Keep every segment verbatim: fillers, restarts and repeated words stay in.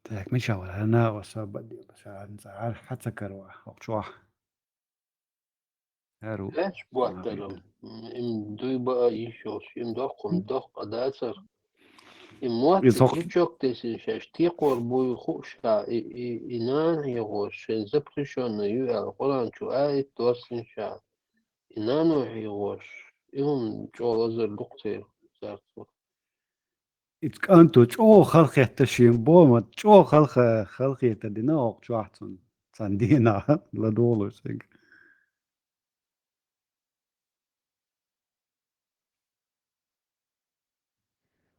Так, мича вара, хӀана особо дела, ша хӀанз цӀар хьа ца карва, хӀокху чохь. ХӀара ву. Лаьш боттарам. М, им дуй баа йиш йолуш, им доккха, м, доккха дацара. И мотт, иза хӀокху, и чок тесина шаьш, текхор буй хууш ша, и, и, и нана хьийгӀош, шайн запрещённый ю аьлла, Къуръан чу аят доссина ша. И нано хьийгӀош, и хӀума чӀогӀа лазар ду-кх церан царца. Иза кӀанто чӀогӀа халахетта шен бохург, чӀогӀа халха-, халахетар дина оха чохь цунна, царна дийнахь, ладугӀалаш цига.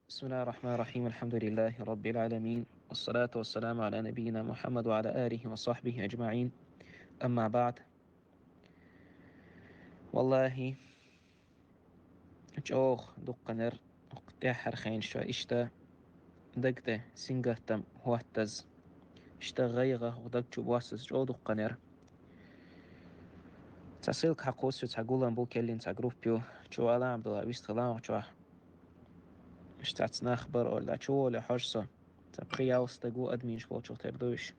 بسم الله الرحمن الرحيم. الحمد لله رب العالمين. والصلاة والسلام على نبينا محمد وعلى آله وصحبه أجمعين. أما بعد. Валлахи, чӀогӀа дуккханера тӀаьххьара хенаш чохь иштта даг тӀе сингаттам хӀоттаза, иштта гӀайгӀа хӀокху даг чу боссаза чӀогӀа дуккханера. Цхьа ссылка хьакхуссу, цхьа гулам бу, кхеллина цхьа группа ю, чу алам дала вистхилан оха чохь. Иштта цхьацца нах бара олу, чу воле хьожа со. Цхьа пхи-ялх стаг ву, админаш болчух тера ду уьш.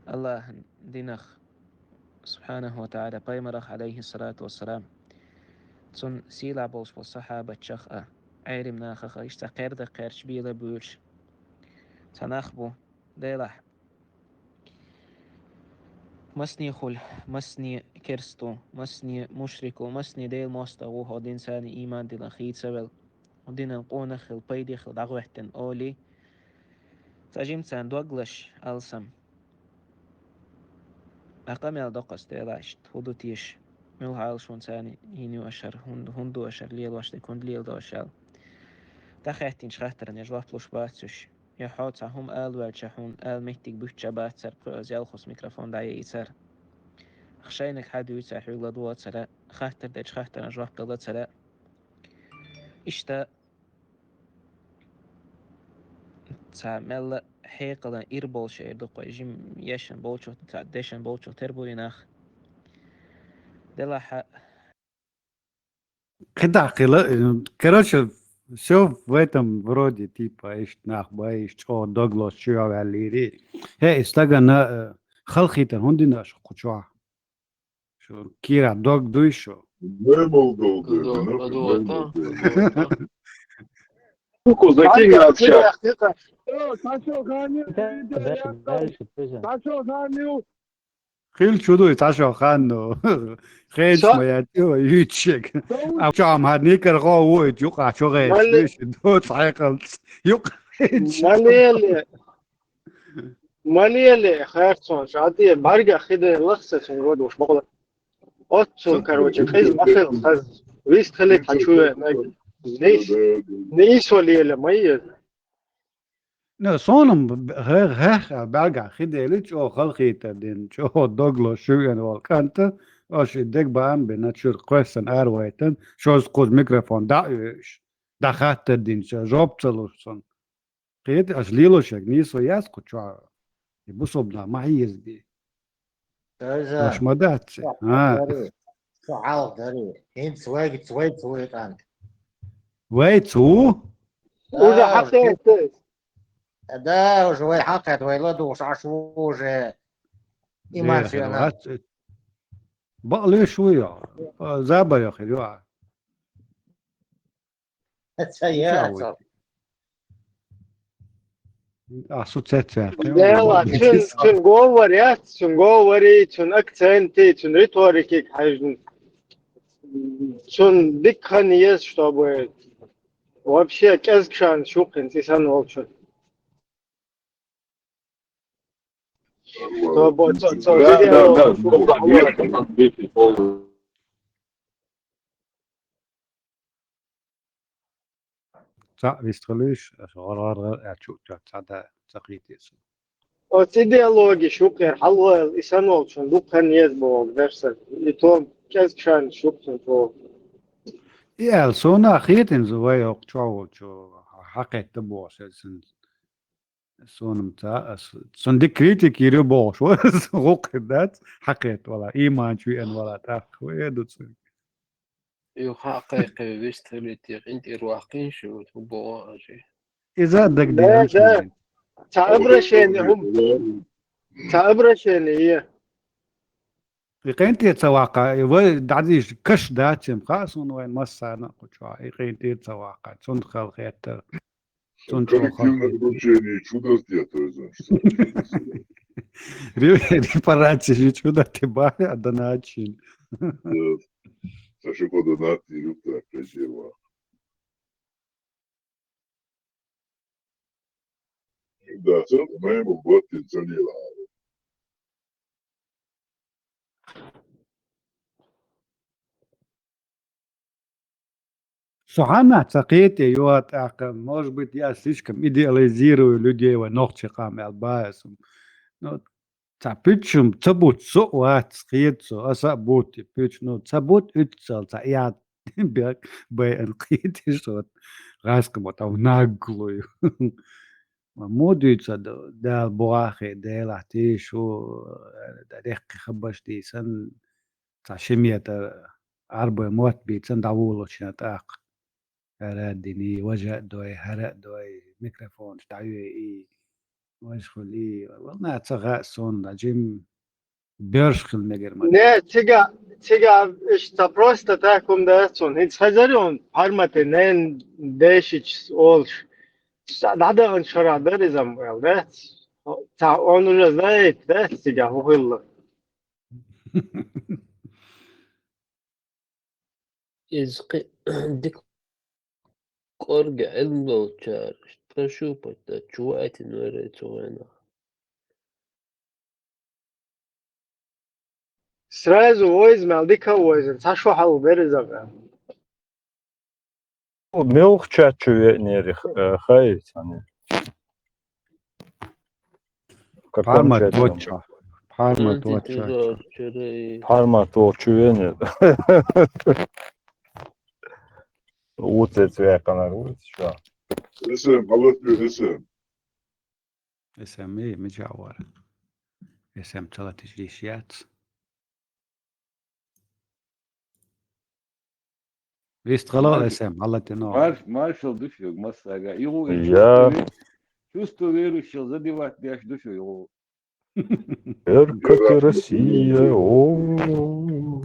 АллахӀан динах, субхьанаху ва таӀала, пайхамарах, Ӏалайхиссалату вассалам, цунна сийлахь болуш болу сахьабатчах а, Ӏелим нахах а, иштта кхерда кхерча бела буьйлуш цхьа нах бу, Делахь, масне хуьлу, масне керста ву, масне мушрик ву, масне Делан мостагӀа ву, хӀокху динца царна ийман дина хийца велла, хӀокху динан къонах хила, пайде хила дӀахӀоьттина олий, цхьа жимма царна дог лаш алсам. Ахь къамел доккхуш делахь иштта, хӀун ду теша? Муьлха Ӏалашо царна йина ю аша хӀара, хӀун, хӀунда ду аша хӀара лелош дерг, хӀунда леладо аша аьлла. ДӀахаьттинчу хаттарна жоп луш бац уьш. Я хьо цхьа хӀума ала ваьлча, хьуна ала меттиг буьттуш бац цара, кхуза ялхосса микрофон дӀаяйа цара. Шайниг хьан дуьйцу, хьоьга ладогӀа цара, хаттар дечу хаттарна жоп дала цара. Иштта цхьа мелла хьекъалан ира болуш эр ду кхой, жим ешан болчух, цхьа дешан болчух тера бу и нах. Делахь а, кхидӀа хила, э, короче, всё в этом вроде, типа, иштта нах бай, иштта чӀогӀа дог лозуш чу йо ваьллийри. ХӀе, и стагана, э, халахетар хӀунда дина аша кху чохь? Шу кийра дог дуй шу? ЛадогӀа, ладогӀа, ладогӀа. Хилча ду и цхьа шо хан ну. Хенаш ма яц, ю, юьйцуш. А чохь ма хӀара никар гӀо ву, юкъа чу гӀерташ, доцу хьекъалц. Юкъа гӀерташ. Ма леле. Ма леле, херцонаш, а те бӀаьргах хи дайна лахса цунга гӀо долуш бакъала. Оццул, короче, къиза ма хила хаза. Вист хилийта хьан чу веанарг. Нийс, нийсо лела ма еза. Ну, суна-м б-, б-, хӀе-, хӀе-, бӀаьргахь хи дели, чӀогӀа халахетар дина, чӀогӀа дог лозуш шу веана волу кӀанта, аша и дегабаам бина, чуьра кхоьссина аравайтина, шозза кхуза микрофон дӀа а оьшуш, дӀахаттар дина, ша жоп ца луш цунна. Кхета, аша лелош ерг нийсо яц кху чохь, и бусалба нах ма хьийзабе. Иза. Аша ма дац. Со хьалха дарий. Со хьалха дарий. ХӀинца вайга, вайца вуй кӀант. Вайца ву? Уже хьакхетта. Да, уже вай хьакхетта, вай ладугӀуш Ӏаш ву уже. Иман шена. Бакълуьйш ву йо. Забар йо хир ю. Ца яц. Ахь шу цецваьккхина. Дела, цуьнан, цуьнан говор яц, цуьнан говори, цуьнан акценти, цуьнан риторикиг хьаьжна. Цунна дика хан еза, чтобы вообще кӀезиг шанс ю кхин цӀе санна волчун. Чтобы цо, цо, да, да, да, да, да. Цхьаъ вистхуьлуьйш, аша гӀар-гӀар-гӀар аьлла чу а тоьхна, цхьа да ца кхийти аса. Оцу идеологи шу кхера хьалавайла, и санолчун дукха хан еза боху дарсар. И тон кӀезиг шанс шу кхин тхо. И аьлла, суна а хетина, вай хӀокху чохь волчу хьакхетта бохуш, сан, суна-м ца, ас, сан дика критика йир ю бохуш, вай гӀуллакх хир дац, хьакхетта вала, иманчу веана вала, тӀаккха вай а ду цуьнга. Юха а кхайкхий, вистхилийта, къинтӀера ваккхийша, хӀун боху аша? Иза а дагадеана. Да, да. Цхьа обращение, хӀума. Цхьа обращение е. И къинтӀера ца ваккха, и вай дӀадийша каш дац, ма хаьа суна вайн массарна а кху чохь, и къинтӀера ца ваккха, цунна хала хетар. Цунна чохь хала Коллективное хетар. Обращение чудо сделать, то есть, что ли? Ре-, репарация же чудо ты бая, а доначин. Да. Саша по донату, так, красиво. Да, цо мемул баттин ца лела. Со хьанна ца кхетий, ю, тӀаккха, может быть, я слишком идеализирую людей, вай нохчий къам аьлла баьс. Ну, цхьа пуьччум ца бутт со а вац, кхета со, аса а бутт и пуьччу, ну, ца бутт уьттазал, цхьа яд бек байан кхетий шо, гӀаскхо ма тӀа наглую. Ма муха дуьйцу ду, Дала бухахь, Делахь тийша ву, дехкхи хабарш дийсан, цхьа ши метр Ӏарбой мотт бийцан дӀаволучу тӀаккха. ХӀара а диний, важа а дой, хӀара а дой, микрофонаш дӀайоьй, важа хуьлий, вална ца хаьа суна, жим боьрша хила мегар ма ду. Не, цига, цига иштта просто так хӀума дац цунна. ХӀинца хезарий хьуна, Пхьармате ненан дешича олуш. Ца дӀадаханчу шарахь дара иза ма аьлла, дац? Ца он уже знает, дац, цига хӀун хилла? Иза кхин дика кӀорга Ӏилма долчара, прошу пойта, чу ваийтина вара цу вайнах. Сразу войза мел дика а войза, цхьа шо хьал берза. Мелхачу чу веанера, э, хаийца. Пхьармат вочча. Пхьармат вочча. Пхьармат волчу веанера. Уцец веканар вуц ша. Эсэм, хьалат ю, эсэм. Эсэм, э, мича вара? Эсэм ца латиш йиш яц. Вистхала эсэм, хьалатино. Марш-, маршал ду шуьга массага. Югу и Я. Чувство ве-, чувство верующего задевать деш ду шу югу. Эркати Россия, о.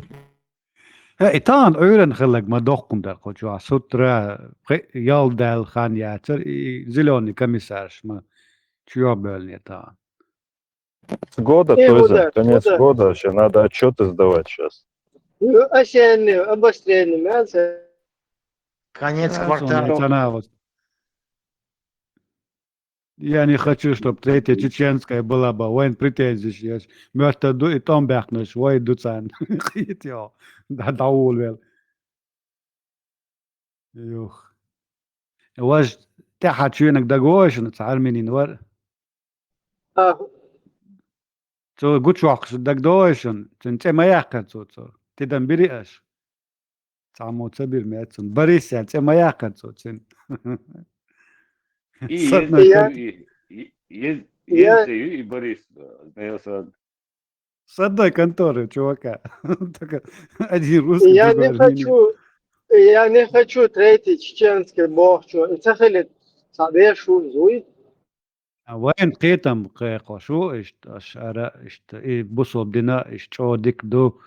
Э, и тахана Ӏуьйранна хилларг ма доккхун дара кху чохь. Сутра, пхи-, ял даьлла хан яцара, и зелёный комиссарш ма чу йохбевллинера тахана. Года, Э, то есть, года, конец года. Года, ещё надо отчёты сдавать щас. Ну, осенние, обострение, мясо. Конец А, квартала. Сон, я цана вот. Я не хочу, чтоб третья чеченская была бы. Вайн претензиш еш. Моьттар ду и тӀом баьккхинарш, вай ду царна. Кхета йо. Да, дӀаволавелла. Юх. Важа тӀаьхьа чуьнаг дагавогӀу шуна, цхьа армянин вара. А. Цо гучувоккхуш дагадогӀу шуна, цуьнан цӀе ма яьккхара цо, цо. Тидам бирий аша? Цхьаммо ца бира меца цунна. Борис аьлла цӀе ма яьккхара цо цуьнан. И Сатна еза ю, и, и, ез-, Я еза ю, и Борис, э, Нелсон. С одной конторы, чувака. Только один русский, Я другой не армянин. Хочу, я не хочу третий чеченский бохчу. И ца хилит, ца бешу, зуй. А вайн кхетам кхайкхош ву, иштта, аша ара, иштта, и бусалба дина, иштта, чӀогӀа дика ду,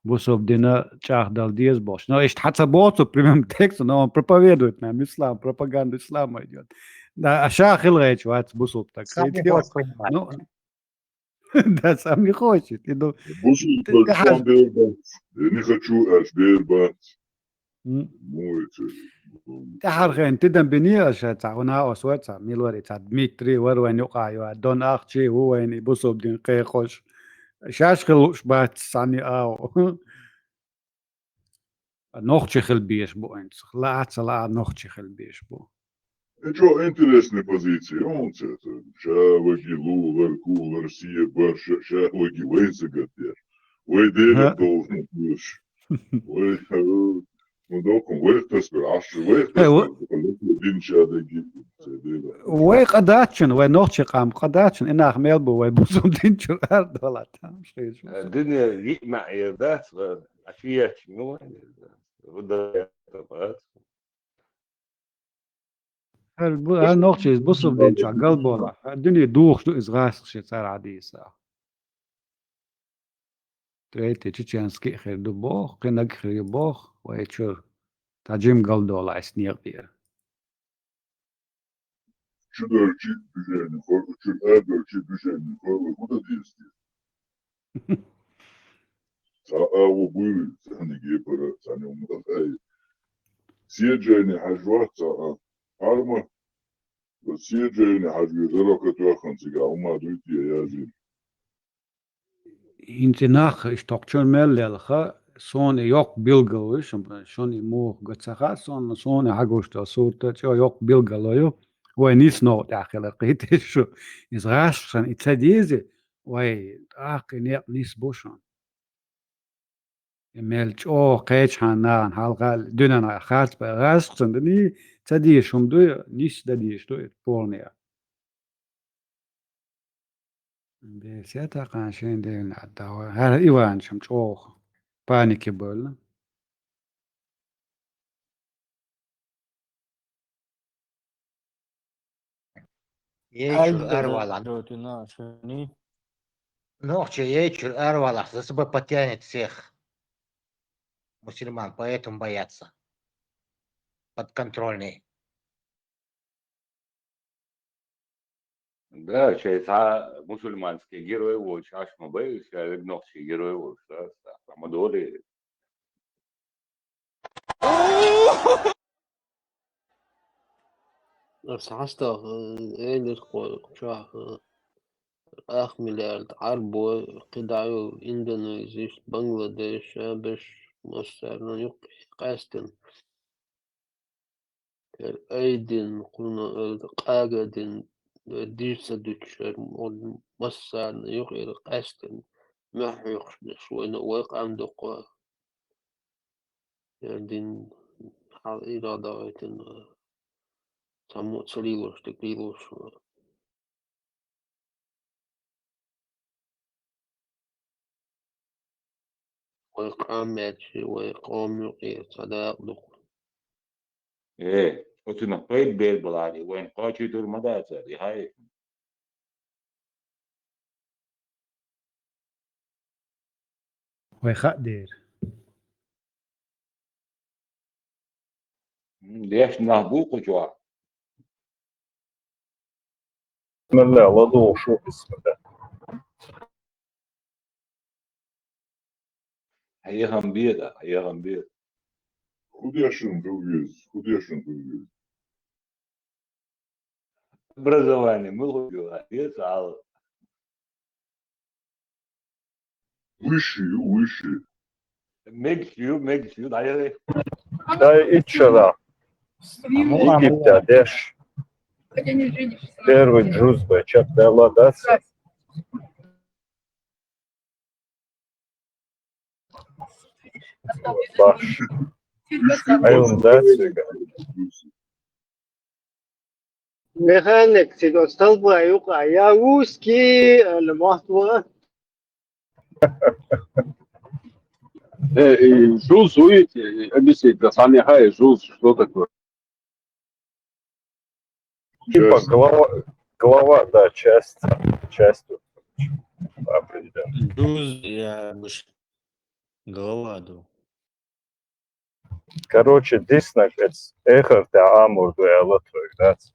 бусалба дина чӀагӀдала деза бохуш. Но иштта хьан ца боху цо прямым текстом, но он проповедует нам ислам, пропаганда ислама идёт. Да, а ша хила гӀерташ вац бусалба стаг. Сам не хочешь понимать. Ну, Да, сам не хочет. И ду-, Бусалба ты, ты стаг хьаж- чам бер бац. Я не хочу, аьлча бер бац. М. Муй цу. ТӀаьхьархен тидам биний аша цхьа, хӀуна ас вар цхьа, мила вар и цхьа Дмитрий вар вайн юкъа ю, Дон Ахчи ву вайн и бусалба дин кхайкхош. Шаьш хила лууш бац санна ау. Нохчи хила безаш бу хӀинца. Лаа а ца лаа, нохчи хила безаш бу. И чӀогӀа интересная позиция, хӀунца это? Ша ваги лулар, кулар, сиебар, ша, ша ваги вайца гатдеш. Вай дера Ха. Должен будешь. Вай, э, ну, докум, вай тасбир, аш, вай Э, тасбир, вай- дин ша даги, ца дера. Вай къа дачун, вай нохчи къам къа дачун, и нах мел бу, вай бусалба дин чуьра ара дола, там, шесть. Э, дунен йиъ маьӀ ер дац, э, а шиеч, ну, вай, э, руда, э, бац. ХӀара бу-, хӀара нохчий из бусалба дин чохь галболахь. ХӀара дуьне духуш ду иза гӀазкхаша цара хьадийса. Третий чеченский хир ду боху, кхин наг хир ю боху, вай чуьра цхьа жима галдолахь иза некъа тӀера. Чу дойчи движение хор, чу а дойчи движение хор, вай хӀун дан деза те? Цхьа а ву буйли, цхьаьнниг е пара, цхьаьнниг ма дай. Седжайни хьажа вац цхьа а. Хьарма, ва седжайни хьажа везаро катоьхна цига, хӀума дуй те яжи. ХӀинца нах иштта кху чуьра мел лелха, суна и йоккха билгало ю, шун-, шуна и муха го ца хаьа, суна, суна хьагуш долу сурта чӀогӀа йоккха билгало ю, вай нийса новкъа тӀехь хилар кхийтира шу. Иза гӀазкхашна и ца деза, вай тӀаккха и некъ нийса бу шуна. И мел чӀогӀа кхечхьана нахана хьалха дуьненахь харц бен гӀазкхашна дуьне ца дезаш хӀума ду, нийса дан дезаш ду и полная. Бесетахьан шайн дегӀна Ӏадда вай. ХӀара Иванчам чӀогӀа панике бевлла. Ей, чуьра аравалахь. Нохчий, ей, чуьра аравалахь, за собой потянет всех мусульман, поэтому боятся. Подконтрольные. Да, шайн цхьа мусульманский герой волчу Ӏаш ма бай, ша верг нохчий герой волуш, да, ма долий. Ас хьастагӀа, э, элира кху чохь, э, ах миллиард Ӏарбой, кхидӀа ю Индонезиш, Бангладеш, а берш массарна юккъе къаьстина. Кер айдин, кхуна, э, къагадин, э, дийца дуьтуш, э, массарна юкъера къаьстина, мохь хьоькхуш деш, вайна, вай къам дукха. Э, дин хьал ирада гӀайтина, цхьаммо ца лелош, дика лелош. Вай къам мегаш, вай къоман юкъера цхьа дакъа ду-кх. Э, оцунах пайда бер балахьара, вайна кхочуьйтур ма дацара, и хьай. Вай хаа дера. М, дешна нах бу кху чохь. Бисмилла, ладугӀуш ву, бисмилла. Хьехам беда, хьехам беда. ХӀун дешна ду веза, хӀун дешна ду веза? Образование муьлха ю, деза хьал. Высший ю, высший. Мегаш ю, мегаш ю, дӀаяхи. Дай итт шара. Египта деш. Первый джуз бай, чекхдаьлла дац. Баш. Айлан дац вега. Механик, цига столба юкъа я узкий, э, мотт вара. Э, э, джуз, видите, э, объясните, да, сами хай, джуз, что такое? Типа часть. Глава, глава, да, часть, часть вот определённая. Джуз, я, глава ду. Короче, диснарг эц эхар тӀехь амур ду аьлла тхоьга, дац?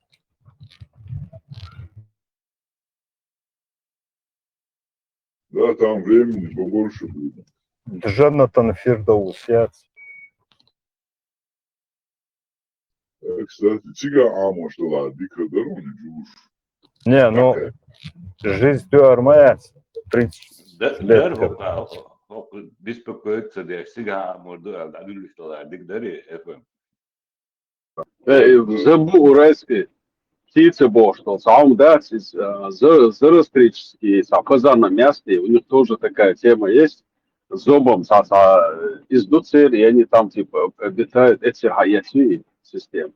Да, там времени побольше будет. Джаннатан Фирдоус яц. Э, кстати, цига Ӏамош далахь дика дар вуна жуш. Не, ну, жизнь тӀе ар ма яц, в принципе. Да, лет дар как хӀокху, хӀокху беспокоиться деш, цига Ӏамор ду аьлла, дӀадуьллуш далахь дика дарий, эф эм? Э, э, забыл уральский птицы бохуш долу. Цхьа хӀума дац, иза, а, за-, зороастрический, цхьа фазанна месте, у них тоже такая тема есть. Зобам цхьа, цхьа, э, иза ду церан, и они там, типа, обитают, эццехьа эцний система.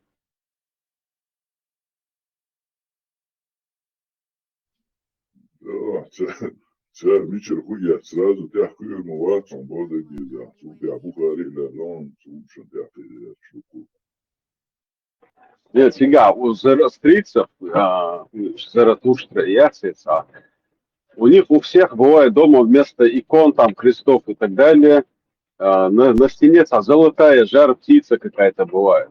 Да, ца-, цара мичара хӀу яц, сразу тӀехь кхуьур ма вац, хьуна боху дагийза, цул тӀехь Бухари а леррина, цул шан тӀехь кхиъ яц шуьга. Нет, фига, у зороастрийцев, а, у Заратуштра и ясица, у них у всех бывает дома вместо икон, там, крестов и так далее, а, на, на стене там золотая жар-птица какая-то бывает.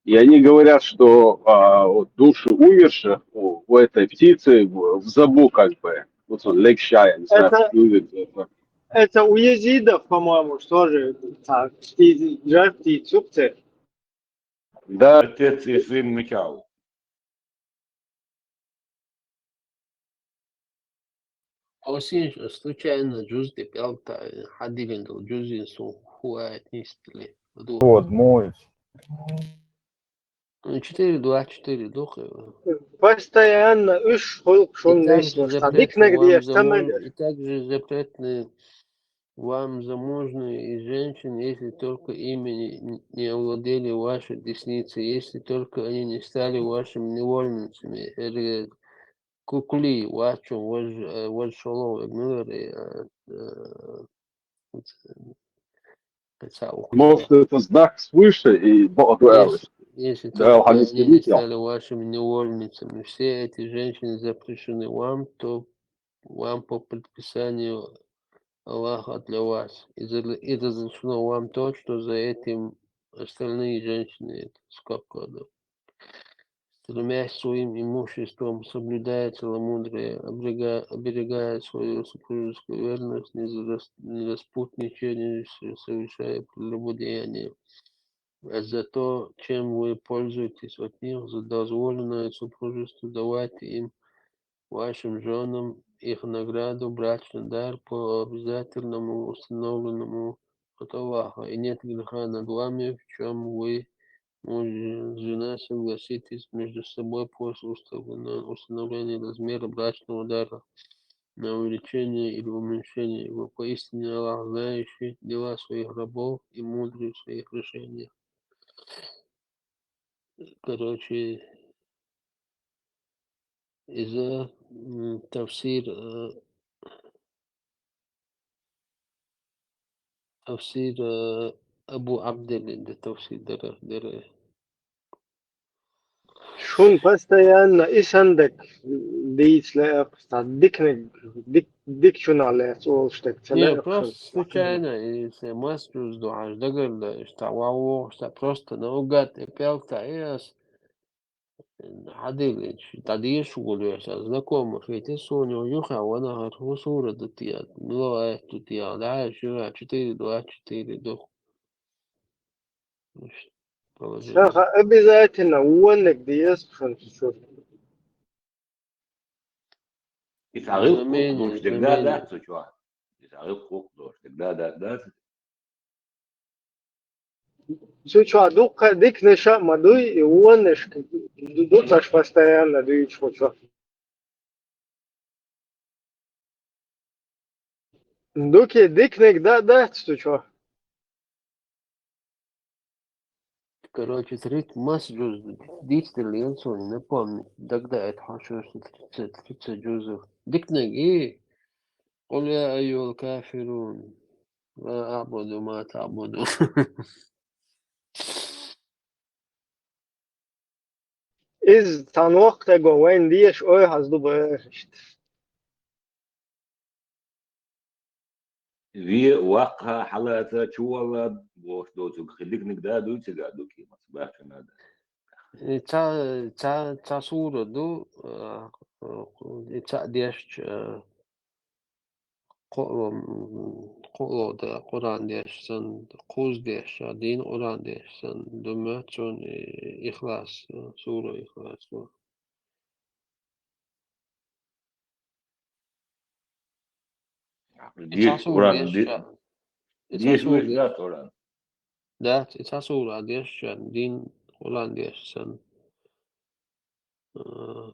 И они говорят, что а, вот души умерших у, у этой птицы в, в забу как бы. Вот он, легча, я не знаю, Это- как люди это. Это у езидов, по-моему, тоже так, птицы, жар птицу птицы. Да, Отец и сын Микал. Осин случайно джуз тӏе пӏялта хьадилин дал джузин сун хуаят нистли. Ду. Вот, мой. Ну, четыре двадцать четыре духы. Постоянно уж хулк шун И также несла. запретны Дикнег вам диеш замуж-, тамагаш. И также запретны вам замужние и женщины, если только ими не, не овладели ваши десницы, если только они не стали вашими невольницами. Или кукли, вачу, вож, э, вож шолов, э, милер, э, э, это самое. Может, это знак свыше, и Бог говорит. Если, если Да, только они они не стыдятся. Стали вашими невольницами, все эти женщины запрещены вам, то вам по предписанию Аллаха для вас. И за- и разрешено вам то, что за этим остальные женщины, это скобка, да, стремясь своим имуществом соблюдать целомудрие, оберега- оберегая свою супружескую верность, не, за- не распутничая, не совершая прелюбодеяния. А за то, чем вы пользуетесь от них, за дозволенное супружество, давайте им, вашим женам, их награду, брачный дар по обязательному, установленному от Аллаха, и нет греха над вами, в чем вы, муж, жена, согласитесь между собой после установлен- установления размера брачного дара на увеличение или уменьшение его. Поистине Аллах, знающий дела своих рабов и мудрый в своих решениях. Короче, из-за м, тафсир, э, тафсир э, Абу Абдуллин, да, тафсир дара, дара. Шун постоянно и сандак дийц ле, а, дикнег, дик, дик чуна ле, цолштек, Не, просто случайно, и все мас чуз дуаш дагарда, что вау, что просто наугад и пялта, и ас. Хадилич, тадиш гулюш, а знакомых, ведь и Соня, юха, вона хар хусура дутия, мило ай дутия, да, шира, четыре двадцать четыре дух. Положение. Саха обязательно уоннек диес шун шун. Итагил Знамение, кук дождь, тогда, да, знамение. Цучуа. Итагил кук дождь, тогда, да, да. Цучуа дукха дикнеша ма дуй, и уоннеш дукхаш постоянно дуйч хочуа. Дуки дикнег да, да, цучуа. Короче, тридцать, мас джуз дистер лен Соня, напомню. Тогда это хорошо, что тридцать, тридцать джузов. Дикнег и قل يا أيها الكافرون لا أعبد ما تعبدون. Из танох тего вайн диеш ой хаз ду бэшт. Ви вакха халата чувала бош доцуг хилигник да дуй цига дуки, мас бахчана да. И ца, ца, ца сура ду, э, и ца деш, э, Къу-, м, къулода Къуръан дешсан, къуз деш, дин Къуръан дешсан, дума цун, э, Ихлас, э, сура Ихлас. Диш Къуръан, ди-, Ица диш сура виш да Къуръан. Да, ица сура дешсан, дин Къуръан дешсан. Э,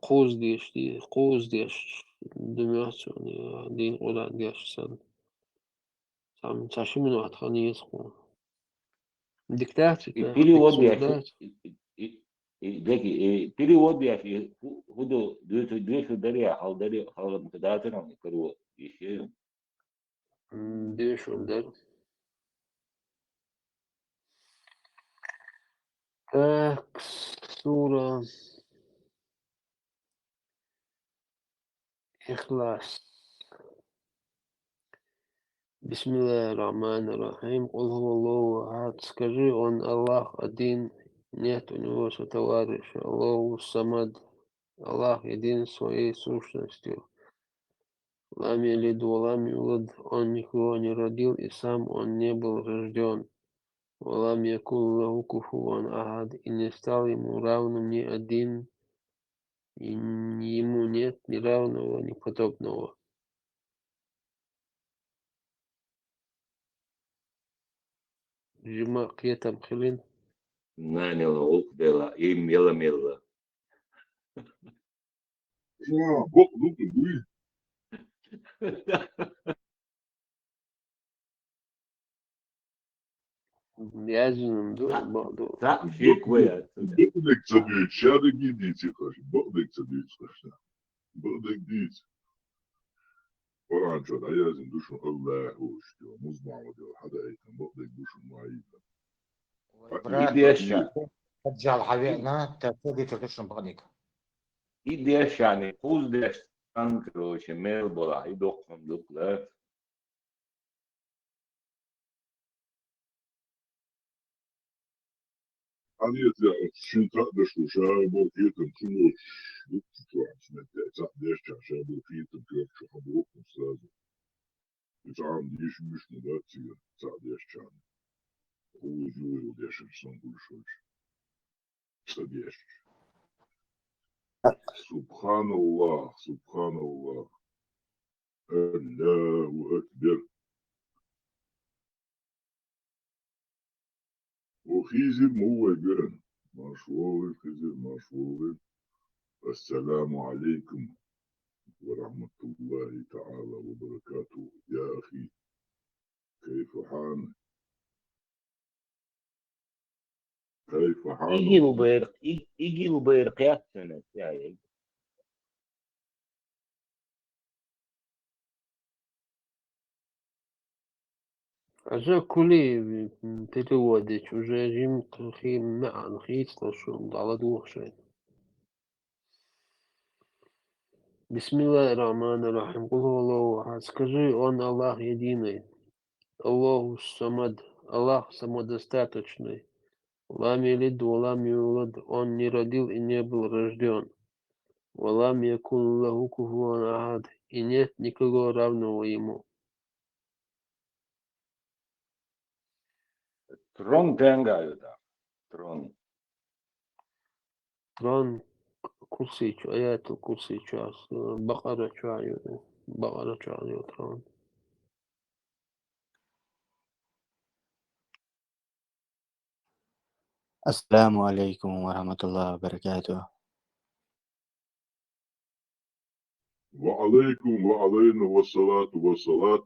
къуз деш, ди-, къуз деш, дума цун, э, дин Къуръан дешсан. Сам, ца шимин вахт хани ес ху. Диктаци И та, перевод диктаци я, да. и, и, и, деки, и перевод я, и ху-, худу, дуйсу, дуйсу дария, хал дария, хал мукадатырам, и перевод. Ещё. М, дешун дар. Так, сура Ихлас. Бисмиллахир Рахманир Рахим. Кул хува Аллаху ахад. Скажи, он Аллах один, нет у него сотоварища. Аллаху самад. Аллах един своей сущностью. Лам ялид ва лам юлад. Он никого не родил, и сам он не был рожден. Ва лам якун лаху куфуван ахад. И не стал ему равным ни один, и н-, ему нет ни равного, ни подобного. Жима кхетам хилин. Нанила гӀуллакх дела, им яла мелла. Ша, бокъ ду, дуй. Яздинан ду, бокъ ду. Цхьа шек вай аца. Бокъ дег ца дуьйцу, ша дег дийци хаш, бокъ дег ца дуьйцу хаш. Бокъ дег дийци. Къуръан чу дӀаяздина ду шуна Аллаху шуьга, музмагӀа дела, хьадаийтина бокъ дег ду шуна ма йийна. Ибрахим, Хьаджал хьавеана, тасса дийцар ду шуна бакъ дег. И дешани, кхуз деш, цан, короче, мел бола, и доккхун дукла. Хьанийца шин цхьаъ деш ву, ша бо хетам чу лоцуш, дукха чу хьамсамет, цхьаъ деш ча, ша бо хетам кхерчу хьабоху сразу. И цхьа хьама дийш муьшна дац цига, цхьаъ деш ча. Кхуз юйла дешар сан гуш вач. Ца деш. Субханаллах, субханаллах. Аллаху акбар. О, Хизир ма ву вай беран. Марш вогӀийла, Хизир, марш вогӀийла. Ассаламу алейкум ва рахматуллахи та'ала ва баракатуху. Я ахи. Кайфа хьана? Кайфа хьана? Игил бер, иг-, игил бер кхетсана, я, я. Аса кули, м, переводить уже жим хи-, маъан хийцло шун, дала духшен. Бисмиллахир Рахманир Рахим. Кул хува Аллаху ахад. Скажи, он Аллах единый. Аллаху самад. Аллах самодостаточный. Лам ялид ва лам юлад. Он не родил и не был рожден. Ва лам якун лаху куфуван ахад. И нет никого равного ему. Трон тенга ю да. Трон. Трон Курси чу, аятул Курси чу, ас, Бакъара чу ю, Бакъара чу ю трон. Ассаламу алейкум ва рахматуллахи ва баракатуху. Ва алейкум ва алейна ва салату ва салат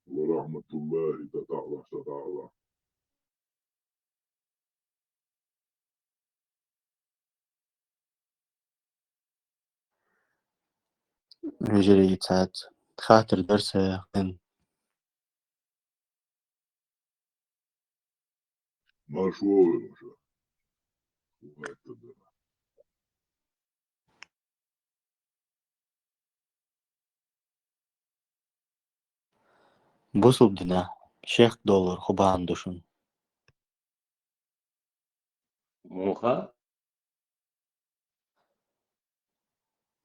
ва рахматуллахи тата'ла, тата'ла. Вежарий цац хатар дарса хин. Марш вогӀийла ша. Бусулба дина шек доллар хӀу бахьана ду шун? Муха?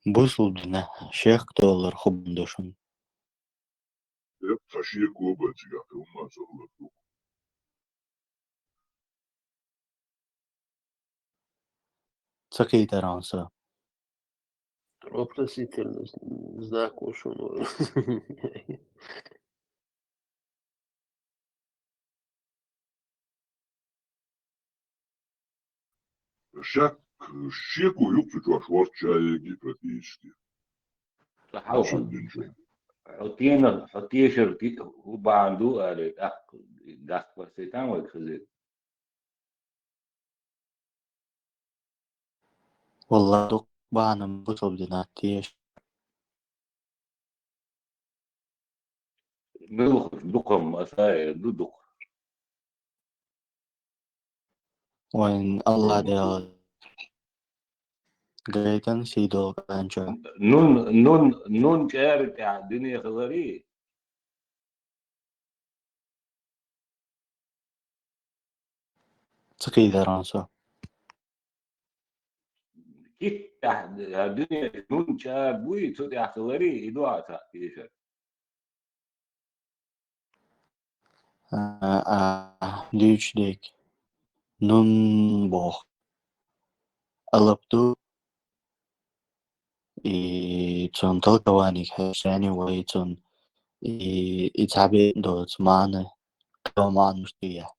Бусулба дина шек доллар хӀу бахьана ду шун? Эп, ца шеко бан цигахь, хӀумма ца хӀаллак ду. Ца кхийтаран со. Вопросительный знак ушел. Шек, шеко юкъа чу чохь вац чаеги практически. Хьо, хьо тена, хьо тешар ти-, хӀу бахьана ду, аьлла, тӀаккха даккха вац, тан вай хезира. Валла, дукха бахьана бу цо дина теш. Муьлхха дукха-м аса э ду дукха. Вайн Аллах Дала гайтан сийдолга анча. Нун, нун, нун чӀаьра тӀехь дуьне хилари? Ца кхийдаран со. Киттахь дуьне нун чӀара буй, цу тӀехь хилари, и дуьхьа ца кхийдар. А, а, дуьйцу дерг. Нун боху. Алап ду. И цуьнан толкованига хьаьжча вай цуьнан и, и цхьа бен доцу маьӀна, кхо маьӀнаш тӀехь.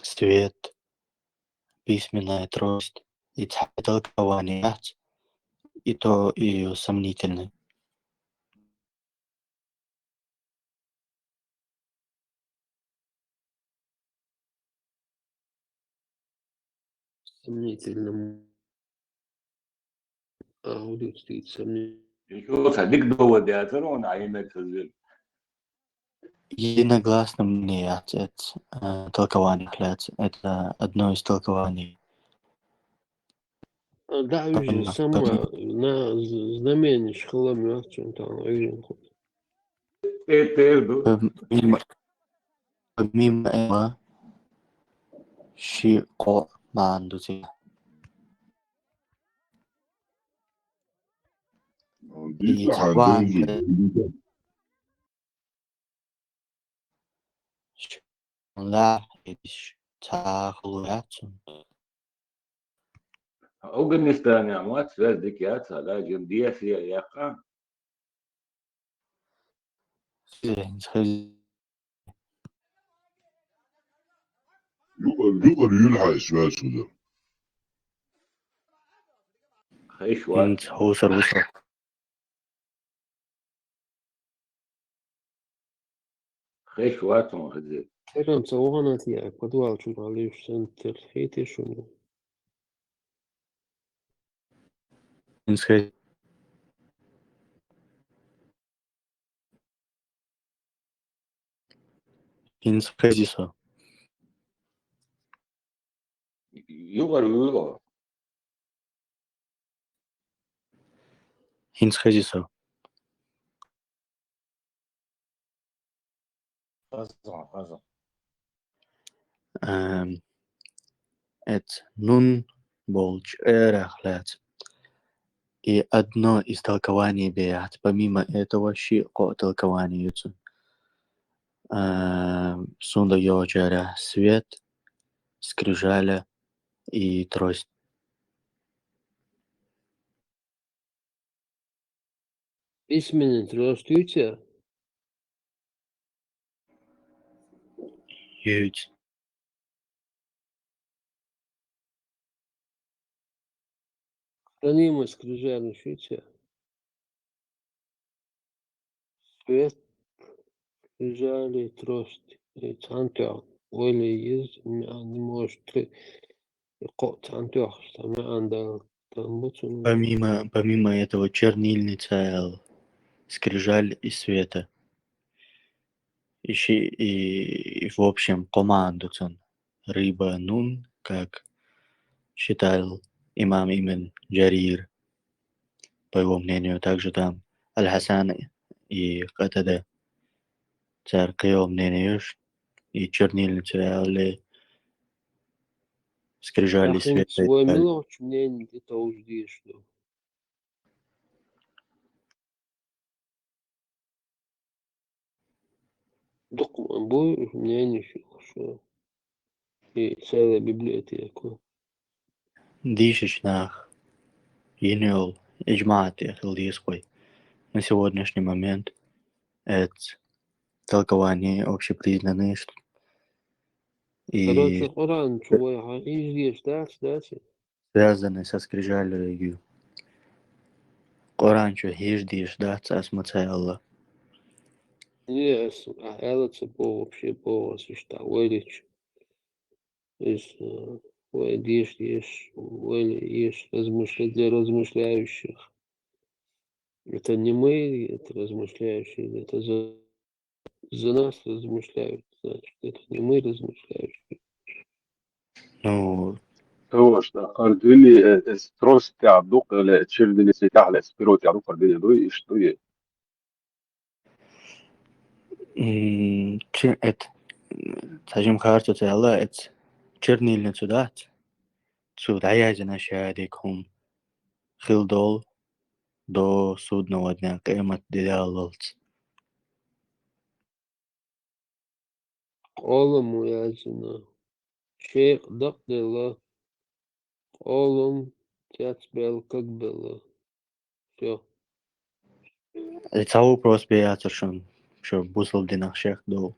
Свет, письменная трость, и цхьа толкование яц, и то и сомнительный. Сомнительно. А, вот это стоит сомнительно. Ничего, садик довод яцара он, а имя хазир. Единогласным не яц, это, э, толкование является. Это одно из толкований. А, да, вижу, сама, на з-, знамение шхалам яц, он там, вижу. Э, э, ду. Помимо, помимо этого, ши кхо маьӀна ду цигахь. И цхьа ван лахьийдаш цхьа хуьлу яц цунна. Афганистанехь ма вац, связь дика яц, хьан, даже деша а яьккха. Хеза, хеза. Юкъара, юкъара юьлхьа связь хеза. Хезаш вац. ХӀинца хьовсур ву со. Хезаш вац хьуна хеза. Теран ца вахана те, подвал чу дӀалуьйш санна тера хетий шуна? ХӀинца хеза. ХӀинца хези со. Юкъара вуьйло. ХӀинца хези со. Хаза, хаза. Эм, эт нун болчу эрах лаьца. И одно из толкований бен яц, помимо этого ши кхо толкование ю цунна. Эм, суна йогӀучара свет, скрижаля и трость. Письменный трость ю церан? Ю. Хранимый скрижаль ю церан? Свет, скрижали, трость. И цхьаьна тӀехь ойла еза, меан не может, три, и кхо цхьаьна тӀехь, цхьа меан дала, там бу цунна. Помимо, помимо этого чернильница, скрижаль и света. И ши-, и, и в общем, кхо маьӀна ду цунна. Рыба, нун, как считал имам Ибн Джарир, по его мнению, также там Аль-Хасан и Катада, цара кхин йолу мнение ю, и чернильница аьлла, скрижали и свет. Вай муьлхачу мнение тӀе товжа дезаш ду? Дукха бу мнение, что и целая библиотека. Дийшачу наха йина йолу иджмаӀ тӀе хила деза вай. На сегодняшний момент это толкование общепризнанное, что и короче, Къуръан чу вай хьан хьийжа дезаш дац, дац? Связанный со скрижалью ю. Къуръан чу хьийжа дезаш дац, ас ма ца аьлла. Не, ас ахь аьлла ца боху, вообще боху ас иштта вай лича. Иза, э, вай деша дезаш, вай еш, размышлять, я размышляющих. Это не мы, это размышляющие, это за, за нас размышляют, значит, это не мы размышляющие. Ну, то, что хардини, э, э, трос тя дукъ ле, чернильница тя ле, спирт тя дукъ хардини, ну, и что е? М, че-, эт, сажим харцо цела, эт, чернильницу дац. Цу даяжина шарик хум. Хилдол до судного дня, къемат дидаллалц. Къолум язина. Шекъ дакъдела. Къолум цецбел кагбела. Всё. Э, цаву просто беяцар шун, шо бусал динах шекъ дол.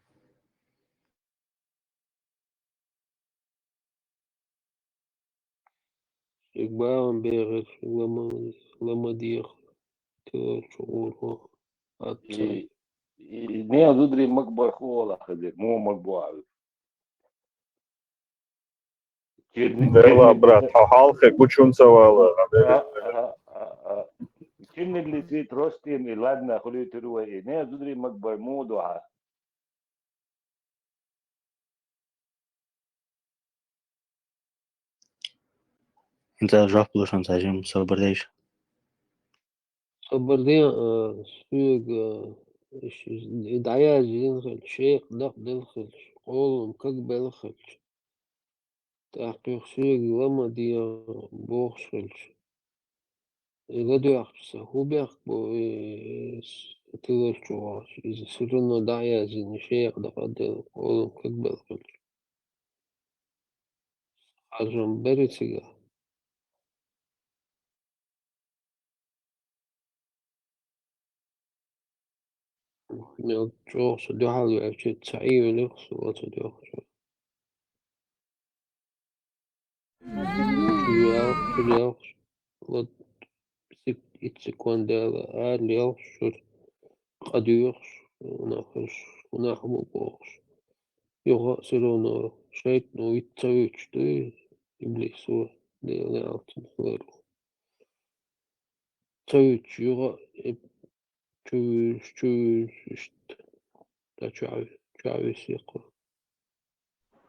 Игбаун бегъир лама-, ламадиях тылар чугуру. Атца. И, и, не, зудри макбар хуола хазир, мо макбар. Дела, брат, хьо хьалхе гучун ца вала. А, а, а, а. Чиннилли ци тростин, и ладна, хули тирва, и не, зудри макбар, мо дуа. Инца жоп лушан сажим, собрдеш. Собрден, а, суег, а, иш-, и даяжин хилч, шекъ дакъдел хилч, къолум кагбел хилч. Тахких суег лама дия бохш хилч. Ила дуахчса, хубяхк бо, э, с-, тылар чугаш, из всё равно даяжин, шекъ дакъдел, къолум кагбел хилч. Хажам берицига. Нел чоохса духьал вевчи цаи велихс, ваца духьал. Чуяхс, чуяхс, вот сик-, ит секундела, а лелхс, шур, къадуйхс, унахс, унахму бохс. Юха всё равно шайтну вит цавич, дуй, иблису, дела алтин хлору. Цавич юха, э, чувиш, чувиш, ишт. Та чави, чави сиқу.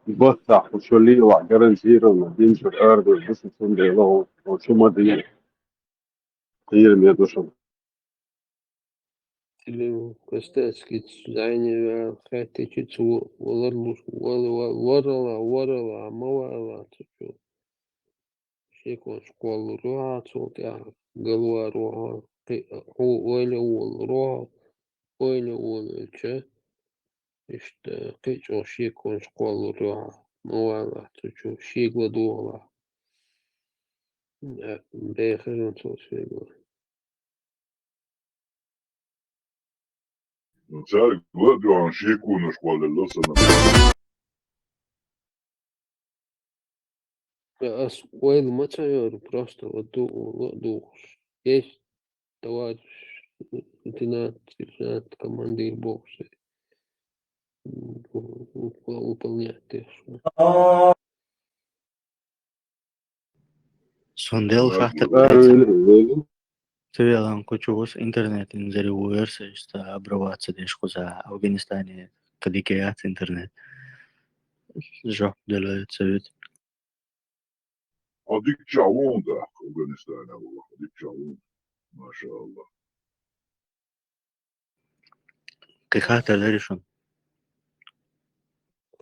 Бахта, хушули ва гарантированно, динчур аргу, бусу сунде ло, о чума ди. Кир ме душу. Или костецки зайни ва хати чи цу валар луш, вал-, вал-, варала, варала, мавала, цу чу. Шекон школу руха, цул тя галва руха, къи-, ху ойле ул руха, ойле ул ча. Ишта къичо шекон школу руха, мавала, цу чу шегла дугла. Э, бехерун цул шегла. Ну, цар гладуан шекуна школе лосана. Ас ойла ма ца йору, просто вот ду-, вот духуш. Есть товарищ лейтенант, сержант, командир бокса. М, выпол-, выполнять тех, что. Сундел шахтар. Цевелан кучугус интернет инзери уверса, что обрываться деш куза Афганистане кадикеяц интернет. Жоп делает совет. Адик чавун да Афганистане, Аллах, адик чавун. Машаллах. Кихатар даришун.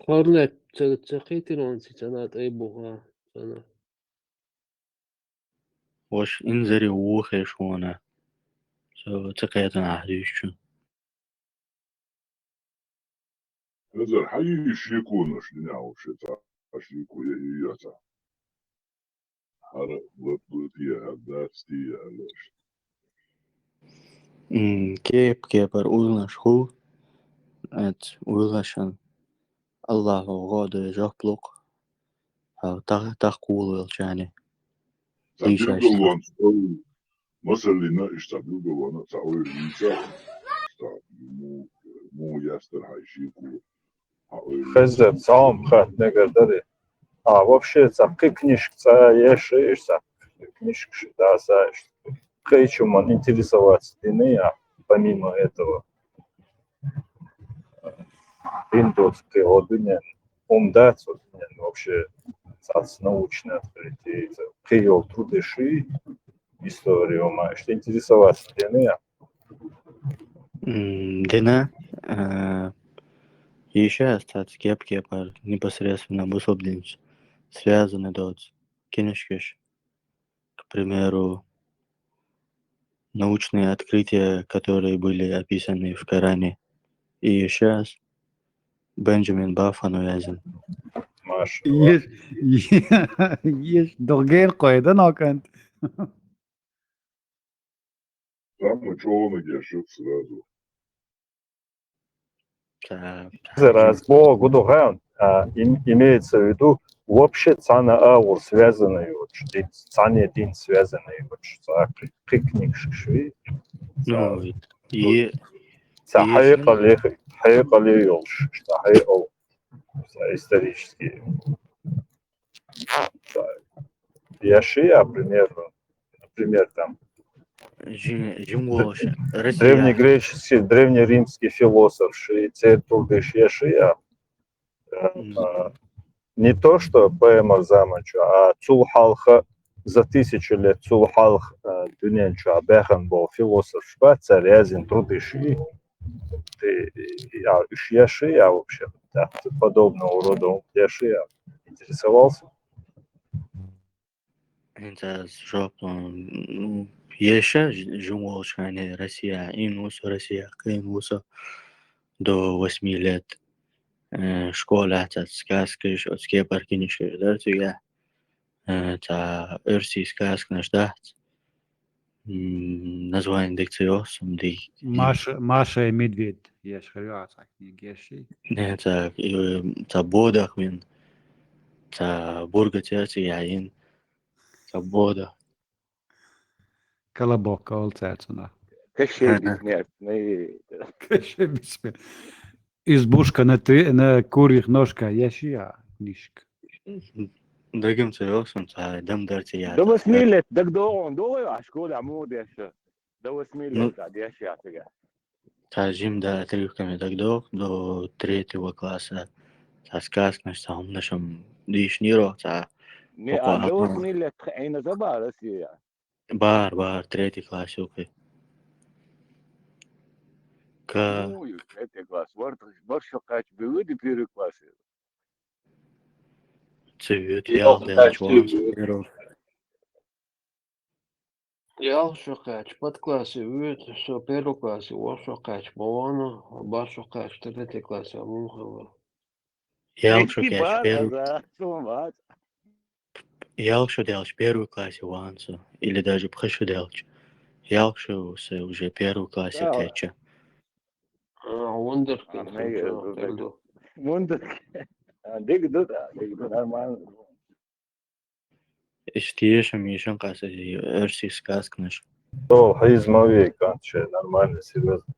Хорлеп, ца-, цахитирон си цана тайбуха, цана. Вош инзери ухешона. Со цакаятан ахдючу. Эзер хьаи шекунаш, дина вообще ца, шеку я и я ца. Хара латбутия, хаддастия, алеш. М, кеп, кепар уйлаш ху. Эт уйлашан. Аллаху годы жоплук. Ха, та-, та кул велчани. Ца билгалван, масаллина, иш ца билгалвана, ца ойринца, ца му, му ястар хай шику, ха ойрин. Хезер, цаум хат негер дари. А, вообще, ца кы книжк, ца еши, иш ца книжк ши, да, ца иш. Кайчуман интересоваться дини, а помимо этого. Индус ты одинен, умдац одинен, вообще, цхьацца научное открытие, кхыйола труды ши, история, ма, иштта интересоваться дена я. М, дена, э, еший аз цхьацца кеп-кепара непосредственно бусалба динца связанный доцца книжкаш, к примеру, научные открытия, которые были описаны в Коране. И ещё раз Бенджамин Баффана яздаьд. Маша. Еш, еш, догген кхойда нокант. Там учёный ешит сразу. Сразу. Бо гуду хан, а, им-, имеется в виду, вообще цхьана агӀор связанный йоцуш, дин, цхьана дин связанный йоцуш, цхьа кхы-, кхы книжкаш ши. Ну, цхьа, и, цхьа и хьекъале, хьекъале йолуш, цхьа хьекъал, цхьа исторический. Цхьа еший я, примерно, например, там, жим-, жим волуш, Россия. Древнегреческий, древнеримский философ ши, церан труды ши еший я. Э, не то, что П М Р заман чу, а цул хьалха, за тысячу лет цул хьалха, э, дуьнен чу баьхна болу философаш бац, цара язйина труды ши, ты, я, уьш еший я вообще, так, подобного рода еший я, интересовался? ХӀинца аз жоп лун, ну, еша ж-, жим волчу хенахь Россия, ин ву со Россия, кхин ву со до восьми лет. Э, школехь цхьацца сказкаш, оцу кепара книжкаш дара цигахь. Э, цхьа оьрсийн сказканаш дац. М, название дика ца йоккху суна, дика. Маша, Маша и Медведь, еш хир ю ахьа цхьа книга, еший? Не, цхьа, э, цхьа бодах вина. Цхьа бургаца яц яйина. Цхьа бода. Колобок олу цаьрца нах. Кашей бисмертный. Кашей бисмертный. Избушка на три, на курьих ножках, еший я книжка? Дагам ца йоккху суна, цхьа дам дар ца яц. До восьми лет дагадогӀу, догӀу ахь школехь муха деша? До восьми лет, ну, цхьа деша цигахь. Цхьа жим дан отрывками дагадогӀу, до третьего класса. Цхьа сказканаш, цхьа хӀуманаш-м дийшинера, цхьа. Не, а до восьми лет тхан Ӏийна ца бара Россия? Бара, бара, третий класс ю кхин. Ка- Ну, ю, третий класс. Вар-, вар шо кхаьчча бевлла ди первый класс? Ца вуьту, ял даьлча ван со первый. Ял шо кхаьчча, под классе вуьту, со первый классе вар шо кхаьчча, ма вану, бар шо кхаьчча, третий классе муха вара. Ял шо кхаьчча, первый. Ял шо даьлча первый классе ван со, или даже пхи шо даьлча. Ял шо со уже первый классе кхаьчча. А, вундерка. Вундерка. А, диг ду, да, диг ду, нормально. Иштта ешам, ешам къаса оьрсийн сказканаш. О, хьийза ма ве, кӀант, шайн нормально, серьёзно.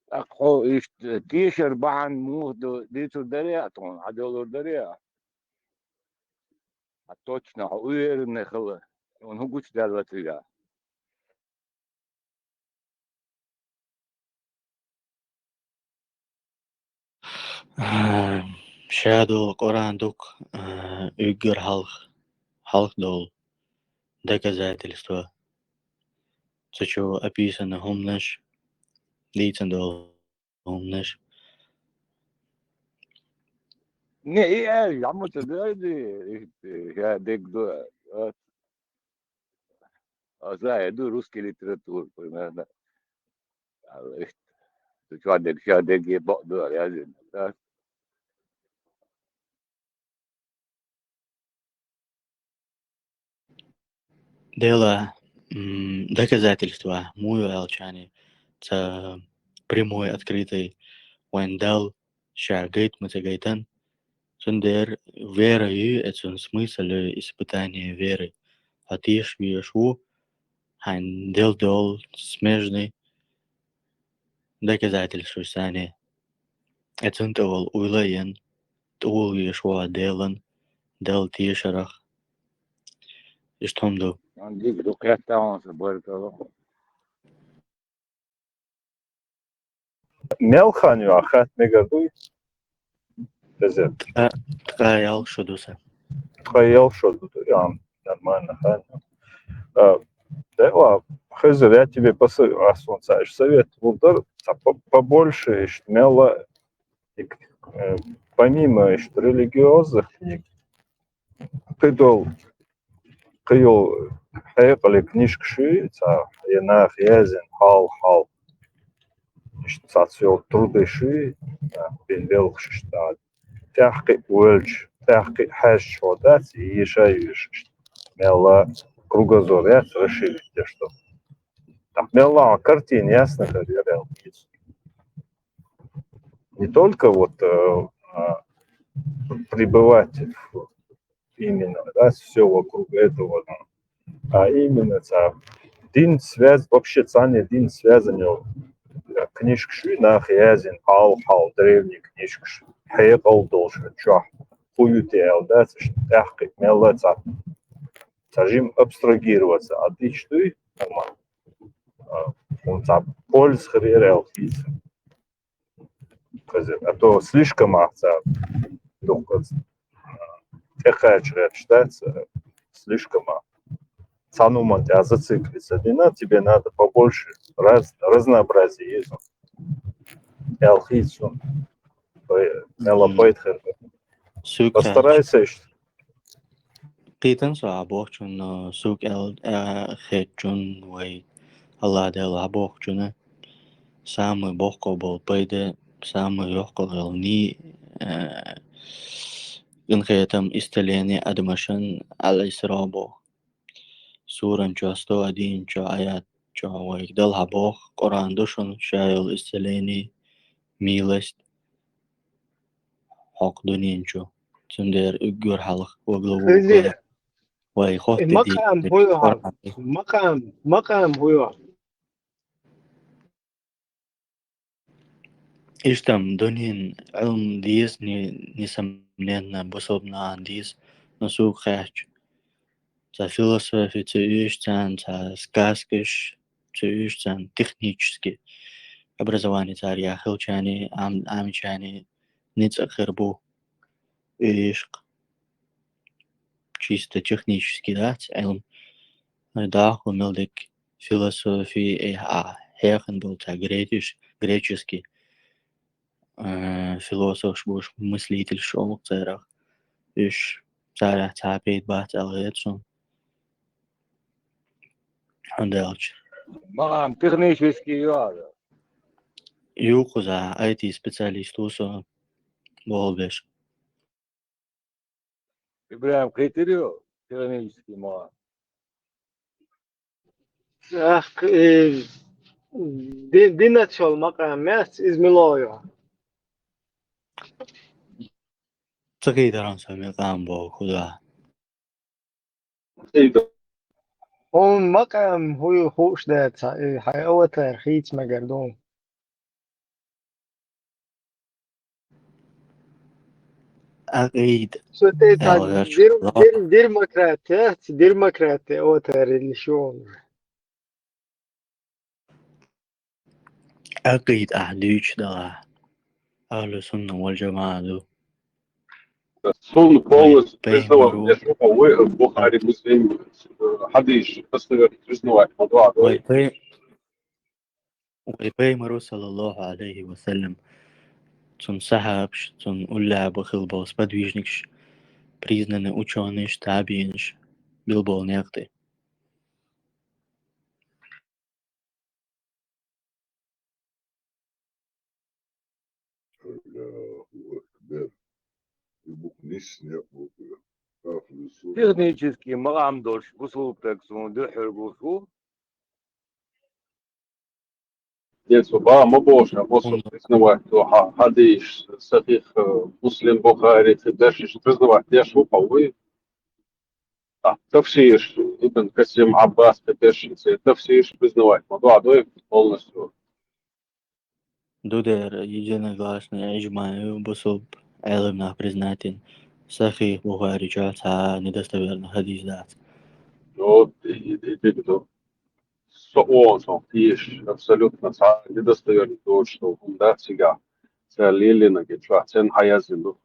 ТӀаккха хьо иштта тешар бахьана муха ду, дийцур дарий ахь тхуна, хьан долур дарий ахь? Хьан точно, хьо уверенный хила, хьуна хӀун гучудаьлла цигахь? А, ша долу Къуръан дукха, а, уггар хьалха, хьалха долу доказательство. Цу чу описано хӀуманаш, дийцина долу хӀуманаш. Не, и аьлла, хьан ма ца дойди, иштта, ша дерг ду, а, а, за, я ду русский литература, примерно. Аьлла, иштта. Цу чохь дерг, ша дерг бакъ ду, аьлла, яздина, да? Дела, м, доказательства, муха ю аьлча, цхьа прямой, открытый, вайн Далла ша гайта ма ца гайтан, цундела вера ю, и цуьнан смысл ю испытание веры. Хьо тешаш ву, хьайн Делла долу смежный доказательстваш санна. И цунна тӀе волу уйла а йина, тӀулгаш ву хьо Делан, Далла тешарах. Иштта хӀума ду. Ан дика ду, кхетта хьуна сан, баркалла. Мел хан ю а хатта мегар дуй? Хезир. Ткъа, ткъа ялх шу ду са. Ткъа ялх шу ду, я, нормально, хан. А, да, ла, Хезир, я тебе посоветую, а, сон ца иш совет, вот, да, ца по-, побольше, иш, мела, и, э, помимо, иш, религиозных книг, кхыдола, кхыйола хьекъале книжкаш ю, ца, е наха язйина хьал-хьал. Иш ца цу йолу трудаш ю, а, бен белхаш иш ца. ТӀаьхьакхиъ воьлча, тӀаьхьакхиъ хьаьжча хьо дац, и еша а йоьшуш. Мелла кругозор яц расширить деш ду. Так, мелла картина ясно, как я говорил. Не только вот, э, а, пребывать в именно, да, все вокруг этого, да. А именно ца дин связь, вообще цхьана дин связан йолу, э, книжкаш ю, наха язйина хьал-хьал древний книжкаш, хьекъал долуш чохь, хӀун ю те аьлла, да, ца тӀаьхьакхиъ мелла ца, ца жима абстрагироваться, а дича дуй, хӀума, а, хӀун ца польза хир яра аьлла хийца. Хезира. А то слишком ахь ца дуккха, а, тӀекхача гӀерташ дац, а, слишком ахь. Цхьана хӀуманна тӀехь зациклиться дина, тебе надо побольше раз-, разнообразия еза. Аьлла хийца суна. Пай-, мелла пайда хир бу. Постарайся иштта. Кхийтина со ахь бохучунна, суьга аьлла, а, хетачунна вай, АллахӀ Дела ахь бохучунна, самый боккха болу пайда, самый йоккха йолу ни-, а, къинхетам, исцеление адамашан Ал-Исра боху. Суран чохь сто одиннадцать аят чохь вайга Дала хьан боху, Къуръан ду шуна ша йолу исцеление, милость хӀокху дуьнен чу. Цундела уггар хьалха вагла вукху вай хотта дийцина Къуръан. Макъам, макъам хӀун ю? Иштта-м дуьнен Ӏилма деза, не-, несомненно, бусалба нахана деза, но суьга хаьттича, цхьа философи ца оьшу царна, цхьа сказкаш ца оьшу царна, технически образование цаьрга хилчарна, Ӏам-, Ӏамичарна ницкъ хир бу оьшуш. Чисто технически дац Ӏилма. ДӀахо мел дерг философи, э, а, хьехна болу цхьа гречес-, греческий, э, философаш бу уьш, мыслительш олу царах. Уьш царах цхьа пайда бац аьлла хета суна. ХӀунда аьлча? Макъам технический ю хьан? Ю кхуза, ай ти специалист ву со, болх беш. ИбрахӀим, кхийтира ю технический макъам? Ах, э, ди-, динца йолу макъам яц, иза мила ю? Ца кхийтира со макъам боху, хӀунда? Хьуна макъам хӀун ю хууш дац, э, хьайн аватар хийца мегар ду. Ӏакъида. Со тӀе ца дир-, дир-, дирмократи, ца дирмократи аватар или шо. Ӏакъида ахь дуьйцуш далахь, Ахьлу Сунна вал ЖамаӀа ду. Сунна полностью признавать, Бухари, Муслим, хьадис, достоверно признавать, ма дуьхьал. Вай пай-, вай Пайхамаро, саллаллаху Ӏалайхи ва саллам, цуьнан сахьабаш, цуьнан уллехь бахила болу сподвижникаш, признанный учёныйш, табиинаш, билболу некъ тӀе. Аллаху акбар. И букъ нисне а бу. Технический макъам долуш бусулба стаг суна дуьхьал гуш ву. Нет, со бан ма бохуш, а бо со признавать до хьа-, хьадис, сахих, э, Муслим, Бухари, кхин дерш иштта признавать деш ву, хьо вуй. А, тафсирш, Ибн Касир, Ӏаббас, кхин дерш, тафсирш признавать ма до, а дой полностью. Ду дера, единогласно, иджмаъ ю, бусулба Ӏеламнаха признать йина, сахих Бухари чохь цхьа недостоверный хьадис дац. Ну, и, и, и, и, ну. со оон со тийш, абсолютно цхьа недостоверный дош, что хӀума дац цигахь, цара лелийнарг, и чохь цӀена хьаязйина ду.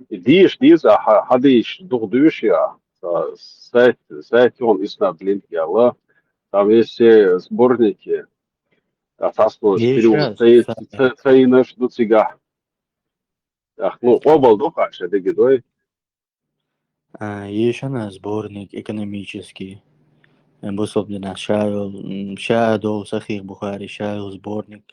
И деша деза, а хьа-, хьадийша, дукха дуьйш я, а, сайт, сайт йогӀун иснад линк яла, там есть все сборники, а, цхьаслуш Есть перевод, раз, ца, ца, ца йинарш ду цигахь. Ах, ну, къобал ду хьан ша дегидой. А, ешана сборник экономический. Э, бусалба динах ша йолу, м, ша долу Сахих Бухари, ша йолу сборник.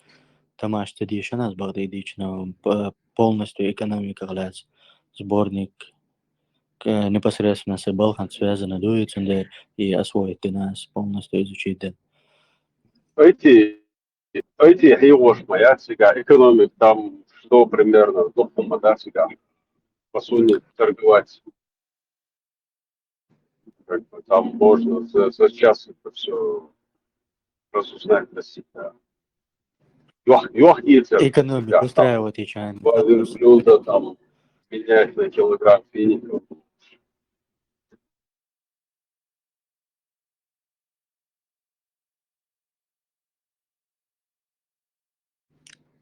Тамаш ца дешана ас бакъдерг дийцича, но п-, полностью экономиках лаьцна сборник, э, непосредственно сан балхана связано ду, и цундела и освоить дина ас, полностью изучить дина. Эти Ай ти хьехош ма яц цигахь, экономика там что примерно, дукха хӀума дац цигахь, по сути, торговать. Как бы там можно за, за час это все разузнать для себя. Йох, йох, и это Экономика устраивает и чайный. Блюдо там менять на килограмм фиников.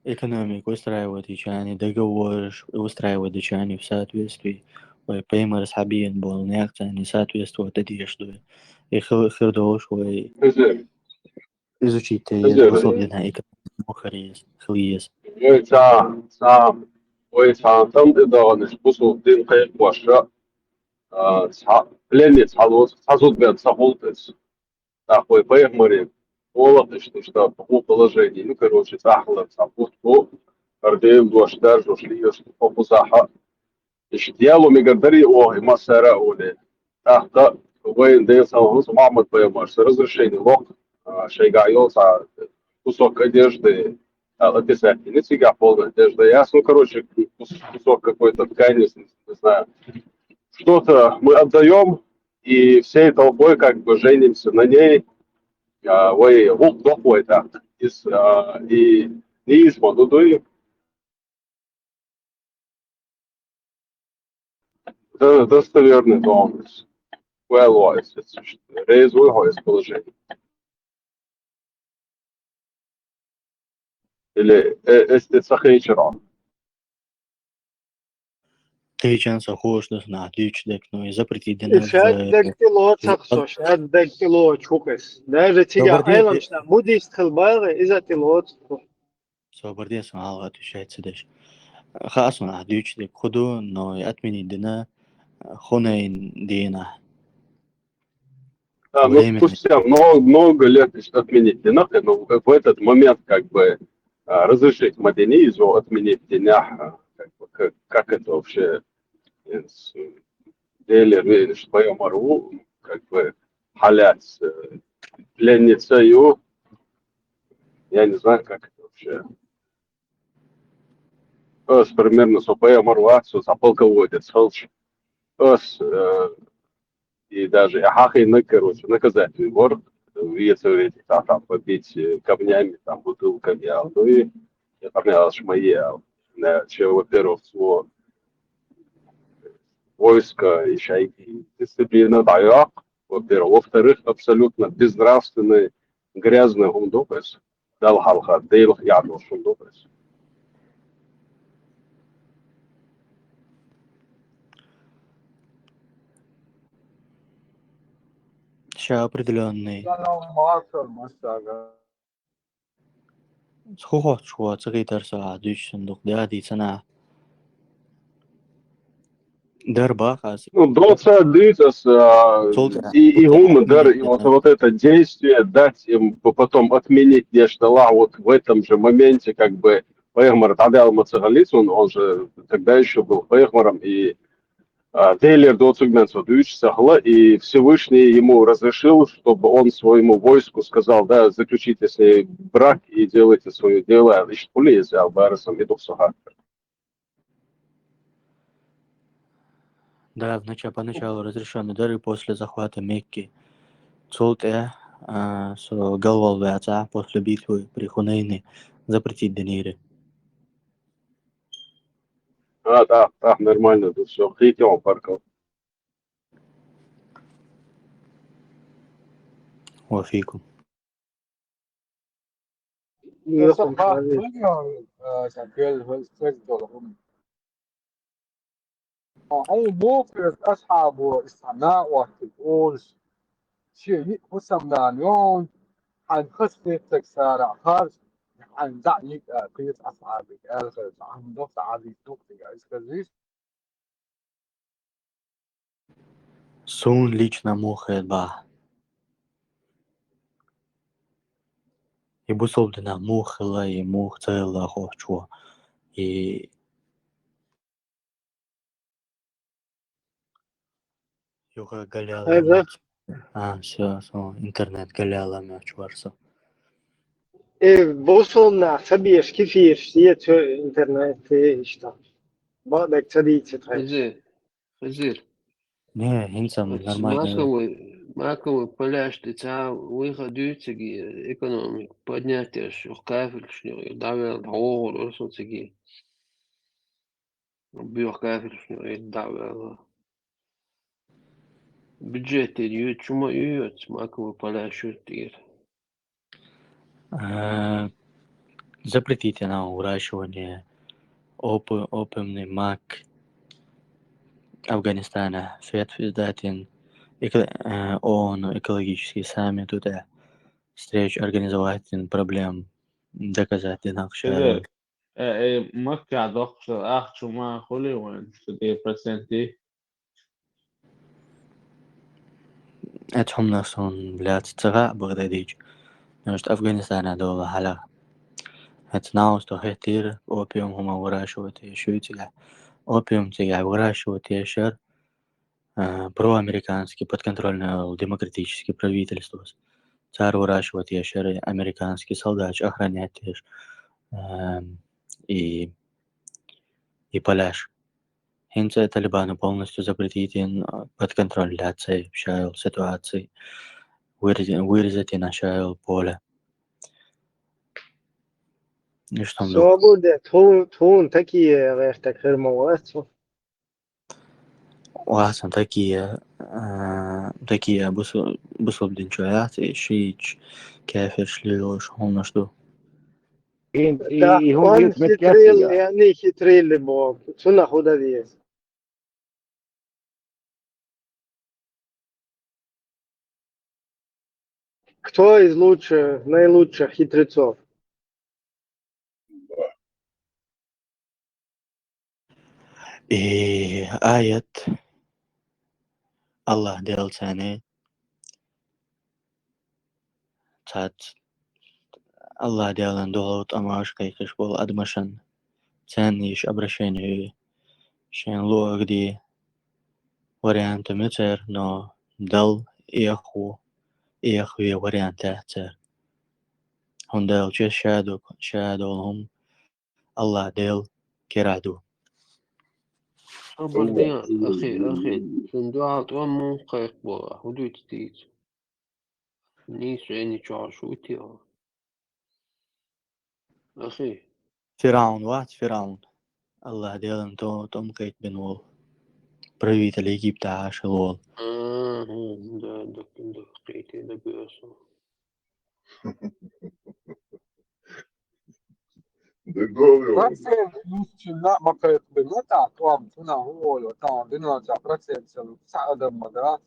Экономика устраивать йича, договораш устраивать дича в соответствии, вай пайхамарца хьабеана болу некъ царна соответствовать дан дезаш ду. И хи-, хир долуш вай изучить дан еза, бусалба динан экономика хила еза, хила еза. Вай цхьа, цхьа, вай цхьа там де догӀанаш бусалба дин кхайкхоша, а, цхьа, пленница хьалоцу, цхьа зудбен ца гӀултӀаца. ТӀаккха вай пайхамаре олу иштта, иштта хӀун положение, ну, короче, цӀахь хилар цхьа бутт бу, хӀара Делан дош даржош лелаш ду хӀокхузахь. Иштта яло мегар дарий оха и массара а олий. ТӀаккха вайн Делан салам хилла Мухьаммад пайхамарца разрешение ло, а, шайгахь йолу цхьа кусок одежды, а, описать дина цигахь, полная одежда. Ясно, короче, кус-, кусок какой-то ткани, не знаю. Что-то мы отдаём, и всей толпой как бы женимся на ней. А, вай гӀуллакх доху вай тӀаккха. Из, а, и нийса ма ду дуй. Д-, достоверный догӀанаш. Вай лоьйс, реза вуй хьо из положение? Или, э, эс те ца хечара? Кхечан со хууш ду, нах дуьйцуш дерг, ну, и запретить дина. И шаьш дерг тӀелоцу со, шаьш дерг тӀелоцу хӀу кхес. Даже цига Ӏеламча нах буддист хила бахьа, иза тӀелоцу. Собар де, сан хьалха отвечать ца деш. Хаа суна ахь дуьйцуш дерг хӀу ду, но и отменить дина, э, Хунайн дийнахь. Да, ну, временно. Спустя много, много лет отменить дина, но в этот момент, как бы, а, разрешить ма дина иза отменить дина, а, как бы, как, как это вообще, э, с-, Делера везаш пайхамар ву, как бы, хьалаьцна, э, пленница ю, я не знаю, как это вообще. Ас примерно со пайхамар вац, со цхьа полководец хилча. Ас, э, и даже и хьахийнарг, короче, наказать вуьгура, веца веца там, там побить, э, камнями, там, бутылками, а, ну и, я там, я аж мои, а, на, че, во-первых, цо войска и шайги дисциплина дӀайоккху, во-первых. Во-вторых, абсолютно безнравственный, грязный хӀума ду иза. Далла хьалха, Делах яхь долуш хӀума ду иза. Ша определённый. ХӀу хоттуш ву, ца хийтар со ахь дуьйцу суна дукха де а дийцина. Дар бах ас. Ну, доца дуьйцу ас, а, и, и хӀума дар, и вот, вот это действие дать им, п-, потом отменить деш далахь, вот в этом же моменте, как бы, пайхамар дӀадаьлла ма ца хиллий цунна, он же тогда ещё был пайхамаром, и а, Делера доцург мел со дуьйцуш ца хилла, и Всевышний ему разрешил, чтобы он своему войску сказал: «Да, заключите с ней брак и делайте своё дело», иштта хӀу леза, аьлла, барасам и дукха со хаттар. Да, внача-, поначалу разрешённый дара и после захвата Мекки. Цул тӀе, а, со галвал ваьцахь, после битвы при Хунейне запретить динийра. А, да, да, нормально, да, всё, хитём парков. Ва фикум. Аса хаттар, а, сан кхел хӀалстаг долу хӀума. Хьайн муха хеза асхьабо, иза цхьа накъостиг олуш, шен йиъ хӀусамнана йогӀу, хьайн хаза хеттарг царах харж, хьайн дӀа йиъ а кхечу асхьабига аьлла хеза, хьайн дохка Ӏазиз дукха дигахь иза хеза. Суна лично муха хета бахьа? И бусалба динехь муха хилла, и муха ца хилла хӀокху чу. И юха галъяла. Хеза? А, всё, со интернет галъяла моьттуш вара со. Э, бусалба нах ца беш кефираш е цо интернет, э, иштта. Бакъдерг ца дийца тхаьш. Хезира. Хезира. Не, хӀинца оцу нормально. Маковый, маковый пляж тӀе ца вуьйха дуьйцуьйту экономика поднять еш, юха кафелашна юкъера дӀаваьлла, дӀавогӀур вара со цига. Боьха кафелашна юкъера дӀаваьлла. Бюджет тӀе ю, чу ма ю оцу маковый пляж тӀера. А, запретить йина выращивание опи-, опиумный мак Афганистана. Фет издатин эко-, а, ООН экологический саммит, вот, а, встречу организовать, проблем доказать дина ахча. Э, э, Макка доккхуш ахча ма хуьлий вайн, что те проценти? Оцу хӀуманах суна лаьцна ца хаьа бакъдерг дийцича. Нуьшта Афганистана долу хьалха. Оцу наха хӀоттийра опиум хӀума выращивать еш ю цигахь. Опиум цигахь выращивать еш яра, а, проамериканский, подконтрольный демократический правительствос. Цара выращивать еш яра американский солдаташ охранять еш, а, и, и поляш. ХӀинца Талибана полностью запретить йина, а, под контроль лаьцна ша йолу ситуаци. Вырез-, вырезать йина ша йолу поле. И что там было? Собур де, тху-, тхуна такие гӀертаг хир ма вац. Вац, такие, а, такие бусу-, бусалба дин чу яц, и шийташ, кафирш лелош хӀуманаш ду. И, и, да, и хӀума он веза меттиг хитрил, яц, и они хитрили боху. Цунах хӀун дан деза? Кто из лучших, наилучших хитрецов? И аят Аллах Делан царна цац Аллах Делан дуьхьал тӀамаш кхайкхаш болу адамашна, царна йиш обращение ю, шайна луъург де вариант ма ю церан, но Далла эхь ву, эхь ве вариант яц церан. ХӀунда аьлча ша ду, ша долу хӀума Аллах Дела кера ду. Собар де, ахи, ахи, цуьнан дуьхьал тӀом муха кхайкхабо, хӀун дуьйцу дийца? Нийса вайна чохь шу ву те? Ахи. Фиръаун вац, Фиръаун. Аллах Делан то-, тӀом кхайкхабина волу. Правитель Египта Ӏаш хилла волу. А, хӀу, да, да, да, кхийти да боьсу. Процент йисчинна а ма кхайкхабина тӀаккха тӀом, цунах хӀун олу, тахана дуьнен чохь процент ца луьйту, цхьа адам ма дац.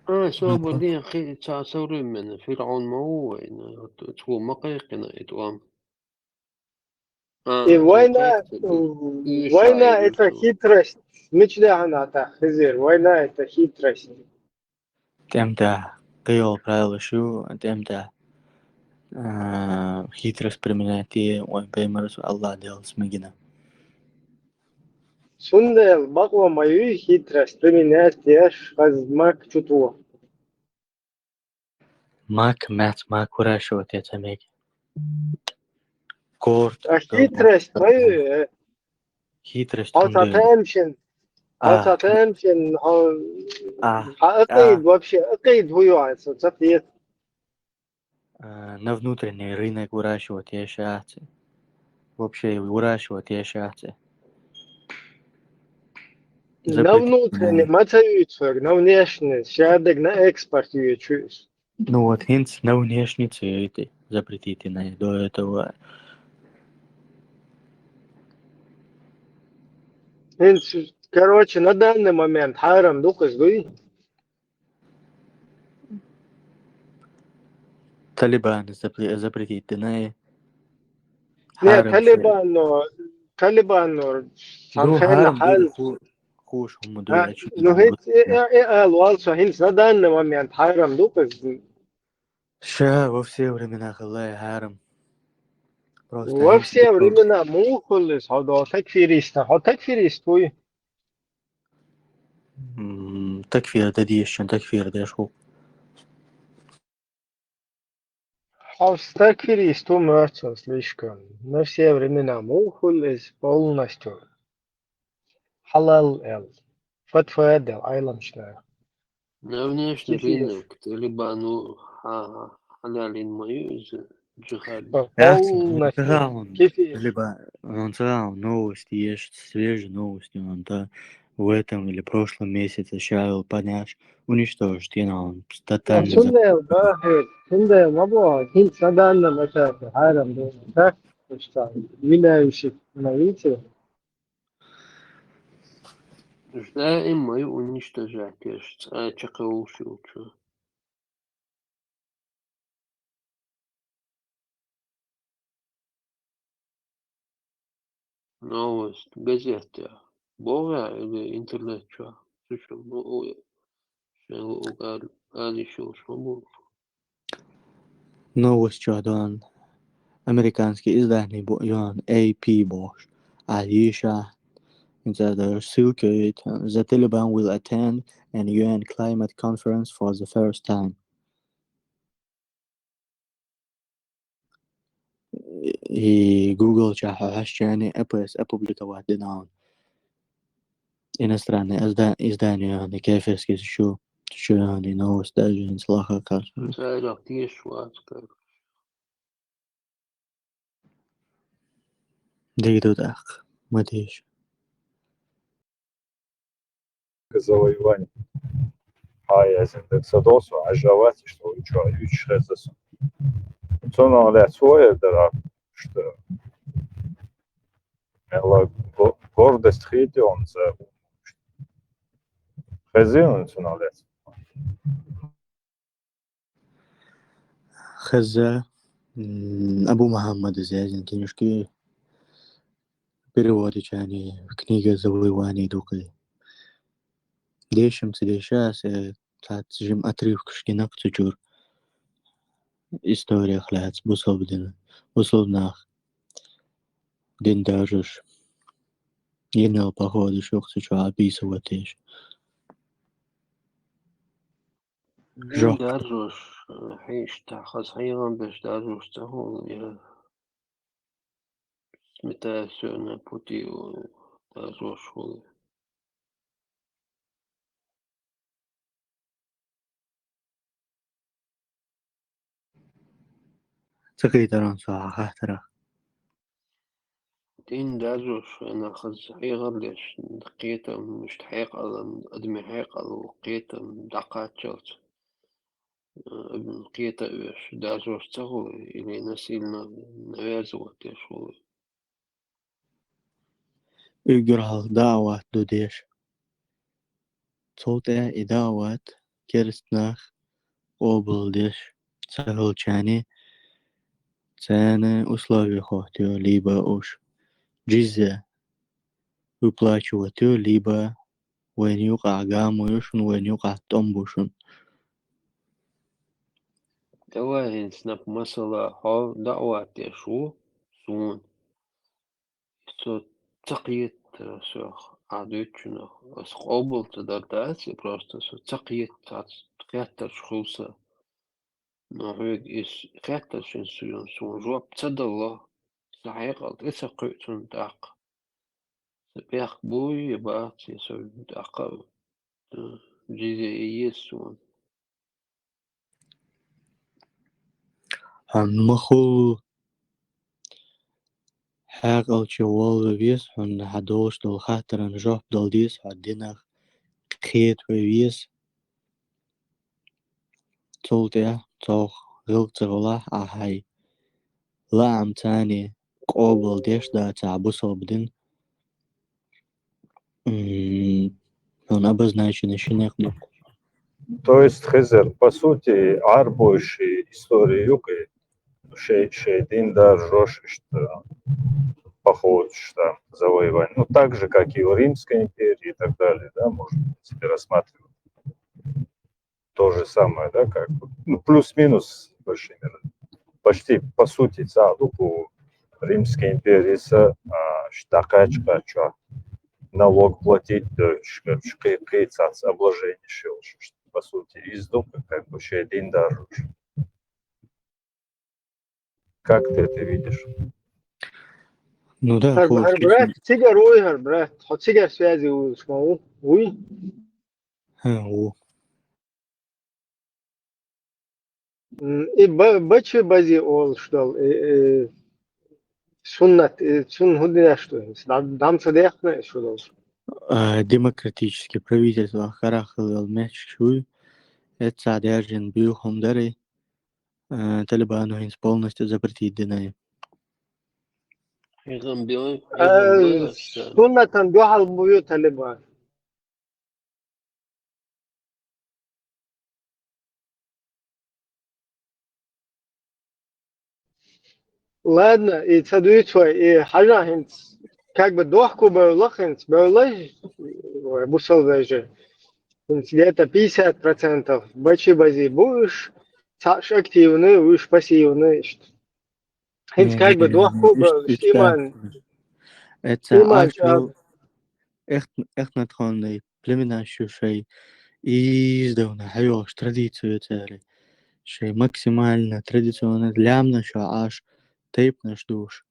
А, собар де, хи-, цхьа современный Фиръаун ма ву вайна, вот цо ма кхайкхина и тӀом. А, и война, война это хитрость. Мича даьхьна тӀаккха, Хизир, война это хитрость. ТӀемтӀехь кхин йолу правилаш ю, тӀемтӀехь, а, хитрость применять е, вайн пайхамарс Аллах Делас ма гина. Цундела бакъо ма юй хитрость применять еш, хаза мак чу тоху. Мак, маьц, мак выращивать е ца мега. Корт, а хитрость ма ю, э? Хитрость хьо ца хӀунда ю? Тамашийна, хьо ца тамашийна, хьо, а, хьан акъида, вообще акъида хӀун ю хьан, со ца хета. А, на внутренний рынок выращивать еш яц. Вообще выращивать еш яц. На внутренний ма ца юьйцу хьоьга, на внешний, шадерг на экспорт юьйцу иза. Ну вот, хӀинца на внешницу это запретить и на до этого. ХӀинца, короче, на данный момент хьарам ду-кх из, дуй? Талибан запре- запретить и на Не, хьарам Талибан, но, Талибан, но, Ну, хьарам хьарам хьал. ду, ху- хуш хӀума ду, А, а чё Ну, ты хӀинца, э, э, э, ала вал со, хӀинца на данный момент хьарам ду-кх из. Ша во все времена хилла хьарам. Просто Во хӀинца все ду- времена муха хул из, хьо до такфирист, хьо такфирист вуй? М, такфир да дешан, такфир деш ху. Хьо такфирист ву, моьртал слишком. На все времена муха хул из полностью. Хьалал эл. Фатва дел Ӏеламча наха. На внешний Кефир. Рынок, Талибану ха- хьалалин ма ю из джихад. Яц, Полностью. цигун, Кефир. либо он цигун новости есть, свежие новости, он да в этом или прошлом месяце шавил подняш, уничтожить, и он тотально Цундел, да, хӀе, цундел ма бо, хӀинца на данный момент хьарам ду. Так, что, меняющих на вите. Даим ма ю уничтожать, еш, цӀа чакхувшилчу. Новость, газета. Бога или интернет чу? Цу чу, ну, ой, шен лугар, ани шулш ма бу. Новость чуьдон. Американский издание бо- ён A P бохуш. А йиша. Инца даже ссылка ит. The Taliban will attend an U N climate conference for the first time. И Google ча хьаьшчани F S опубликовать дина он. Иностранный изда- издание, не кефирский шу, шу, не новость даже, не слаха, кажется. Царах теш вац, как. Дигду так, матиш. Завоевание. Хьа, я зиндагсадосу, а жавати, что учу, а ючу хезасу. Цуна лецвоя дара, что мела го- гордость хити он за. Хезин цуна лец. Хеза, м, Абу Мухаммад из язин кинишки переводичани книга завоеваний дукхи. Дешим ца деша, се цац жим отрывкаш гинак цучур. История хляц, бусалб дин, бусалб нах. Дин даржуш. Гинал походу шух цучу описывать еш. Дин даржош, хьиш тахас хьийгъан беш даржош ца хул, я сметая всё на пути, даржош хул. Ца кхетаран со хьахаттара. Дин даржош, вайна хаза хьийгъар деш, кхетам, мишта хьекъалан, адами хьекъал, кхетам, дӀакхаччалц, э, кхета оьш, даржош ца хула, или насильно навязывать деш хула. Уггар хьалха даъват ду деш. Цул тӀаьхьа и даъват керста нах къобалдеш ца хилчани, царна условия хӀоттайо, либо уж джизья выплачивать йо, либо вайна юкъахь гамо йо шуна, вайна юкъахь тӀом бу шуна. Давай хӀинца наб масала, хьо даъват деш ву суна. Со ца кхета соьх, ахь дуьйцучунах. Ас къобал ца дар дац, и просто со ца кхета, цхьацца хеттарш хуьлу сан. Но хьоьга иза хеттарш ин суна жоп ца дало, сан хьекъал тӀе ца кхуьу цунна тӀаккха. Сан пӀехк буй я бац, я со тӀаккха а джизья еза суна. Хьан ма хул. Хьекъалчу волла веза хьуна, хьан долуш долу хаттаран жоп дала деза хьо динах, кхета вай веза. цул тӀаьхьа цох гӀиллакх ца хилахь, ахь хьай лаам царна къобал деш дацахь бусалба дин, м, хьуна обозначено шинех ду. То есть, Хизир, по сути, Ӏарбойши история юкъе, шей, шей дин даржош иштта походишта завоевание. Ну, так же, как и у Римской империи и так далее, да, можно, в принципе, рассматривать. То же самое, да, как бы, ну, плюс-минус, больше не надо. Почти, по сути, цхьаъ ду-кх Римская империя са, а, шта кхаьча-кхаьча налог платить, да, ш-, ш-, кхе-, кхе цхьацца обложение шел, ш-, ш-, по сути, из ду, как бы, шей дин даржош. Как ты это видишь? Ну да, хӀара, хӀара брат, цигара вуй хӀара брат? Хьо цигара связи вуй, ма ву? Вуй? ХӀа, ву. М, и ба-, бачи бази олуш долу, и, и суннат, и цунна хӀун деш ду? Дам-, дам ца дехна и шу долуш? А, демократический правительство карахь хилла йолу меттигаш вуй, эццахь даьржина буьйхам дарий, а, Талибано хӀинца полностью запретить динай. Хьехам бой, а, хьехам бой, суннатан дуьхьал бу ю Талибан. Ладно, и ца дуьйцу вай, и хьажа хӀинца, как бы дохко бевлла хӀинца, бевлла вай бусалба вежарий. ХӀинца где-то пятьдесят процентов бачи бази бу уьш, цхьаъш активный, уьш пассивный иштта. ХӀинца как бы дохко бевлла, иман, иман чӀогӀа. Эхт-, эхтнатхонный племенаш ю шай, иза давна хьайогӀуш традицию церан. Шай максимально традиционно лаьмнаш Ӏаш, тайпанаш душ.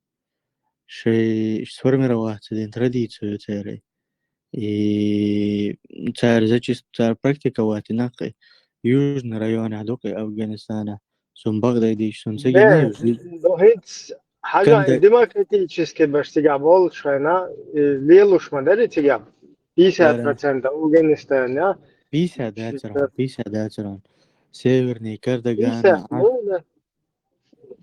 Шай сформироваться дина традицию церан. И цара зачист-, цара практиковать дина кхи Южный районехь ду кхи Афганистанехь. Сун бакъдайдийча, сун ца гина. Бе, ну, хӀинца хьажа, демократически беш цигахь болуш хьайна, и лелуш ма дарий цигахь. Пятьдесят процентов Афганистан, я? Пятьдесят дацаран, пятьдесят дацаран. Северный Кардаган. Пятьдесят, ну, да.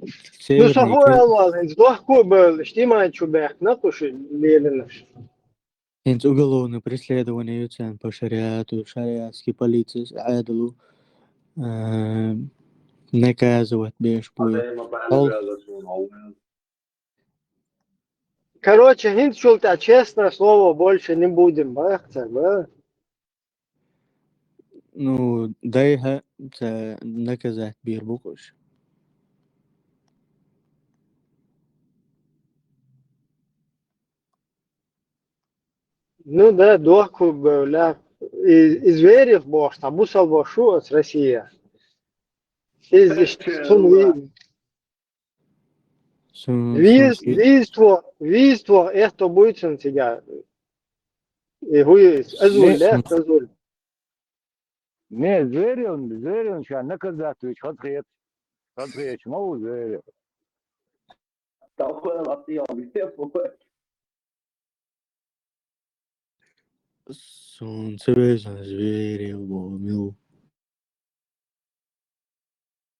Ну, со хӀун аьлла вала, хӀинца дохко а бевлла, иштта иман чу баьхкина кху шу лелинарш. ХӀинца уголовное преследование ю царна по шариату, шариатский полицейский Ӏедало, а, наказывать беш бу. Хьол-, короче, хӀинцачул тӀаьхьа честное слово больше не будем, бах цара, ба? Ну, дайхьа ца наказать бийр бу кхуш. Ну да, дохко бевлла. И, и Зверев бохуш, цхьа бусалба ву ас Россия. Иза иштта цунна ви-, виз-, виза тво-, виза тво эхто буй цунна цигахь. И хӀу ю иза? Азуль, лаьтта Азуль. Не, Зверевна, Зверевна ша наказать вича хаза хеташ. Хаза хеташ ма ву Зверев. Суна ца везан Зверев боху, мила.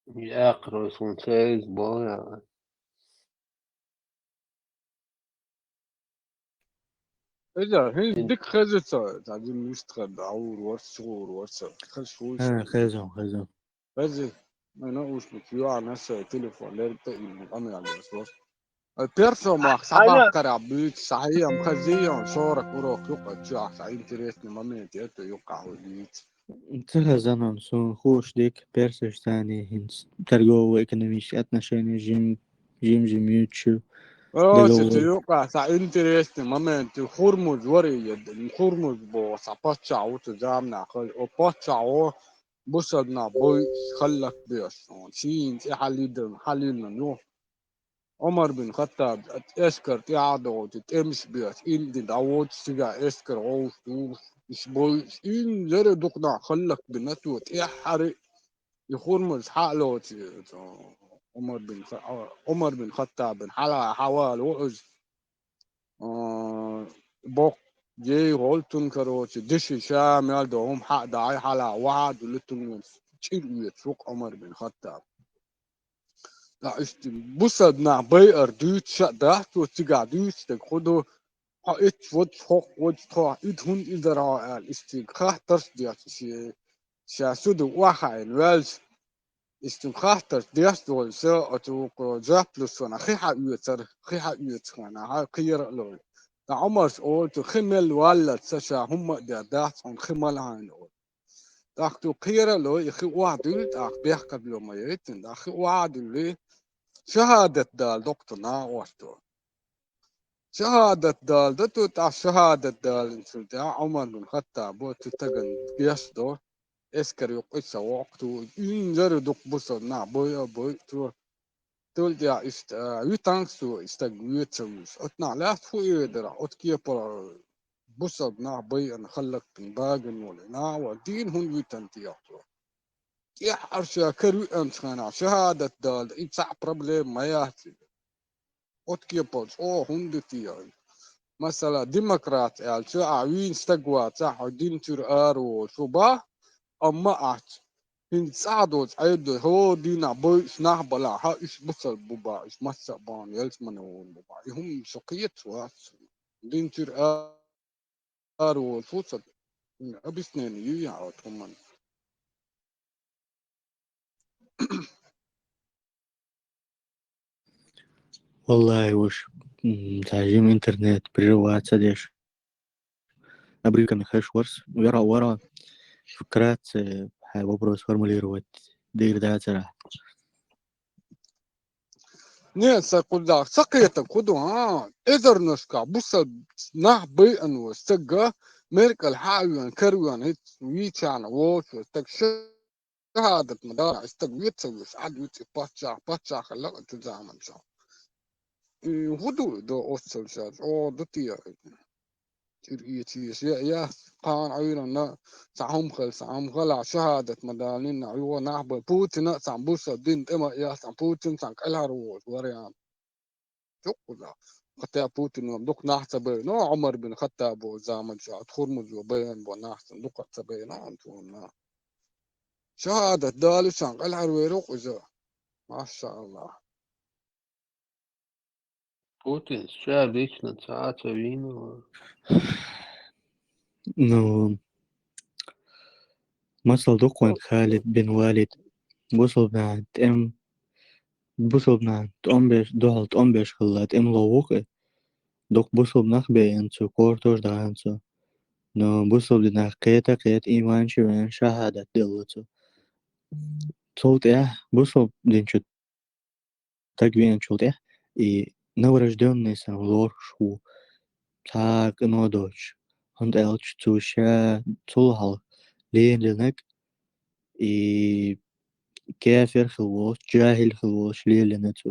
Яккхарой суна ца веза боху, я. Эжа, хӀинца дика хеза ца, цхьа дин вистхар да, гӀур варца, чугӀур варца. Хеза шуй ша. Хеза, хеза. Хеза, ай наушник юьгӀна аса телефон лерг тӀе иллина къамел деш варца. Ай персо мах схьабахкарахь буьйцу, схьаем, хазием, шорак урок юкъа чуьхь, схьа интересный момент, это юкъа хьо дийца. Ца хезанан суна хууш дика, персаш царний хӀинца торгово-экономические отношения жим-, жим-жим юьтуш ю. Короче, цу юкъа цхьа интересный момент ю, Хурмуз варий, Хурмуз боху цхьа паччахь ву цу заманахь хаза. О паччахьо бусалба нах бойуш хӀаллакбеш, шена цӀе хьалидина, хьалиллина ю. Ӏумар бин Хаттаб эскар тӀаьхьа а дохуьйту, тӀемаш беш, илди дӀавоьдуш цигахь эскар гӀовш духуш, уьш бойуш, инзаре дукха нах хӀаллакбина цо тӀаьххьара. И Хурмуз схьа а лоций, цо Ӏумар бин Ха-, Ӏумар бин Хаттаб бин хьалха хьавала ву иза. А, боккха гей гӀолтун, короче, деши ша мел до хӀума хьа а дахьий, хьалха вахьа а дуьллу тун. чӀир оьцуш ву-кх Ӏумар бин Хаттаб. ТӀаккха иштта бусалба нах байар дуьйцуш а дац цо, цигахь дуьйцуш дерг хӀун ду, хьо итт вац, хӀокху вац, тхо, ида хӀунда изара хьо аьлла, иштта цига хаттарш а деш, ше, ша суда охьахаийна ваьлча, иштта хаттарш деш долуш, оцу жоп луш вана хи хьаоьцура, хи хьаоьцу хана, хьан кхера а лой. ТӀаккха Ӏумарс олу цу хи мел валлалц ша хӀумма а дер дац хьуна, хи мала хьайна олу. ТӀаккха цу кхера а лой, и хи охьадуьллу, тӀаккха бехкабело ма яйта, тӀаккха хи охьадуьллий, шахӀадат дала доккху нагӀорто. ШахӀадат дала дан ду, тӀаккха шахӀадат далинчул тӀаьхьа Ӏумар бин Хаттабо цу стагана гечдо, эскар юккъе ца воккху, инзаре дукха бусалба нах бойа а бойу цо. Цул тӀаьхьа иштта, а, витанг цо и стаг вуьйцуш. Оцу нах лаьцна хӀун эр дара, оцу кепара бусалба нах байина, халлакхина, багина волу нах вара, дийна хӀунда витина техьа цо? ТӀаьххьара ша кара веанчу хенахь шахӀадат дала дан, и цхьаъ проблема ма яц иза. Оцу кепара чӀогӀа хӀунда ду те? Масала, демократ аьлча, ахь вийна стаг вацахь, хьо дин чуьра ара волуш ву боху, амма ахь хӀинца цӀахь доцу Ӏедало, хӀора дийнахь бойуш нах балахь, хьан уьш бусалба бу боху, уьш массо а бахьана ялсамане вон бу боху. И хӀума со кхеташ вац. Дин чуьра ара волуш ву ца, объяснение ю яхьа оцу хӀуманна. Валлахи, уж, м, цхьа жима интернет прерываться деш. Обрывками хаш варс, вера, вера, вкратце, хьайн вопрос формулировать дийр дацара. Не, сан кхузахь, сан кхетам кху ду, хьан? Эзарнашкахь бусалба нах байина волу стаг, Меркал хьа а веана, кара веана, хӀинца вийчарна волуш волу стаг, шахӀадат ма дара, и стаг вуьйцу ца вуьйцу, Ӏад вуьйцу и паччахь, паччахь хилла а цу заманчохь. И хӀун ду и до оццул ша, чӀогӀа ду те? ЧӀир эца еза, я, я, кхана Ӏуьйранна цхьа хӀума хила, цхьа хӀума хила, шахӀадат ма далийна, юха нах бан, Путина а цхьана бусалба дин тӀе ма а яхьа, цхьана Путин цхьана кӀелхьара волуш вариант. Чуккхуза. Хатта Путино дукха нах ца байна, Ӏумар бин Хаттабо заманчохь, Хурмузо байна бо нах ца дукха ца байна, Антонна. ШахӀадат далуш цхьана кӀелхьара вер ву-кх иза. Машааллах. Путинс ша лично цхьа а ца вийна вара. Ну, масал ду-кх вайн Халид бин Валид. Бусалба нахана тӀем-, бусалба нахана тӀом беш, дуьхьал тӀом беш хилла тӀемало ву-кх и. Дукха бусалба нах беана цо, кортош дахана цо. Но бусалба динах кхета а кхета, ийман чу веана, шахӀадат делла цо. Цул тӀаьхьа бусалба дин чу стаг веанчул тӀаьхьа, и новорождённый санна лоруш ву, цхьа а къино доцуш, хӀунда аьлча цо ша цул хьалха лелийнарг, и кафир хилла волуш, жахӀил хилла волуш лелийна цо.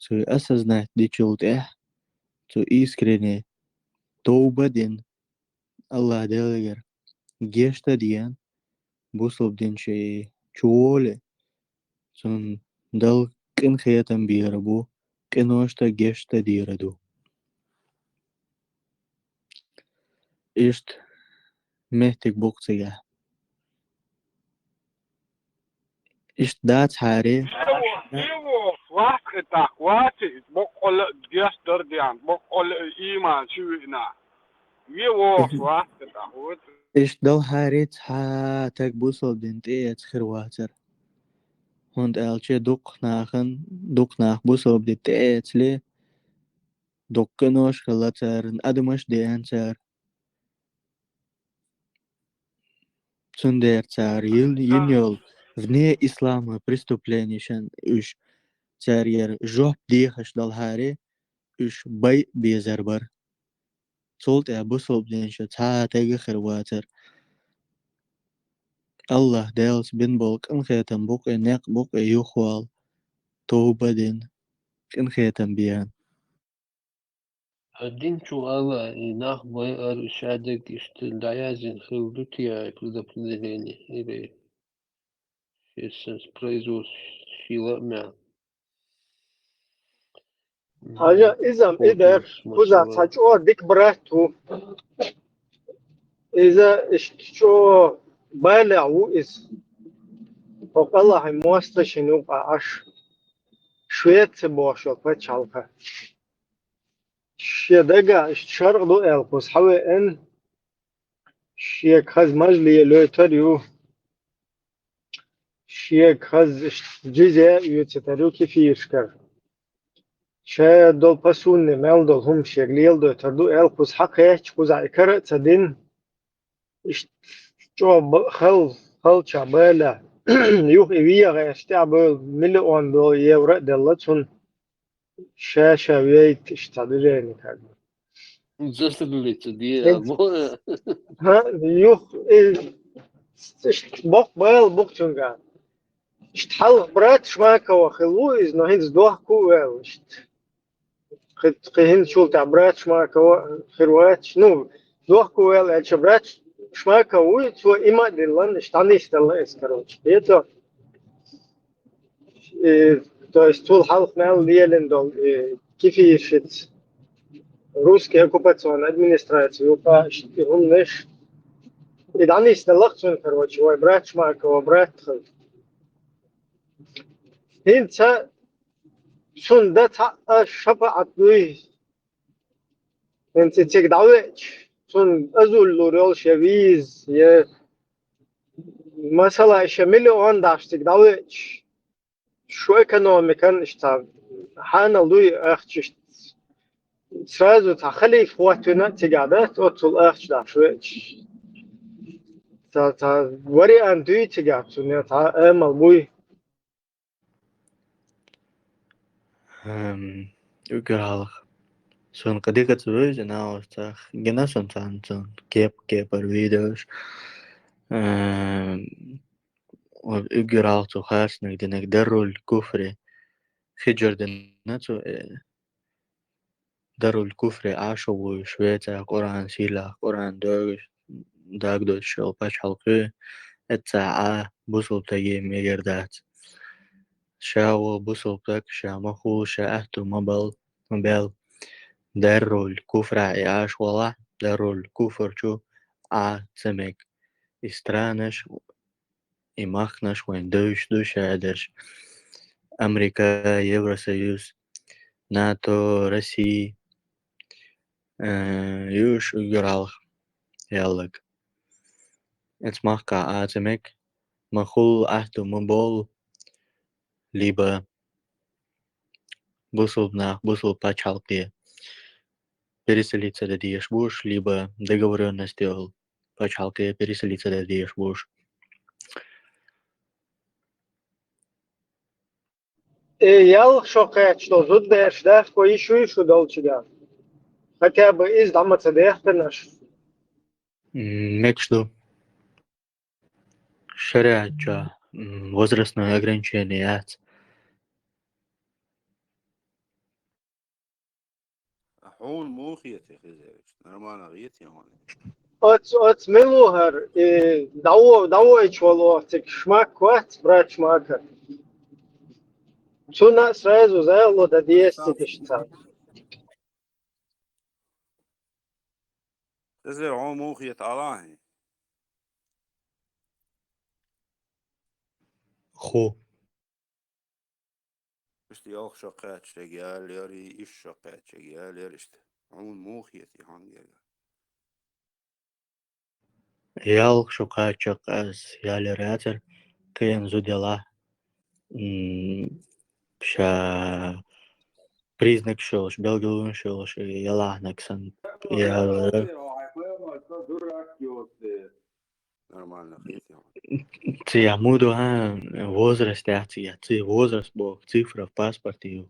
Цо осознать дичул тӀаьхьа, цо искренне товба а дина, АллахӀ Делера гечда а деана, бусалба дин чу чуволий, цунна Дала къинхетам бийр бу, къиношта а гечда а дийр ду. Иштта меттиг бу-кх цигахь. Иштта дацахьара. Иштта вон, и вон, вац и тӀаккха, вац и, боккъала а гечдар а деана, боккъала а ийман чу веана. Ве вогӀуш вац и тӀаккха, вуьйцу. Иштта далахьара, цхьа а стаг бусалба дин тӀе эца хир вацара. ХӀунда аьлча дукха нахана, дукха нах бусалба дин тӀе эцале, дукха къинош хилла царна, адамаш деана цара. Цундела цара йин-, йина йолу вне ислама преступлени шен уьш цаьргара жоп дехаш далахьара, уьш байа безар бара. Цул тӀаьхьа бусалба дин чу цхьа а стаг а хир вацара. АллахӀ Делаца бина болу къинхетам бу-кх и, некъ бу-кх и юхавала, товба а дина, къинхетам беана. Дин чу ала, и нах байар, и шадерг иштта дӀаяздина хилла ду те предопределение, или шен произвол шийла а мел. Хьажа, иза-м и дара, кхузахь цхьа чӀогӀа дика брат ву. Иза иштта чӀогӀа балигӀ ву иза. ХӀокху Аллахьан мостагӀашна юкъа Ӏаш, Швеци бохуш йолу пачхьалкх. Шен дагахь иштта шарӀ ду аьлла кхуза хьавеана, шега хаза мажле лойтур ю, шега хаза иштта джизья оьцуьйтур ю кефиршкара. Ша долу посуни мел долу хӀума шега леладойтур ду аьлла кхуза хьакхаьчча, кхузахь и кара а ца дина, иштта чӀогӀа ба-, хал-, халчахь бала, юха и вегӀа аьлча тӀаьхьа бевлла миллион долу евро а делла цунна, ша-ша вейта иштта цхьа движение как бы. Заступиться, ди-, Эц-, або. ХӀа, юха, и, иштта боккха бала бу-кх цуьнгахь. Иштта хьалха брат Шмакова хилла ву иза, но хӀинца дохко а ваьлла иштта. Кхин, кхин хӀинцачул тӀаьхьа брат Шмакова хир вац. Ну, дохко ваьлла аьлча, брат Шмаков вуй, цо има а диллина, иштта дӀанисделла иза, короче. Хетта? И, то есть, цул хьалха мел лелийна долу, и, кефиршца русский оккупационная администрация юкъа иштта и хӀуманаш. И дӀанисделла-кх цунна, короче, вай брат Шмакова брат хилла. ХӀинца цунна дан цхьаъ а шапаӀат дуй. ХӀинца цига дӀавеача, цунна азулла лур йолуш я виза, я, масала, ша миллион даш цига дӀавеача, шу экономикан иштта хьанал дуй ахча иштта. Сразу цхьа халифа хӀоттавина а цигахь дац, оццул ахча даш веача. Цхьа, цхьа вариант дуй цигахь, цунна цхьа амал буй. Эм, уггар хьалха. Суна кхин дика ца вевзина, оццах гина суна царна цунна кеп-кепара видеош. Эм, уггар хьалха цо харцниг динарг Даррул Куфри хьиджар дина цо, э, Даррул Куфри Ӏаш ву Швецехь Къуръан сийлахь, Къуръан догуш, дагадоцуш йолу пачхьалкх ю, эццахь Ӏа бусулба стаге мегар дац. Ша ву бусулба стаг, ша ма хула, ша аьтту ма бал, ма бел. Даррул Куфрахь и Ӏаш валахь, Даррул Куфр чу Ӏа ца мега. И странаш, и махканаш вайн девзаш ду ша дерш. Америка, Евросоюз, НАТО, Россия, э, уьш уггар хьалха яллаг. Эцу махкахь Ӏа ца мега, ма хула, аьтту ма бовла, либо бусулба нах бусулба пачхьалкхе переселиться дан дезаш буш, либо договорённость йолу пачхьалкхе переселиться дан дезаш буш. Э, ялх шо кхаьчча долу зудбераш дахко йиш юй шу долчуьра? Хотя бы иза дӀа ма ца дехкина аша. М, мегаш ду. ШариӀат чохь, м, возрастное ограничение яц. Хьуна муха хета, Хизевич? Нормально хета хьуна? Оц, оц мила ву хӀара, и дӀаво-, дӀавойтуш волу оха цига шмак вац, брат Шмака? Цунна а сразу зало дан деза цига иштта. Хизер, хьуна муха хета, Алахьи? Ху. Иштта ялх шо кхаьчча ялера, и исс шо кхаьчча ялера иштта. Хьуна муха хета хьуна герга? Ялх шо кхаьчча ас ялера яцара, кхин зуда ялахь, м, ша признакаш йолуш, белгалонаш йолуш, ялахьнаг санна ялера. Нормально хета. Цигахь муха ду, а, возраст яц цигахь, ци возраст боху, цифра в паспорте ю.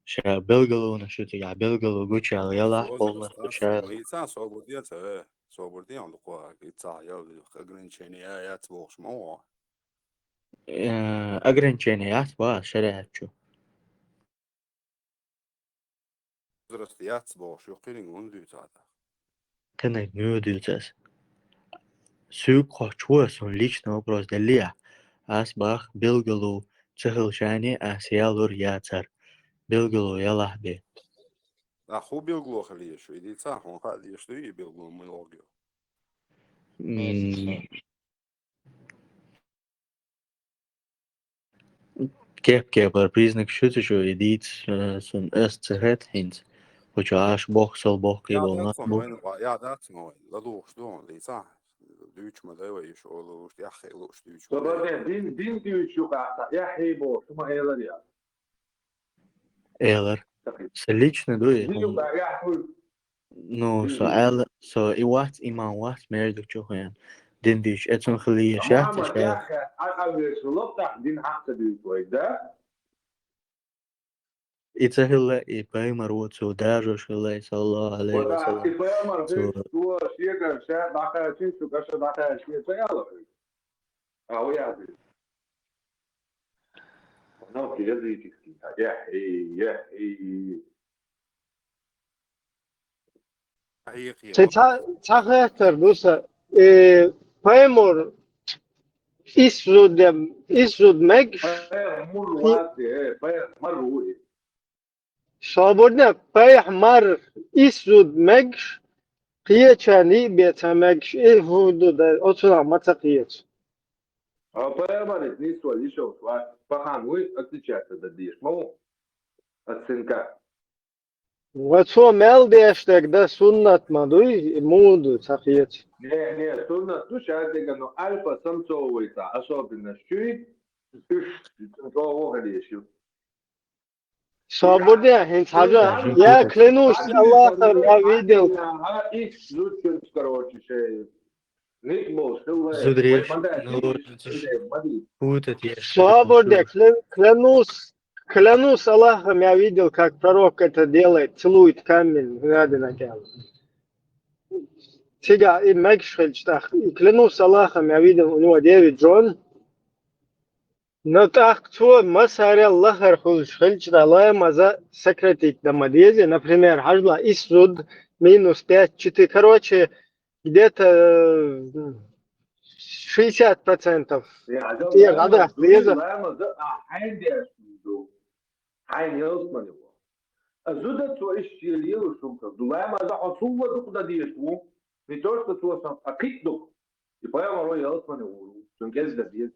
Ша белгалонаш ю цигахь, белгало гучуяла ялахь полностью ша. Йица собар де ца, э, собар де, он дукха йица ял ограничение яц бохуш ма ву. Э, ограничение яц боху шариӀат чу. Возраст яц бохуш, ю кхиниг хӀунда дуьйцу хьан тӀаккха? Кхиниг муха дуьйцу ас? Суьйг кхоччуш ву ас, хӀун личный вопрос деллий ахь? Ас бах, белгало ца хилча а ас ялур яцара. Белгало ялахь бен. А хӀун белгало хила еза шу? И дийца хьуна хаа дезаш дуй, и белгало муьлха ю? М, Кеп-кепара признак шу ца шу и дийца, э, сун ас ца хет хӀинца. Кху чу Ӏаш боху, сал боху, кхин Я болу дац нах сон бу. вайн ва, я дац сон вайн. Ла лугӀуш ду, лийца. Дуьйцу ма дай вай, иш олу лугӀуш, яххе лугӀуш дуьйцу. Со базен, дин, дин дуьйцу ю кхахьа, яххе боху, шу ма элар я. Элар. Са лично ду и Дин ю хӀума. Кхахьа, яххе. Ну, со Мгм. Аьлла, со и вац, имам вац, мердик чу хен. Дин дуьйцу, эцун хили еш яц, Мухаммад ша. Яххе, а, а, веш лоп тах, дин хьакъ ца дуьйцу вай, да? И ца хилла, и пайхамар ву цу даржош хилла, и саллаллаху алейхи ва саллям. И пайхамар цу хилла, цо шегара ша дӀакхаьчина, шу каша дӀакхаьчина, ца яла хӀуьга. А, ву яхи. Ну, языческий. Яхи, яхи. Цхьа, цхьа хаттар ду сан, э, пайхамар исс зуда, исс зуда мегаш, Пайхамар ву, э, пайхамар ву и. Собарна, пайхамар исс зуда мегаш, кхечарна йиъ бен ца мегаш, и хӀун ду дан, оцунах ма ца кхеча. А пайхамар исс нисвал йиш йолуш вац, пахан вуй, отличаться дан дезаш ма ву. Оцинка. Ва цо мел деш дерг дан суннат ма дуй, муха ду, ца кхеча. Не, не, суннат ду шадерг, но альфа-самцовый ца особенность чуьй, уьш чӀогӀа хила езаш ю. Собарна, хӀинца хьажа, я клянусь Аллахом, я видел. Исс зудчуьнца, короче, шей. Ник болуш хилла. Зудреш, наложница, путать еш. Собарна, кля-, клянусь, клянусь Аллахом, я видел, как пророк это делает, целует камень, гадина кӀел. Цига и мегаш хилча тӀаккха, и клянусь Аллахом, я видел, у него девять жен. Но тӀаккха цо массарел лахара хуьлуш хилча, ламаза сократить дан ма деза. Например, хьажал, исс зуда минус пять, четыре, короче, где-то, э, шестьдесят процентов. Я, да, тӀера ламаз дӀадахьа ду, деза. Ламаза, а, хьайн деш ду. Хьайн ялсмани ву. А зуда цо иштта лелаш хӀума ду. Ламаза хьо цул а дукха дан дезаш ву. Не то, что цо сан, а кхин а дукха. И пайхамар вай ялсмане ву, цуьнан кӀезга дан деза.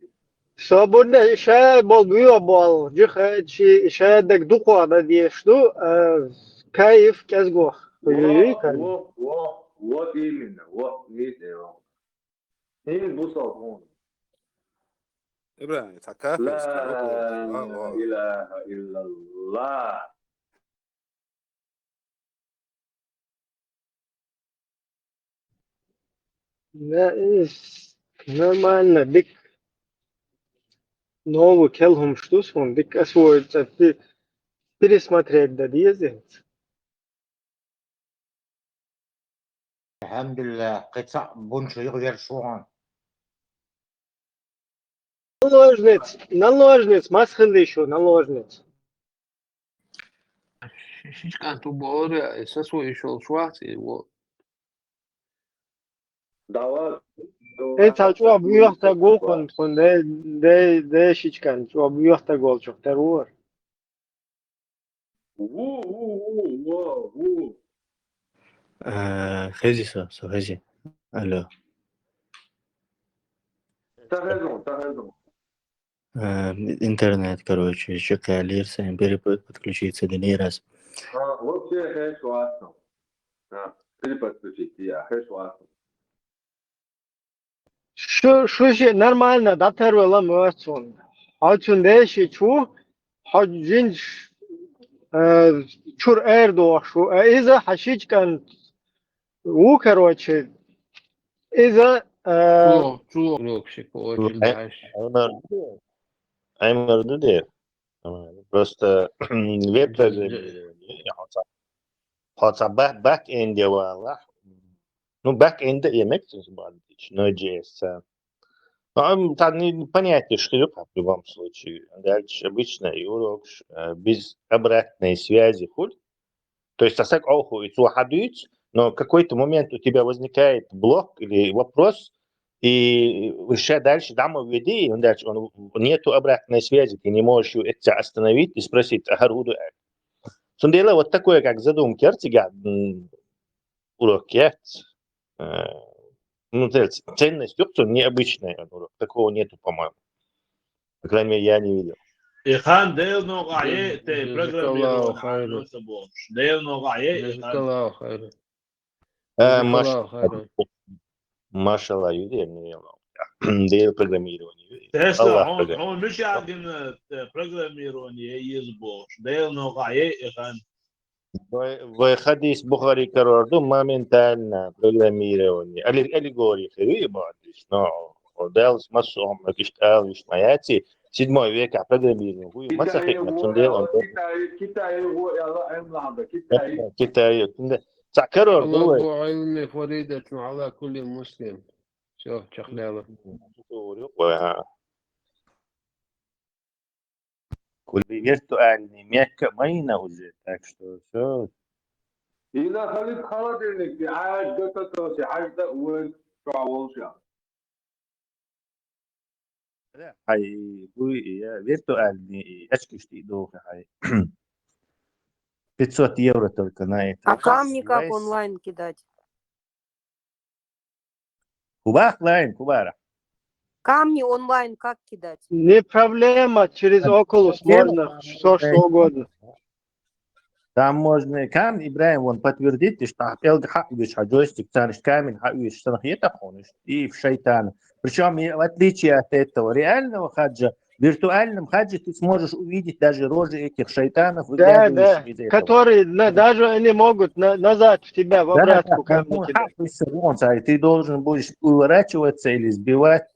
Собарна, и ша болу буьйха болу, джихад ши, и ша дерг дукха дан дезаш ду, а, кайф кӀезгох. Во, во, во, вот именно, вот, видите, вот. ХӀинца бу со хьуна. ИбрахӀим, цхьа кафе, ла илаха иллаллах. Да, э, нормально, дика. Новый кел хӀумаш ду суна, дика освоиться, пе-, пересмотреть дан деза. Алхьамдулиллах, кхин цхьаъ бунчу юха верш ву хьуна. Наложница, наложница, мас хилла шу, наложница. Ши-, шичкан ту бора, сасо ишол швахц, и во. Давай. Эй, цхьа чӀогӀа буьйху стаг ву хьуна, тхуна де, де, де шичкан, чӀогӀа буьйху стаг волчух тера вора. Ву, ву, ву, ву, ву. Э, хези со, со хези. Алло. Та хезон, та хезон. Э, интернет, короче, ещё калир, сайн перепод-, подключиться динирас. А, вообще хеш ватсом. А, переподключить, я, хеш ватсом. Шу, шу ши нормально дӀатарвала моьтту суна. Хьо цуьнан деши чу, хьо жинаш, э, чуьра эр дохуш ву. Э, иза хьан шичкан ву, короче, иза, э, чуло, чуло, короче, очень дальше. Аймар ду де? Просто веб-, хьо цхьа, хьо цхьа бак-, бэк-энде валахь. Ну, бэк-энд а мега цунца баддича, Node.js-ца. Ну, ам, та не-, понятие шхилю, в любом случае. Дальше обычный урок, э, без обратной связи хуьлу. То есть, а саг оху, и цо хьадуьйцу, но в какой-то момент у тебя возникает блок или вопрос, и ша дальше дама веди, и дальше он, нету обратной связи, ты не можешь его это остановить и спросить, а хӀара хӀун ду аьлла. Цундела вот такое, как задумка, цига, м, урок яц. Э, ну, ц-, ценность юкъ, необычный он урок. Такого нету, по-моему. По крайней мере, я не видел. И хан Делан новкъахь е, те программирование Ӏа ца бохуш. Делан новкъахь е и хан. Э, маш-, машалла, ю дерни. Дел программирование ю. Тесла, Аллах хьо, программи-, хьо мича гина, э, программирование еза бохуш. Делан новкъахь е и хан. Вай, вай хадис Бухари карор ду, моментально программирование. Алле-, аллегория хир ю и боху хадис, но Даллас массо а хӀума иштта ала виш ма яций, седьмой векахь программирование хӀу ю, маца хетна, цундела он Китай, Китай, Китай, Китай. Цхьа карор ду вай. Фаридатун ала кулли муслим. Всё, чекхдала. Вай, ха. Кулли виртуальный Мекка майна уже, так что всё. Ина халит холодильник, ти хьаьж да татоси, хьаьж да вайн чохь волуш яхь. Хьай, буй, я виртуальный очкиш тӀе доху хьай. Пятьсот евро только на это. А камни как онлайн кидать? Кубах лайн, кубара. Камни онлайн как кидать? Не проблема, через Oculus можно, всё что угодно. Там можно камни, Ибрахим, вон подтвердить, что пӀелг хьаъ веш хьан джойстик, царнаш камень хьаъ веш, санах етахь хьуна, и в шайтана. Причём, и в отличие от этого реального хаджа, в виртуальном хадже ты сможешь увидеть даже рожи этих шайтанов, да, выглядывающих из этого. Которые на-, даже они могут на-, назад в тебя, в обратку камни кидать. Да, да, да, ну, хьаъ веш вон цай, ты должен будешь уворачиваться или сбивать,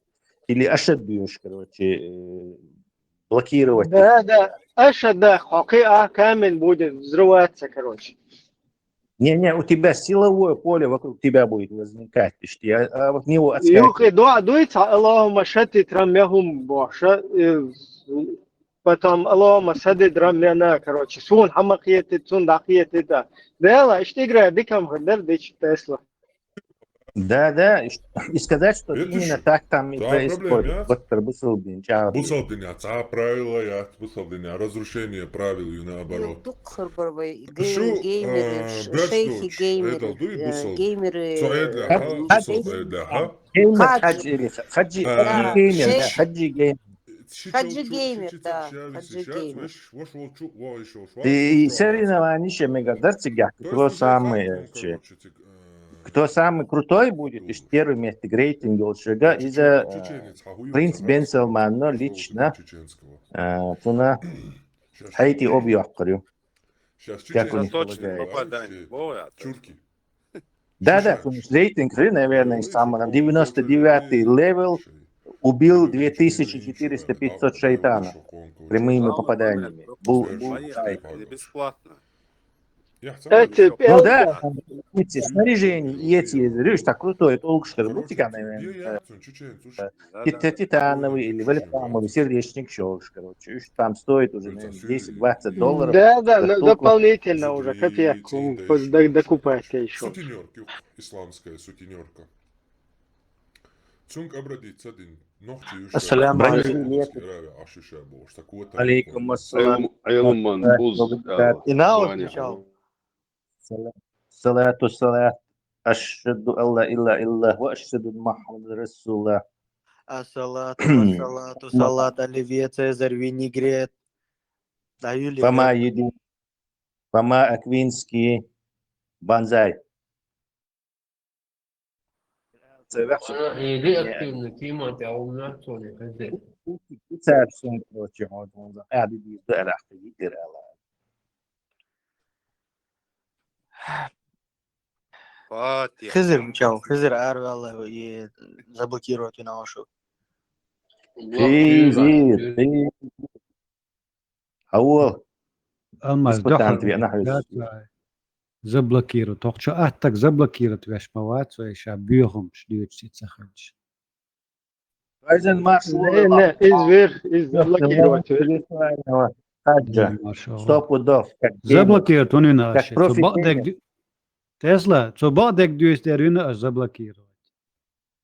или ашад бьёшь, короче, э, блокировать. Да, да, ашад, да, хьо кхиа, камень будет взрываться, короче. Не-не, у тебя силовое поле вокруг тебя будет возникать, ишти, а, а от него отскакивать. Юххе дуа дуй цхьа, Аллахумма шаттит рамьяхум бохуш, э, потом Аллахумма саддид рамьяна, короче, суна хьа ма кхетийта, цунна дӀакхетийта. Дела, иштта игра дика хӀума хир дара дича Тесла. Да, да, и ш-, и сказать, что именно так там и происходит. Баттар бусалба дин чӀагӀ. Бусалба дин яц, а правила яц, бусалба дин яц, разрушение правил ю наоборот. Дуккха хир бара вай ге-, геймеры, шейхи геймеры, э, геймеры. Цо эдла, ха, бусалба эдла, ха? Геймер хаджи или ха-, хаджи, хаджи геймер, да, хаджи геймер. Хаджи геймер, да, хаджи геймер. И соревнования ещё мега дарцигах, кто самый, э, че. Кто самый крутой будет, ишт первый место рейтинг йолчуга, иза, э, принц Бен Салманна лично, э, цуна хьайти объёккхур ю. Как у них полагается. Да, да, цуна рейтинг хир, наверное, самый девяносто девятый левел, убил две тысячи четыреста пятьсот шайтанов прямыми попаданиями. Бу-, бу-, бесплатно. Ну да, эти снаряжение, и эти, видишь, так крутой, толк, что ли, бутика, наверное, э, тит-, титановый или вольфрамовый сердечник, что ли, короче, уж там стоит уже, наверное, десять-двадцать долларов. Да, да, дополнительно уже копейку докупать ещё. Сутенёрка, исламская сутенёрка. Цунга обратиться дин. Ассаламу алейкум. Алейкум ассалам. Айлуман буз. Инал мичал. Салату салат. Ашхаду алла илла илла ва ашхаду Мухаммад расулла. Ассалату вассалату салат оливье цезарь винегрет. Даюли. Фома еди. Фома аквинский. Банзай. Ца ваьхча. Ана, э, реактивный климат, а у нас что ли, хозяин? Ца сум, короче, вот он за. А, биби, да, рахты, видер, ала. Фатиха. Хизир, мичал, Хизир арвала и заблокировать на вашу. Блокировать. Хизир, хизир. Хьавол. Алмаз, испытант веана хьуьйсу. Заблокировать. Тохча аттаг заблокировать веш ма вац вай ша боьхамаш дуьйцу и ца хилча. Айзен марш. Не, не, из вер, из заблокировать вер. Хаджа. Сто пудов. Заблокировать вуна аш. Цо бакъдерг ду-, Тесла, цо бакъдерг дуьйцу дер вина аш заблокировать.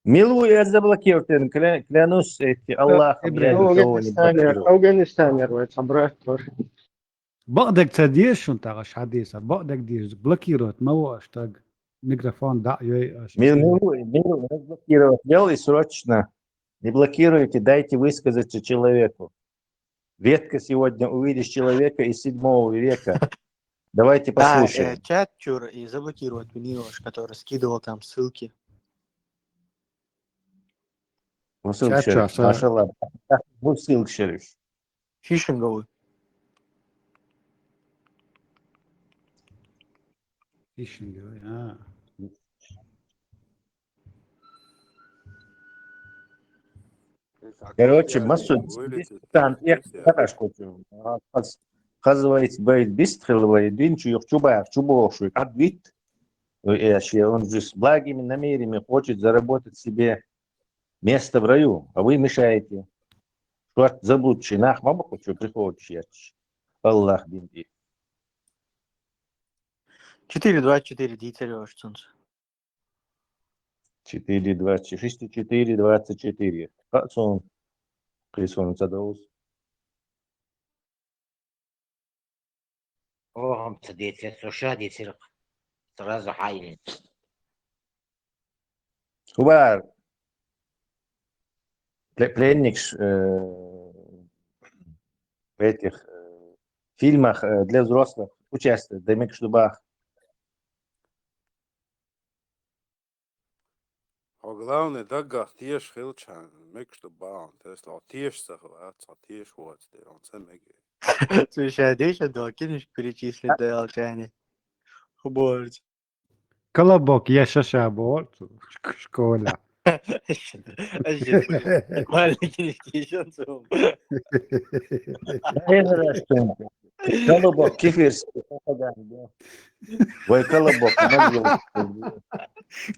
Мила ву я заблокировать, кля-, клянусь, эти, Аллахом, я никого не блокирую. Афганистанер, Афганистанер вай, цхьа брат тоже. Бакъдерг ца деза шуна тахана хьадийца, бакъдерг деза, блокировать ма ву аш таг, микрофон дӀа а йой аш. Мила, мила ву, мила ву, разблокировать делай срочно. Не блокируйте, дайте высказаться человеку. Редко сегодня увидишь человека из седьмого века. Давайте А, послушаем. э, чат чура и заблокировать Винилович, который скидывал там ссылки. Васил Чат Шериф, часа. Машалла. Васил Шериф. Фишинговый. Фишинговый, а. Короче, Масуд, там я хорошо хочу. Хаз- Хазовец бейт бистхиловый, дин чух чубах, чубохшуй, адвит. Э, э, Он же с благими намерениями хочет заработать себе место в раю, а вы мешаете. Что заблудший, нах, мама хочу, приходишь, я. Аллах бинди. Четыре двадцать четыре дитер, что он. Четыре двадцать шесть, четыре двадцать четыре. Хацун. Хрисун Садаус. О, هم تديتر، سوشا ديتر. Сразу حايلين. Хубар. Пле- Пленник ш- э, в этих э, фильмах э, для взрослых участвует, Демек Штубах. Хьо главный даггах теш хилчхьан, мекш ду баан, тесла теш сахла, ца теш вот, он ца меге. Слушай, а дальше два кинешь перечислить до алчани. Хуборт. Колобок, я шаша бор, школа. Маленький ещё. Колобок, кефирский пропаганда. Вай, Колобок, могила.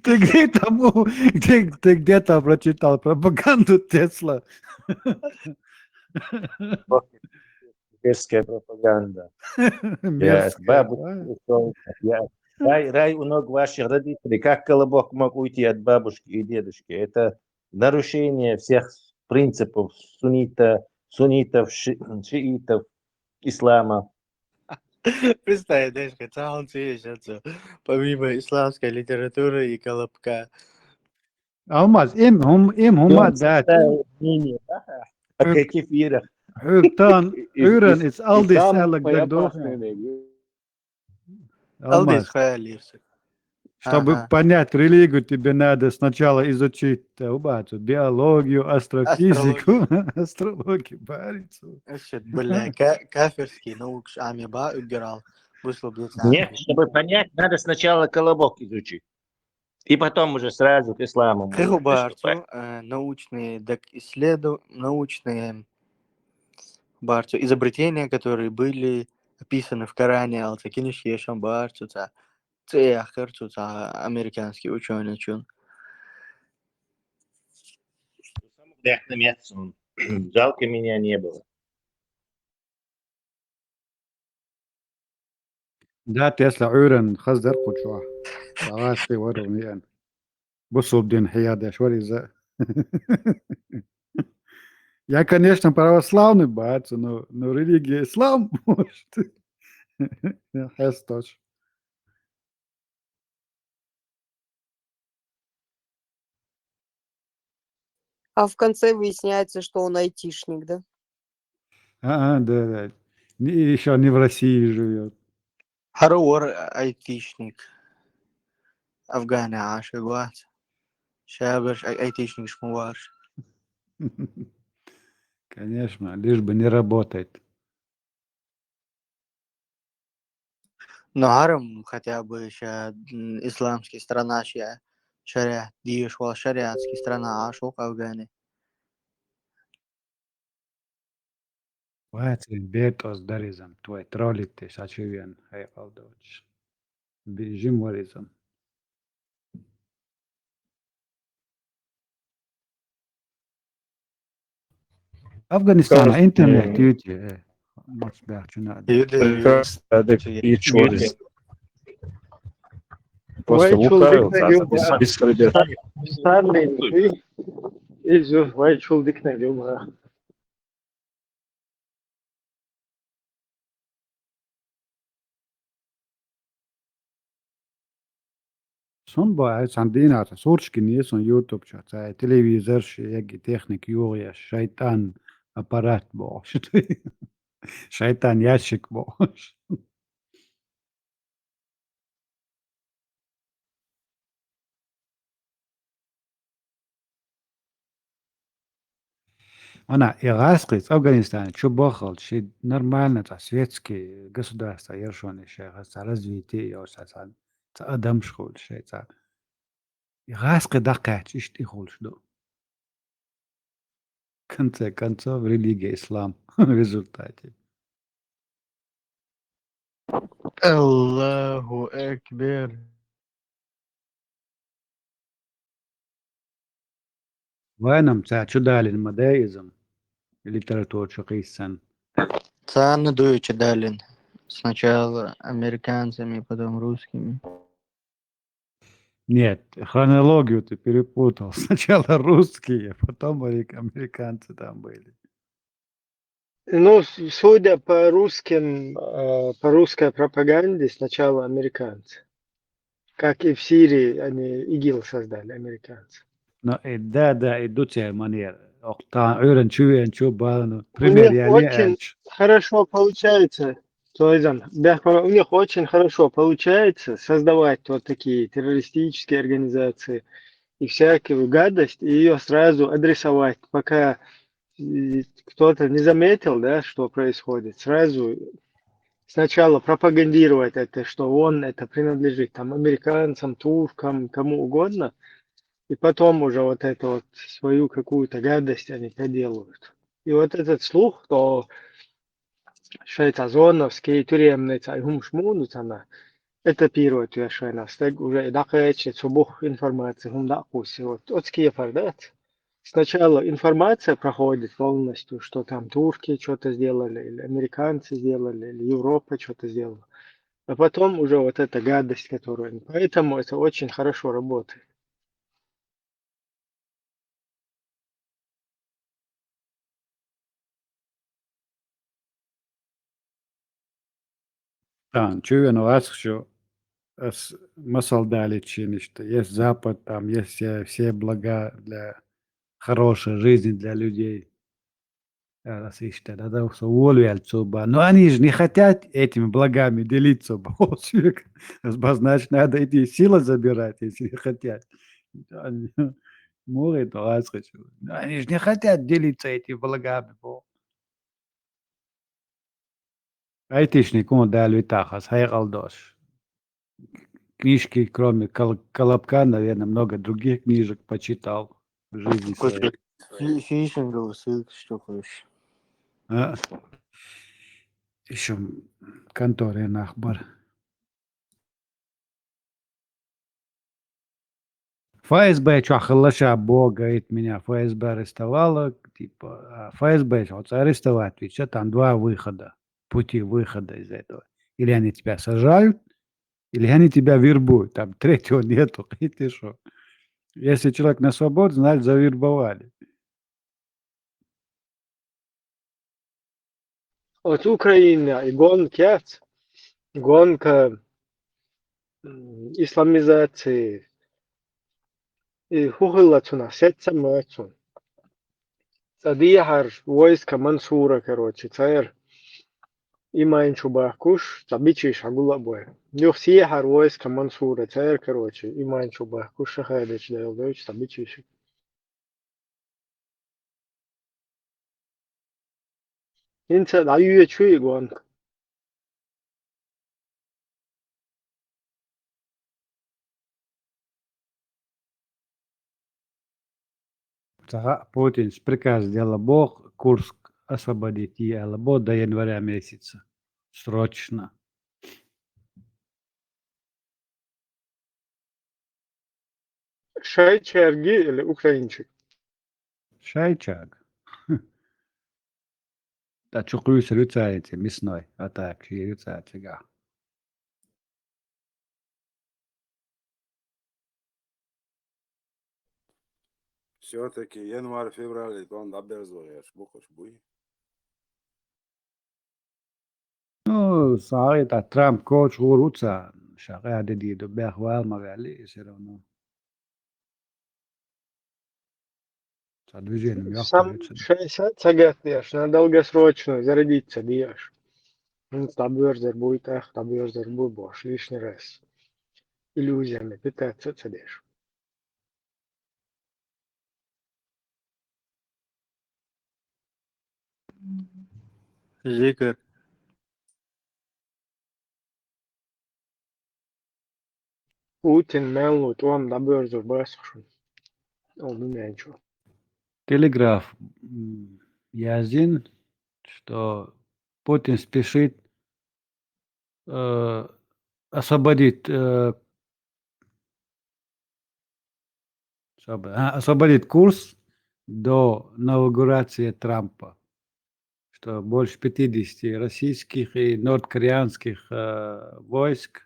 Ты где там, у- ты, ты где-то прочитал пропаганду Тесла? Кефирская пропаганда. Я Мерзкая, бабушка да? ушёл, я- Рай, рай у ног ваших родителей. Как Колобок мог уйти от бабушки и дедушки? Это нарушение всех принципов суннита, суннитов, ши- шиитов, ислама. Представь, знаешь, хотя он сейчас, помимо исламской литературы и колобка. Алмаз, им хум, им хума дат. Мнение, да? А какие эфирах? Хуртан, И- Уран, и- it's all this ислам Алек моя Дагдоха. опасная нога. Алдис Алмаз, Хаялирсик. чтобы Ага. понять религию, тебе надо сначала изучить э, убацу, биологию, астрофизику, астрологию, барицу. Значит, бля, ка- кафирский наук ами ба уграл. Вышел бы Нет, чтобы понять, надо сначала Колобок изучить. И потом уже сразу к исламу можно Кыгу приступать. барцу, э, научные док исследов, научные барцу изобретения, которые были описаны в Коране, алца кинишки ешам барцу ца, ца яхарцу ца американский ученый чун. Жалко, меня не было. Да, Тесла Уран, хаздар кучуа. Салашты вару миян. Бусубдин хияда швариза. Я, конечно, православный бац, но, но религия ислам, может. Хестош. А в конце выясняется, что он айтишник, да? А, а, да, да. Еще не в России живет. Харуор айтишник. Афгане аши гуац. Шабаш айтишник шмуарш. Конечно, лишь бы не работать. Но харам хотя бы ша исламский страна ша шариат диеш вал шариатский страна ашук Афгане. Вацин бертос даризам, твой троллит ты сачивен, хай алдоч. Бежим варизам. Афганистана интернет юти, э, мач бяхчуна. Юди Просто Вай лукавил, чулдыкнай да, юба. без, без хребет. Старлинг изу вай чулдыкнай юба. Сун ба ай сан дина та сурчки не сун YouTube ча, ца телевизор ши, яги техник югъя, шайтан, аппарат бохуш. Шайтан ящик бохуш. Вана, и гӀаскхи Афганистане чу боххалц, ши нормально цхьа светский государство ершони шайха цхьа развитие йо, цхьа, цхьа, цхьа адамш хуьлуш шай цхьа. И гӀаскхи дӀакхаьчча иштта и хуьлуш ду. В конце концов, религия ислам в результате. Аллаху акбар. Вайнам ца чу далин ма дай изам, литература чу кхийсан. Царна дуй чу далин. Сначала американцами, потом русскими. Нет, хронологию ты перепутал. Сначала русские, потом америк-, американцы там были. Ну, с-, судя по русским, э, по русской пропаганде, сначала американцы. Как и в Сирии, они ИГИЛ создали, американцы. Ну, э, да, да, и ду церманер. Ох, та, Ӏуьйранна чу веанчу бала, ну, пример я не очень хорошо получается. То есть, там, да, у них очень хорошо получается создавать вот такие террористические организации и всякую гадость, и её сразу адресовать, пока, э, кто-то не заметил, да, что происходит. Сразу сначала пропагандировать это, что он это принадлежит там американцам, туркам, кому угодно, и потом уже вот это вот свою какую-то гадость они проделывают. И вот этот слух, что шайца зоновский, тюремный, цай хумш муну цана, это первое, то я шайна стег уже и дакъече, цу бух информация хум дакъуси. Вот, вот ские фардат. Сначала информация проходит полностью, что там турки что-то сделали, или американцы сделали, или Европа что-то сделала. А потом уже вот эта гадость, которую они. Поэтому это очень хорошо работает. Тан, чу вен васхчу, ас масал далит шиништа, есть Запад, там есть все, все блага для хорошей жизни для людей. Ас иштта, да, да, со волвел цуба. Но они же не хотят этими благами делиться, босвик. Значит, надо эти силы забирать, если не хотят. Они, мугӀе то аз хочу. Но они же не хотят делиться этими благами, бо. Айтишник он дал витахас, хай къалдош. Книжки, кроме Кол-, Колобка, наверное, много других книжек почитал в жизни своей. Фи-, фишинговая ссылка, что хочешь. А? Ещё конторе нахбар. ФСБ чохь хилла ша бо, говорит, меня ФСБ арестовала, типа, а ФСБ чохь арестовать ведь, там два выхода, пути выхода из этого. Или они тебя сажают, или они тебя вербуют, там третьего нету, кхетий шу. Если человек на свободе, значит, завербовали. Оцу Украина и гонка яц, гонка, м, исламизации, и хӀу хилла цунах, сеццамма цунах. Цкъа дехьара войска Мансура, короче, цара иман чу бахкуш, цкъа бичийш хьагула а бой. Юха сехьара войска Мансура, цара, короче, иман чу бахкуш, шахадаташ даьлла дойчу цкъа бичийш. ХӀинца дӀайоьдуш ю и гонка. Ца хаьа, Путинс приказ делла боху, Курск освободить е аьлла боху до января месяца. Срочно. Шайчаьрга или украинчиг? Шайчаьрга. ТӀаккха чу кхуьйсур ю цаьрца, мясной атака хир ю цаьрца цигахь. Всё-таки январь-февраль тӀом дӀаберзо еш бу-кх уьш, буй? Ну, схьа а тӀаккха Трамп коча гӀур ву царна, ша къаьхьа де дийр ду, бехвала ма ваьлли, и всё равно. Ца движением сам ёхкар ца шайса ца гатдеш, на долгосрочно зарядиться деш. Ну, табёрзер буй, тах, табёрзер буй, бош, лишний раз. Иллюзиями питаться ца деш. Зикр. Путин мел лу тӀом дӀабоьрзур бацахь шуна. Ол ду мел чу. Телеграф, м, яздина, что Путин спешит, э, освободить, э, освоб-, а, освободить Курск до инаугурации Трампа, что больше пятидесяти российских и нордкорианских, э, войск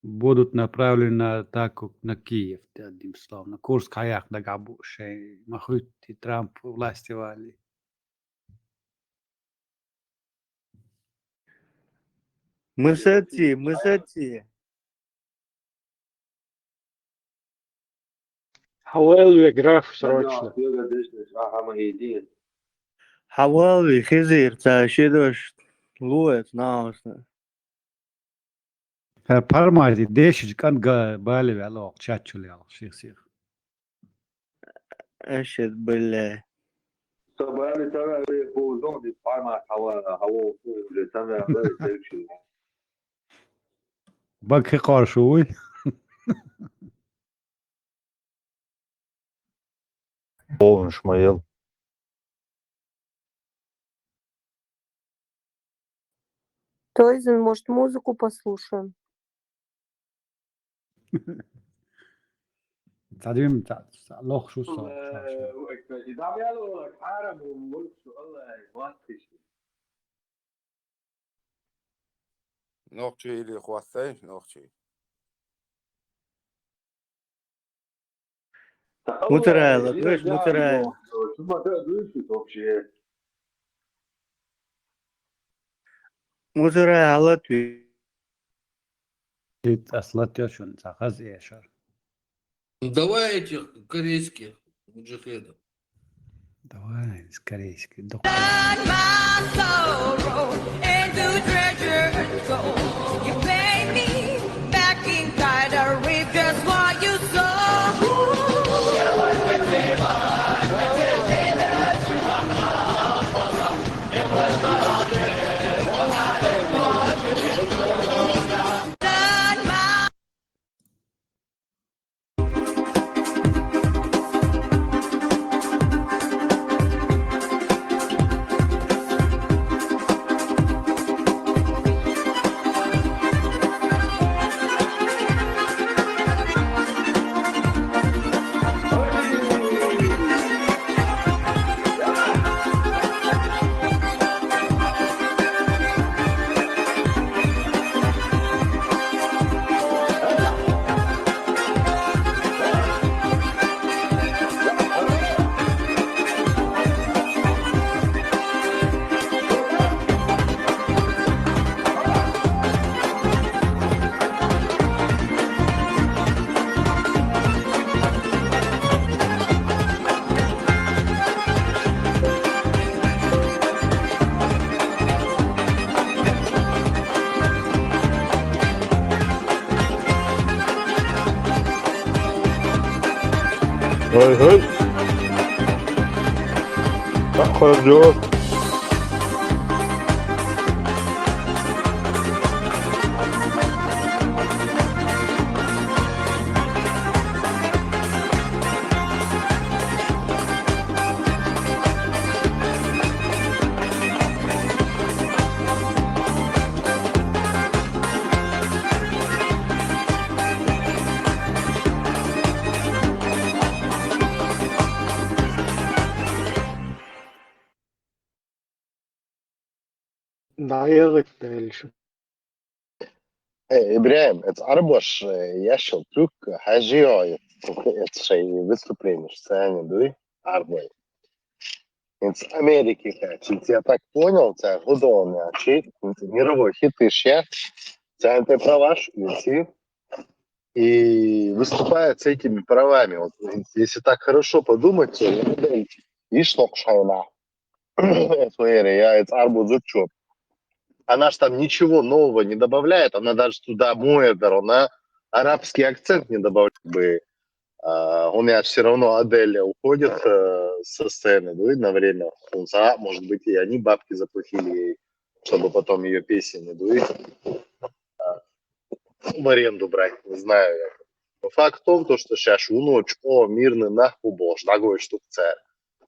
будут направлены на атаку на Киев, одним словом. На Курск хьаяккха дагахь бу шайн, ма хуьттий Трамп власти вале. Мысати, мысати. Хьавалве граф срочно. Хьавалве хезира ца шедош луэц наусна. ХӀара пармади дешиж кӀан га бали вела оха чачул яла ших-сих. Эшет, бля. Собрали тара, э, ползон, здесь парма, хава, хава, уже там, э, э, э, э. Бак хи къаршу уй. Полниш ма ел. Тойзен, может, музыку послушаем? Цадвим, ца-, ца-, лох шу со, шу, шу. Нохчий или хвастай, нохчий. Мутарай, ладвеш, мутарай. Мутарай, алатви. Ит аслат я шун, сахаз эшар. Давай этих корейских муджахедов. Давай, корейский, доктор. Turn my sorrow into treasure, so you pay me back in kind, I reap just what you sow. Turn my Гьой, гьой. Ахъа жо. ДӀаягӀийталаш. Э, ИбрахӀим, эца Ӏарбош, э, яшал трюк хьажийой, эца шай выступление, сцене дуй, Ӏарбой. ХӀинца Америке кхаьччи, я так понял, цара хӀу долу чи, хӀинца мировой хит иш яц, царна тӀе праваш оьций. и выступает с этими правами. Вот, если так хорошо подумать, то Адель, ишнок шайна. Эту эру, я это арбузучу. Она ж там ничего нового не добавляет, она даже туда мой, она арабский акцент не добавляет. Бы, а, у меня все равно Адель уходит э, со сцены, да, на время. Может быть, и они бабки заплатили ей, чтобы потом ее песни, да, в аренду брать, не знаю. Но факт в том, то, что сейчас уно чко мирный нахуй бош, дагой штук цер.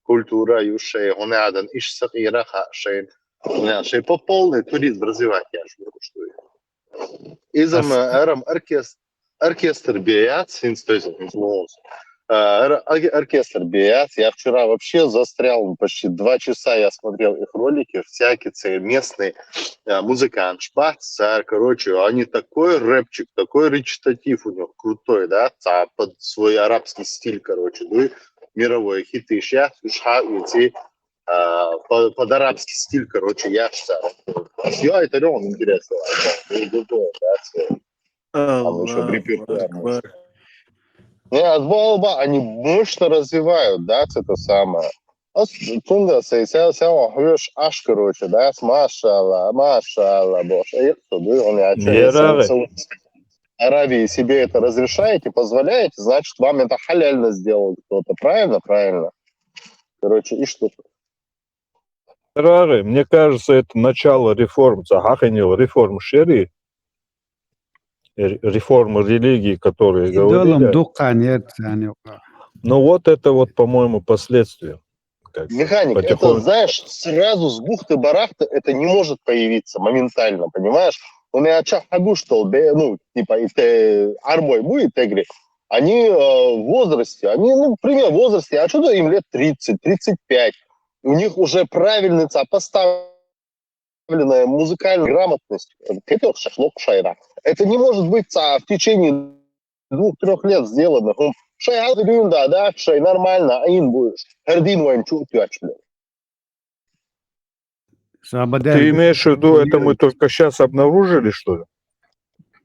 Культура юшей, он адан иш сакира ха шейн. Не, шей по полный туризм развивать, я ж говорю, что и. Изам эрам оркестр, оркестр беяц, инструктор, инструктор. Оркестр беяц. Я вчера вообще застрял, ну, почти два часа я смотрел их ролики, всякие ц- местные э, музыкант, шпац, царь, короче, они такой рэпчик, такой речитатив у них крутой, да, ца- под свой арабский стиль, короче, ну и мировой хиты сейчас, уж ха- эти, а, по- под арабский стиль, короче, я ж ца- Я это реально интересно, да, ц- там еще Аллаху репертуар. Акбар. Не, от Баоба они мощно развивают, да, это самое. А с- Тунда сей сел сел хвеш аш, короче, да, с машалла, машалла, бош. И кто бы он я чё, если Ярагы. Саудовская Аравия себе это разрешаете, позволяете, значит, вам это халяльно сделал кто-то, правильно? Правильно. Короче, и что? Ярагы, мне кажется, это начало реформ, захахинил реформ шери, ре- реформы религии, которые Идолам говорили. дуккан ерцани. Но вот это вот, по-моему, последствия. Как бы, Механик, это, потихоньку. Знаешь, сразу с бухты-барахты это не может появиться моментально, понимаешь? Он и ача хагуштол, бе- ну, типа, и те армой будет, я говорю, они э, в возрасте, они, ну, пример в возрасте, а что им лет тридцать, тридцать пять, у них уже правильно ца- поставленная музыкальная грамотность. Это шашлок шайра. Это не может быть ца- в течение двух-трех лет сделано. Хм, шай, а ты да, да, шай, нормально, а им будешь. Хердин вайн чу тюач, блин. Ты имеешь в виду, это мы только сейчас обнаружили, что ли?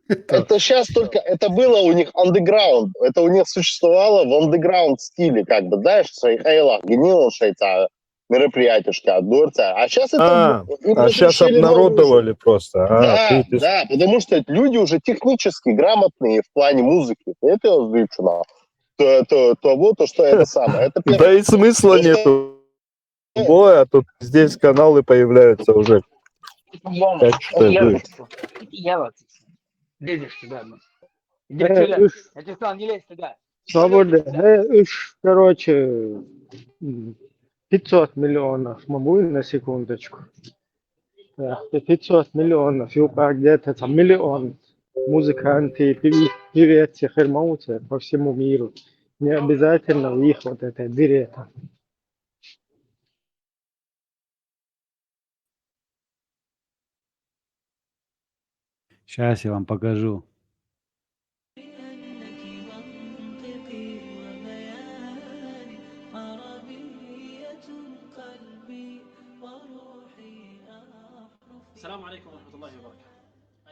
Это сейчас только, это было у них underground, это у них существовало в underground стиле, как бы, знаешь, шай хайлах, гнилом шайца, мероприятишка, дворца. А сейчас это... А, им а сейчас разрешили новую обнародовали просто. А, Да, ты- ты- да, потому что люди уже технически грамотные в плане музыки. Это я говорю, что надо. То, то, того, то, что это самое. Это первое. Да и смысла Просто- нету. Ой, а тут здесь каналы появляются уже. Вон, Так что я вы- вот, я вот. Видишь, да, ну. Э, уж, Я тебе сказал, не лезь туда. свобода. Э, уж, короче, м, пятьсот миллионов, могу на секундочку? Да, пятьсот миллионов, и где-то там миллион музыканты, певцы, певцы, хермауцы по всему миру. Не обязательно у них вот это берета. Сейчас я вам покажу.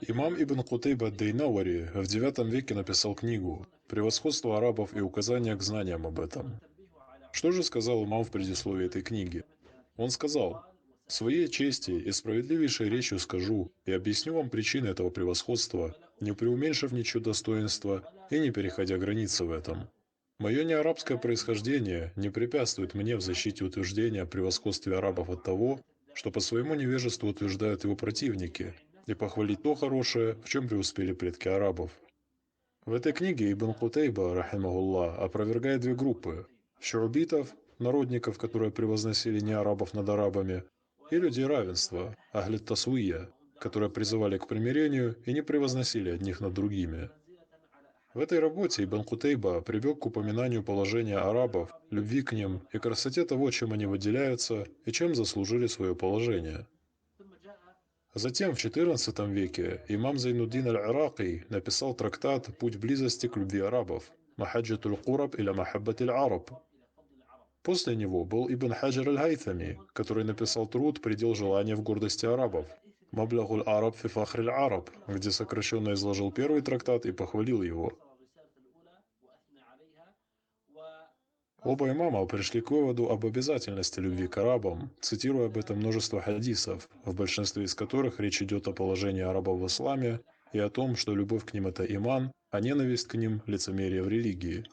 Имам Ибн Кутейба Дейнавари в девятом веке написал книгу «Превосходство арабов и указания к знаниям об этом». Что же сказал имам в предисловии этой книги? Он сказал: «Своей чести и справедливейшей речью скажу и объясню вам причины этого превосходства, не преуменьшив ничье достоинство и не переходя границы в этом. Мое неарабское происхождение не препятствует мне в защите утверждения о превосходстве арабов от того, что по своему невежеству утверждают его противники, и похвалить то хорошее, в чем преуспели предки арабов». В этой книге Ибн Кутейба, рахимахуллах, опровергает две группы: шуубитов, народников, которые превозносили неарабов над арабами, и людей равенства, ахли тасвия, которые призывали к примирению и не превозносили одних над другими. В этой работе Ибн Кутейба прибег к упоминанию положения арабов, любви к ним и красоте того, чем они выделяются и чем заслужили свое положение. Затем, в четырнадцатом веке, имам Зайнуддин аль-Ираки написал трактат «Путь близости к любви арабов», «Махаджатуль Кураб или Махаббатиль Араб». После него был Ибн Хаджар аль-Хайтами, который написал труд «Предел желания в гордости арабов», «Маблягуль Араб фи фахриль Араб», где сокращенно изложил первый трактат и похвалил его. Оба имама пришли к выводу об обязательности любви к арабам, цитируя об этом множество хадисов, в большинстве из которых речь идет о положении арабов в исламе и о том, что любовь к ним — это иман, а ненависть к ним — лицемерие в религии.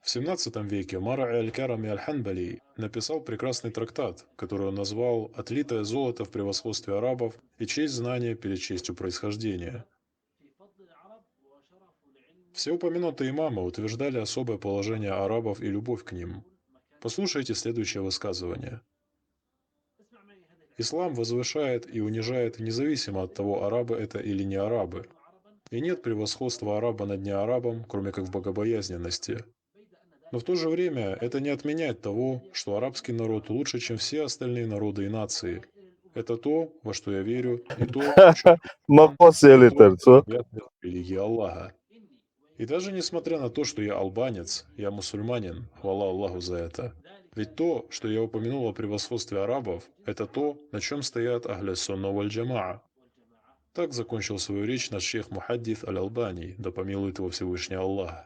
В семнадцатом веке Мараи аль-Карами аль-Ханбали написал прекрасный трактат, который он назвал «Отлитое золото в превосходстве арабов и честь знания перед честью происхождения». Все упомянутые имамы утверждали особое положение арабов и любовь к ним. Послушайте следующее высказывание. Ислам возвышает и унижает независимо от того, арабы это или не арабы. И нет превосходства араба над неарабом, кроме как в богобоязненности. Но в то же время это не отменяет того, что арабский народ лучше, чем все остальные народы и нации. Это то, во что я верю, и то, что Макос елитер, цо? я верю в религии Аллаха. И даже несмотря на то, что я албанец, я мусульманин, хвала Аллаху за это. Ведь то, что я упомянул о превосходстве арабов, это то, на чем стоят Ахлю Сунна валь Джамаа. Так закончил свою речь наш шейх Мухаддис Аль-Албани, да помилует его Всевышний Аллах.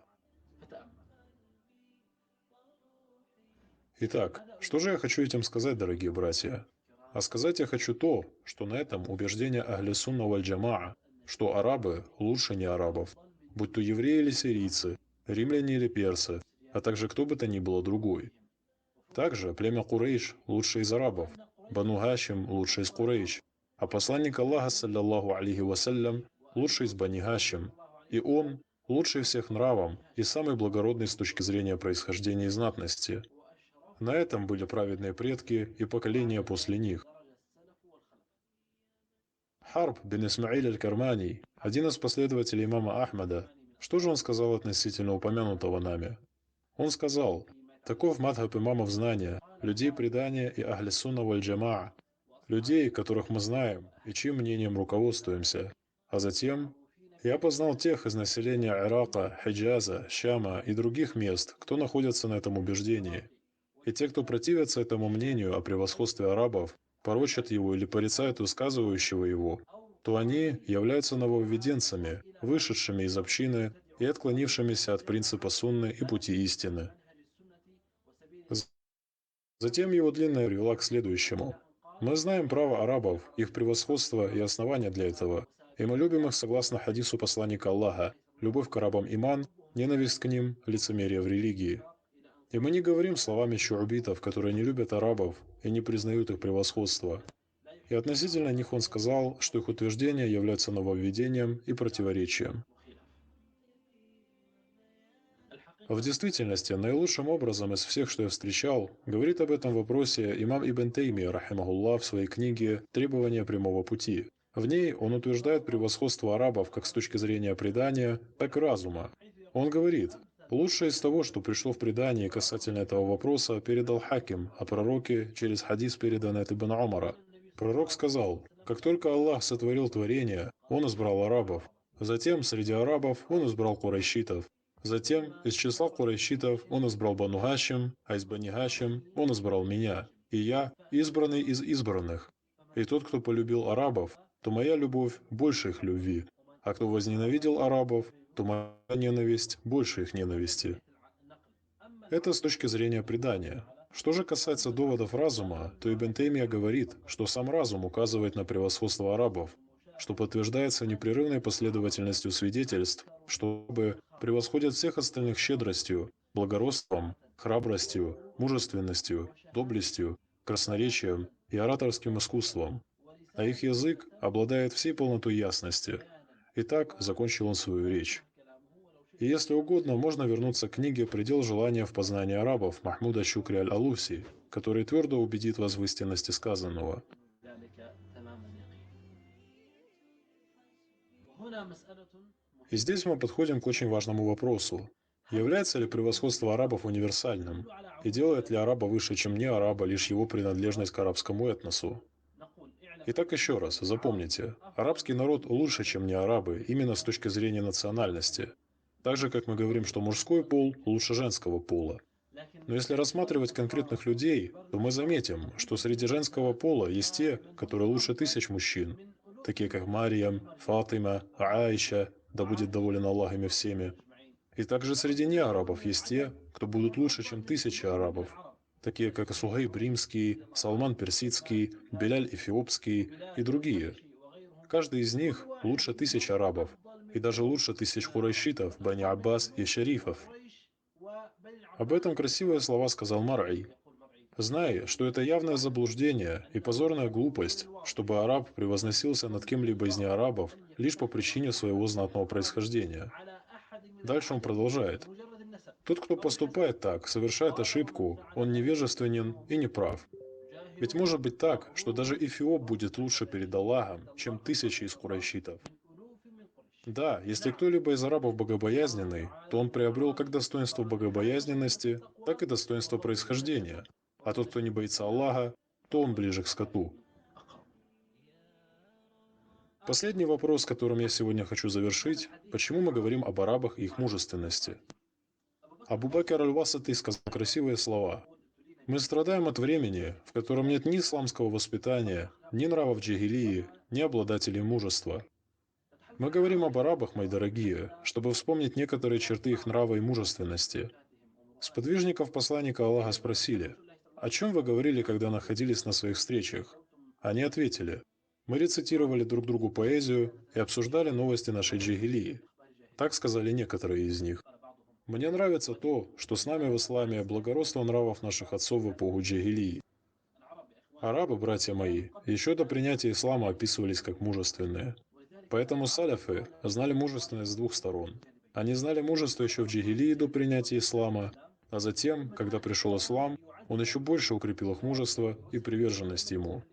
Итак, что же я хочу этим сказать, дорогие братья? А сказать я хочу то, что на этом убеждение Ахлю Сунна валь Джамаа, что арабы лучше неарабов, будь то евреи или сирийцы, римляне или персы, а также кто бы то ни было другой. Также племя Курейш лучше из арабов, Бану Хашим лучше из Курейш, а посланник Аллаха, саллаллаху алейхи вассалям, лучше из Бани Хашим, и он лучший всех нравом и самый благородный с точки зрения происхождения и знатности. На этом были праведные предки и поколения после них. Харб бин Исмаиль аль-Кармани, один из последователей имама Ахмада, что же он сказал относительно упомянутого нами? Он сказал: «Таков мадхаб имамов знания, людей предания и Ахлю Сунна валь Джамаа, людей, которых мы знаем и чьим мнением руководствуемся». А затем: «Я познал тех из населения Ирака, Хиджаза, Шама и других мест, кто находится на этом убеждении. И те, кто противится этому мнению о превосходстве арабов, порочат его или порицают высказывающего его, то они являются нововведенцами, вышедшими из общины и отклонившимися от принципа сунны и пути истины». Затем его длинная привела к следующему. Мы знаем право арабов, их превосходство и основания для этого, и мы любим их согласно хадису посланника Аллаха: «Любовь к арабам иман, ненависть к ним — лицемерие в религии». И мы не говорим словами шуубитов, которые не любят арабов и не признают их превосходство. И относительно них он сказал, что их утверждения являются нововведением и противоречием. В действительности, наилучшим образом из всех, что я встречал, говорит об этом вопросе имам Ибн Таймия, рахимахуллах, в своей книге «Требования прямого пути». В ней он утверждает превосходство арабов как с точки зрения предания, так и разума. Он говорит: «Лучшее из того, что пришло в предании касательно этого вопроса, передал Хаким о пророке через хадис, переданный от Ибн Умара. Пророк сказал: как только Аллах сотворил творение, Он избрал арабов. Затем среди арабов Он избрал курайшитов. Затем из числа курайшитов Он избрал Бану Хашим, а из Бани Хашим Он избрал меня. И я избранный из избранных. И тот, кто полюбил арабов, то моя любовь больше их любви. А кто возненавидел арабов, то моя ненависть больше их ненависти». Это с точки зрения предания. Что же касается доводов разума, то Ибн Таймия говорит, что сам разум указывает на превосходство арабов, что подтверждается непрерывной последовательностью свидетельств, что арабы превосходят всех остальных щедростью, благородством, храбростью, мужественностью, доблестью, красноречием и ораторским искусством. А их язык обладает всей полнотой ясности. Итак, закончил он свою речь. И если угодно, можно вернуться к книге «Предел желания в познании арабов» Махмуда Шукри аль-Алуси, который твердо убедит вас в истинности сказанного. И здесь мы подходим к очень важному вопросу. Является ли превосходство арабов универсальным? И делает ли араба выше, чем не араба, лишь его принадлежность к арабскому этносу? Итак, еще раз, запомните, арабский народ лучше, чем не арабы, именно с точки зрения национальности. Так же, как мы говорим, что мужской пол лучше женского пола. Но если рассматривать конкретных людей, то мы заметим, что среди женского пола есть те, которые лучше тысяч мужчин, такие как Мариям, Фатима, Аиша, да будет доволен Аллах ими всеми. И также среди неарабов есть те, кто будут лучше, чем тысячи арабов, такие как Сугайб Римский, Салман Персидский, Беляль Эфиопский и другие. Каждый из них лучше тысяч арабов, и даже лучше тысяч курайшитов, Бани Аббас и шарифов. Об этом красивые слова сказал Мар'и. Знай, что это явное заблуждение и позорная глупость, чтобы араб превозносился над кем-либо из неарабов лишь по причине своего знатного происхождения. Дальше он продолжает. Тот, кто поступает так, совершает ошибку, он невежественен и неправ. Ведь может быть так, что даже эфиоп будет лучше перед Аллахом, чем тысячи из курайшитов. Да, если кто-либо из арабов богобоязненный, то он приобрел как достоинство богобоязненности, так и достоинство происхождения, а тот, кто не боится Аллаха, то он ближе к скоту. Последний вопрос, которым я сегодня хочу завершить, почему мы говорим об арабах и их мужественности. Абу Бакр аль-Васати сказал красивые слова. Мы страдаем от времени, в котором нет ни исламского воспитания, ни нравов джагилии, ни обладателей мужества. Мы говорим об арабах, мои дорогие, чтобы вспомнить некоторые черты их нрава и мужественности. Сподвижников посланника Аллаха спросили: «О чем вы говорили, когда находились на своих встречах?» Они ответили: «Мы рецитировали друг другу поэзию и обсуждали новости нашей джагилии». Так сказали некоторые из них. Мне нравится то, что с нами в исламе благородство нравов наших отцов в эпоху джагилии. Арабы, братья мои, еще до принятия ислама описывались как мужественные. Поэтому саляфы знали мужественность с двух сторон. Они знали мужество еще в джагилии до принятия ислама, а затем, когда пришел ислам, он еще больше укрепил их мужество и приверженность ему.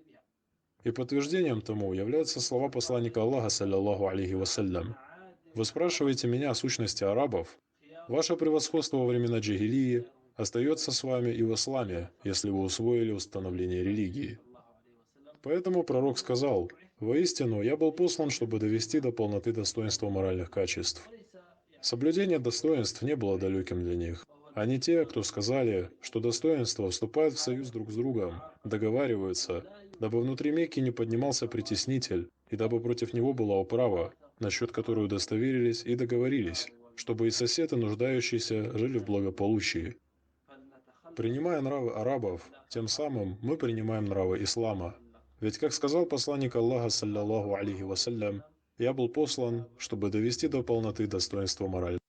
И подтверждением тому являются слова посланника Аллаха, салляллаху алейхи вассалям: «Вы спрашиваете меня о сущности арабов. Ваше превосходство во времена джагилии остается с вами и в исламе, если вы усвоили установление религии». Поэтому пророк сказал: «Воистину, я был послан, чтобы довести до полноты достоинства моральных качеств». Соблюдение достоинств не было далеким для них. Они те, кто сказали, что достоинства вступают в союз друг с другом, договариваются, дабы внутри Мекки не поднимался притеснитель, и дабы против него была управа, насчет которой удостоверились и договорились, чтобы и сосед, и нуждающийся жили в благополучии. Принимая нравы арабов, тем самым мы принимаем нравы ислама. Ведь, как сказал посланник Аллаха, салляллаху алейхи вассалям: «Я был послан, чтобы довести до полноты достоинства морального».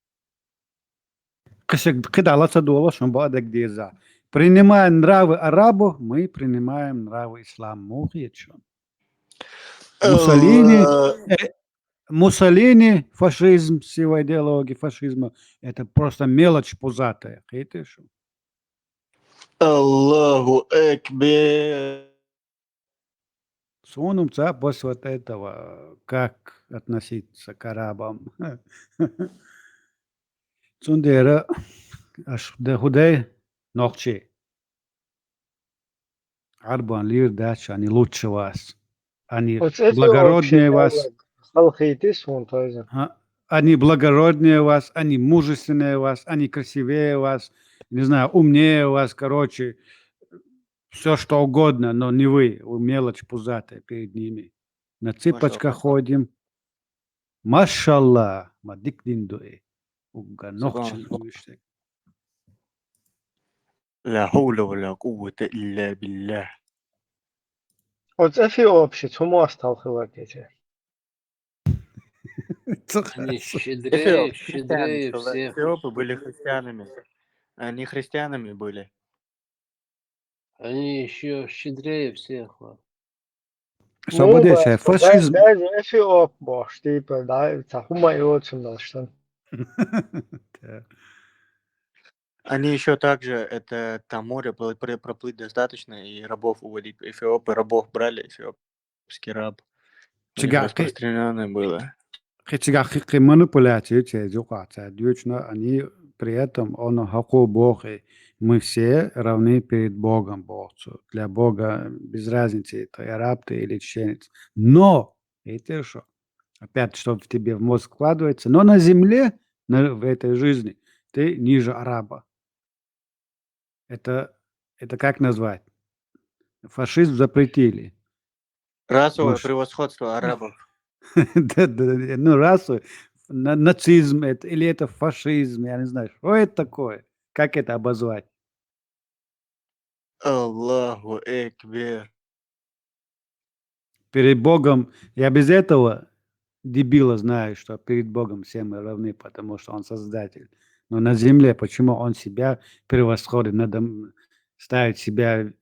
Кхы дагалаца дола шун баъ дег деза. Принимая нравы арабов, мы принимаем нравы ислама. Мухи чё? Муссолини, Э, э, Муссолини, фашизм с его идеологией фашизма, это просто мелочь пузатая. Хетишь? Аллаху Акбар. Сунум цапас вот этого, как относиться к арабам. Цундера аш да худай нохчи. Арбан лир дача, они лучше вас. Они благороднее вас. Халхитис вон тоже. А, они благороднее вас, они мужественнее вас, они красивее вас, не знаю, умнее вас, короче, все что угодно, но не вы, вы мелочь пузатая перед ними. На цыпочках ходим. Машалла, ма дик дин дуэ. Угга нохча. Ла хаула ва ла куввата илля билля. Вот эфиопши, чему остал хилакете? Они щедрее, щедрее всех. Эфиопы были христианами. Они христианами были. Они еще щедрее всех. Сабадешай, фашизм. Даже эфиоп, бо, типа, да, это хума и очень должен. Они еще также, это, там море проплыть достаточно, и рабов уводить. Эфиопы рабов брали, эфиопский раб. Распространённое было. Хичига хикки манипуляция, че, жукаца, дючна, они при этом, он хаку Бог, и мы все равны перед Богом, Бог. Для Бога без разницы, это араб ты или чеченец. Но, это что? Опять, что в тебе в мозг вкладывается. Но на земле, на, в этой жизни, ты ниже араба. Это, это как назвать? Фашизм запретили. Расовое превосходство арабов. Да, да, да, ну, расовое. на-, нацизм это, или это фашизм, я не знаю, что это такое, как это обозвать? Аллаху Экбер. Перед Богом, я без этого дебила знаю, что перед Богом все мы равны, потому что Он создатель. Но на земле почему Он себя превосходит, надо м-, ставит себя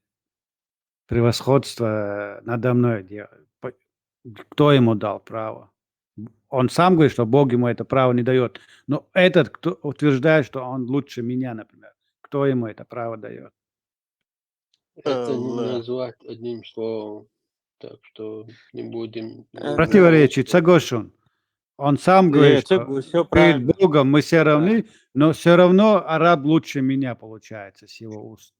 превосходство надо мной? Де-, по-, кто ему дал право? Он сам говорит, что Бог ему это право не дает. Но этот, кто утверждает, что он лучше меня, например, кто ему это право дает? Это не Аллах. Назвать одним словом. Так что не будем Э, Противоречит, соглашен. Он сам говорит, Э, что все перед правильно. Богом мы все Да. Равны, но все равно араб лучше меня получается с его уст.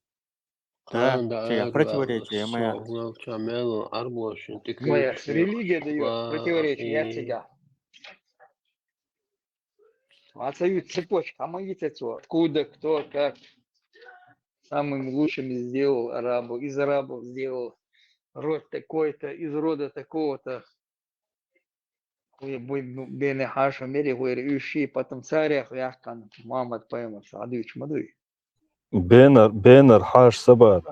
Да, А, да, чё, я да, противоречие, всё, моя. Главное, чё, мело, арбошин, ты Моя кричишь, религия даёт ва-, противоречие, я и тебя. Отстают цепочка, а мои цепочки. Откуда, кто, как. Самым лучшим сделал арабу, из арабов сделал род такой-то, из рода такого-то. Хуй бу-, бу-, бени хьаша мери хуйри уьши, потом царя хуяхкан Мухаммад пайгамбар садуч мадуй. Бенар, бенар хьаш сабар.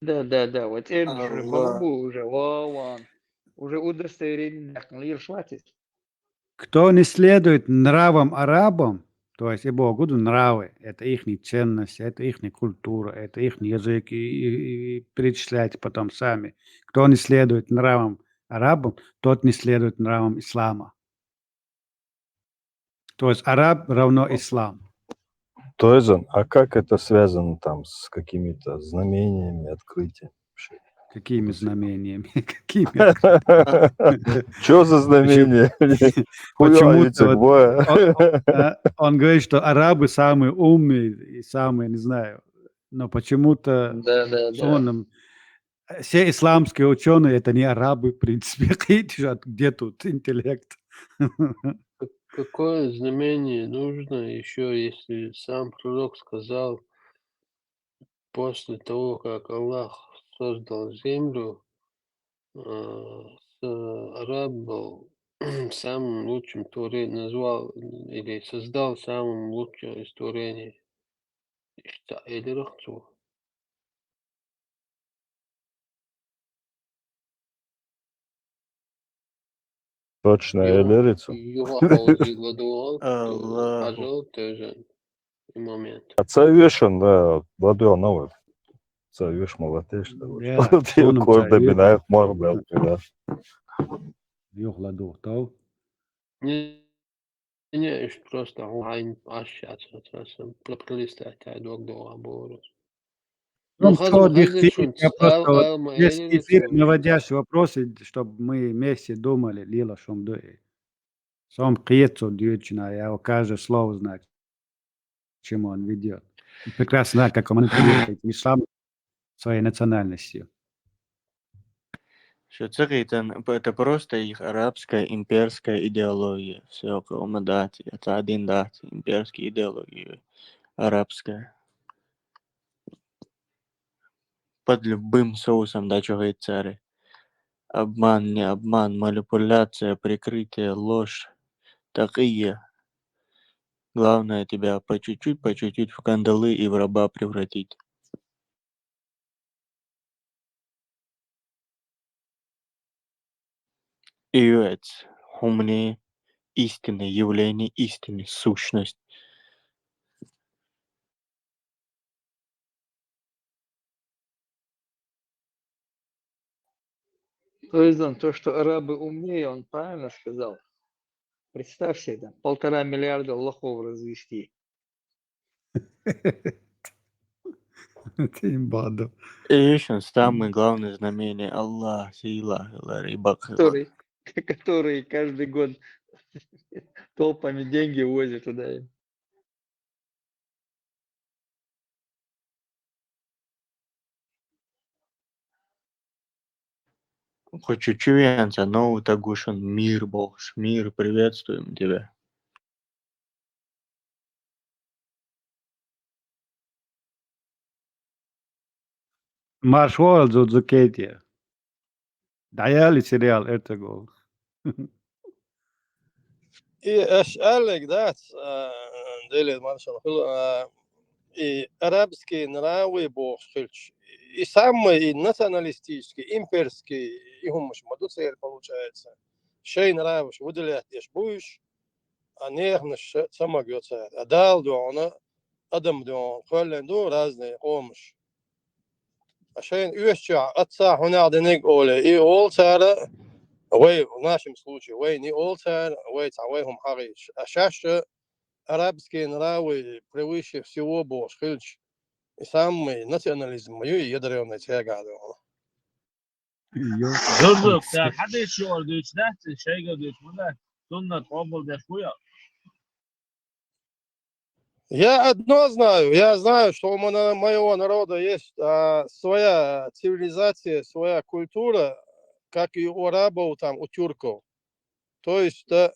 Да, да, да, вот это же Аллах. Уже вован. Уже удостоверение лишь хватит. Кто не следует нравам арабам, то есть, ибо гуду нравы, это ихняя ценность, это ихняя культура, это ихний язык, и, и, и перечисляйте потом сами. Кто не следует нравам арабам, тот не следует нравам ислама. То есть араб равно ислам. То есть он, а как это связано там с какими-то знамениями, открытиями? Вообще? Какими знамениями? Какими? Чё за знамения? Почему-то вот он, он, а, он говорит, что арабы самые умные и самые, не знаю, но почему-то Да, да, да. Сонным, э, все исламские учёные — это не арабы, в принципе. Видишь, от-, где тут интеллект? К-, какое знамение нужно ещё, если сам пророк сказал, после того, как Аллах создал землю, э, с-, араб был самым лучшим творением, назвал или создал самым лучшим из творений. Ишта элирах цу. Точно, я верю. Юха хаузи ладугъал, Аллаху. Ажал тежен. И момент. Аца вешен, да, ладугъал нава. Аца веш молодец, да, вот. Я, я сонум корда ца бина, веш. Мар бел бина. Юха ладугъал. Не, не, иш просто онлайн аш, аш, аш, аш, пролистать, ай, дог, дог, оборот. Ну, ну, хазм, что, хазм, дих-, дих-, шун, я просто эл, вот эл, весь эл, эфир шун, наводящие вопросы, чтобы мы вместе думали, лила шум дуэ. Сом кьецо дьючна, я каждое слово знаю, к чему он ведёт. И прекрасно знаю, как он манипулирует этим исламом, своей национальностью. Что цыгитан, п-, это просто их арабская имперская идеология. Всё, каума дати, это один дати, имперская идеология арабская. Под любым соусом, да, чё говорит царь. Обман, не обман, манипуляция, прикрытие, ложь, такие. Главное тебя по чуть-чуть, по чуть-чуть в кандалы и в раба превратить. Июэц, хумни, истинное явление, истинная сущность. То есть он, то, что арабы умнее, он правильно сказал. Представь себе, там, полтора миллиарда лохов развести. Тем бадо. И ещё самое главное знамение Аллах, сила, лари, бакхила. Который, который каждый год толпами деньги увозит туда им. Хочешь чувствовать, но у Тагушин мир, Бог, мир, приветствуем тебя. Маршвал Дзудзукетия. Даяли сериал Эртегол. И аш аьлларг дац, а, Делера маршалла хуьлда, а, и арабские нравы бохуш хилча, и самый, и националистический, имперский, и хӀумаш ма ду церан, получается. Шайн нраваш выделять деш бу уьш, а неханаш ца магайо цара. А Дала дуьхьал, адам дуьхьал кхоьллина ду разные къомаш. А шайна оьшучохь, аца хьунах динарг олий, и олу цара, вай, в нашем случае, вайна и олу цара, вай цхьа вай хӀума хьахийча. А шаьш арабские нравы превыше всего бохуш хилча, и самый национализм ма ю и ядрёный цигара дуьхьал. Йо. Зурзук, цара хьан дийцича юкъара дуьйцуш дац, шайга дуьйцуш ма дац, суннат къобалдеш ву я? Я одно знаю, я знаю, что у моего народа есть, а, своя цивилизация, своя культура, как и у арабов, там, у тюрков. То есть, э,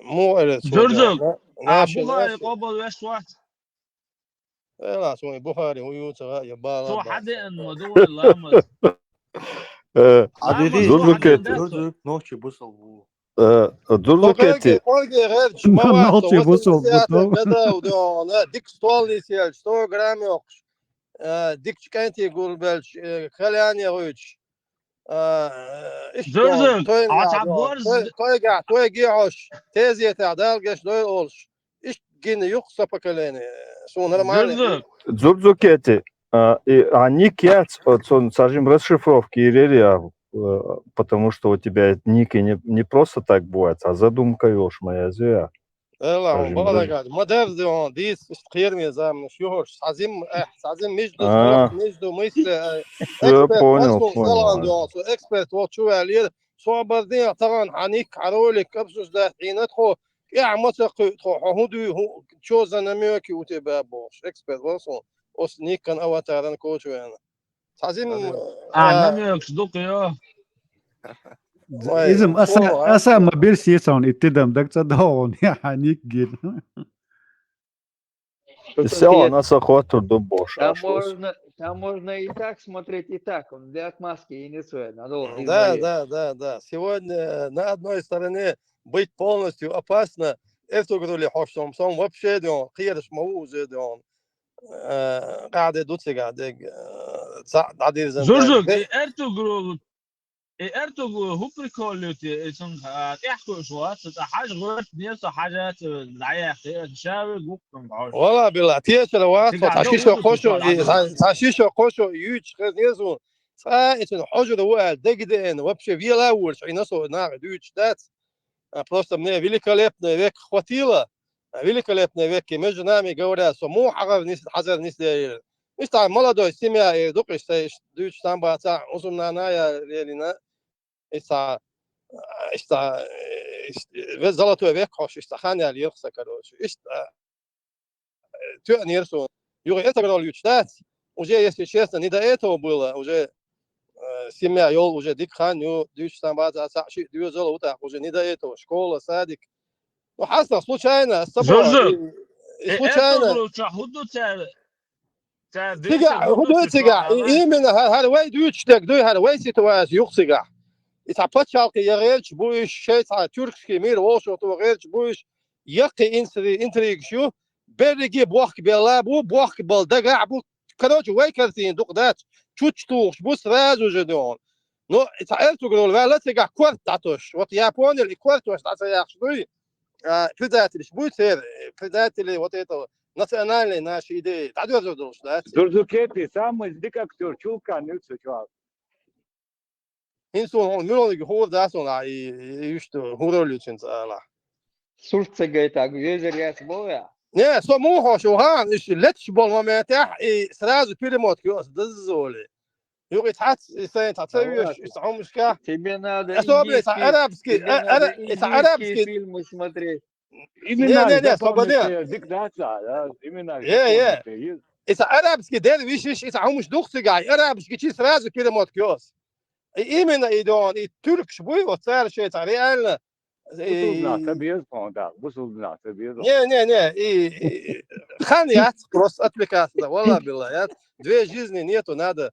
муха элира цо, Зурзук, да, а, наши, Бухари наши. Къобалвеш вац? Эла, суна Бухари хӀун ю ца хаьа, я бала. Цо хьадеана ма ду вай ламаз. Э, Ламаз Зурзук, хьадеана ду. Зурзук, нохчи бусалба ву. Э, Зурзук, кхойге, кхойге гӀерташ ма вац, нохчи бусалба ву. Дика стол нийсъелча, сто грамм йоккхуш, э, дикачу кӀентий гулбелча, э, кальян яхуьйтуш, а, иштта Зурзук, тойна а цхьа борз кхой-, кхойгахь, кхойге хьош, тезетехь Дала гечдойла олуш. Иштта гина ю-кх сан поколение. Суна нормально. Зурзук. Зурзук, а, и, а, ник яц, а, цун, скажем, расшифровки йийр яра, а, э, потому что у тебя ники не, не просто так бывает, а задумка йолуш ма ю иза. Эла, хьуна бакъдерг ма дерза хьуна, дийца иштта кхераме заманаш ю хӀорш. Цхьа зим, э, цхьа зим мижду, а, мижду, мисте, э, всё, эксперт, понял, понял, салон, а. Со эксперт волчу ваьллера, со а бара дехьа тахана хьан ник, хьан ролик обсуждать дина тхо, тӀаьхьа ма ца кхуьу тхо, хьо хӀун дуй, хӀун, чо за намёки у тебя бохуш, эксперт вара со, оцу никкан аватаран коча вена. Цхьа зим, а, а, намёкаш дукха йо. Вай, иза-м аса, о, а. Аса ма бирсий цунна и тидам даг ца догӀу, яхьа ник гина. И всё, она сохватывает дубош. Там можно, там можно и так смотреть, и так. Он для отмазки и не стоит. Надолго. Да, да, да, да. Сегодня на одной стороне быть полностью опасно. Эртугрули хьош сом, сом вообще дён, кхераш ма ву уже дён. Э, къаьхьа де ду цигахь дег, э, цхьаъ дӀадирзина. Зурзук, де- и Эртугрул, и Эртугрул хӀун прикол ю те, и цунна, а, тӀаьхьа кхуьуш вац, цкъа хьажа гӀоьртане со хьажа, ца дӀаяьккхи, аса ша ве гуккханга хьожа. Вала билла, тешар вац, цигахь цхьа шишо кхо шо, и, цхьа, цхьа шишо кхо шо юьйцуш хезна суна. Цкъа и цуьнан хьожур ву аьлла, дагадеана, вообще вела а волуш, Ӏийна со нахе дуьйцуш дац. А, просто мне великолепный век хватило. А, великолепный век, и между нами говоря, со муха хьагӀар нис-, хьазар нисделира. Иштта молодой семья, и дукха иштта, иштта дуьйцуш там бацахь, хӀусамнана я лелийна. Иштта, а, иштта, э, иштта, ве-, золотой век хьош, иштта хан яьлла йоьху сан, короче. Иштта, тоьанера суна. Юха Эртугрул юьйцуш дац. Уже, если честно, не до этого было. Уже, э, семья йолу, уже дика хан ю, дуьйцуш там бацахь, цхьаъ шиъ доьзал а ву тӀаккха, уже не до этого. Школа, садик. Ну, хьастагӀа случайно, аса ца боху, Зурзук, и, и, э, случайно. Эртугрул чохь хӀун ду цара? Цара цигахь, дуьйцург хӀун ду дуьйцург цигахь? Ала? И, именно, хӀа-, хӀара вай дуьйцуш дерг дуй, хӀара вай ситуация ю-кх цигахь. И цхьа пачхьалкх я гӀерташ бу уьш, шайн цхьа тюркский мир волчохь тӀе гӀерташ бу уьш, яккхий инсри-, интригаш ю, берриге бохка белла бу, бохка бала дагахь бу. Короче, вай картина дукха дац, чучча тухуш бу сразу же дохуна. Ну, и цхьа Эртугрул ваьлла цигахь корта дӀатосуш. Вот я понял, и корта ваша дӀа ца яхаш дуй, а, предатель буй церан, предатели вот этого национальной нашей идеи. ДӀадоьрзур долуш дац. Зурзук, те самый дика актёр, чулкан ю цу чохь. ХӀинца суна хьуна муьлханиг хуур дац суна, и, и, и иштта хӀун роль ю цуьнца ала. Сурт ца гайта, везар яц боху я? Не, со муха хьо шу хан, иштта леташ болу моментехь, и сразу перемотка йо аса дазза олий. Юкъа и цхьац, и сайн цхьа ца веш, и цхьа хӀумашка. Тебе надо индийский, тебе надо индийские фильмы смотреть. Именно не, не, не, запомни, дика дац, да, именно запомни. И цхьа арабский дервиш, и цхьа хӀумаш ду-кх цигахь, и арабский чу сразу перемотка йо аса. И именно и дон, и тюркаш буй, вот цара шайн цхьа реально. Бусулба нах ца беза хьуна, да, бусулба нах ца беза. Не, не, не, и, и, хан яц, просто отвлекаться, да, валла билла, яц. Две жизни нету, надо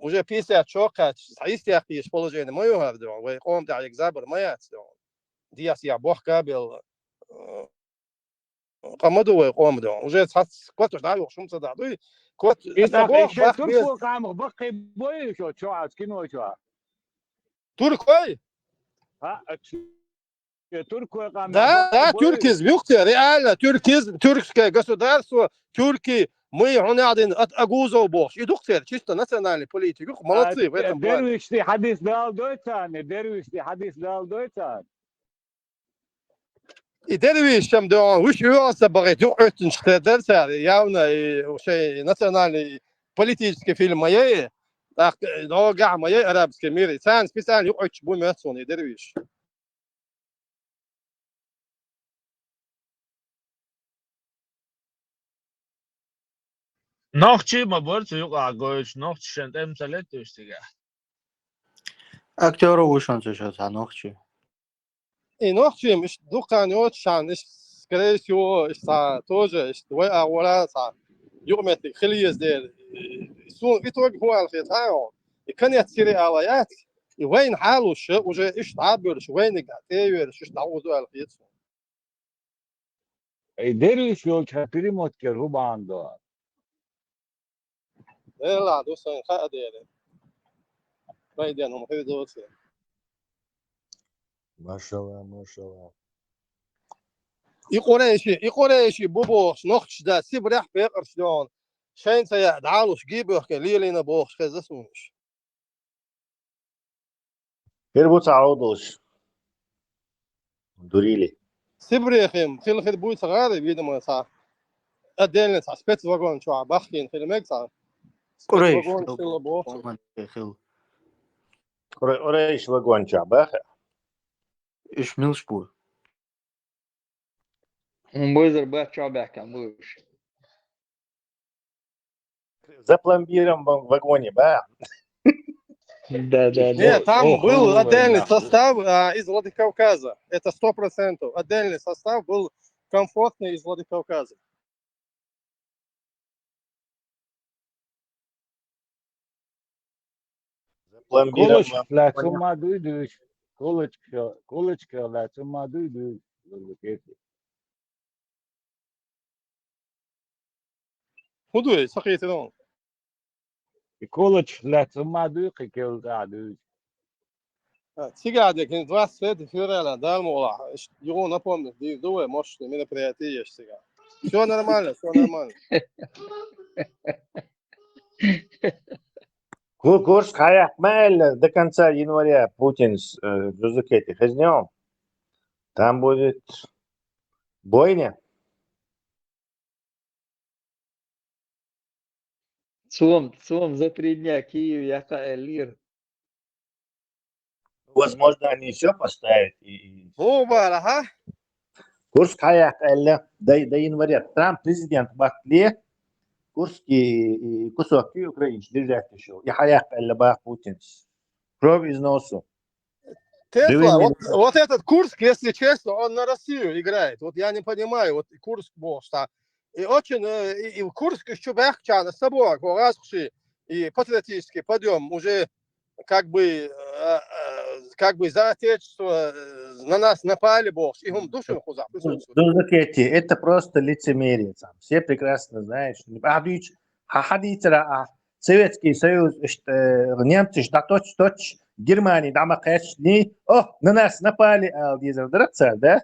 уже пятьдесят чохь кхаьчча, цхьа йистехь кхеташ положение ма ю хӀара дон, вай къоман тӀехь ерг забар ма яц дон. дехьа-сехьа бохка а белла. Къа ма ду вай къоман дегӀ. Уже цхьацца коцаш дӀа а юхуш хӀума ца дахь дуй. Коц И аса тӀаккха боху, иштта бах беза. Турко къамах баккхий бой шу чохь аса кино чохь? Туркой? А, а чи-, я туркой къамах Да, баккхий да, бой? Тюркизм, юхцер, реально, тюркизм, тюркское государство, тюрки, мы, хьуна яхь дина, от Агузов бохуш. И дукхцер, чисто национальный политик, юх, молодцы в этом плане. Дервишти хьадис далдой царна, дервишти хьадис далдой царна. И дервиш чам дуьхьал, вуьш оьгӀаз ца бахийта, юкъа Ӏуьттинчух тера дара цара, явно, и шайн национальный политический фильм ма яй, тӀаккха догахь ма яй арабский мир, и царна специально юкъа Ӏуьттуш бу моьтту суна и дервиш. Нохчий ма бара цу юкъахь гойтуш, нохчий шайн тӀе ма ца летташ цигахь. Актёр ву шуна цу шо цхьа нохчий. И нохчий-м иштта дукха хан йоцуш шахьна, иштта, скорее всего, иштта цхьа тоже, иштта вай агӀора цхьа юкъаметтиг хила еза дела. Суна в итоге хӀун аьлла хета хьан? И конец сериала яц, и вайна хьалуш, уже иштта дӀа а буьртуш, вайниг тӀе а йоьртуш, иштта дӀагӀузу аьлла хета суна. Ай, дервиш йолчу хьан перемоткера хӀун бахьана до? Делахь ду сайн хаа дерриг. Пайденна хӀума хир доций. Машалла, машалла. И къурайши, и къурайши бу бохуш, нохчаш да, Сибрехь пекъарш доьгӀна. Шайн ца яа, дӀалуш, гий бохке, лелийна бохуш, хеза суна уьш. Хир бу цхьа Ӏовдалш. Дурили. Сибрехим, хила хир буй ца гӀара, видимо, цхьа. Отдельно цхьа спецвагон чохь бахкийна хила мега цхьа. Къурайш Спецвагон хила. Хила боху. Къурай-, Къурайш вагон чохь баха. Уьш милш бу? ХӀун бу иза бац чохь баьхкина луьйш? Запломбированном вагоне, ба? Да, да, да. Нет, там был отдельный состав, а, из Владикавказа. Это сто процентов. Отдельный состав был комфортный из Владикавказа. Запломбирован. Колочка лаьцна ма дуй дуьйш. Колочка, колочка лаьцна ма дуй дуьйш. ХӀун ду, ца кхетира хьуна? И колочка лаьцна ма дуй, кхин кевлла тӀехь дуьйш. А, цигахь де, кхин двадцать третьего февраля, Дала мукъалахь, аш юха напомнить дийр ду вай, мощный мероприятие еш цигахь. Всё нормально, всё нормально. Ку-, Курск хьаяккха ма аьлла до конца января Путинс, э, Джузеппе, хезний хьуна? Там будет бойня. Цо-м, цо-м за три дня Киев яккха аьллера. Возможно, они всё поставят и, и ХӀун бара, хьа? Курск хьаяккха аьлла, до, до января. Трамп президент баттале, Курск и, и кусок Украины держать ещё. И хьаяккха аьлла бах Путинс. Кровь из носу. Тесла, вот, вот этот Курск, если честно, он на Россию играет. Вот я не понимаю, вот и Курск бохуш цхьа. И очень, э, и, и Курск ещё баьхкачарна собой, хӀо гӀазкхаши, и патриотический подъём уже как бы, э, э, как бы за отечество, э, на нас напали бохуш. И хӀума ду шуна кхузахь присутствует. Друзья, это просто лицемерие там. Все прекрасно знают, что не, а, дичь, а, хьадийцара, а, Советский Союз, иштта, э, немцаш дӀаточ-, точ, Германи дӀа ма кхаьчний, о, на нас напали, ала дезар дара цара, да?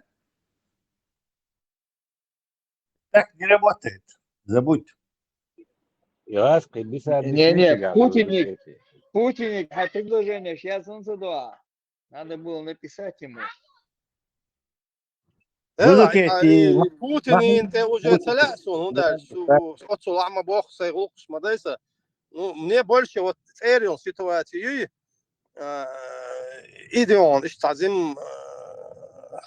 Так не работает. Забудь. Я вас, кхин биса Не, не, бисмиллах, Путинник, Путинник, хьан предложение сейчас он задавал. Надо было написать ему. Э, а, и Путин, и те уже ца лаьа суна, хӀун даьлча, со, со оццул ма боху, сайн гӀуллакхаш ма дай сан. Ну, мне больше вот цӀеран ситуация юй, а, идеон, иштта цхьа зим, а,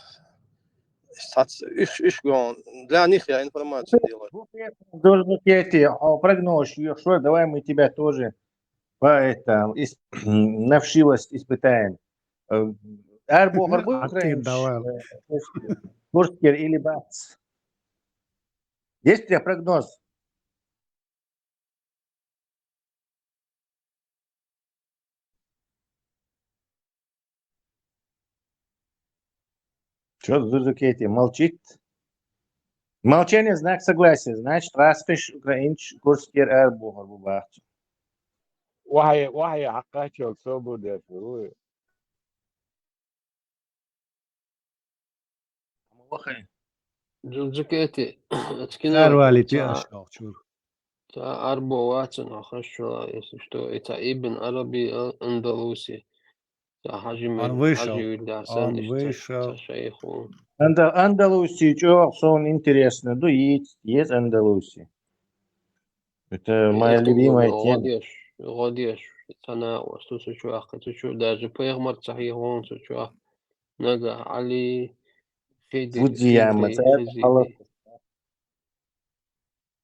иштта цхьа ц-, иш, иш гон, для них я информацию делаю. Друзья, хьо прогноз ю, что давай мы тебя тоже по это, ис-, на вшивость испытаем. Э, ар бохар бу Украинаш, э, Курскер или бац? Есть у тебя прогноз? Чё Зурзукети молчит? Молчание — знак согласия. Значит, раскъыш украинцаш Курскера арабохур бу бахча. Вахье, вахье хьакхаччалца собар деш ву. Вахье. Зурзукети, Цар валити ашкал чур. Ца арбо вацан хашшула, если что, это Ибн Араби ал-Андалуси. Ца хажи Он мен, вышел. хажи вирдасан, Он иш ца, вышел. ца шайху. Анда-, Андалуси чё, сон интересно, да, есть, есть Андалуси. Это моя любимая тема. Гъодеш, гъодеш, цана, васту сучу, ахка сучу, даже пайгъамбар ца хьихун сучу. Нага, Али, Хидри, Фудзияма, Хидри, ца Хидри. хала-,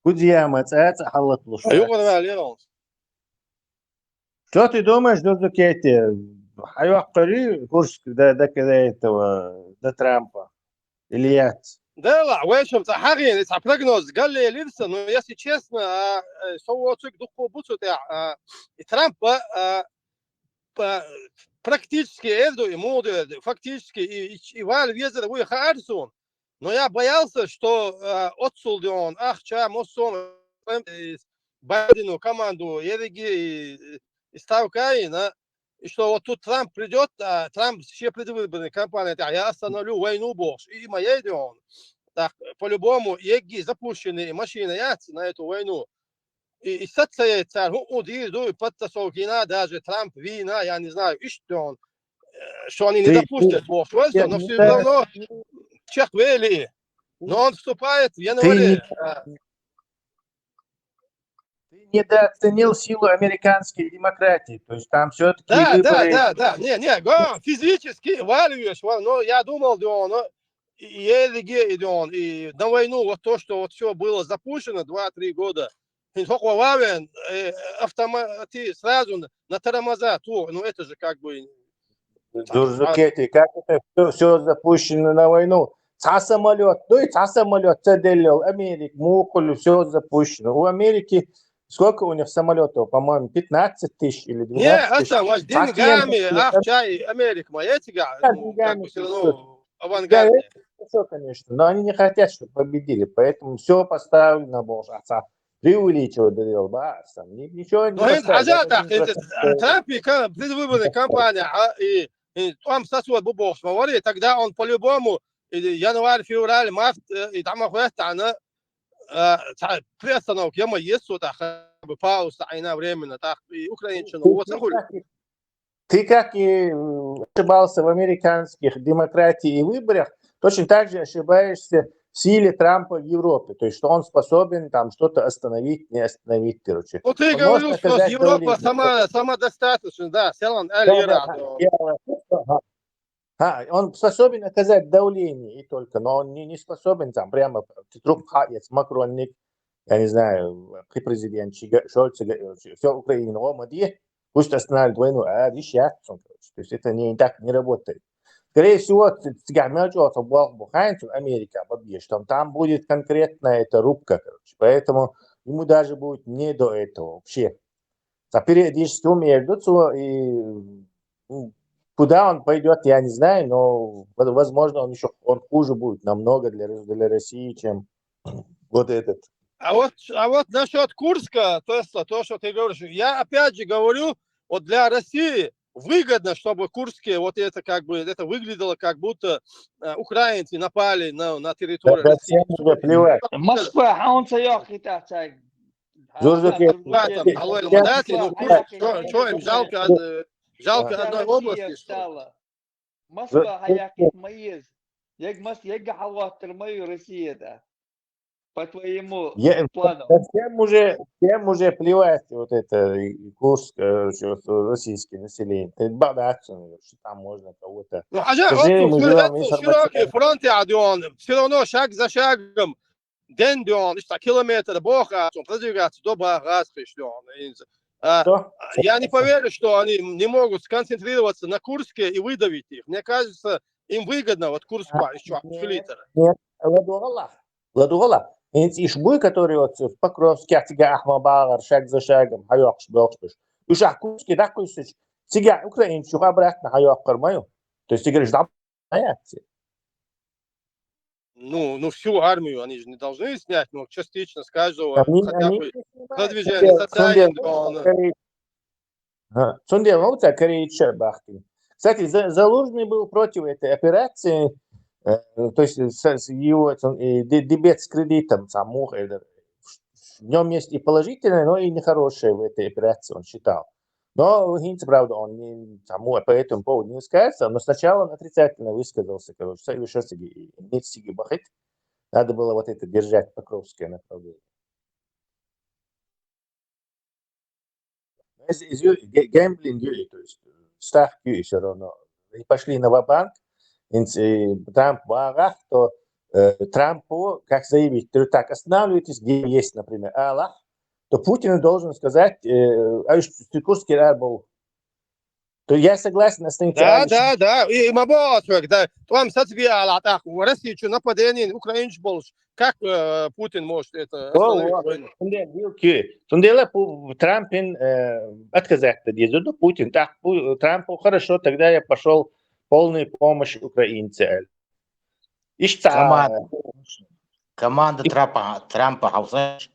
Фудзияма, ца, ца халатлуш. Аюгъар валерон. Что ты думаешь, Зурзукети? Хьайоккхури Курск до, до, до этого, до Трампа? Или нет? Да ла, вешам, ца хьагъин, ца прогноз галле лирса, но если честно, а, э, со воцук духу буцу тя, а, и Трампа, а, па-, практически эрду и муду, фактически и, и, и вал везер вуй хаарсун. Но я боялся, что, а, отсулдион, ах, ча, моссон, э, Байдену команду, ериги и, и ставка и на, и что вот тут Трамп придёт, а Трамп все предвыборные кампании, а я остановлю войну бохуш, и моей он. Так, по-любому, егги запущенные машины яц на эту войну. И, и сацаецар, ху, у, дир, ду, и подтасовкина, даже Трамп, вина, я не знаю, и что он, э, что они не Ты, допустят ты, бохуш, войско, ты но не все так- равно чех вели. Но он вступает в январе. А, Ты недооценил силу американской демократии. То есть там все-таки Да, да, выборы. Да, да. Не, не, го, физически валиваешь, ва-, но я думал, да он, э, и ериги, и да он, и на войну, вот то, что вот все было запущено два-три года, и только вавен, э, автомати сразу на, на тормоза, то, ну это же как бы... Зурзукети, как это все, все запущено на войну? Ца самолёт, ну и ца самолёт, ца делал Америк, мукуль, все запущено. У Америки сколько у них самолетов? По-моему, пятнадцать тысяч или Не, двенадцать тысяч. это вот Ца деньгами, кем? ах, чай, Америка, моя тяга, Да, ну, как деньгами бы все всё. равно Да, авангард. Это хорошо, конечно, но они не хотят, чтобы победили, поэтому все поставлено было. А ца преувеличивать делал, ба, сам, ни-, ничего не Ну, это, а поставили, за это так, не это, просто, э, Трамп и ка-, предвыборная кампания, а, и, и там сосуд бу бокс, говорит, тогда он по-любому, и январь, февраль, март, э, и там охуеть, она, э, ца-, приостановка, я есть, вот так, как бы пауза, а она временно, так, и Украина, ну, вот, Ты как и, ты как и, м, ошибался в американских демократии и выборах, точно так же ошибаешься в силе Трампа в Европе. То есть, что он способен там что-то остановить, не остановить, короче. Ну, ты Он может говорил, что оказать Европа давление. Сама, самодостаточно, да, селан, Да, да, да, я, ага. А, он способен оказать давление и только, но он не, не способен там прямо труб ха-, есть Макронник, я не знаю, президент Шольц, все Украина, о, моди, пусть останавливает войну, а решат, короче. То есть это не, так не работает. Скорее всего, ц-, цигар мелочь, вот, бог буханцев Америка, бабье, что там, там будет конкретная эта рубка, короче. Поэтому ему даже будет не до этого вообще. Соперничество между ЦО и, ну, куда он пойдет, я не знаю, но, во-, возможно, он еще, он хуже будет намного для, Рос-, для России, чем вот этот. А вот, а вот насчет Курска, то есть то, что ты говоришь, я опять же говорю, вот для России выгодно, чтобы Курске вот это как бы, это выглядело как будто, э, украинцы напали на, на территорию Да, России. Всем уже плевать. Москва, а он ца яхи та цай. Зурзуке, Там, алой, всем мадати, уже ну, плевать. что, что им жалко, э, жалко Вся одной Россия области, что ли? Встала. Москва, а я кит моез. Яг Мос-, яг халваттер мою Россия, да. По твоему Я, плану. Да всем уже, всем уже плевать вот это и Курск, э, что, что российское население. Ты богат, что там можно кого-то. Ну, а же, Скажи, вот, мы ну, живём это информационно. Широкий фронт, я, он все равно шаг за шагом, день, он, что километр, бог, а, он продвигается до Багаски, что он, и, а, Что? Я не поверю, что они не могут сконцентрироваться на Курске и выдавить их. Мне кажется, им выгодно вот Курск А, еще нет, филитр. Нет, ладугала. Ладугала. Эти ишбуй, которые вот в Покровске, а тебя ахма багар, шаг за шагом, хайок шбёкшбиш. Уж а Курске, да, Курске. Тебя Украина чуха обратно хайок кармаю. То есть, ты говоришь, да, понятие. Ну, ну, всю армию они же не должны снять, но частично с каждого, Они, хотя они бы не снимают, продвижение цундела, социальное, цундела, он, корей-, ага, цундела, ну, у тебя корейча бахтин. Кстати, За- Залужный был против этой операции, э, то есть с- с- его это, э, де- дебет с кредитом, сам мух, это, в нем есть и положительное, но и нехорошее в этой операции, он считал. Но Хинц, правда, он не, там, по этому поводу не высказывается, но сначала он отрицательно высказался, короче, совершенно бахит. Надо было вот это держать, Покровское направление. Из, из, гэ- гэмблинг, то есть ставки все равно. И пошли на ва-банк. Инц- э, Трамп багах, то э, Трампу, как заявить, то так, останавливайтесь, где есть, например, Аллах, то Путин должен сказать, э, а уж Курский арбол. То я согласен, Да, остановиться. Да, да. И мабо ответ, да. Там сацвиала так. В России что нападение, Украине больше. Как э, Путин может это О, остановить о, войну? Тунде, Билки. Тунде ла Пу- Трампин э, отказать дезу, Путин. Так, Пу- Трампу хорошо, тогда я пошел полную помощь украинцам. Ишца. Команда, команда Трампа, Трампа, а узнаешь?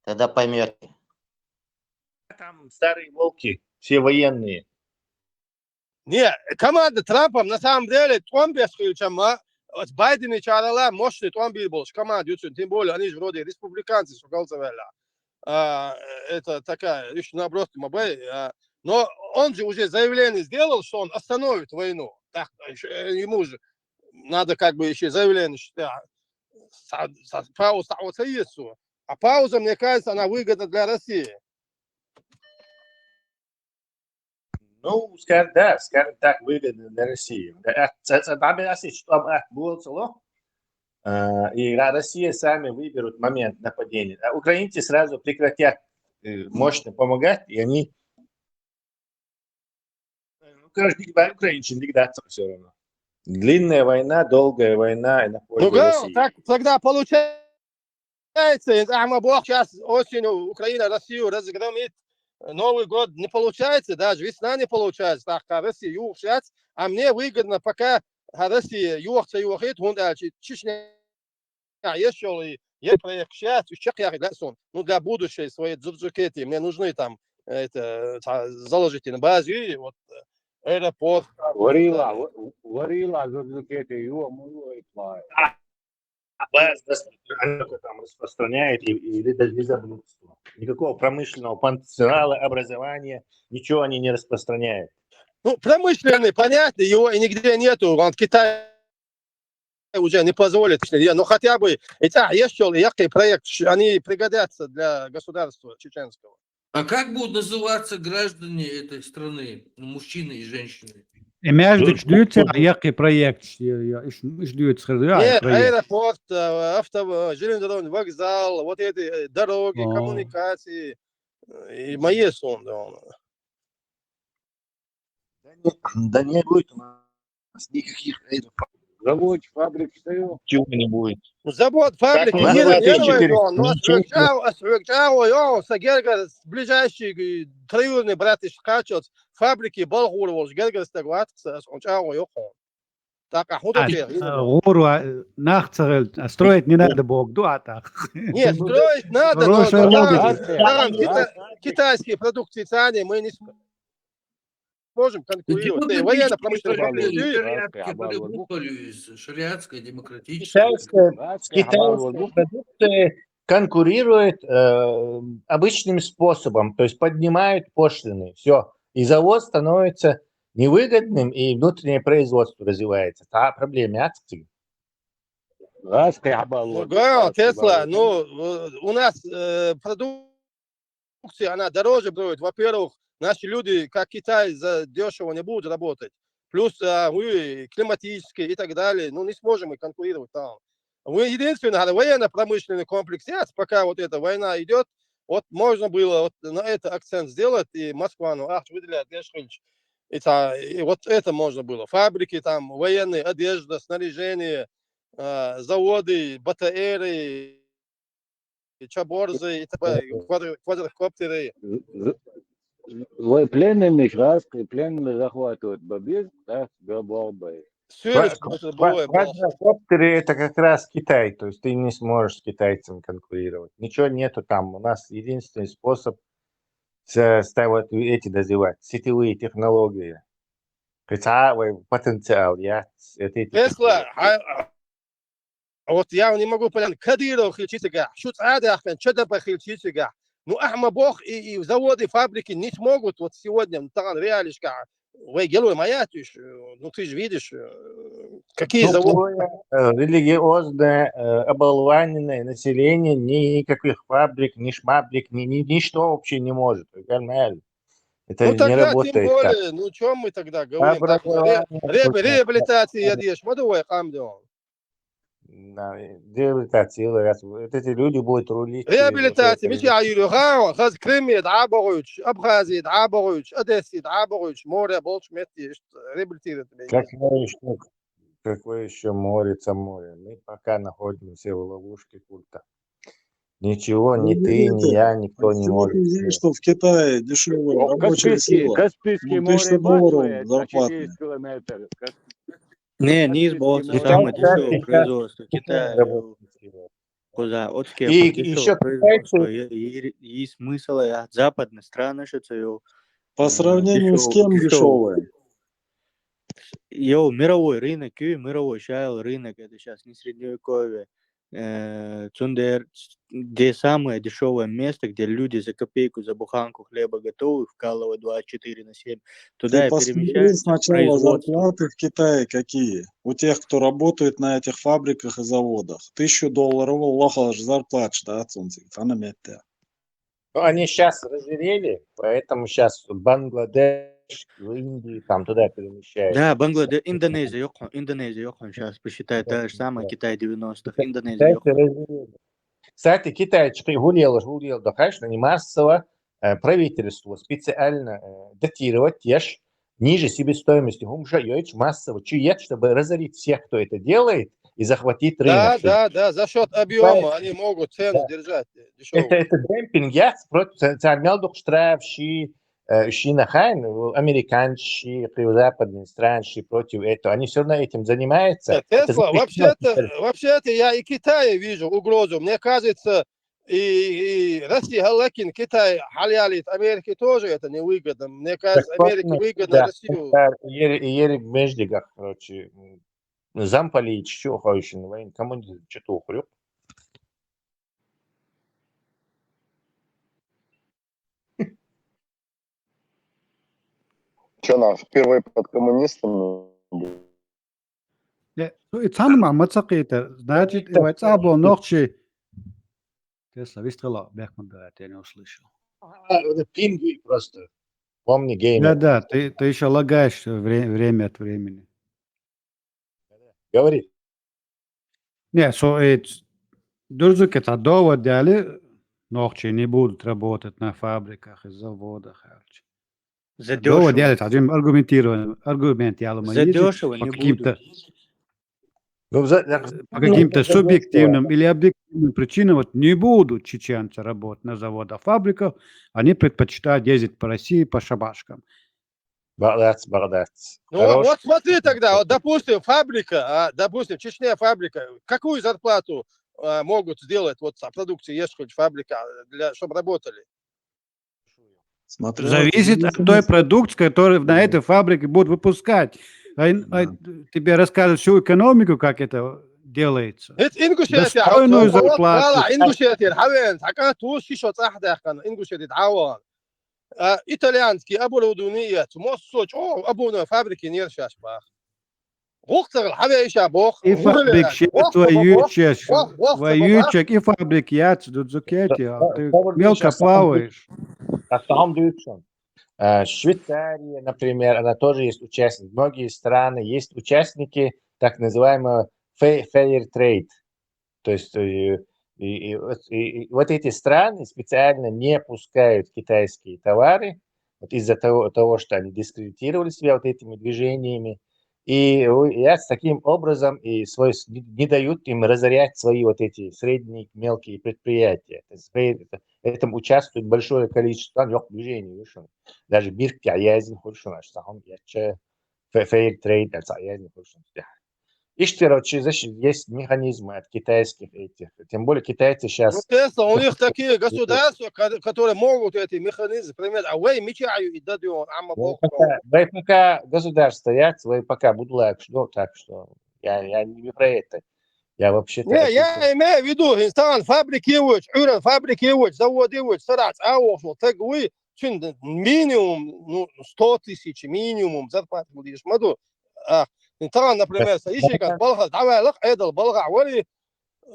Тогда поймете. Там старые волки, все военные. Не, команда Трампа на самом деле, он без ключа, вот Байден и Чарала мощный, он был больше команда, тем более они же вроде республиканцы, что голосовали. А, это такая, еще наоборот, мабай, а, но он же уже заявление сделал, что он остановит войну. Так, ещё, э, ему же надо как бы еще заявление, что а, са- са- пауза, вот есть. А пауза, мне кажется, она выгодна для России. Ну, скажем, да, скажем так, выгодно для России. Да, а, ца- ца- да, бе, а, сич, а, а, было цело. А, и Ра- Россия сами выберут момент нападения. А украинцы сразу прекратят э, мощно помогать, и они... Ну, короче, биг бай украинцы ликвидация все равно. Длинная война, долгая война и на пользу Ну, говорю, России. Так тогда получается, а мы бог сейчас осенью Украина Россию разгромит, Новый год не получается, даже весна не получается, так как Россия юг сейчас, а мне выгодно, пока Россия юг юхит, он дальше Чечня, еще и я проект сейчас, чек я для сон. Ну, для будущей своей Джуджукети мне нужны там это та- заложить на базе, вот э, аэропорт. Варила, ва- варила, Джуджукети, юа, мулуа, итлай. Баз, да, она только там распространяет и, и, или даже не заблудство. Никакого промышленного потенциала, образования, ничего они не распространяют. Ну, промышленный, понятно, его и нигде нету. Он в Китае уже не позволит. Но хотя бы, и так, есть что ли, який проект, ш- они пригодятся для государства чеченского. А как будут называться граждане этой страны, ну, мужчины и женщины? Эмяждыч Ну, дюйца, ну, який проект, я, я, иш, иш дюйц хырдуя, Нет, проект. Аэропорт, э, авто, железнодорожный вокзал, вот эти э, дороги, О. Коммуникации, э, и мои сон, да, он. Да не, да не будет у нас никаких аэропортов. Завод, фабрики, стоял. Чего не будет. Ну, завод, фабрики, Так, не вот первый, четыре, но, но ничего. Асхугчау, Асхугчау, о, Сагерга, ближайший э, троюрный брат из Качот, фабрики, Балгур, Гергер, Стагват, Асхугчау, Йохон. Так, а худ А, э, гуру, а, нах цагал, а строить не надо, Бог, дуа так. Нет, строить надо, но Хорошая но там, логика. Там кита- китайские продукции цены мы не см- можем конкурировать. Э, Военно-промышленный Демократические комплекс. шариатские продукты из шариатской демократической. Китайская, китайская продукция конкурирует э, обычным способом, то есть поднимают пошлины, все. И завод становится невыгодным, и внутреннее производство развивается. Та проблема. Ну, говорю, Тесла, ну, э, у нас э, продукция, она дороже будет. Во-первых, наши люди, как Китай, за дешево не будут работать. Плюс а, вы, климатические и так далее, ну, не сможем мы конкурировать там. Мы единственное, а, военно-промышленный комплекс есть, пока вот эта война идет, вот можно было вот на это акцент сделать, и Москва, ну, ах, выделяет, Гешхильч. Это, и вот это можно было. Фабрики там, военные, одежда, снаряжение, а, заводы, БТРы, чаборзы, и так далее, квадр- квадрокоптеры. З- з- Вы пленными, гражданские пленными захватывают бабир, да, гробовые. Сюриш ква- ква- квадрокоптеры — это как раз Китай, то есть ты не сможешь с китайцами конкурировать. Ничего нету там. У нас единственный способ с- ставить эти развивать, сетевые технологии. Хотя, ой, потенциал, я с- это эти Тесла, технологии. А вот я не могу понять, Кадыров хилчи цигахь, шу цӀа а даьккхина, ЧДП хилчи цигахь. Ну, ахьа ма боху, и, и заводы, фабрики не смогут вот сегодня, ну, тахана реалишка, вай гелой ма яц уьш, э, ну, ты же видишь, э, какие Ну, заводы. Более э, религиозное, э, оболваненное население, никаких фабрик, ни шмабрик, ни, ни- ничто вообще не может. Вы понимаете? Это Ну, не тогда тем работает так. Более, ну, чем мы тогда говорим? Так, ре- Образование ре- просто реабилитация я дешь, ма ду вай къам дела. На, реабилитация, вот эти люди будут рулить. э, вот Реабилитация, это. мича а юьлу, ха, хаза Крыме дӀа а бохуьйтуш, Абхазе дӀа а бохуьйтуш, Одессе дӀа а бохуьйтуш, море болчу метте иштта реабилитировать бен. Какое еще, какое еще море, ца море? Мы пока находимся в ловушке культа. Ничего, ни ты, ни Извините, я, никто а с не чего ты может. взял, что в Китае дешевая О, рабочая Каспийский, сила? Каспийский Ну, триста море бачує, долларов а зарплатная. четыреста километр. Кас- Не, не из Каспийский бот, море самое бачує. дешевое производство Китая. Работает. Куда? От И дешевое ещё производство. китайцы- И, и, и смысл, а, западные страны, что это, йоу, По э, сравнению с дешёв- кем дешёв- дешевая? Йоу, мировой рынок, ю, мировой шайл рынок, это сейчас не средневековье. Э, цундер, где самое дешевое место, где люди за копейку, за буханку хлеба готовы вкалывать двадцать четыре на семь, туда Ты и посмотри перемещается сначала производство. Зарплаты в Китае какие? У тех, кто работает на этих фабриках и заводах. Тысячу долларов, Аллах, зарплата, да, цунцик, тана метте. Ну, они сейчас разжирели, поэтому сейчас Бангладеш, в Индии, там туда перемещаются. Да, Бангладеш, Индонезия, йоккхо-, Индонезия, йоккхо-, сейчас посчитай, та же самая, Китай девяностых, Индонезия, Китайцы йоккхо-. разжирели. Кстати, Китай чкъи гьулъелла, гьулъелла дохаш, они массово, э, правительство специально э, дотировать еш, ниже себестоимости хӀумаш йойтуш массово чу еш, чтобы разорить всех, кто это делает, и захватить Да, рынок. Да, да, за счет объема они могут цену Да. держать э, Это, дешевую. Это демпинг яц, против ца- ца мел дукха штраф ши, э, шина хайн, американцы ши, кхы западные страны ши против этого. Они все равно этим занимаются. Нет, Это Тесла, запрещено. вообще-то, вообще-то я и Китае вижу угрозу. Мне кажется, и, и Россия, Халакин, Китай, Хальялит, Америке тоже это невыгодно. Мне кажется, Америке выгодно Да, Россию. да, ери, ери междигах, короче, м, замполит, что хочешь, вайн коммунизм, что-то хрюк. Что наш первый под коммунистами был? Э, ну, и цхьана ма, ма ца кхетар. Значит, и вай цӀа бо нохчи. Тесла, вист хила, бехк ма баьгӀа, я не услышал. А, это пинги просто. Помни геймер. Да, да, ты, ты еще лагаешь вре- время от времени. Говори. Не, со, э, ц- дурзу кета довод дали, нохчи не будут работать на фабриках и заводах, короче. Довод Задешево. дали, таджим аргументирован, аргумент яла ма еза, Задешево по не каким-то, будут. Ну, за- по каким-то субъективным или объективным причинам вот не будут чеченцы работать на заводах, фабриках, они предпочитают ездить по России по шабашкам. Богдац, богдац. Ну вот, Хорош. Вот смотри тогда, вот, допустим, фабрика, а, допустим, Чечня фабрика, какую зарплату а, могут сделать вот с продукции ешколь фабрика, для, чтобы работали? Смотря Зависит от той продукции, которую на этой фабрике будут выпускать. А ин- а Да. Тебе расскажут всю экономику, как это делается. Эт Ингушетия, Достойную вот, вот, зарплату. Вала, Ингушетия, хавен, така тус шишо цахдахкан, Ингушетия, дӀаван. А, итальянский оборудование, мосо чо обувной фабрики нершаш бах. Гухцагал хавейша бох. И фабрик шет воюющих, воюющих, и фабрик яц, дудзукети, а ты мелко плаваешь. А там дюкшн. А, Швейцария, например, она тоже есть участник. Многие страны есть участники так называемого фе- fair trade. То есть э, и, и вот- и- и вот эти страны специально не пускают китайские товары вот из-за того, того, что они дискредитировали себя вот этими движениями. И у- я с таким образом и свой с- не не дают им разорять свои вот эти средние мелкие предприятия. То есть в это- этом участвует большое количество стран, йоккха движение вышел. Даже бирк я язин хуршун аш сахам яча фе- fair trade, а, я не слышал. Иштта, короче, знаешь, есть механизмы от китайских этих. Тем более китайцы Ну, сейчас... Тесла, у них такие государства, ко- которые могут эти механизмы применять. А вай мича ю и дадён, амма Вай бокро. пока, вай пока государство яц, вай пока будлак, ну, так что я, я не про это. Я вообще-то... Не, хочу я имею в виду, инсан фабрики вуч, уран фабрики вуч, заводы вуч, сарац, а вошел, так вы, чин минимум, ну, сто тысяч минимум зарплату будешь маду. А, инсан, например, са иши как балха, давай лак, эдал балха, вали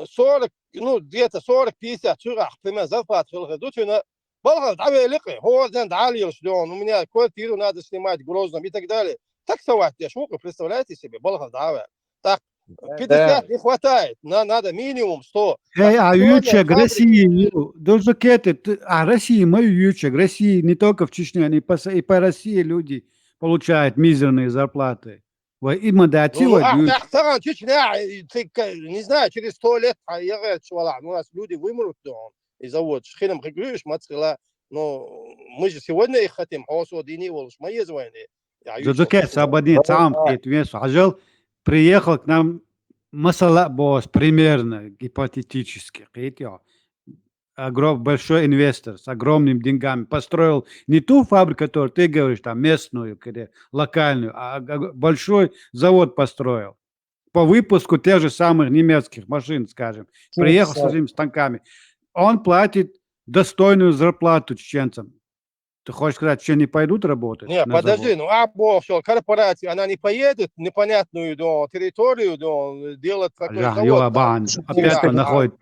сорок, ну, где-то сорок-пятьдесят чурах, пример, зарплату хилхи дучина, балха, давай ликы, хорден дали шдён, у меня квартиру надо снимать в Грозном и так далее. Таксовать я шуку, представляете себе, балха, давай. Так, Да, пятьдесят да. не хватает, на, надо минимум сто. Эй, а Сегодня ючек фабрики- России, ну, даже кеты, ты- а России мою ючек, России не только в Чечне, они по, с- и по России люди получают мизерные зарплаты. Вай, и мадати, Ну, вай, а, ю- а, саган Чечня, и ты, к- не знаю, через сто лет, а я говорю, чувала, ну, у нас люди вымрут, да, и завод, хинам хигрюш, мацхила, но мы же сегодня их хотим, а особо не волш, мы есть войны. Жужуке, сабадин, цам, петвес, ажал, приехал к нам масала бос, примерно, гипотетически, кхетё. Огром-, большой инвестор с огромными деньгами построил не ту фабрику, которую ты говоришь, там, местную, где, локальную, а ог- большой завод построил по выпуску тех же самых немецких машин, скажем. Приехал с этими станками. Он платит достойную зарплату чеченцам. Ты хочешь сказать, что не пойдут работать? Не, на подожди, завод? Ну, а бо, что корпорация, она не поедет в непонятную, да, территорию, да, делать такой Ага, завод, ё, там, обан, чтобы опять тебя он находит.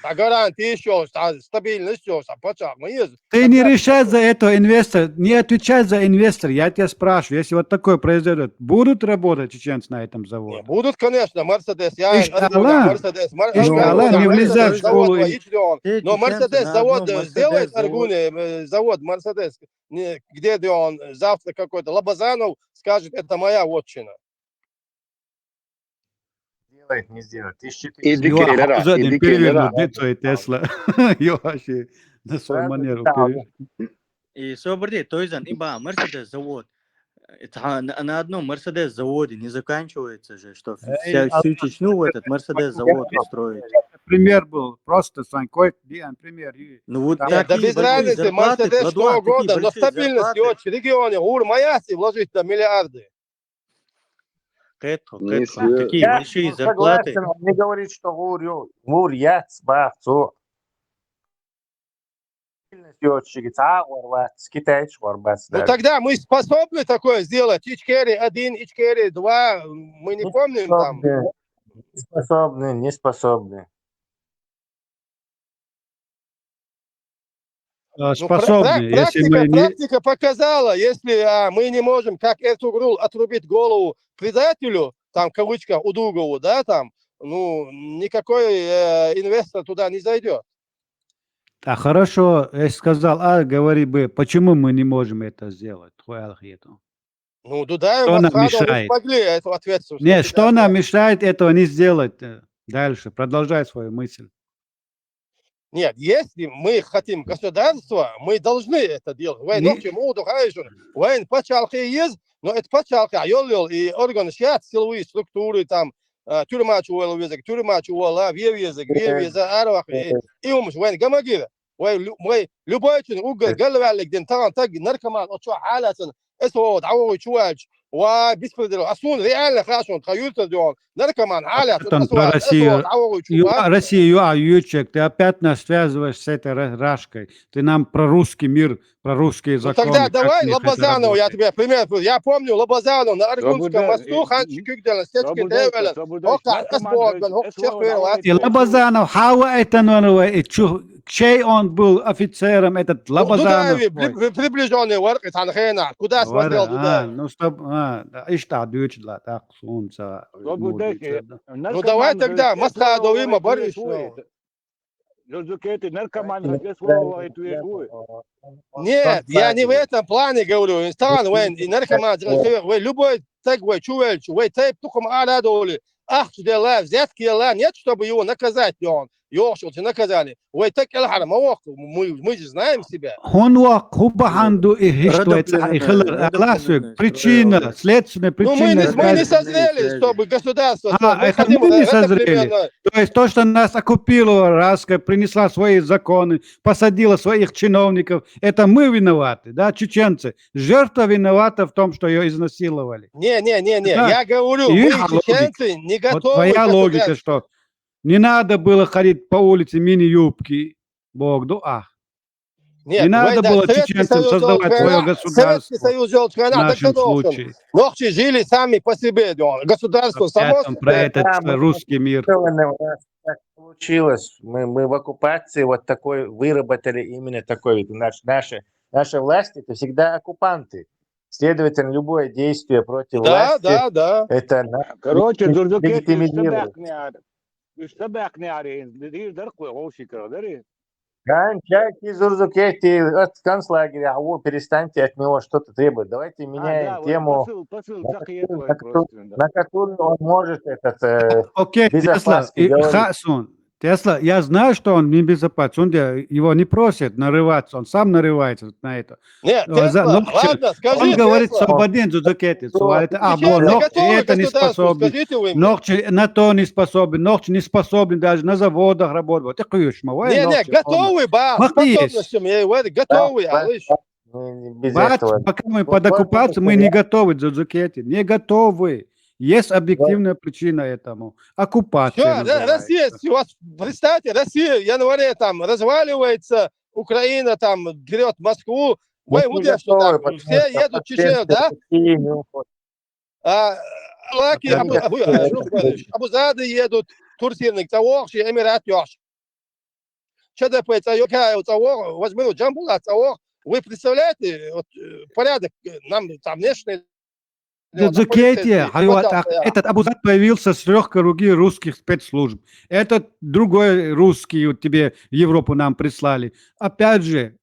А гарантии ещё, а стабильность ещё, а почему? Мы есть. Ты не решай за этого инвестора, не отвечай за инвестора, я тебя спрашиваю, если вот такое произойдет, будут работать чеченцы на этом Не, заводе? Будут, конечно, Мерседес, я Иншаллах. Аргуна, Мерседес, Мер- Иншаллах, Аргуна, не влезай в Мерседес, завод, школу. Ваич, да, он. Ты Но чеченцы Мерседес на завод одном э, сделает, Мерседес завод. Аргуна, э, завод Мерседес, не, где, где он, э, завтра какой-то Лобазанов скажет, это моя вотчина. Сделает, не сделает. Тысяча Иди Ё, кирера, Хуза, один иди перевернул кирера. лицо и Тесла. Ё, вообще, на свою манеру перевернул. И соберди, то есть, на, на одном Мерседес заводе не заканчивается же, что вся, всю Чечню в этот Мерседес завод устроить. Пример был, просто Санькой, пример. Ну вот Нет, так да и без большие разницы, зарплаты Мерседес, что кладут, такие угодно, но большие стабильность зарплаты. Очень регионе, ур маяси вложить на миллиарды. Кэтхо, Не кэтхо. Такие Я большие ну, зарплаты. Согласен, он не говорит, что гур, ё- гур яц бахцу. Йочиги ца горбац, китайч горбац. Ну тогда мы способны такое сделать. Ичкери один, Ичкери два, мы не помним там. Не способны, не способны. А, Ну, пра- способны, пра- если практика, мы не... практика показала, если а, мы не можем, как Эртугрул, отрубить голову предателю, там, в кавычках, Удугову, да, там, ну, никакой э, инвестор туда не зайдет. А хорошо, я сказал, а говори бы, почему мы не можем это сделать? Хуял хету. Ну, Дудаев Что нам Асханов мешает? Смогли эту ответственность. Нет, Кстати, что да, нам да. Мешает этого не сделать? Э, Дальше, продолжай свою мысль. Нет, если мы хотим государство, мы должны это делать. Вайн Не- нохчи муду хайшун. Вайн пачалхи есть, но это пачалхи айол йол и организация, силовые структуры там, э, тюрьма чувала везек, тюрьма чувала, ве везек, ве веза, арвах. И умш вайн гамагир. Вай лю- вай любой чин угол галвалик дин таган таг наркоман очо халатин. Эсо дауи чувалч. Ва беспредел. Асун реально хашун хаюрта дион. Наркоман халат. Там про Россию. Ю- Россия, ЮА, ючек, ты опять нас связываешь с этой ра- рашкой. Ты нам про русский мир, про русские Ну законы. Тогда как давай мне это Лобазанова, я работает. Тебе пример. Я помню Лобазанова на Аргунском мосту, Ханчи Кюгдела, Стечки Девелен. Ока, Эсбоган, Хок Чехвела. И Лобазанов, Хава это Нонова, и чу- чей он был офицером, этот Лобазанов? Дудаеви, при- при- приближённый Варк и Танхена. Куда смотрел Вара, а, Дудаев? Ну, чтоб, а, да, ишта дючла, так, солнце. Добудеки. Ну, давай тогда, Масха Довима, Борис, ну. Жозукети, наркоман, это слово, это егу. Нет, я не в этом плане говорю. Инстаграм, вен, и наркоман, вен, любой тег, вен, чувель, вен, тейп, тухум, ара, доли. Ах, дела, взятки, дела, нет, чтобы его наказать, он. йоах шуга, наказание. Вай тӀаккха кӀелхьара ма ваккха, мы, мы же знаем себя. ХӀун ваккха, хӀун бахьан ду и хӀиштвай цӀа и хилар, аласуг, причина, следственная Ну, мы причина. не, мы не созрели, чтобы государство... А, это мы не созрели. То есть то, что нас оккупировала Раска, принесла свои законы, посадила своих чиновников, это мы виноваты, да, чеченцы. Жертва виновата в том, что ее изнасиловали. Не, не, не, не, я говорю, мы, чеченцы, не готовы... Вот твоя логика, что не надо было ходить по улице мини-юбки, Бог дуа. Нет, не надо было чеченцам создавать свое государство. Советский Союз жёл, в нашем случае. Ногчи жили сами по себе, государство само про этот русский мир. Так получилось. Мы, мы в оккупации вот такой выработали именно такой вид. Наш, наши, наши власти это всегда оккупанты. Следовательно, любое действие против да, власти да, да. Это короче, легитимизирует. Уж сабаьхни арен, дир даркхой гъовши кара дари. Кончайте, Зурзукети, от концлагеря, а вы перестаньте от него что-то требовать. Давайте меняем тему. На которую он может этот э, Окей, Тесла, Хасун. Тесла, я знаю, что он не безопасен, он его не просит нарываться, он сам нарывается на это. Нет, Тесла, ладно, скажи, он говорит, что Бадин Зузукетис, это, а, бо, ногчи это не способны, ногчи на то не способны, ногчи не способны даже на заводах работать. Вот, не, не, готовы, ба, способностями, я говорю, готовы, алиш. Бац, пока мы под оккупацией, мы не готовы, Зузукети, не готовы. Есть объективная причина этому. Оккупация. Все, Россия, представьте, Россия в январе там разваливается, Украина там берет Москву, вай, вот я что там, все едут в Чечню, да? А, Лаки, Абу, Абу, Абу Зады едут, Турцияны, цавохши, Эмират йохши. ЧДП цавох, возьму Джамбула цавох. Вы представляете, вот, порядок нам там внешний Дзукетия, этот Абузат появился с легкой руки русских спецслужб. Этот другой русский вот тебе в Европу нам прислали. Опять же,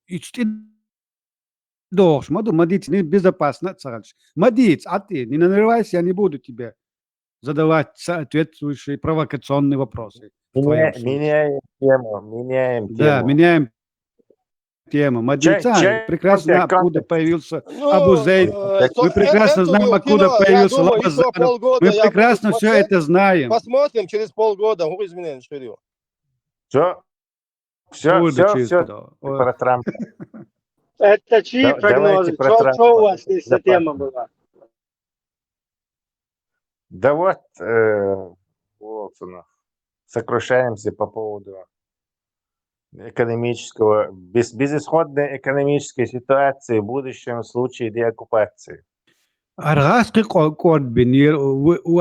дохш, маду, мадиц, не безопасно, царч. Мадиц, а ты не нарывайся, я не буду тебе задавать соответствующие провокационные вопросы. Меняем тему, меняем тему. Да, меняем тему. Мадица, прекрасно, откуда появился Абу Зейд. Мы прекрасно знаем, откуда появился Лабазанов. Мы прекрасно все это знаем. Посмотрим через полгода, изменения. Все, все, все, все про Трампа. Это чьи прогнозы? Что у вас, если тема была? Да вот, э, вот у нас. Сокрушаемся по поводу экономического, без, безысходной экономической ситуации в будущем случае деоккупации. Аргъаски кьо-, кьорд бинир, у, у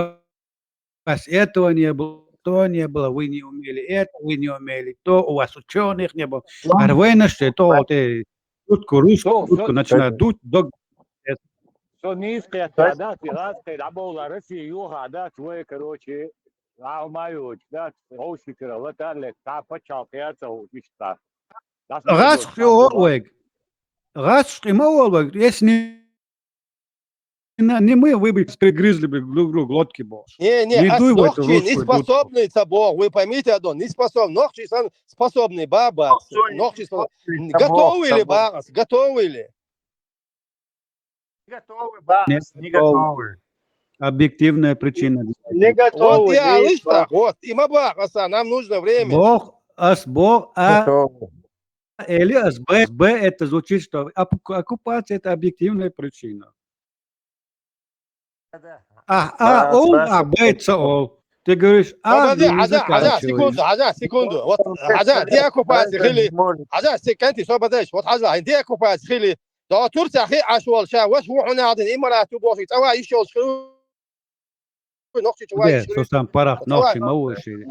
вас этого не было, то не было, вы не умели это, вы не умели то, у вас ученых не было. Арвена что, то, вот, э, шутку, русскую шутку начинают дуть, дог- Со нийса кхетта дац, и гӀаз кхайда бовла Россия йоха дац, вай, короче, а, маёч, дац, гӀовши кара, латарле, та пачал кхяца, иштта. ГӀаз хьо вайг. ГӀаз хьо ма вайг. Если не, не мы, вы бы пригрызли бы друг другу глотки, бо. Не, не, не способный ца бо, вы поймите, Адон, не способный. Ногчи сан способный, баба, ногчи сан. Готовы ли, ба, готовы ли? Не готовы, ба, не готовы. Объективная причина. Не готовы. Вот, я лишь так, вот, и ма, ба, нам нужно время. Бог, ас Бог, а, или ас Б, Б, это звучит, что оккупация — это объективная причина. А, а, ол, а, Б, Ц, ол. Ты говоришь, а, секунду, хьажа, секунду. Вот, хьажа, деоккупация хили. Хьажа, секунду, собадач. Вот, хьажа, деоккупация хили. Да, Турция хи ашвал ша, ваш ву хунадин, Имарат ю бохи, цава ишол ши. Нохчи чувай. Состан парах нохчи ма воши.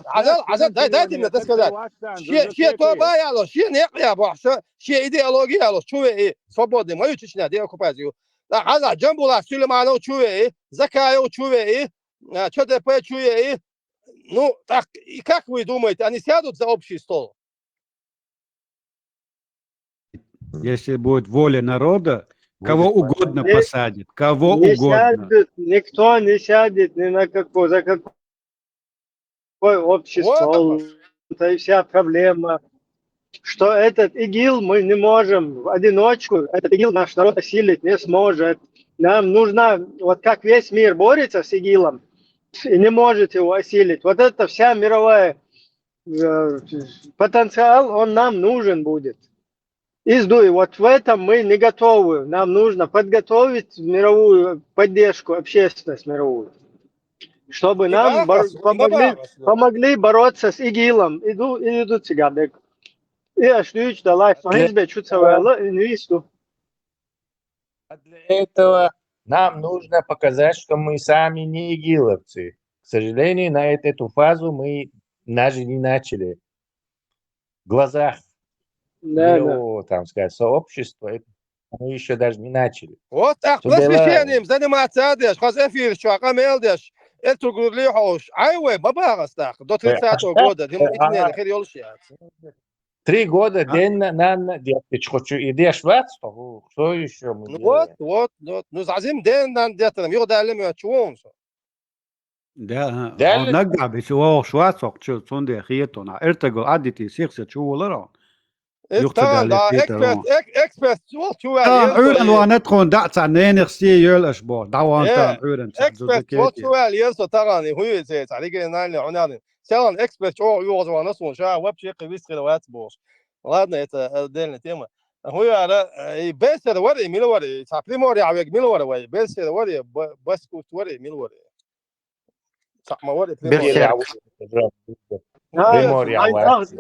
Азал, азал, дай, дайте мне это сказать. Ши, ши то баяло, ши не я бо, ши идеология ло, чуве и свободный, мою Чечня, деоккупацию. Да, хьажа, Джамбула Сулейманов чуве и, Закаев чуве и, ЧДП чуве и. Ну, так, и как вы думаете, они сядут за общий стол? Если будет воля народа, кого угодно посадят, кого не угодно. Сядет, никто не сядет ни на какую, за какую такой общий стол, это и вся проблема, что этот ИГИЛ мы не можем в одиночку, этот ИГИЛ наш народ осилить не сможет. Нам нужна, вот как весь мир борется с ИГИЛом и не может его осилить, вот это вся мировая э, потенциал, он нам нужен будет. Из дуи, вот в этом мы не готовы. Нам нужно подготовить мировую поддержку, общественность мировую, чтобы нам бор- помогли, помогли бороться с ИГИЛом. Иду, иду цыгадек. И аж дюч да лайф, а избе чуца вела, и не исту. А для этого нам нужно показать, что мы сами не игиловцы. К сожалению, на эту фазу мы даже не начали. В глазах Да, да. мирового, там сказать, сообщества, это мы еще даже не начали. Вот так, Тудела- просвещением заниматься адеш, хаз эфир чуа, къамел деш, эл тугурли хош. Ай вай, баба гастах, до тридцатого года, дим а- итнен, хер ёлш яц. Три года день на, на, на, я хочу и деш вац, то, кто еще мы Ну вот, вот, вот. Ну, зазим ден нан детрам, юг далем я чуонсо. Да, Дали- наггабис вох швацок чу цунде хиетона. Эртего адити сихсе чуволаро. Э, Юхта таган дали да, хиетон. эксперт, эк- эксперт, вот чувал. Тан уйран ванет хон да ца ненех си ёл эш бо. Даван Э, тан уйран ца Эксперт, вот чувал, ерсо таган, и хуй зе, ца региональный унарин. Целан эксперт, о, юоз вана сун, ша, вообще кривис хревац бос. Ладно, это отдельная тема. Хуй ара, э, и бесер вари, мил вари, ца Приморье авек мил вари вай, бесер вари, б- баскут вари, мил вари. Ца ма вари, Приморье. Бесер. Приморье,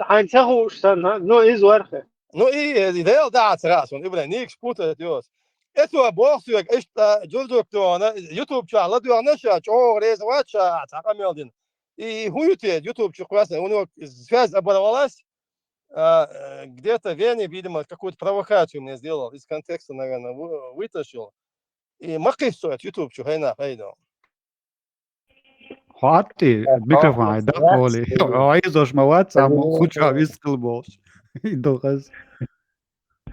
Ханца хушсан, ну, из вархе. Ну и, э, и дел да, ца раз, он, и, блин, ник шпута, дёс. Это бог суек, ишта, джурджук то, на, YouTube ча, ладуана ша, чо, рез вача, ца камел дин. И хуюте, YouTube чу классно, у него связь оборвалась. А, э, где-то в Вене, видимо, какую-то провокацию мне сделал, из контекста, наверное, вы- вытащил. И макисо, это YouTube чу, хайна, хайна. Хати микрофон ай да холи. Ай зош ма вац, а мо хуча вискл бос. И дохас.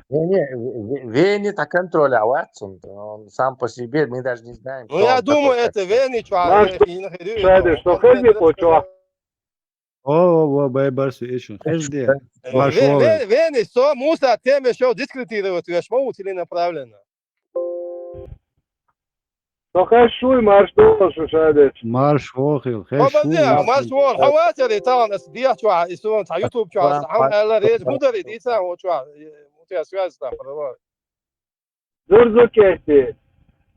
Не, не, в- в- Вене-то контроль, а Ватсон, он сам по себе, мы даже не знаем. Ну, я думаю, это Вене, чё, Знаешь, э, и на херю, Шайде, ну, что вот Хэви это почула? О, о, о, бай барсу ишин. Хезде. Э, Марш Ве- вовы. Ве- Вене, что Муса тем ещё дискредитировать, вешмоу целенаправленно. Что Хэшуй марш доллар шушадеш? Марш вохил. Хеш Бабазе, вохил. марш вор, хаватери таган, ас диа чуа, и сун, ца YouTube чуа, ас ам элла рез, худари, дица, о чуа, э, у тебя связь там, продавай. Зурзукети.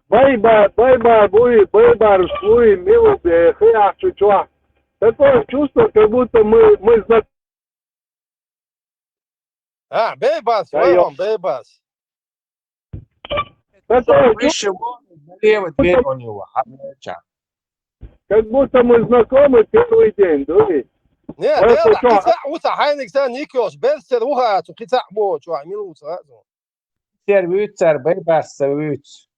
Байба, байба буй, байбар шуй, милу бе, хыях чучуа. Такое чувство, как будто мы, мы знакомы. А, бейбас, Да, ой, ё- он, бейбас. Такое чувство, Выше голову, налево дверь у него. А, чё? Как будто мы знакомы первый день, да? Не, Ой, дела, ты чё? Кица, уца, хайник, ца, Никош, бельсер, уха, цу, Кица, бо, чуа, милу, ца, цу. Сервиц, цар бейбас, сервиц.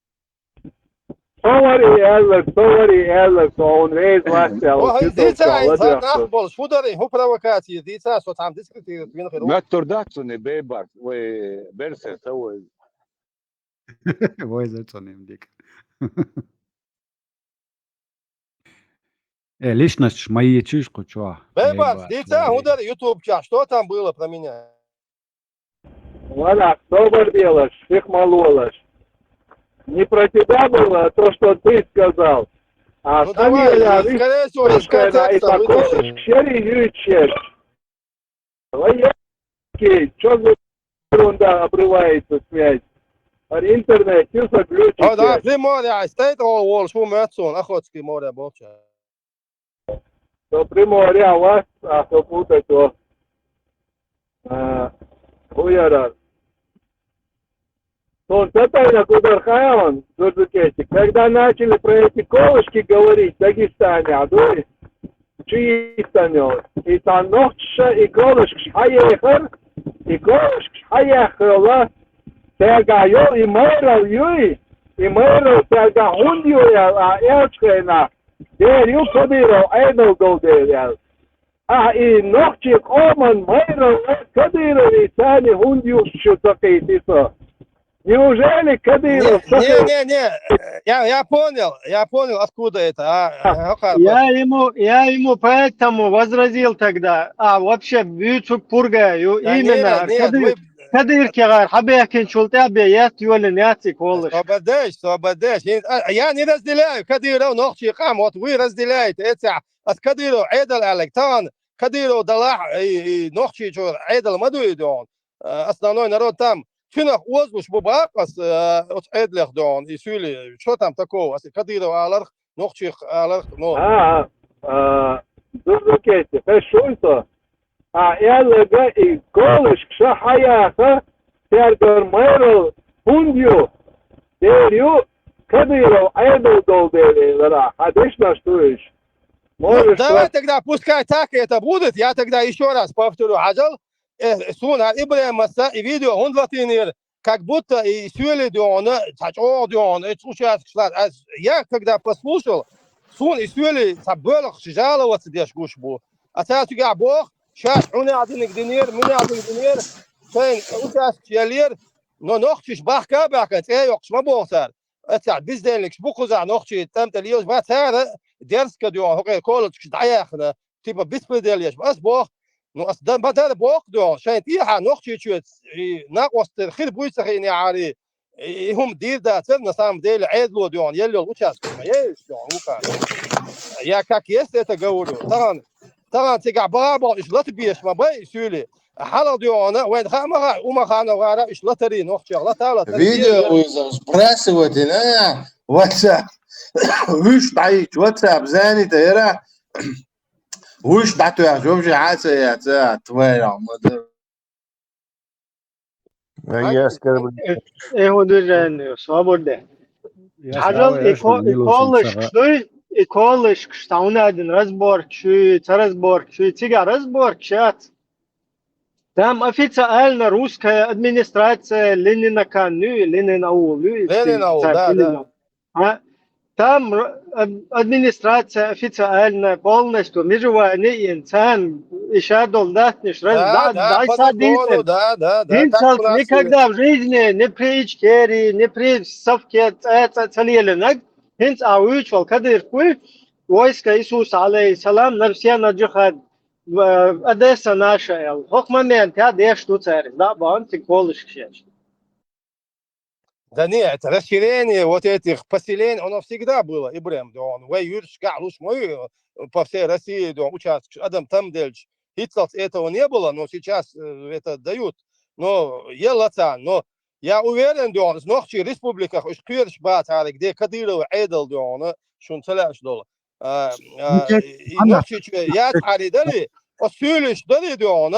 Товари эллер, товари эллер, то он рейз васял. О, хай, дица, ай, ца, нах, бол, худари, ху провокации, дица, со там дискредитировать, вин херу. Ма турдацуни бейбар, ой, берсе, са ой. Вой за цо ним дик. Э, личность мои чуш кучуа. Бейбас, дица, худари, YouTube ча, что там было про меня? Валя, добр делаешь, всех мололаешь. Не про тебя было, а то, что ты сказал. А Ну, сами давай, я скорее всего, из Пушкина и контекста вытащил. Покушери ючер. Военный, что за ерунда, обрывается связь? Ар интернет, все заключите. О, да, Приморье, ай, стоит, о, вол, шум, Эдсон, Охотский море, бокча. То Приморье, а вас, а то путать, то. А, уярар. Солнце тайна кудар хаяван, Джорджикетик. Когда начали про эти колышки говорить в Дагестане, а дуй, чисто мёд. И танохча, и колышк шхаехар, и колышк шхаехала, тега йо, и майрал юй, и майрал тега хундюя, а элчхена, дер ю кудиро, айдал гол дер ял. А и нохчик оман майрал кадыровый сани хундюш чутакитисо. Неужели Кадыров... Не, не, не, не. Я, я понял, я понял, откуда это. А, а, хакар Я ему, я ему поэтому возразил тогда. А, вообще, бюцук пургаю, Да именно, нет, нет, Кадыр, вы- Кадыр кегар, хабехкин чултя бе, я тюлен, я цик олыш. Собадеш, собадеш. Я, а, я не разделяю Кадыров, нохчи кам, вот вы разделяете. Это, а с Кадыров, Эдал Алек, тан, Кадыров, Далах, и, и нохчи, что, Эдал Мадуидон. Э, основной народ там. Чинах озгуш бу бакъас, э, оц Эдлех дон, и сюли. Что там такого? Ас Кадыров аларх, нохчи аларх, ну. А, а, Зурзукети, хешуйто. А, элега и колыш кша хаяха, сергор мэрл, хундю, дерю, Кадыров, Эдал дол дерю, лара, хадеш наш туиш. Ну, Можешь давай так. Тогда, пускай так это будет, я тогда еще раз повторю, Аджал, э, суна, Ибрема, и видео, он два тренер, как будто и сюли дёна, тачо дёна, это случается, что, а я когда послушал, сун и сюли, та бёлых жаловаться деш гуш бу. А та тюга бог, щас, у меня один динер, у меня один динер, шейн, у нас челер, но нохчиш бахка бахка, цей йокш ма болсар. Это бездельник, бу куза нохчи, там-то льёш, ба цара, дерзко дёна, хокей, колочки, даяхна, типа беспредел еш. Ас бог, ну, ас да, ба дар бог дёна, шейн, тиха, нохчи чует, и на остер, хир буйца хини ари, и хум дир да, цер, на самом деле, Эдло дёна, еллёл участок, еш дёна, лука. Я как есть это говорю. Таган, таган, тига, баба, иш лат беш, ма бай, сюли. Хала дёна, вен хама, ума хана вара, иш латари, нохча, лата, лата. Видео вызов сбрасывать, да? WhatsApp. Уж дай, WhatsApp, звонит, эра. Уж да, ты, а, вообще, а, це, я, це, твоя, мадам. Я скажу. Э, э, удержание, свобода. Хажал, и колышк, и колышк, что уна один разбор, чу, ца разбор, чу, цига разбор, чат. Там официально русская администрация Ленина Каню, Ленина Улю, Ленина Улю, да, да. А там администрация официальная полностью, межевание, инсан, ишадол датниш, раз, да, да, да, да, да, да, никогда в жизни не при Ичкерии, не при Совке, это, это, это, Хинц а уйчвал Кадыр куй, войска Иисус алейхиссалам на все на джихад, Одесса наша эл. Хох момент, я деш тут царь, да, бан ты колышк сейчас. Да нет, это расширение вот этих поселений, оно всегда было, Ибрем, да он, вай юршка, луш мой, э, по всей России, да, участок, адам там дельч. Хитцалц этого не было, но сейчас э, это дают. Но я лаца, но я уверен, да он, в нохчи республиках, уж кверш бацарик, где Кадырова Эдал, да он, шун целяш дол. А, а, и нохчи чуе, я цари дали, осюлиш дали, да он,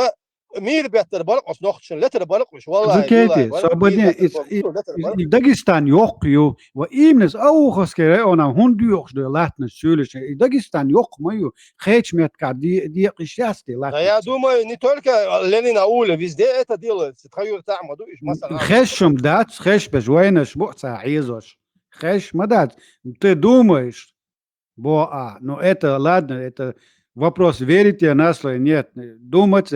мир беттер барк, ос нохчин летер барк, уж, валлахи, Зукети, билай, барк, свободен, мир беттер барк, летер барк. Дагестан йохк ю, ва имнес аухаскере, она хун дюхш да латна сюлиш, и Дагестан йохк мою, хеч метка, ди, ди, ишясти латна. Да я думаю, не только Ленина Уля, везде это делается. Тхаюр там, аду, иш, масана. Хешум дац, хеш беш войнаш, бу ца изош. Хеш ма дац. Ты думаешь, бо а, ну это, ладно, это вопрос, верите я на слово, нет, думать,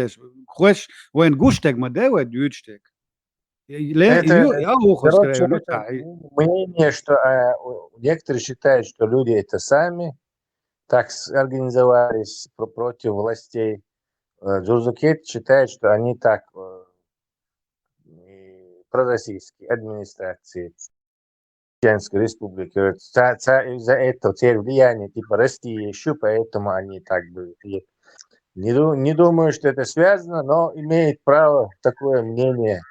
хочешь, войн гуштег ма де, войн дючтег. Это, короче, это мнение, что э, у- некоторые считают, что люди это сами так с- организовались про- против властей. Э, Джурзукет считает, что они так э, и пророссийские администрации Чеченской Республики. Говорит, ца- ца- из-за этого теперь влияние типа России еще, поэтому они так бы и не, ду- не думаю, что это связано, но имеет право такое мнение.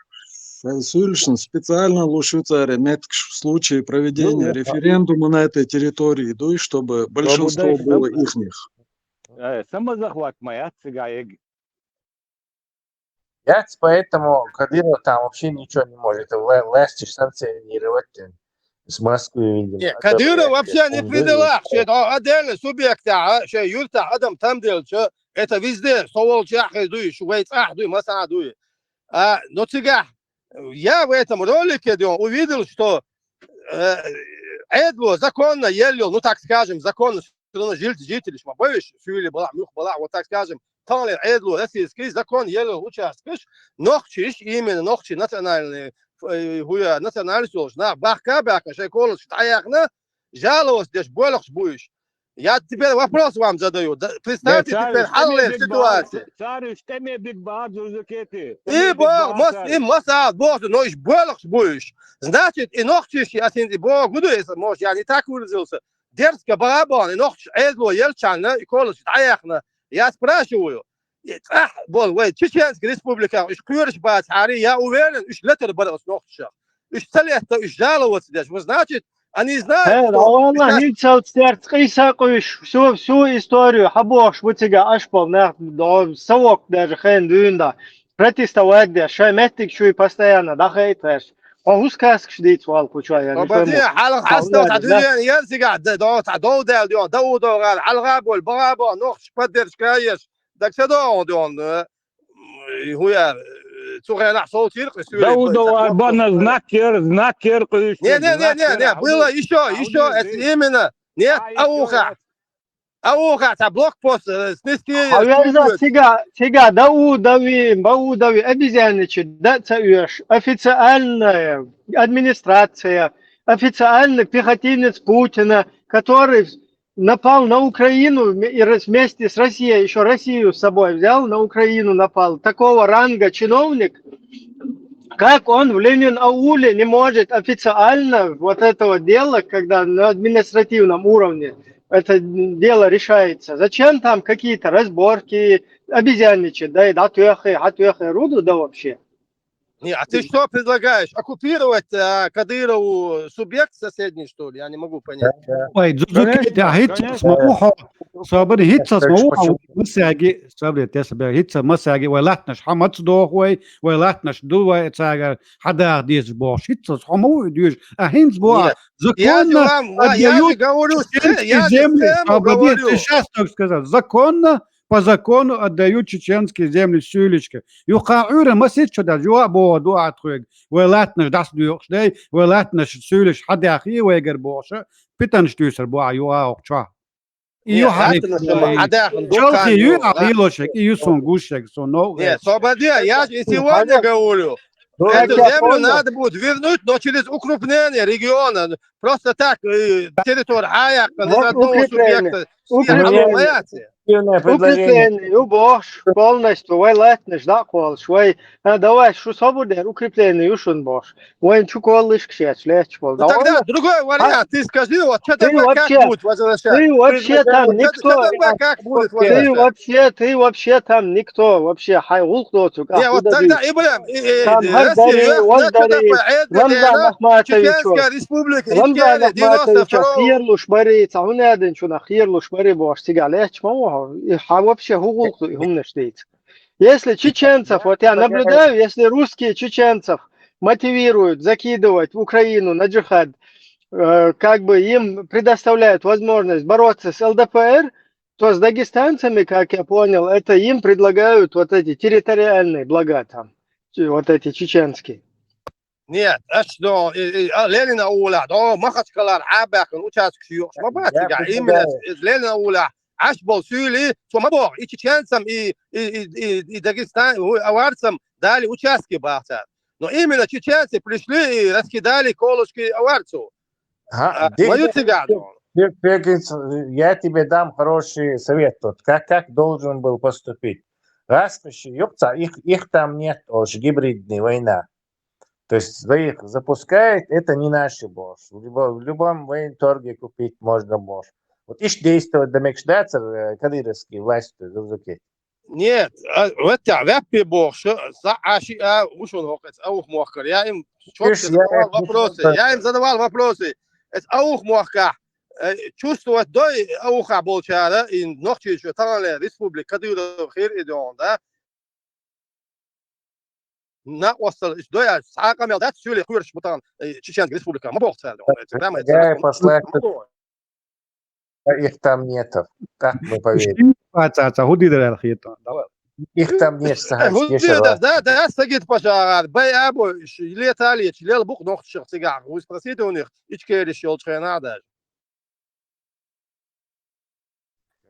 Сюльшин специально лушуцаре меткш в случае проведения Ну, да. референдума на этой территории, дуй, чтобы большинство Бабудай, было да? Ихних. Э, Самозахват моя цыгаек. Яц, поэтому Кадыров там вообще ничего не может. Вла- Власть ж санкционировать э, с Москвы, видимо. Не, Кадыров вообще не при делах, что это отдельный субъект, а, что юрта, адам там дело, что это везде, совол чахай дуй, шугай цах дуй, маса дуй. А, но цыга, я в этом ролике да, увидел, что э, Эдло законно елил, ну так скажем, законно все равно житель, житель, шма боюсь, фюли была, мюх была, вот так скажем, талер Эдло, российский закон елил участкаш, нохчиш, именно нохчи национальные э, хӀуя, национальность йолуш нах бахка а баьхкина, шайн колосаш дӀаяьхна, жаловаться деш, боьлхуш бу уьш. Я теперь вопрос вам задаю. Да, представьте теперь хьалхалера ситуация. Цара уьш тӀаме биг бац, Зузукети. И бо, мас, и маса боху, но уьш боьлхуш бу уьш. Значит, и нохчийш, я син, и богу ду, если можешь, я не так выразился. Дерзко бахьа бахьана, и нохчаш Ӏедало елчхьана, и колосаш дӀаяьхна. Я спрашиваю, и цӀахь болу вай Чеченский республиках уьш кхоьруш бацахьара, я уверен, уьш летар бара оцу нохчашах. Уьш ца летта, уьш жаловаться деш. Вот, значит, они знают, что валла, хӀинцалц терца къийса къуьйш, всю, всю историю хьан бохуш бу цига аш болу нах, до, совок даже хен дуьйна да. Протестовать деш, шайн меттиг чуй постоянно дӀахайта ваьш. Хьо хӀусу каскаш дийца валла кху чу, я не пойму. Баде, хьалха хьастал цхьа дуьйна ян цигахь, да, до, цхьа дов даьлла дуьйна, Даудов гӀала, хьалха болу, баха бо, нохчаш поддержка еш, даг ца догӀу дуьйна, э, хӀун яра, э, цу хенахь солчийра кху суьйре. Даудов бана знак кер, знак кер кхуьйсу. Не, не, не, не, не, было ещё, ещё, это именно, нет, а ухахь. А ухахь цхьа блокпост, э, снести. Хьаверза цига, цига Даудави, Баудави обезьянничать да ца оьшу. Официальная администрация, официальный пехотинец Путина, который напал на Украину и рас-, вместе с Россией, ещё Россию с собой взял, на Украину напал. Такого ранга чиновник, как он в Ленин-ауле не может официально вот этого дела, когда на административном уровне это дело решается. Зачем там какие-то разборки, обезьянничать, да, и да, тёхи, а тёхи руду, да вообще? Не, а ты что предлагаешь? Оккупировать, а, Кадырову субъект соседний, что ли? Я не могу понять. Вай, Зузукети, хӀинццалц ма ву хьо. Собар, хӀинццалц ма ву хьо. Масаги, собар, те собар, хӀинццалц масаги, вай латтанаш хьан маца доху вай, вай латтанаш ду вай, цаьрга хьан даха дезаш бохуш. ХӀинццалц хьо ма ву и дуьйш. А хӀинца боху, законно отдают чеченские земли. Собар, ты щас только сказал. Законно, по закону отдают чеченские земли суьйлишка. Юха Ӏуьйра масийтта чу даьлла, юха а боху ду ахьа тхоьга. Вай латтанаш дӀасадоькъуш дай, вай латтанаш суьйлиш хьан даха вайгара бохуша, питанаш туьйсур бу ахьа юха а хӀокху чохь. И юха хьан даха ду чалхе ю а лелошек, и ю суна гушшек, суна новкъа. Не, собар, я же и сегодня говорю. Эту землю надо будет вернуть, но через укрепление региона. Просто так, э, территория, а я, вот укрепление. Укрепление. Укрепление, ю бохуш, полностью, вай латтанаш дӀакхоллаш, вай, а, давай, шу собар дер, укрепление ю шуна бохуш. Вайн чу коллишка шеч лечу болу. Ну, тогда другой вариант. Ты скажи, вот что ты вообще, как будет возвращать? Ты вообще там никто. Ты вообще, ты вообще там никто. Вообще, хай гӀуллакх доцург. Не, вот тогда, Ибрахим, там хӀара дари, ван дари, Рамзан Ахматович, Рамзан Ахматович, херлуш бари, цхьа хӀун аьлла чунах херлуш бари бохуш, цига лечу ма ву хьо. И хьан вообще хӀун гӀуллакх ду и хӀуманаш дийца? Если чеченцев, вот я наблюдаю, если русские чеченцев мотивируют закидывать в Украину на джихад, э, как бы им предоставляют возможность бороться с Л Д П Р, то с дагестанцами, как я понял, это им предлагают вот эти территориальные блага там, вот эти чеченские. Нет, аш до, и, и, а, Ленина улахь, до Махачкалара Ӏабаьккхина участкаш юкъаш ма бац цигахь. Именно Ленина улахь Ӏаш болу суьйлий, цо ма боху, и чеченцам, и, и, и, и, и Дагестан, ой, аварцам дали участки бахцар. Но именно чеченцы пришли и раскидали колышки аварцу. Ма ю цигахь до. Я тебе дам хороший совет тут. Как, как должен был поступить? Раз их, их там нет, уж гибридная война. То есть своих запускает, это не наши бохуш. В любо-, в любом военторге купить можно бохуш. Вот иш действовать да мегаш дацара, э, кадыровский власть, то есть, в Узбеке? Нет, а, вот я, веппе бохуш, са аши а, ушун хокец, а ух мохкар. Я им четко задавал вопросы. Я им задавал вопросы. Это а ух мохка. Э, чувствовать дой а уха болчара, и нохчи ещё таханле республика Кадыров хир идён, да? Накъостал иш дояш, цхьа а къамел дац, суьйле кхоьруш бу тахана, э, Чеченская Республика. Ма боху цара, прямо. Их там нетов. Как мы поверим? Ца, ца, ца, хӀун дийр аьлла хетон, давай. Их там нет, ца, хӀун дийр, да, да, Сагит Паша, бай або, ш-, летали, ш-, лел букъ нохчах цигахь, вы спросите у них, ичкериш йолчу хенахь даже.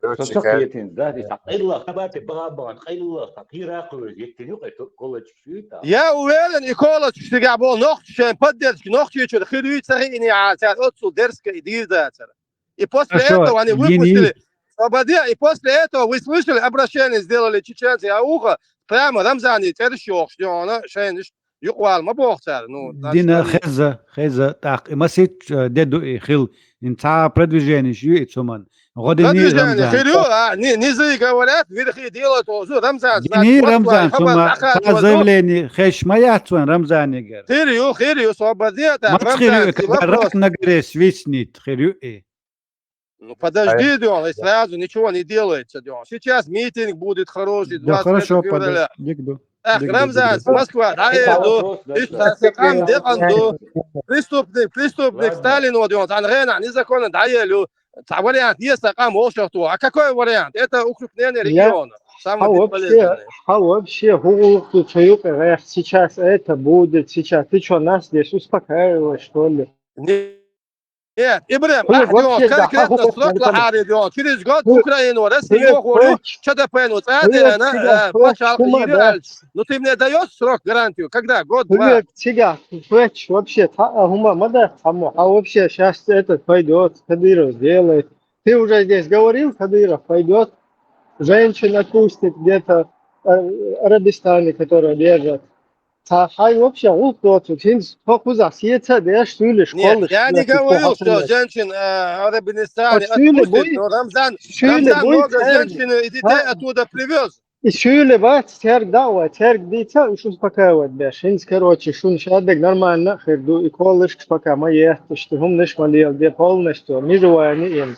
Со ца кхетинца, да, и цхьа къайлах, хабар тӀе баха бахан, къайлах, цхьа кхера кхуьйза, еттина юкъе ту-, колачу шуьйтӀа. Я уверен, и колачу шуьгахь болу нохчашен поддержка нохчийчуьра хир юй ца хиъинехьара, цара оццул дерзко и дийр дацара. И после Хорошо, этого они Денис. выпустили, Слободе, и после этого вы слышали, обращение сделали чеченцы, а ухо прямо Рамзане цӀераш йохуш, дуьхьал шайнаш юкъавала ма боху цара. Ну, значит, Дина, они хеза, хеза, тӀаккха и масийтта, э, де ду и хила. Ин цхьа продвиженеш ю и цуман. ГӀо дини Продвижение Рамзан. Хир ю, а, ни-, низы говорят, верхи делают, о, зу, Рамзан, Дини значит, Рамзан, Москва, цума, хабар, цхьа заявление хеш ма яц вайн Рамзанигара. Хир ю, хир ю, Слободе, да, Мац хир ю, Рамзан, когда вопрос. Рак на горе свистнет, хир ю и. Ну, подожди, Дён, и сразу ничего не делается, Дён. Сейчас митинг будет хороший, Да, двадцать пятого хорошо, февраля. Подожди, дик ду. Эх, Дик ду, Рамзан, дик ду. Москва, да, Это э, ду. Вопрос, да, Иш да. Ца къам декъан ду. Преступник, преступник, Ладно. Сталин, вот, Дён, цхьана гӀенахь низаконно дӀаелла ю. Цхьа вариант есть, ца къам вовшахту. А какой вариант? Это укрупнение Я- региона. Самое Хьан вообще, бесполезное. Хьан вообще хӀун гӀуллакх ду цу юкъе гӀехь? Сейчас это будет, сейчас. Ты чё, нас здесь успокаиваешь, что ли? Не- Нет, Ибрем, Хьо ахь вообще, дён, да, конкретно хьо срок вообще, лахьара дён. Через год хьо, Украину, Россию хьо, хьо, хьо, ЧДП-ну, хьо, цӀа а деана, хьо, э, хьо, пачхьалкх хьо, хьо, хьо, хьо, Ну, ты мне даёшь срок, гарантию? Когда? Год, два? Хьо, цигахь, хьо, вообще, та, а, хӀума ма дац, хьан мо, а вообще, щас этот пойдёт, Кадыров сделает. Ты уже здесь говорил, Кадыров пойдёт, женщин отпустит где-то, э, Арабистане, которая держит. Цхьа хьайн вообще гӀуллакх доцург, хӀинца тхо кхузахь сеца а деш, суьйлиш Нет, кхоллаш я не говорил, что женщин, э, Арабистане отпустит, но Рамзан, Рамзан много женщин и детей оттуда привёз. И суьйле бац, цаьрга дӀа а вай, цаьрга дийца а, уьш успокаивать беш. ХӀинца, короче, шуна шадерг нормально а хир ду, и кхоллашкаш пока ма етташ, и хӀуманаш ма леладе полностью, межевание им.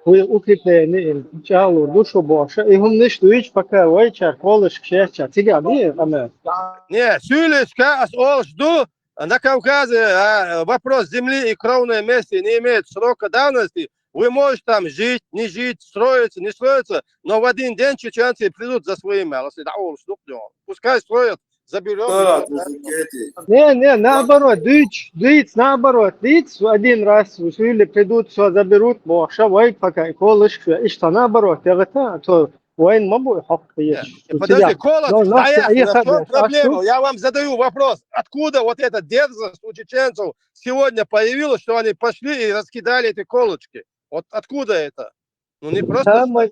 Вуй укрепление им, чӀагӀлур ду шу бохуш, и хӀуманаш дуьйцу пока вайчара кхоллашкаш еттачара. Цигахь дий къамел? Не, суьйлишка ас олуш ду, на Кавказе, а, вопрос земли и кровной мести не имеет срока давности. Вы можете там жить, не жить, строиться, не строиться, но в один день чеченцы придут за своим, если да, олуш ду, пускай строят, заберём. Не, не, наоборот, дийц, дийц, наоборот, дийц, один раз, или придут, всё заберут, бохуш, вай пока и кхоллашкаш, иштта наоборот, я говорю, а то вайн ма бу хьокху еш. Подожди, Колос, а в чём проблема? Я вам задаю вопрос. Откуда вот эта дерзость у чеченцев сегодня появилась, что они пошли и раскидали эти колочки? Вот откуда это? Ну, не просто Там, так.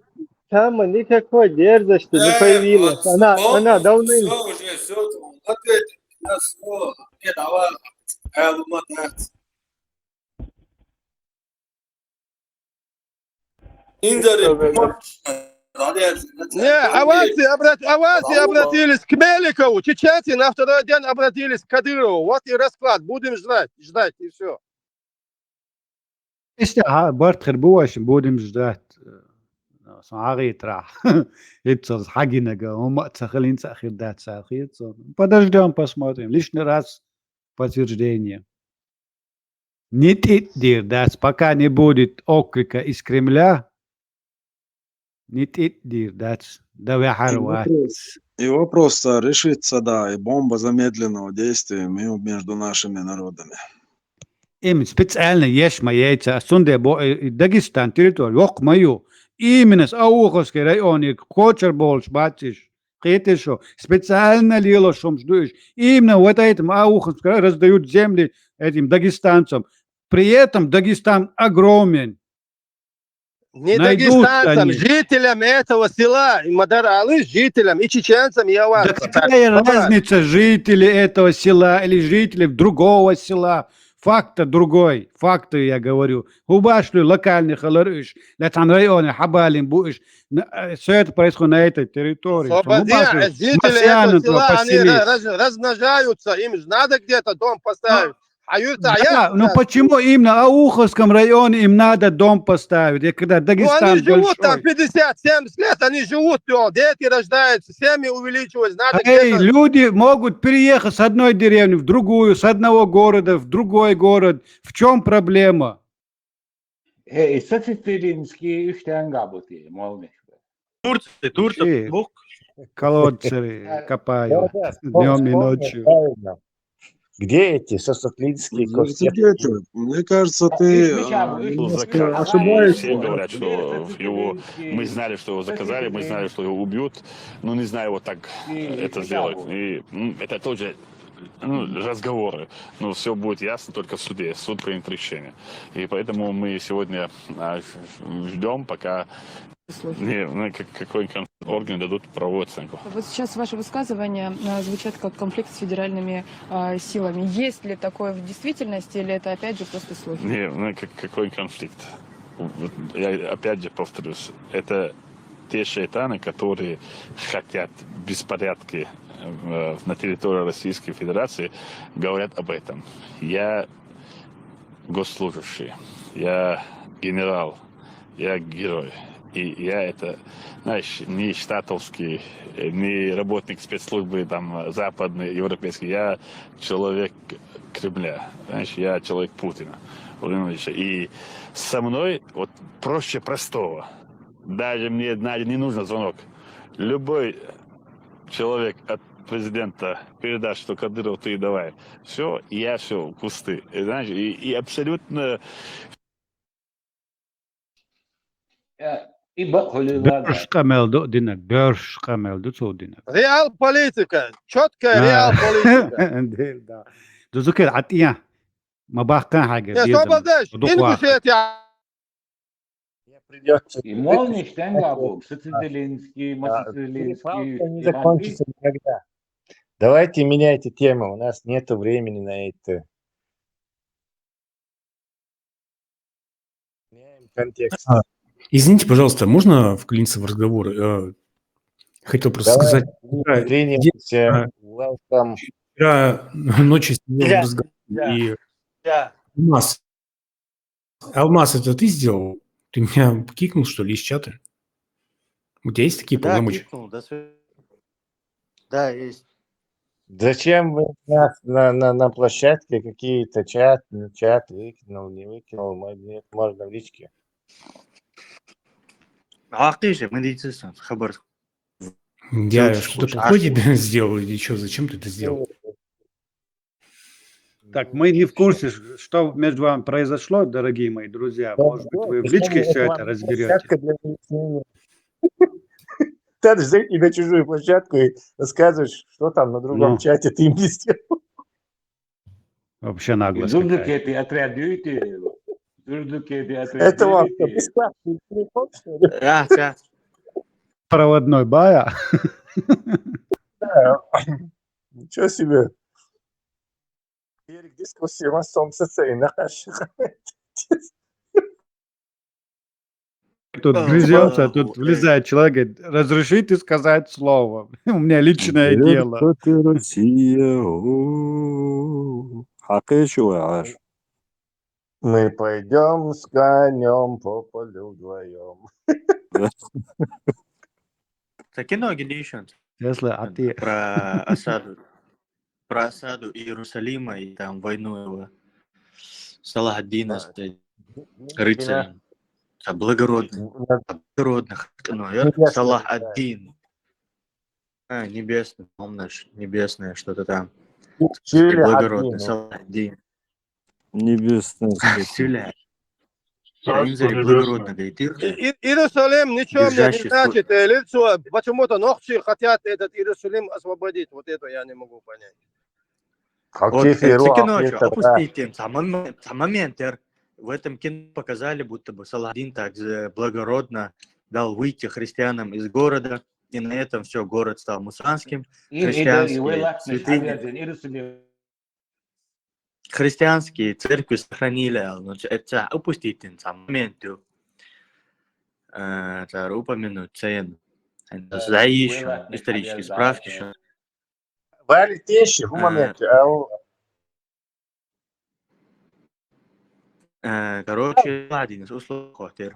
Там никакой дерзости не появилось. Она, она давным... Всё уже, всё, ответь на слово. Не, давай, э, ломать. Не, аварцы, обрат-, аварцы обратились к Меликову, чеченцы на второй день обратились к Кадырову. Вот и расклад. Будем ждать, ждать, и всё. Иштта хьан барт хир бу вайшин, будем ждать. Сан хьагӀийтарахь. Иццалц хьагинага, хӀума а ца хилинца а хир дац цара хир цо. Подождём, посмотрим. Лишний раз подтверждение. Не тӀитӀдийр дац, пока не будет окрика из Кремля, не тӀитӀдийр дац, да ваьхьар вац. И вопрос, и вопрос, а, решится, да, и бомба замедленного действия ме-, между нашими народами. Им специально еш ма яйца, ас цунде бо-, и, и Дагестан территори йоккха ма ю. Именно с Ауховский районе кхочур болуш бац иш. Кхетий шу, специально лелош хӀумаш ду иш. Именно вот этим Ауховским раздают земли этим дагестанцам. При этом Дагестан огромен. Не дагестанцам, жителям этого села, и ма дарра ала, жителям, и чеченцам, и аварцам. Да какая разница, жители этого села или жители другого села? Факт-то другой. Факты я говорю. ХӀун баш ду локальный хилар уьш? Лаьцхьана районе хьабалийна бу уьш? Н-, э, всё это происходит на этой территории. Слободин, э, жители этого села, они раз-, размножаются, им же надо где-то дом поставить. А юрта, да, ну почему именно в Ауховском районе им надо дом поставить? Я когда Дагестан большой. Ну, они живут там пятьдесят, семьдесят лет, они живут, дети рождаются, семьи увеличиваются, надо где-то. Эй, люди могут переехать с одной деревни в другую, с одного города в другой город. В чём проблема? Э, и сацитиринский уьштян габути, молниш. Турция, Турция, Ши, мух. Колодцы копают днём и ночью. Правильно. Где эти сосотлинские, Ну, костяки? где-то, мне кажется, ты а, немножко ошибаешься. Все говорят, что его, мы знали, что его заказали, мы знали, что его убьют, но не знаю, вот так это сделать. И м, это тоже ну, разговоры. Но все будет ясно только в суде. Суд примет решение. И поэтому мы сегодня ждем, пока не, ну, как, какой-нибудь орган дадут правовую оценку. Вот сейчас ваше высказывание а, звучат как конфликт с федеральными а, силами. Есть ли такое в действительности, или это опять же просто слухи? Не, ну, как, какой конфликт? Вот я опять же повторюсь, это те шайтаны, которые хотят беспорядки э, на территории Российской Федерации, говорят об этом. Я госслужащий, я генерал, я герой. И я это, знаешь, не штатовский, не работник спецслужбы там западный, европейский. Я человек Кремля, знаешь, я человек Путина, Владимир Владимирович. И со мной вот проще простого. Даже мне, Надя, не нужен звонок. Любой человек от президента передаст, что Кадыров, ты давай. Все, я все, кусты. И, знаешь, и, и абсолютно Э, и ба- хули ладно. Бёрш къамел ду динак, бёрш къамел ду цо динак. Реал политика, четкая А. Реал политика. Дел, да. Дузукер атия. Ма бахкан хага. Не, что подожди, Дуква. Ингушетия. Мне придется... И молниш тенга бу, сыци Зеленский, масыци Зеленский. Перепалка не закончится никогда. Давайте меняйте тему, у нас нету времени на это. Меняем контекст. А, извините, пожалуйста, можно вклиниться в разговор? Э, Хотел просто Давай, сказать, Тренемся, welcome. Вчера ночью с ним Да, разговаривал, да, и да. Алмаз. Алмаз, это ты сделал? Ты меня кикнул, что ли, из чата? У тебя есть такие Да, полномочия? Кикнул, до свидания. Да, есть. Зачем вы нас на, на, на площадке какие-то чат, не чат, выкинул, не выкинул, мо- нет, можно в личке. Гьакъижа, ма дицасан, хабар. Я Дело что-то случилось. плохое тебе сделал или что? Зачем ты это сделал? Так, мы не в курсе, ш- что между вами произошло, дорогие мои друзья. Может быть, вы в личке все это разберете. Площадка для выяснения. Надо же зайти на чужую площадку и рассказывать, что там на другом Ну. Чате ты им не сделал. Вообще наглость Дурдук какая. эти отряд дюйте. Дурдук эти отряд Это вам что, дюйте. Бесплатный телефон, что ли? Да, да. Проводной бая. Да. Ничего себе. Эрик дискуссия, солнце цей, на каши. Тут Да, грызется, да, тут да. Влезает человек, говорит: «Разрешите сказать слово? У меня личное дело». Что ты, Россия? О, хакы шу, аш. Мы пойдем с конем по полю вдвоем. Такие ноги не ищут. Если а ты Про осаду. Про осаду Иерусалима и там войну его. Салах ад-Дин Да. с рыцарем. А благородный. У нас Благородных. Ну, я Небесная, Салах да. ад-Дин. А, небесный, помнишь, небесное что-то там. Чили Благородный один. Салах ад-Дин. Небесная святыня. Сюля. Инзари благородно говорит. И- и- Иерусалим ничего мне не Держащий свой- значит, э, лицо. Почему-то ногти хотят этот Иерусалим освободить. Вот это я не могу понять. Вот, Окей, э, Феро, ца кино, окей, чё, Феро. Опустите им, сам мом- сам момент, э, в этом кино показали, будто бы Салахдин так э, благородно дал выйти христианам из города, и на этом все, город стал мусульманским, Ин ида христианские и вайлакнеш святыни, хабердин Иерусалим. Христианские церкви сохранили, а, ну, это ца опустите им, сам момент, э, э, ца упомянуть, цен. Это за ещё Вайлакнеш исторические хабердин справки, Иерусалим. Что Вали теши, в Э, моменте, а у- э, короче, один из условий хватит.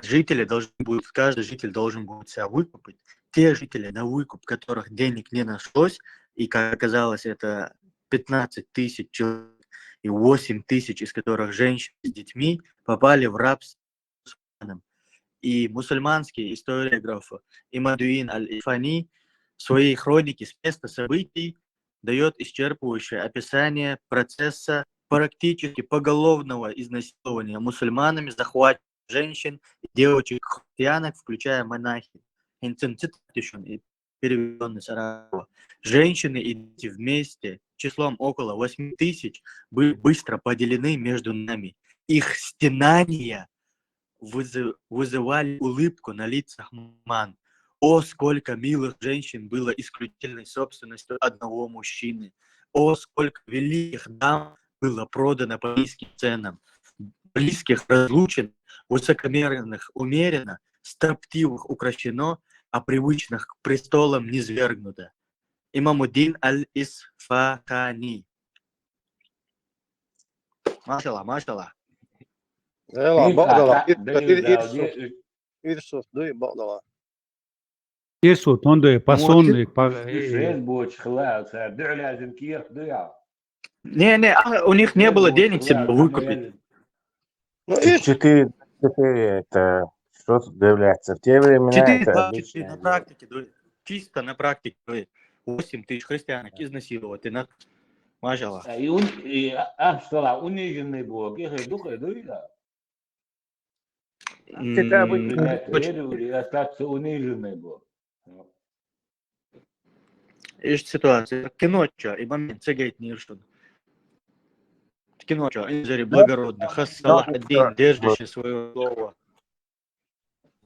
Жители должны будут, каждый житель должен будет себя выкупить. Те жители, на выкуп которых денег не нашлось, и, как оказалось, это пятнадцать тысяч человек, и восемь тысяч из которых женщины с детьми, попали в рабство. И мусульманский историограф Имадуин аль-Ифани в своей хронике с места событий дает исчерпывающее описание процесса практически поголовного изнасилования мусульманами захваченных женщин и девочек-христианок, включая монахинь. Хинцин цитатишун и переведённый с арабского. Женщины и дети вместе числом около восьми тысяч были быстро поделены между нами. Их стенания вызы- вызывали улыбку на лицах мусульман. О, сколько милых женщин было исключительной собственностью одного мужчины! О, сколько великих дам было продано по низким ценам! Близких разлучен, высокомерных умерено, строптивых укращено, а привычных к престолам низвергнуто. Имамуддин аль-Исфахани. Машалла, машалла. Эла, Ин бакъдала. хата Ир- дагил ир- дал Ирсус, де- ирсус, дуй, бакъдала. Ирсу тонды пасонный Душез боч хла са дулязин кирх дуя. Не, не, а, у них не было денег себе выкупить. Ну, ир- Четыре, четыре это что является в те времена это Четыре двадцать три обычное на дело. Практике, дуй. Чисто на практике, дуй. Восемь тысяч христианок изнасиловать, и на... Машалла. И ун и а что ла униженный бог, их духа дуя. Это обычно. Принять веру и остаться униженный бог. Ишт ситуация. Киноча и момент цегейт ниршун. Киноча, инзари благородный, хас Салах ад-Дин, держащий свое слово.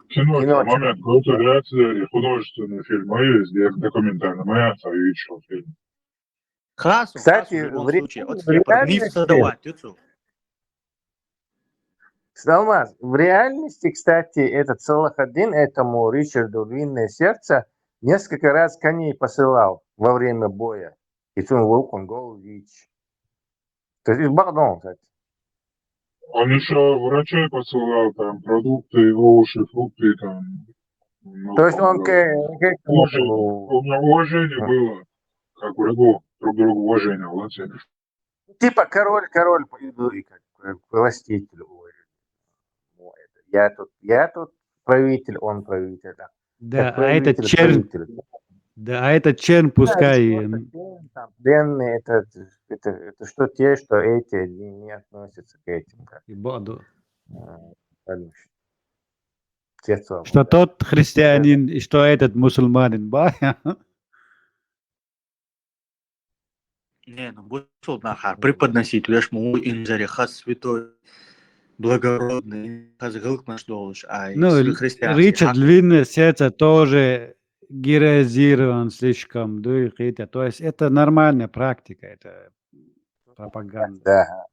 Кино, Кино, момент, какой-то реакция или художественный фильм, а есть, где документальный, моя видел фильм. Хасу, Кстати, хасу в любом в ре- случае. Вот в степа, миф реальности- создавать, ты цу. Алмаз, в реальности, кстати, этот Салахаддин этому Ричарду Львиное Сердце несколько раз коней посылал во время боя. И он лук, он гол вич. То есть, пардон, кстати. Он еще врачей посылал, там, продукты, овощи, фрукты, там. Ну, То есть там, он к, да. к этому- Уважение. У меня уважение было, как врагу, друг другу уважение, вот это. Типа король, король, ну, и как, как властитель. Ой, ну, это, я тут, я тут правитель, он правитель. Да. Да, Как а этот правитель, чернь, правитель. Да, а этот чернь пускай. Да, м, вот там, пленные, это, это, это что те, что эти не, не относятся к этим, как и боду. э, подумаешь. Те, кто- Что тот христианин, и что этот мусульманин, ба? Не, ну, бусул нахар преподносить, веш му инзари хас святой, благородный, хас гылкмаш долш, ай, Ну, сры христианский Ричард хак. Львиное Сердце тоже героизирован слишком, да, и хотя, то есть это нормальная практика, это пропаганда. Да.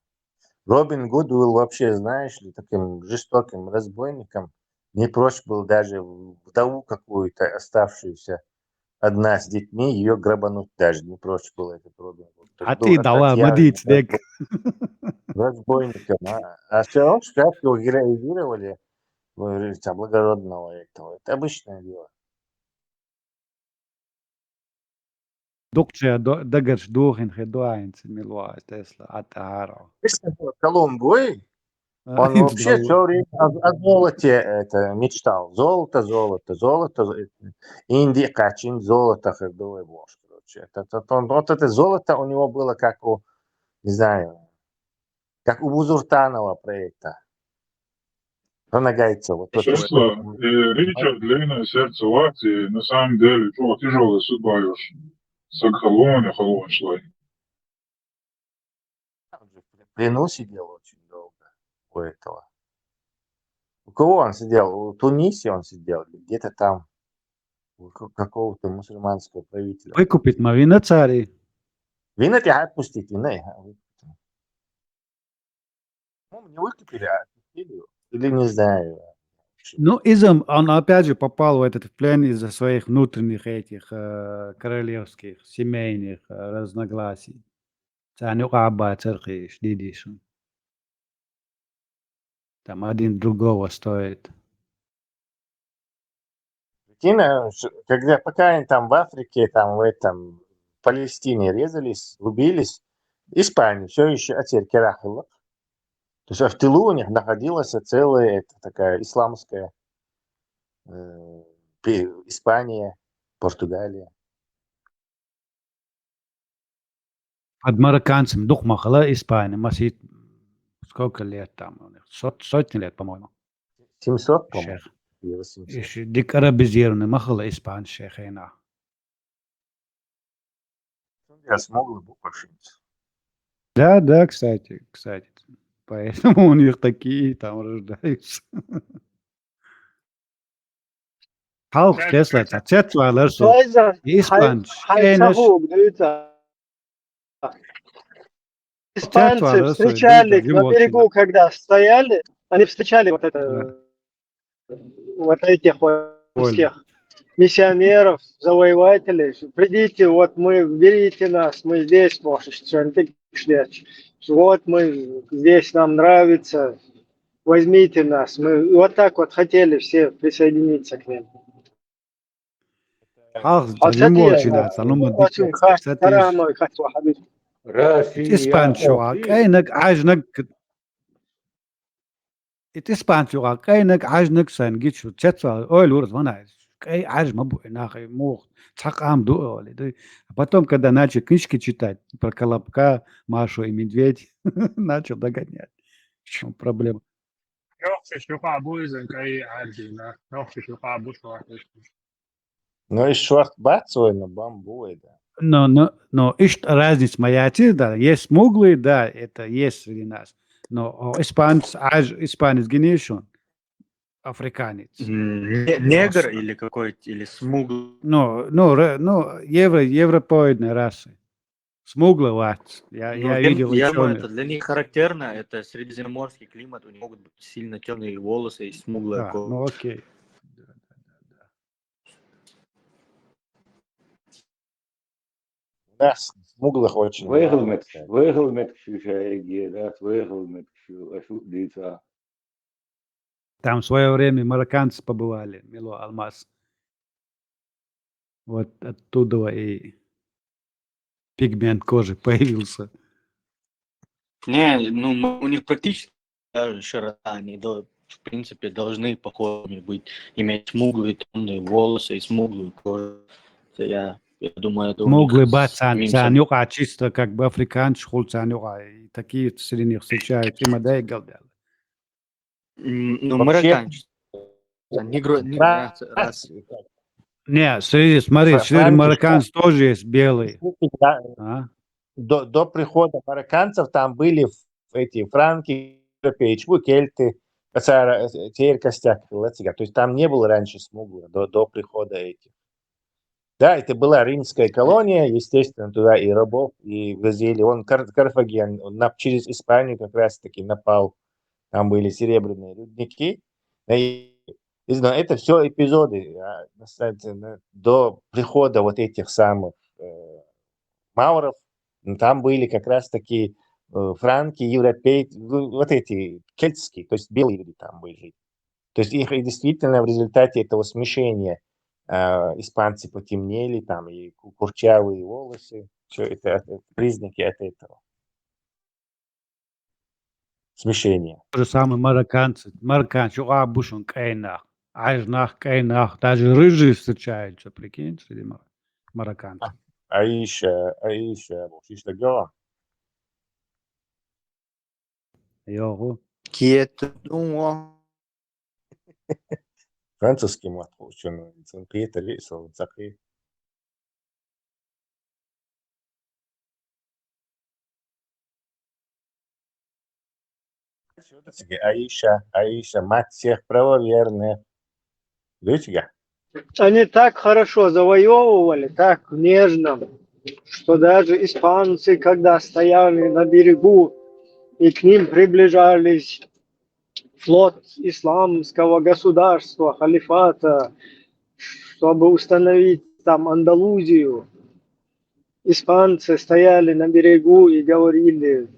Робин Гуд был вообще, знаешь ли, таким жестоким разбойником. Не прочь был даже вдову какую-то, оставшуюся одна с детьми, ее грабануть даже не прочь был этот Робин Гуд. То есть А был ты давай, отъявленным мадиц, дек. разбойником. А, а все равно, что его героизировали, говорится, благородного этого. Это обычное дело. Дукча дагарш духин хедуаин цимилуа Тесла атаро. Колумбуй, он вообще все время о, о золоте это мечтал. Золото, золото, золото. Инди качин золото хедуай блош, короче. Это, это, он- вот это золото у него было как у, не знаю, как у Бузуртанова проекта. Про нагайцев. Вот, вот, Честно, и Ричард Львиное Сердце в акции, на самом деле, чего тяжелая судьба уж. Саг халуан, я халуан шлай. Он же в плену сидел очень долго у этого. У кого он сидел? У Тунисе он сидел, или где-то там. У ка- какого-то мусульманского правителя. Выкупит ма вина цари. Вина тебя отпустить, вина. Ну, не выкупили, а отпустили его. Или не знаю. Ну, изом, он опять же попал в этот в плен из-за своих внутренних этих э, королевских, семейных э, разногласий. Цани ука абба церкви шдидишун. Там один другого стоит. Прикинь, а, ш- когда пока они там в Африке, там в этом Палестине резались, рубились, Испания все еще отсеркерахала. То есть а в тылу у них находилась целая это, такая исламская э, пе- Испания, Португалия. Под марокканцами дукха ма хилла Испания, масийтта, сколько лет там у них? Сот-, сотни лет, по-моему. Семьсот, по-моему. Шех. Или восемьсот. Иш дика арабизированный ма хилла Испания шехена. Я смуглый буквально. Да, да, кстати, кстати. Поэтому у них такие там рождаются. Халкъ Тесла, цецвалар со. Тойзан, Испанч, хай кайнаш. Сахук, дивіться. Испанцы Тетвара, встречали сой, на да, берегу, когда стояли, они встречали вот это, Да. вот этих вот Ой. всех миссионеров, завоевателей. Придите, вот мы, берите нас, мы здесь, может, что-нибудь ждать. Вот мы здесь, нам нравится, возьмите нас. Мы вот так вот хотели все присоединиться к ним. Халкъ А жим кстати, волчина, санума Очень дика, хас-, кстати, карамой хас вахадыш. Россия. Испанч шугӀа, кайнаг, Ӏажнаг. Ит испанч шугӀа, кайнаг, Ӏажнаг сайн гичу, цецвал, ой, лурз, вана, кай Ӏаж ма бу, нахай, мух, цхьа къам ду, оли, ду. А потом, когда начал книжки читать про Колобка, Машу и Медведь, начал догонять. В чём проблема? Нохчи шугӀа бу изан кай Ӏажина. Нохчи шугӀа бу шугӀа. Ну, и шварт бацой на бамбуэ, да. Но, но, но, ишт разница моя, да, есть смуглые, да, это есть среди нас. Но о, испанец, Ӏаж, испанец гинишон, африканец. М, не- Негр Просто. Или какой-то, или смуглый. Ну, ну, ре- ну, евро, европоидные расы. Смугловат. Я, Ну, я для- видел я думаю, учёных. Это для них характерно, это средиземноморский климат, у них могут быть сильно темные волосы и смуглая Да, кожа. Ну, окей. У нас смуглых очень Вегел мало, мет, кстати. Вегел мет, шуша эгер, раз Вегел мет, шу, ашу дица. Там в свое время марокканцы побывали, Мило Алмаз. Вот оттуда и пигмент кожи появился. Не, ну м- у них практически даже широта, они до- в принципе должны похожими быть, иметь смуглые темные волосы и смуглую кожу. Это я, я думаю, это у них Смуглый с- бацан, имеется в цан виду. юкъа чисто как бы африканцы, хул цан юкъа, и такие среди них встречаются, и мадай галдял. М, Ну, Вообще, марокканцы. Цан негро, не- Фра- раз- раз. Не, среди, смотри, Фра- среди Франкии, марокканцев тоже есть белые. Да, А? до, до прихода марокканцев там были эти франки, европейцы, ну, кельты, кацара, э, теперь костяк, латига. То есть там не было раньше смуглых до, до прихода этих. Да, это была римская колония, естественно, туда и рабов, и возили. Он Кар- Карфаген, он нап- через Испанию как раз-таки напал. Там были серебряные рудники. И, и зна- это все эпизоды. А, на самом деле, до прихода вот этих самых э, мауров, м, там были как раз-таки э, франки, европейцы, ну, вот эти кельтские, то есть белые люди там были. То есть их и действительно в результате этого смешения э, испанцы потемнели, там и ку- курчавые волосы, все это от- признаки от этого смешения. То же самое марокканцы. Марокканцы, а бушон кайнах. Аж нах кайнах. Даже рыжие встречаются, прикинь, среди мар- марокканцев. Аиша, Аиша, вот что дело. Йогу. Киетунго. Французский мат ученый, он киета весел, он закрыт. Всё-таки Аиша, Аиша, мать всех правоверных. Видите, я? Они так хорошо завоевывали, так нежно, что даже испанцы, когда стояли на берегу, и к ним приближались флот исламского государства, халифата, чтобы установить там Андалузию, испанцы стояли на берегу и говорили,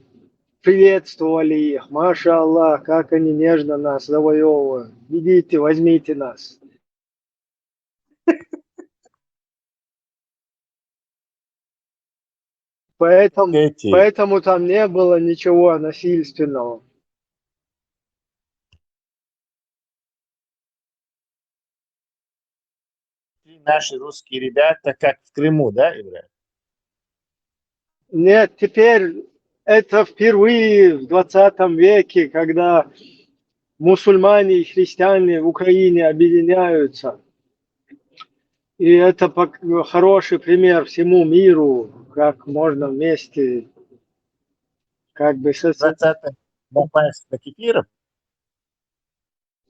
приветствовали их: «Маша Аллах, как они нежно нас завоевывают. Идите, возьмите нас». Поэтому, Эти поэтому там не было ничего насильственного. Наши русские ребята, как в Крыму, да, Ибрагим? Нет, теперь это впервые в двадцатом веке, когда мусульмане и христиане в Украине объединяются. И это пок- хороший пример всему миру, как можно вместе, как бы, со- двадцатый напасть на кефиров?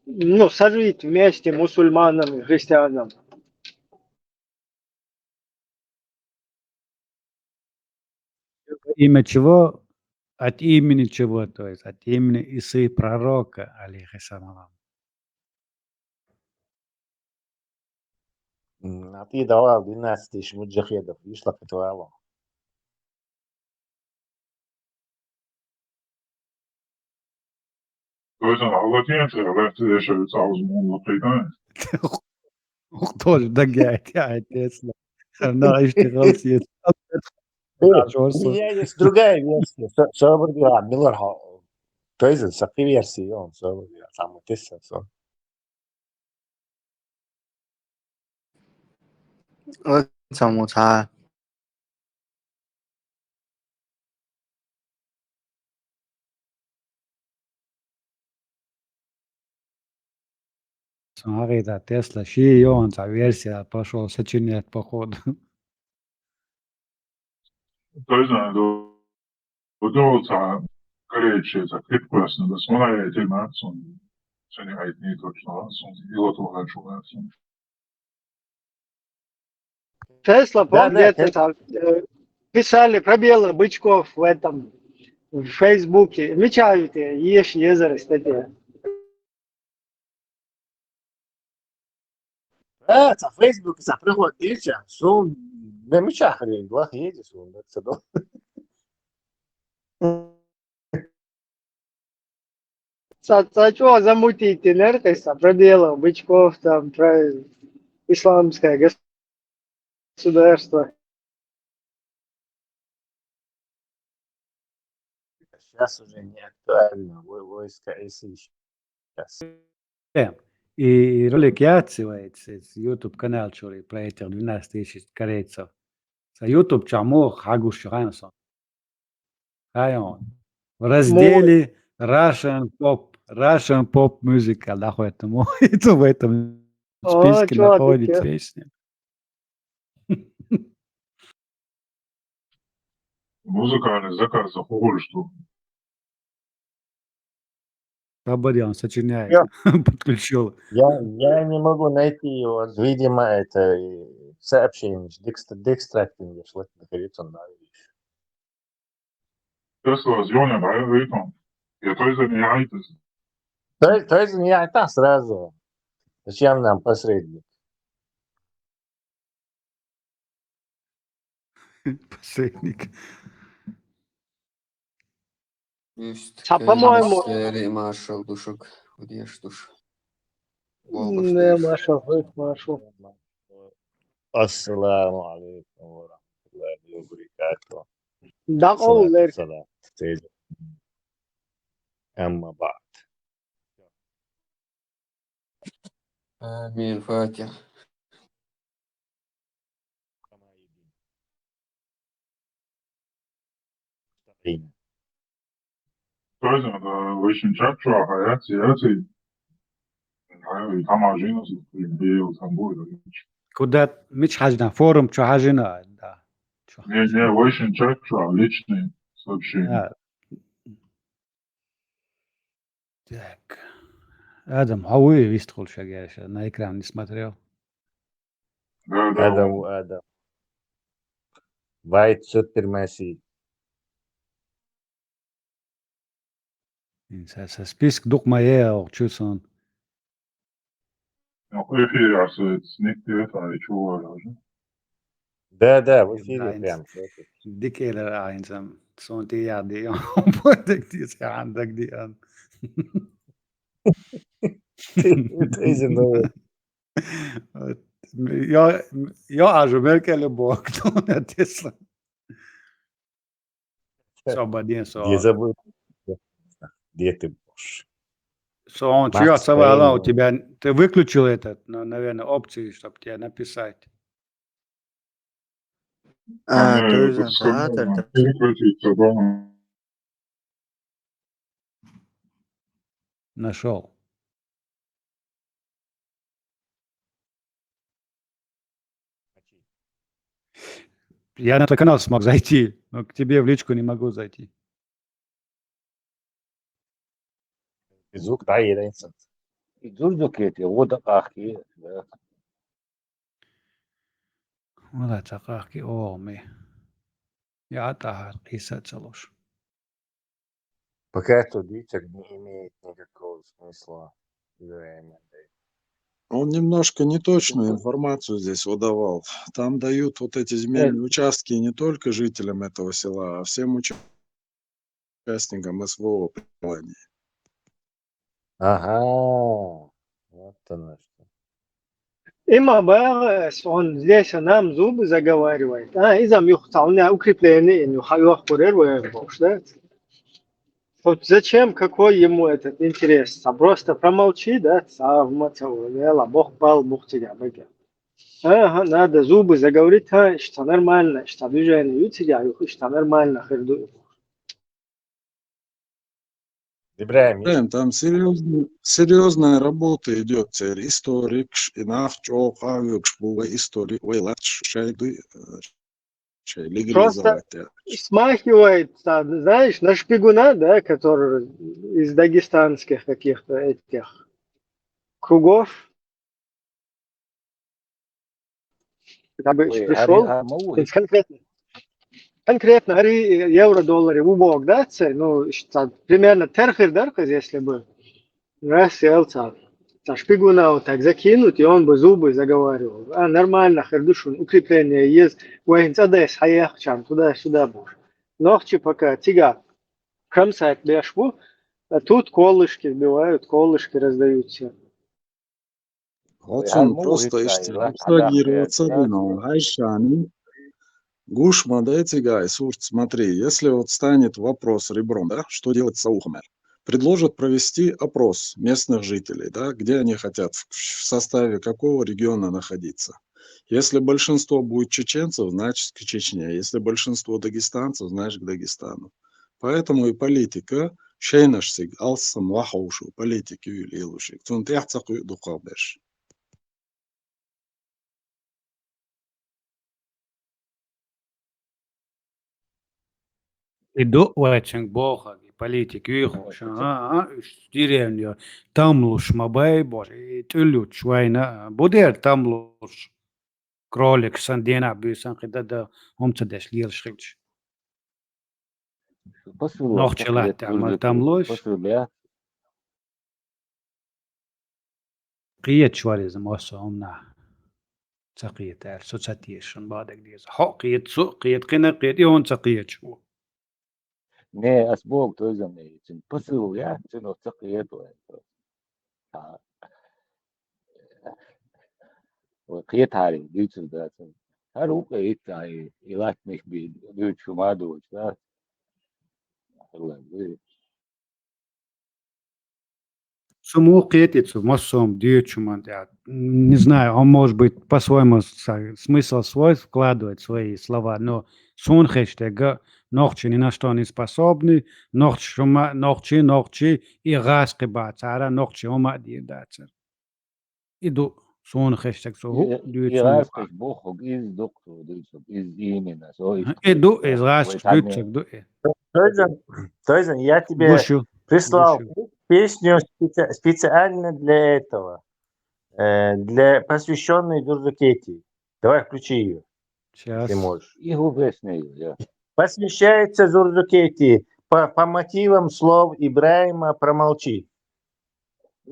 Ну, сожить вместе мусульманам и христианам. Имя чего? От имени чего? То есть от имени Исы пророка, алейхиссалам. М, А ты давал двенадцать тысяч муджахедов, видишь, лакатуалу. Özün ağlatıyam şey, ben size şey sağız mumlu kıydan. Тоже догоняет, я, Тесла. Она ишти. У меня есть другая версия. Собрдила, Милар. То есть, сакы версии, он собрдила, там вот есть. Ой, самуца. Смотри, да, Тесла, ши, он, та версия пошел сочинять, походу. То есть, надо вот это вот, короче, это крепкость, надо смотреть, и мат, сон, сон не гайт, не точно, сон, и вот он хочу, сон. Тесла, Да, да, помните, Тесла. Там, э, писали про Белобычков в этом, в Фейсбуке. Мечаете, ешь, езеры, статья. А, са Facebook, са приходит, видишь, сон, не меча хрен, глах едешь, он, так что. Ца, ца чё замутить, энергия, про Белобычков, там, про исламское государство. Сейчас уже не актуально, во- войска, если сейчас. Э, И, и ролик яци вайц, YouTube канал чури про этих двенадцать тысяч корейцев. Са YouTube чаму хагуш чугайнсон. Хайон. В разделе Russian Pop, Russian Pop Music, да, поэтому это в этом О, списке чувак, находится я- песня. Музыкальный заказ за хуй, что Бабарян сочиняет. Я- Подключил. Я, я не могу найти его. Видимо, это и сообщение. Дикстра, дикстрактинг, я шлак находится на Тесла, зёнен, да, ритм. Я то есть не айтес. То есть, то есть не это сразу. Зачем нам посредник? Посредник. Есть. А, по-моему- Маршал душок. Вот я ж душ. Не, Маршал, ой, Маршал. السلام عليكم ورحمة الله وبركاته. Да, صلاة Олег. الصلاة. أما بعد. آمين. فاتحة. То есть, это очень чак чуа, хаяц, яци. Ай, там ажинус, бил, там будет. Куда мич хажна, форум чу хажна, да. Чу Не, не, очень чак чуа, личный сообщение. А. Так. Адам, а вы вистхул шагерша, на экран не смотрел. Да, да. Адам, Адам. Вайт супер маси. Са, са список дух мае, ох, чусон. Ну, эфир, а, с-, сник, это, и чего, а, Да, да, в эфире прям. Дикелер айнсам, сон ти яди, он подек ти сан дагди ан. Это из-за нового. Я, я ажу меркеле бок, то на Тесла. Собадин со. Не забудь. Где ты будешь? Со он чё, савала у тебя, ты выключил этот, ну, наверное, опции, чтобы тебе написать. А, то есть, да, да, да. Нашел. Я на твой канал смог зайти, но к тебе в личку не могу зайти. Звук, да, единственное. И дзурдукет, и вода кахи, да. Вала ца кахи оми. Я тахар киса цалуш. Пока это дичак не имеет никакого смысла. Он немножко неточную информацию здесь выдавал. Там дают вот эти земельные участки не только жителям этого села, а всем уча- участникам СВО при желании. Ага. Вот оно что. Има бага, он здесь нам зубы заговаривает. А, изам юх цалня укрепление, ну, хайох курер, вы бокш, да? Вот зачем, какой ему этот интерес? А просто промолчи, да? Савма цавела, бог пал, бог тебя, бага. Ага, надо зубы заговорить, а, что нормально, что движение ю тебя, что нормально, хырду. Ибрагим, Ибрагим, там серьёзная, серьёзная работа идёт. Цер историкш, и нах чё, кавюкш, бува историк, вайлатш, шайды, э, шай легализовать. Просто смахивает, там, знаешь, на шпигуна, да, который из дагестанских каких-то этих кругов. Как бы пришёл, то есть конкретно, конкретно, ари евро, доллары, убог, да, це, ну, что, примерно терхер, да, если бы раз сел ца, ца шпигуна вот так закинуть, и он бы зубы заговаривал. А, нормально, хырдушун, укрепление есть, вайнц адес, хаях чам, туда-сюда будешь. Нохчи пока, тига, кромсать бешву, а тут колышки сбивают, колышки раздаются. Вот он просто абстрагироваться, да, но Айшани. Гушма, да, эти гай, сурт, смотри, если вот станет вопрос ребром, да, что делать с Саухомер? Предложат провести опрос местных жителей, да, где они хотят, в, в составе какого региона находиться. Если большинство будет чеченцев, значит, к Чечне. Если большинство дагестанцев, значит, к Дагестану. Поэтому и политика, шейнаш сиг, алсам вахаушу, политики юлилушик. Цун тяхца куй дукабеш. И ду вайчинг бохаг, и политик юйхуш, а, а, уж деревня, тамлуш ма бай бош, и тюлюч вайна, будер тамлуш, кролик сан дена бюсан, кида да, омца деш лилш хилч. Нохчи латта амал тамлуш. Кхиетш варизм осо омна. Ца кхиет аьлла, со ца тешан бадаг деза. Хьо кхиет, со кхиет, кхина кхиет, и он ца кхиетш ву. Не, ас бог тойзам не, цин посыл я, цин ца кхиет вай. А. Ой, кхиет хари, дюйцур да цин. Хар укъе ит ай, и латмих би, дюйцу мадуч, да? Алла, дюй. Суму кхетицу, массом дьючу ман тя. Не знаю, он, может быть, по-своему са-, смысл свой вкладывает в свои слова, но сун хештега, нохчи ни на что не способны, нохчи шума, нохчи, нохчи, и газ киба цара, нохчи ума дир дацар. И ду, сун хештег со ху, и, и дьючу газ ман. Киш бохуг, из доктор, дюйцуг, из именно, со и ду, из газ дюйцуг, ду и. Тойзан, Тойзан, я тебе прислал песню специ-, специально для этого, э, для, посвящённой Дзурдукетии. Давай, включи её, если можешь. Сейчас. И песню, я. Посвящается Дзурдукетии по, по мотивам слов Ибраима «Промолчи».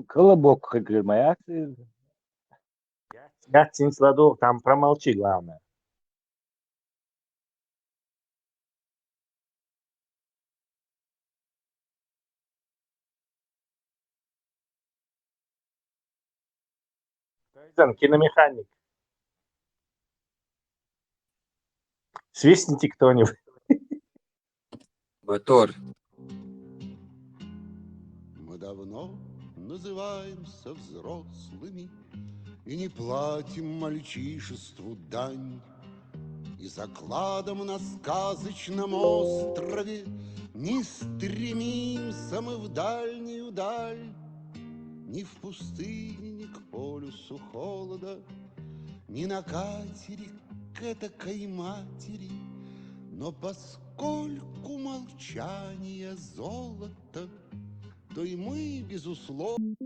Колобок, как говорит, моя. Я, я цин сладу, там «Промолчи», главное. Тойзан, киномеханик. Свистните кто-нибудь. Мотор. Мы давно называемся взрослыми и не платим мальчишеству дань. И закладом на сказочном острове не стремимся мы в дальнюю даль, ни в пустыне, ни к полюсу холода, ни на катере к этакой матери, но поскольку молчание золото, то и мы, безусловно.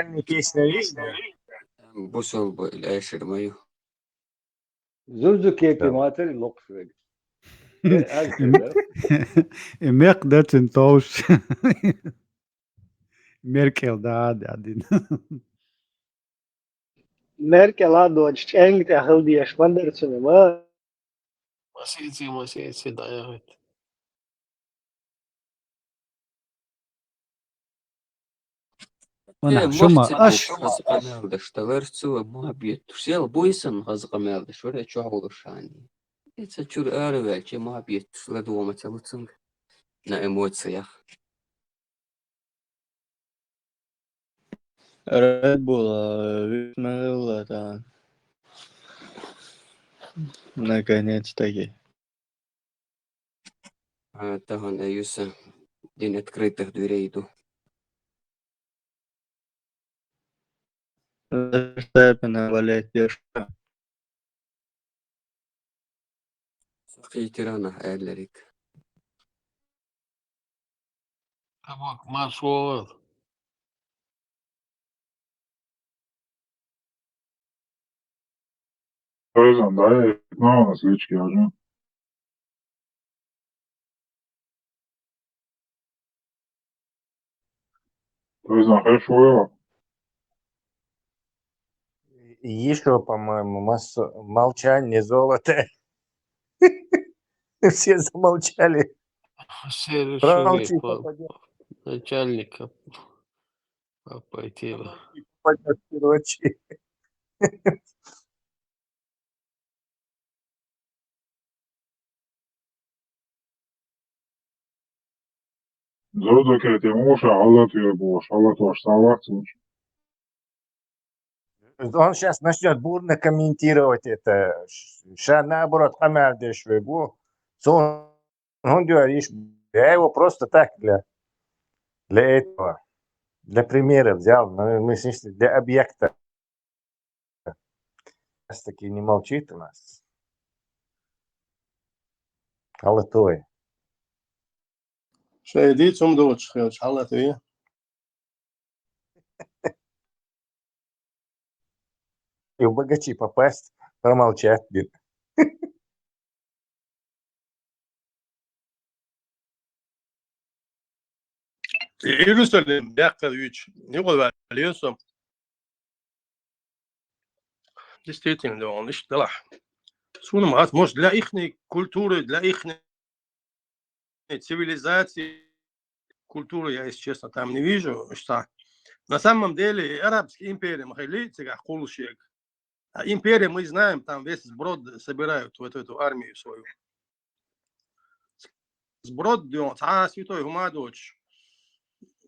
Актуальный песня видели? Бусалба или Эшер мою. Зузу кепи матери локсвег. Э, аз Эм-, да. Э, мекъ дацин товш. Меркел да, да, дин. Меркел а дочь, ченг тахал диеш, мандер цунема. Масици, масици, да, я говорит. Вана, э, шума, мохти аш. Хаза къамаьл деш, талар цу мухаббет. Шел буйсан хаза къамаьл деш, вара чохулушани. Ица чур ара ваьлча, мухаббет ладома ца луцунг. На эмоциях. Red Bull, а, висмелла, да. Наконец-таки. А, тахан, э, юса день открытых дверей иду. Verstappen болеть деш. Сахи тирана эллерик. Тамак, мас болар. Özlem, да, я на свечки уже. Özlem, хорошо. Ещё, по-моему, мас-, молчание золото. Все замолчали. Все решили. Промолчи, по-, попадёшь. Начальника. Попадёшь, короче. Зодокете муша, аллатуя буш, аллатуш, салат суч. Он щас начнёт бурно комментировать это. Ш-, ща наоборот, камер дешвегу. Сон, он говоришь, я его просто так для, для этого, для примера взял, но мы с ним для объекта. Раз таки не молчит у нас. Алатой. Шай дийца хӀума доцуш хилча, хьалатве. И в богачи попасть, промолчать, блин. Иерусалим баьккхар вича, юкъа ваьлла со. Действительно, он иштта делахь. Суна ма хац, может, для ихней культуры, для ихней цивилизации, культуры я, если честно, там не вижу, что на самом деле и арабская империя ма хилли цигахь кхуллушъерг. А империя, мы знаем, там весь сброд собирают вот эту армию свою. Сброд, да, цхьа святой хӀума доцуш.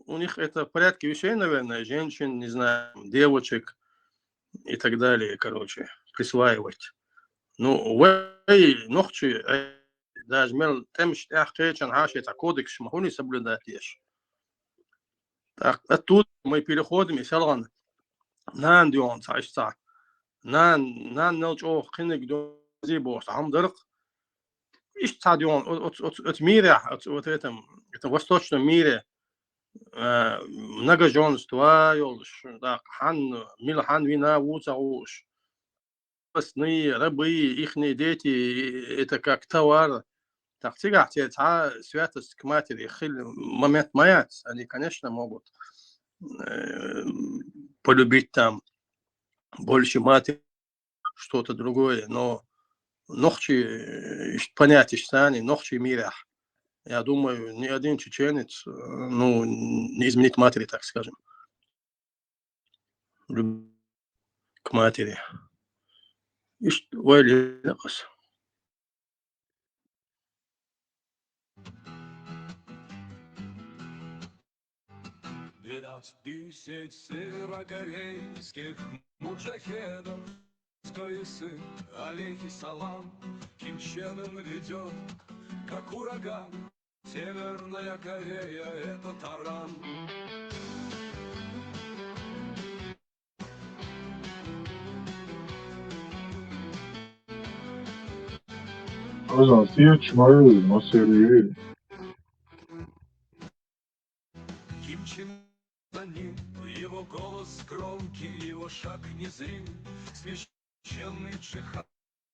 У них это в порядке вещей, наверное, женщин, не знаю, девочек и так далее, короче, присваивать. Ну, вай нохчий, э, даже мел тӀемаш тӀехь кхечан хьаша цхьа кодекс ма хуьлий соблюдать еш. Так, оттуда мы переходим и селгӀан нана дуьйхьна цхьа иштта цхьа. Нана, нана нал чӀогӀа кхиниг дуьйхьна боху цхьа хӀума дарх. Иштта цхьа дуьйхьна о-, оц-, оц-, оцу мирехь, оц-, вот в этом, этом восточном мире, э, многоженство йолуш, так, хьан, мила хьан вина ву ца хууш. Крепостные, рабы, ихние дети, это как товар. Так, цигахь церан цхьа святость к матери хилла момент ма яц. Они, конечно, могут, э, полюбить там больше матери, что-то другое, но нохчий, э, иштта понятиеш санна, нохчий мирехь, я думаю, ни один чеченец, э, ну, не изменит матери, так скажем. Любовь к матери. Иштта вай лелакъас. Двенадцать тысяч северокорейских муджахедов, мужской сын, алейхи салам, Ким Чен Ын ведёт, как ураган. Северная Корея — это таран. Ozan, sietš maili, no sevi. Ким Чен за ним, его голос громкий, его шаг незрим. Священный джихад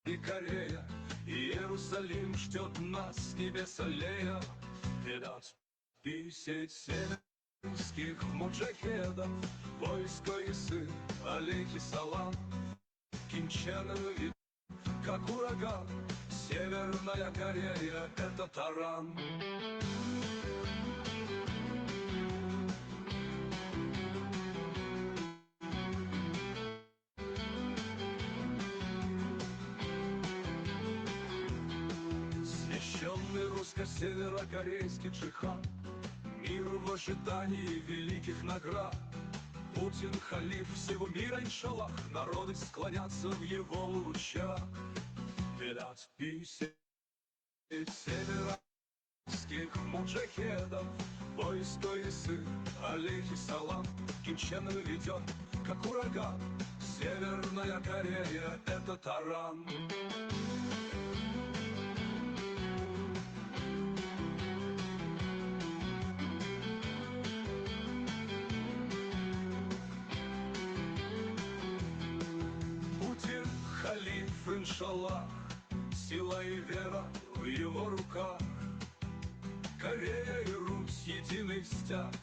и Корея, Иерусалим ждёт нас с небес аллея. Двенадцать тысяч северских муджахедов, мужской сын, алейхи салам. Ким Чен Ын ведёт, как ураган. Северная Корея — это таран. Священный русско-северокорейский джихад. Мир в ожидании великих наград. Путин халиф всего мира, иншаллах. Народы склонятся в его лучах. Двенадцать тысяч северских муджахедов, мужской сын, алейхи салам. Ким Чен Ын ведёт, как ураган. Северная Корея — это таран. Путин халиф, иншаллах. Сила и вера в его руках. Корея и Русь — единый стяг.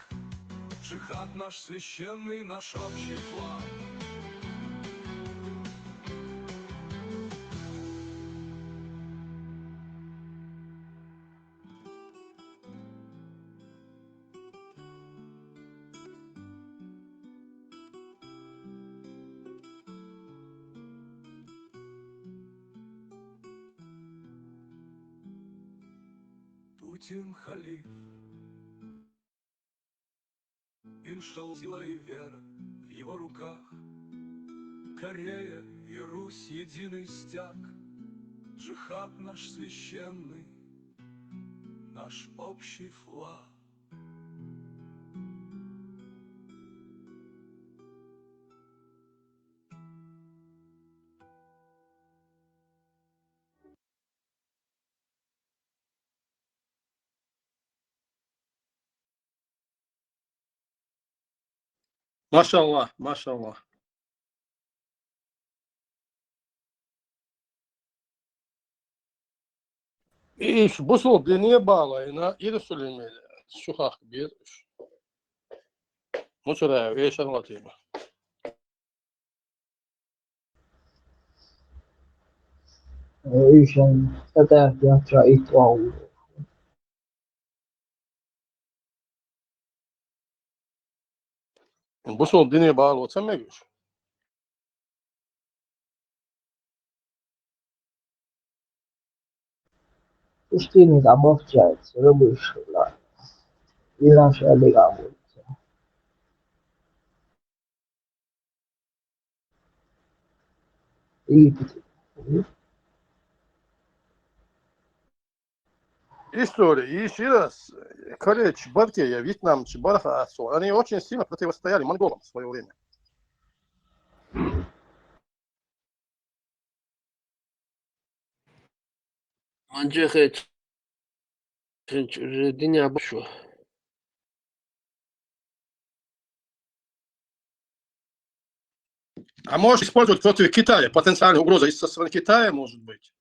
Джихад наш священный, наш общий флаг. Путин халиф, иншаллах, сила и вера в его руках. Корея и Русь — единый стяг. Джихад наш священный, наш общий флаг. Машалла, машалла. Иш бусул дине балайна Иерусалиме шу хах бир. Мучара вешан латима. Ишан сатар ятра итвал. Бусул дине балу ца мегаш. Пустыни там общаются, рыбы шла. И наша лига будет. Египет. История, ещё раз. Короче, Барке, я Вьетнам, Чебарха, Асо. Они очень сильно противостояли монголам в свое время. Манчехе Чинч уже диня башу. А можешь использовать против Китая, потенциальная угроза из со стороны Китая может быть.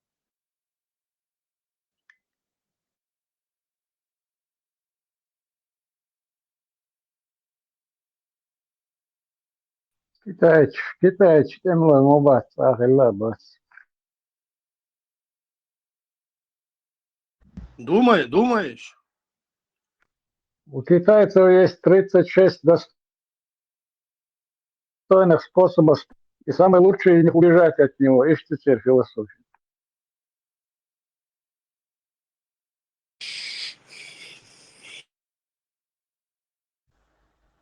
Китайч, китайч, эмла мобац, ахилла бац. Думай, думаешь? У китайцев есть тридцать шесть достойных способов, и самый лучший из них убежать от него. Ишь ты теперь философия.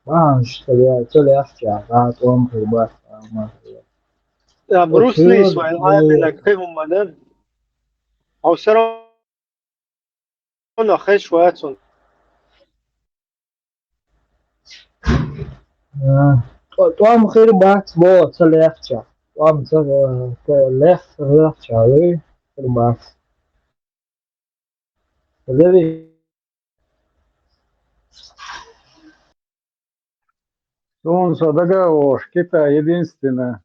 Ма, что я, то ли ахча, а то он прибавь, а, ма. Да, Брюс Ли, свой, ладно, на кривом, да? А всё равно хеш вацун. Э, то-, там хир бац, бо, ца легче. Там ца, э, ца лег-, легче, а вы хир бац. Леви. Солнце договор, Китай единственное.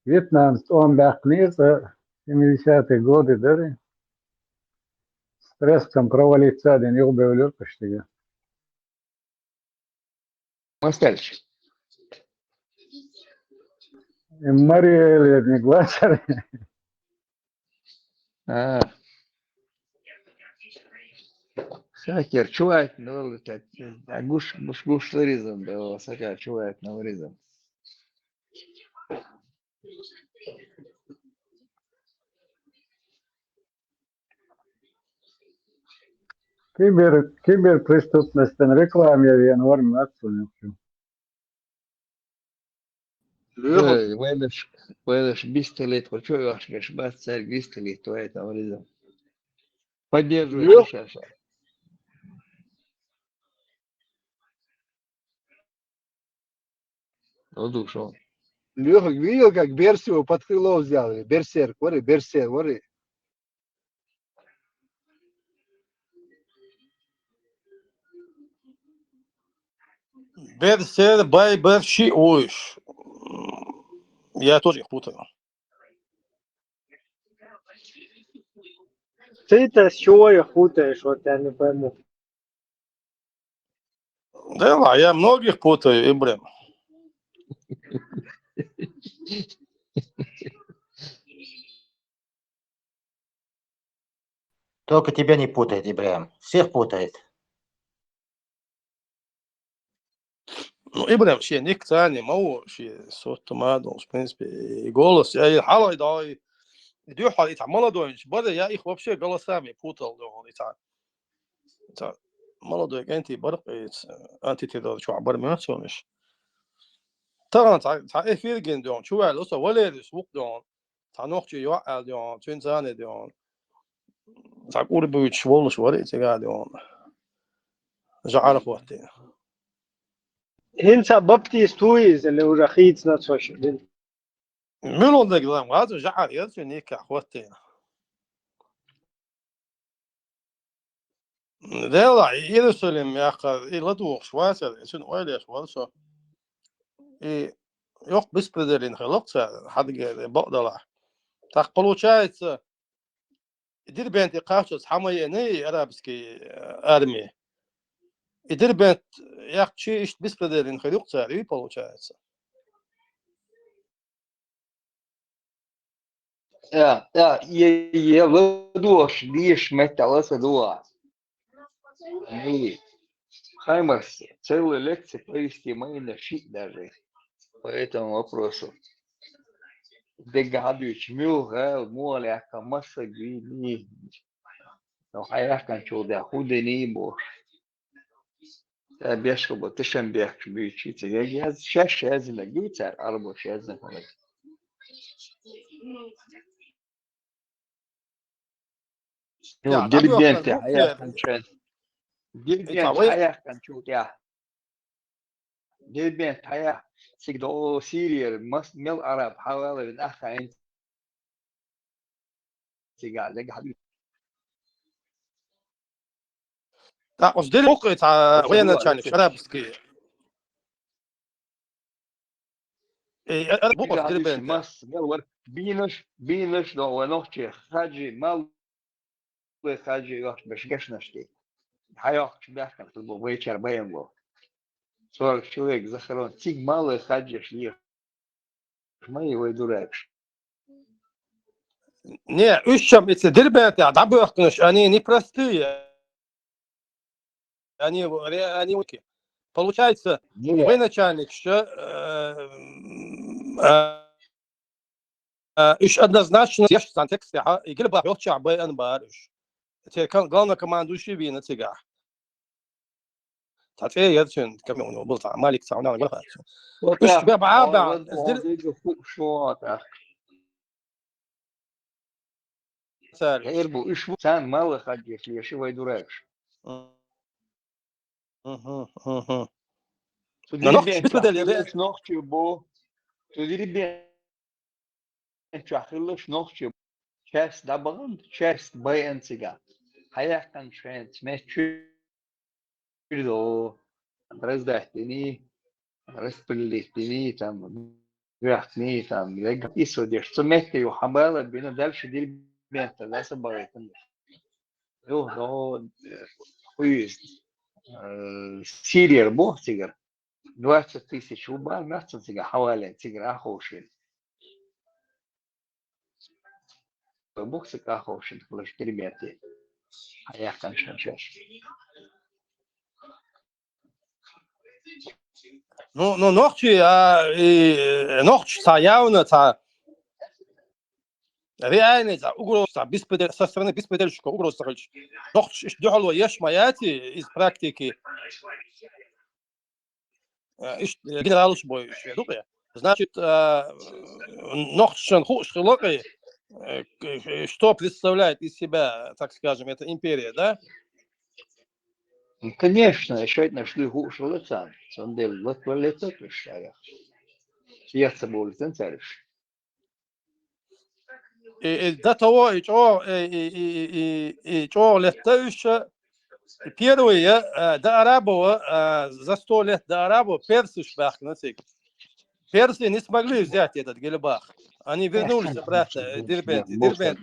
Вьетнам, он бахнится, семидесятые годы, да? С треском провалиться один, юг бевлюр почти. Москальч. И Мария Эльвирна Глазарь. А. Сакер, чувак, ну, так, а гуш, гуш, гуш туризм, да, сакер, чувак, ну, туризм. Кибер, киберпреступность, реклама, я вен, варм, отсунем. Лёха. Э, вайлаш, вайлаш бистолет, вот чё я аж, бац, царь бистолет, твоя там реза. Поддерживаю. Лёх-, сейчас, сейчас. Ну, душо. Лёха, видел, как Берсиева под крыло взяли? Берсерк, вари, Берсерк, вари. Берсер, бай, берши, уж. Я тоже их путаю. Ты-то с чего их путаешь, вот я не пойму. Да ладно, я многих путаю, Ибрем. Только тебя не путает, Ибрем. Всех путает. Ну, Ибрем, ши ник цани, мау, ши сот мадон, в принципе, и голос, я и хала, и да, и, и дюхал, и та молодой, бада, я их вообще голосами путал, да, и та, та молодой, анти бар, и ц-, анти ты да, чё, бар мёцониш. Та, та, та эфир ген, да, чё, валерис, вук, да. Цхьа нохчи йоӀ аьлла дегӀан, цуьнан царна дегӀан. Цхьа кӀурбуьйтуш волуш вара и цигахь дегӀан. ЖаӀар хӀоттийна. ХӀинца баптист ву иза, или уже хийцина цо шуьга? Муьлханиг лам ваза жаӀар яра цуьнан никках хӀоттийна. Дела, Иерусалим яххар, и ладугӀуш вацара, цуьнан ойла еш вара со. И йоккха беспредел йина хилла-кх цара, хьадигара бакъдолаш. ТӀаккха получается, Дербенте кхаччалц хьа ма еана и арабский, э, арми. И Дербент яьккхача иштта беспредел йина хир ю-кх цара, и получается. Я, я, я, ладош, деш, меттала са дуа. Эй, Хаймарс, целая лекция провести, мы и на щит даже по этому вопросу. Дега хьадуьйчу муьлха гӀала, муха лаьхка массаг вийний. Но хьаяьккхинчул дӀа хӀун динний бохуш. Ца беш хӀума тешам бехкаш буьйцу, цига яз-, шаьш яздинарг ю цара, арабоша яздина хӀуманиг. Ну, я, Дербенте дӀабоьхкина хӀун хьаяьккхинчу, церан? Дербент хьаяьккхинчул тӀаьхьа. Дербент хьаяьккха, цига до Сирияра мас-, мел араб хьавалавина аххайна. Цига, дега хьадуьйцу. ТӀаккха оцу дерриг бу-кх и цхьа военачальник арабский. Э, э, э, бу-кх оцу Дербенте. Масса мел вара. Бийнарш, бийнарш до вай нохчий хаджи, маллой хаджи йохуш берш гешнаш тӀе. Хьайоккхуш баьхкина хила бу вайчара баян ло. Сорок человек захоронен. Цига маллой хаджеш леш. Ма и вай дуракаш. Не, уьш-м и цу Дербентехь дӀабоьхкинарш, они непростые. Они, ре-, они, получается, не, военачальникаш, э, э, э, уьш однозначно, еш цхьана текстехь, и Гелбах йолччохь байъина бара уьш. Церан кон-, главнокомандующий вийна цигахь. Цхьа цӀе яра цуьнан, каме у него был, цхьа Малик цхьа у нана вара цо. Вот уьш так, баьб-, а, он баьб-, вот, он здир-, видел, фу, шо, так. Цара. Эр бу, уьш бу, царна маллой хаджеш леш вай дуракаш. Мгм, мгм. Цу Дербент чохь хилларш нохчий бу. Цу Дербент чохь хилларш нохчий бу. Часть дӀабахана, часть байъина цигахь. Хьаяьккхинчу хенахь меттачуьра до, раздать дини, распределить дини, там, вехни, там, исо деш. Цу метте ю хьан бала бина дальше Дербента, да, са бахийтина. Ю, до, э, хуиз, э, Сирияра бу цигара. Двадцать тысяч ву бара, нацан цигара хьавален, цигара аховшийна. Бухса каховшин хлаш Дербенте. Хьаяьккхинчу шаьш. Ну, ну, нохчий, а, и, э, нохчий цхьа явно, цхьа реальный, цхьа угроза, цхьа беспредел-, со стороны беспредельщиков угроза ца хилча. Нохчий иштта дуьхьало еш ма яций из практики. Э, иштта, э, генералаш бой иштта, ду-кх. Значит, э, нохчашна хууш хилла-кх, э, к-, что представляет из себя, так скажем, эта империя, да? Ну, конечно, ещё это нашли хууш хилла царна. Цундела латваллица, то есть, а, сердце болит, цариш. И, и до того, и чӀогӀа, и, и, и, и, и, и чӀогӀа летта уьш, и первые, э, до арабов, э, за сто лет до арабов персаш баьхкина цига. Персы не смогли взять этот Гелебах. Они вернулись обратно, э, Дербент, Дербент.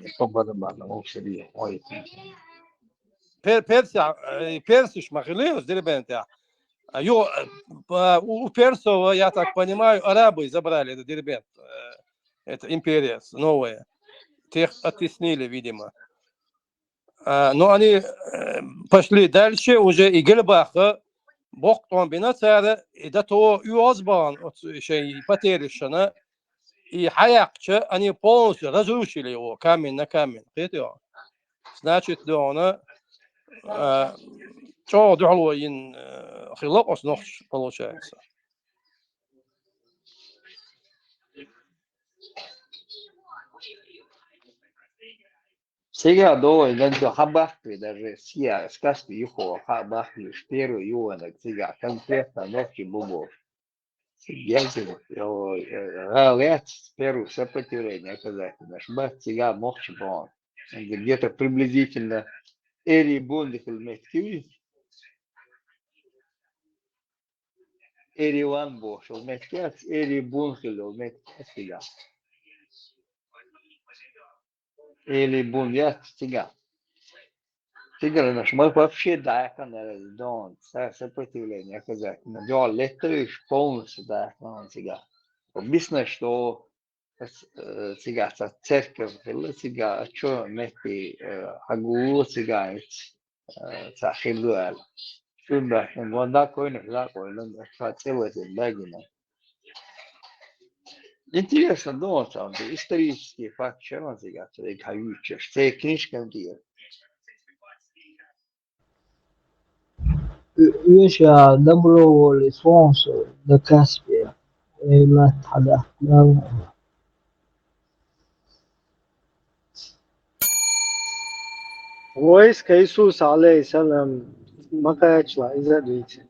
Пер-, персаш, э, персаш ма хилли оцу Дербентехь. А, ю-, а, у, у персов, я так понимаю, арабы забрали этот Дербент, э, это империя с-, новая. Тех оттеснили, видимо. А, но они, э, пошли дальше, уже и Гелбаха боккха тӀом бина цара, и до того оьгӀаз бахана оцу шайн потеряшна, и хьаяьккхича, они полностью разрушили его, камень на камень. Кхетий хьо? Значит, дуьхьал, а, чӀогӀа дуьхьало йина, а, хилла оцу нохчаша, получается. Цига довой, дан до хьабахкли даже, сия, сказки юхо, хьабахкли, первый юанаг, цига конкретно нохчий бу бохуш. Цига яздина, ой, э, гӀала яц, первый сопротивление оказать, наш бац, цига нохчий боху. Где-то приблизительно Эри Бунди хил метки. Ереван бохуш йолу меттиг яц, Еревун хилла йолу меттиг яц цигахь. Еревун яц цигахь. Цигарнаш ма вообще даьккхина дона, цара сопротивление оказать, но дуьхьал леттарийша полностью даьккхина цигахь. Биснаш до, э, цигахь цхьа церковь хилла, цигахь а чо метти, э, хьагулло цигахь, э, цхьа хилла аьлла. Шуьйра баьхкина, вон дӀа койнах дӀа а къойла, цхьа цӀе вазина, баьгина. Интересно, думал цхьа, исторический факт шерон цигахь, цигахь юьйцуш, церан книжкан тӀера. Уьш а доброволец вон со до Каспия. Эй, латта хьадаьхкина. Войска Иисуса, алейхиссалам, ма кхаччалахь, иза а дуьйцу.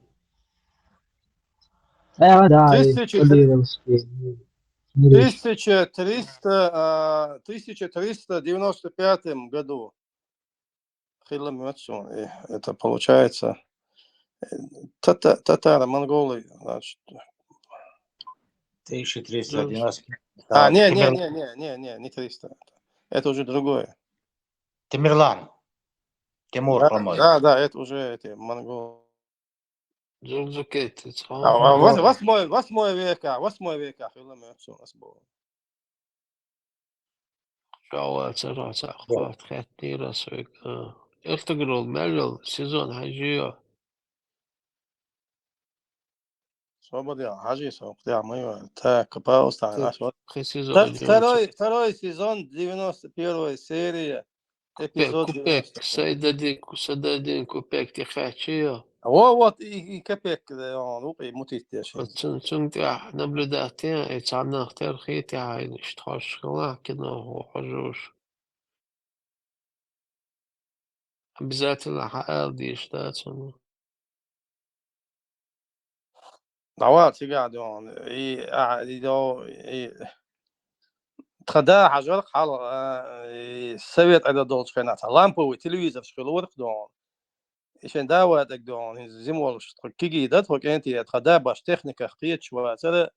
Тысяча три-, кадыровский. Тысяча триста, а, тысяча триста девяносто пятом году. Хилла моьтту суна, и это получается, э, тата-, татаро-монголы, значит. Тысяча триста девяносто. А, не, не, Тамерлан. Не, не, не, не, не триста. Это уже другое. Тамерлан. Тимур, да, по-моему. Да, да, это уже эти монголы. Зузукет, а, а, вос-, восьмой, восьмой века, восьмой века, хилла моьтту суна ас боху. Шалла цара цхьаъ хатта хеттера соьга. Эртугрул мел йолу сезон хьажийо? Свободен, хьажий со, кхидӀа ма йо. Так, пожалуйста, ас вот. Кхин сезон. Втор-, второй, второй сезон, девяносто первая серия. Купек, эпизод купек, девяносто. Сайдадин, ку-, Сайдадин купек тӀе кхаьччийо? Во, вот, и, и купек, да, он, вукъе мутийттеш. Вот цун, цунна тӀехь наблюдать ян, и цхьа нах тера хи тӀехь, иштта хьожуш хилла, кино хьожуш. Обязательно хьан ала дийш дац хьуна. ДӀавала цигахь дуьхьал. И, а, и до, и, тхан да хьажарх хьал, а, и совет Ӏедал долчу хенахь цхьа ламповый телевизорш хилла вара-кх дуьхьал. И шен да ватӀаг дуьхьал, хӀинца зима волуш, тхо кигий дан, тхо кӀентий, тхан да баш техниках кхеташ вацара,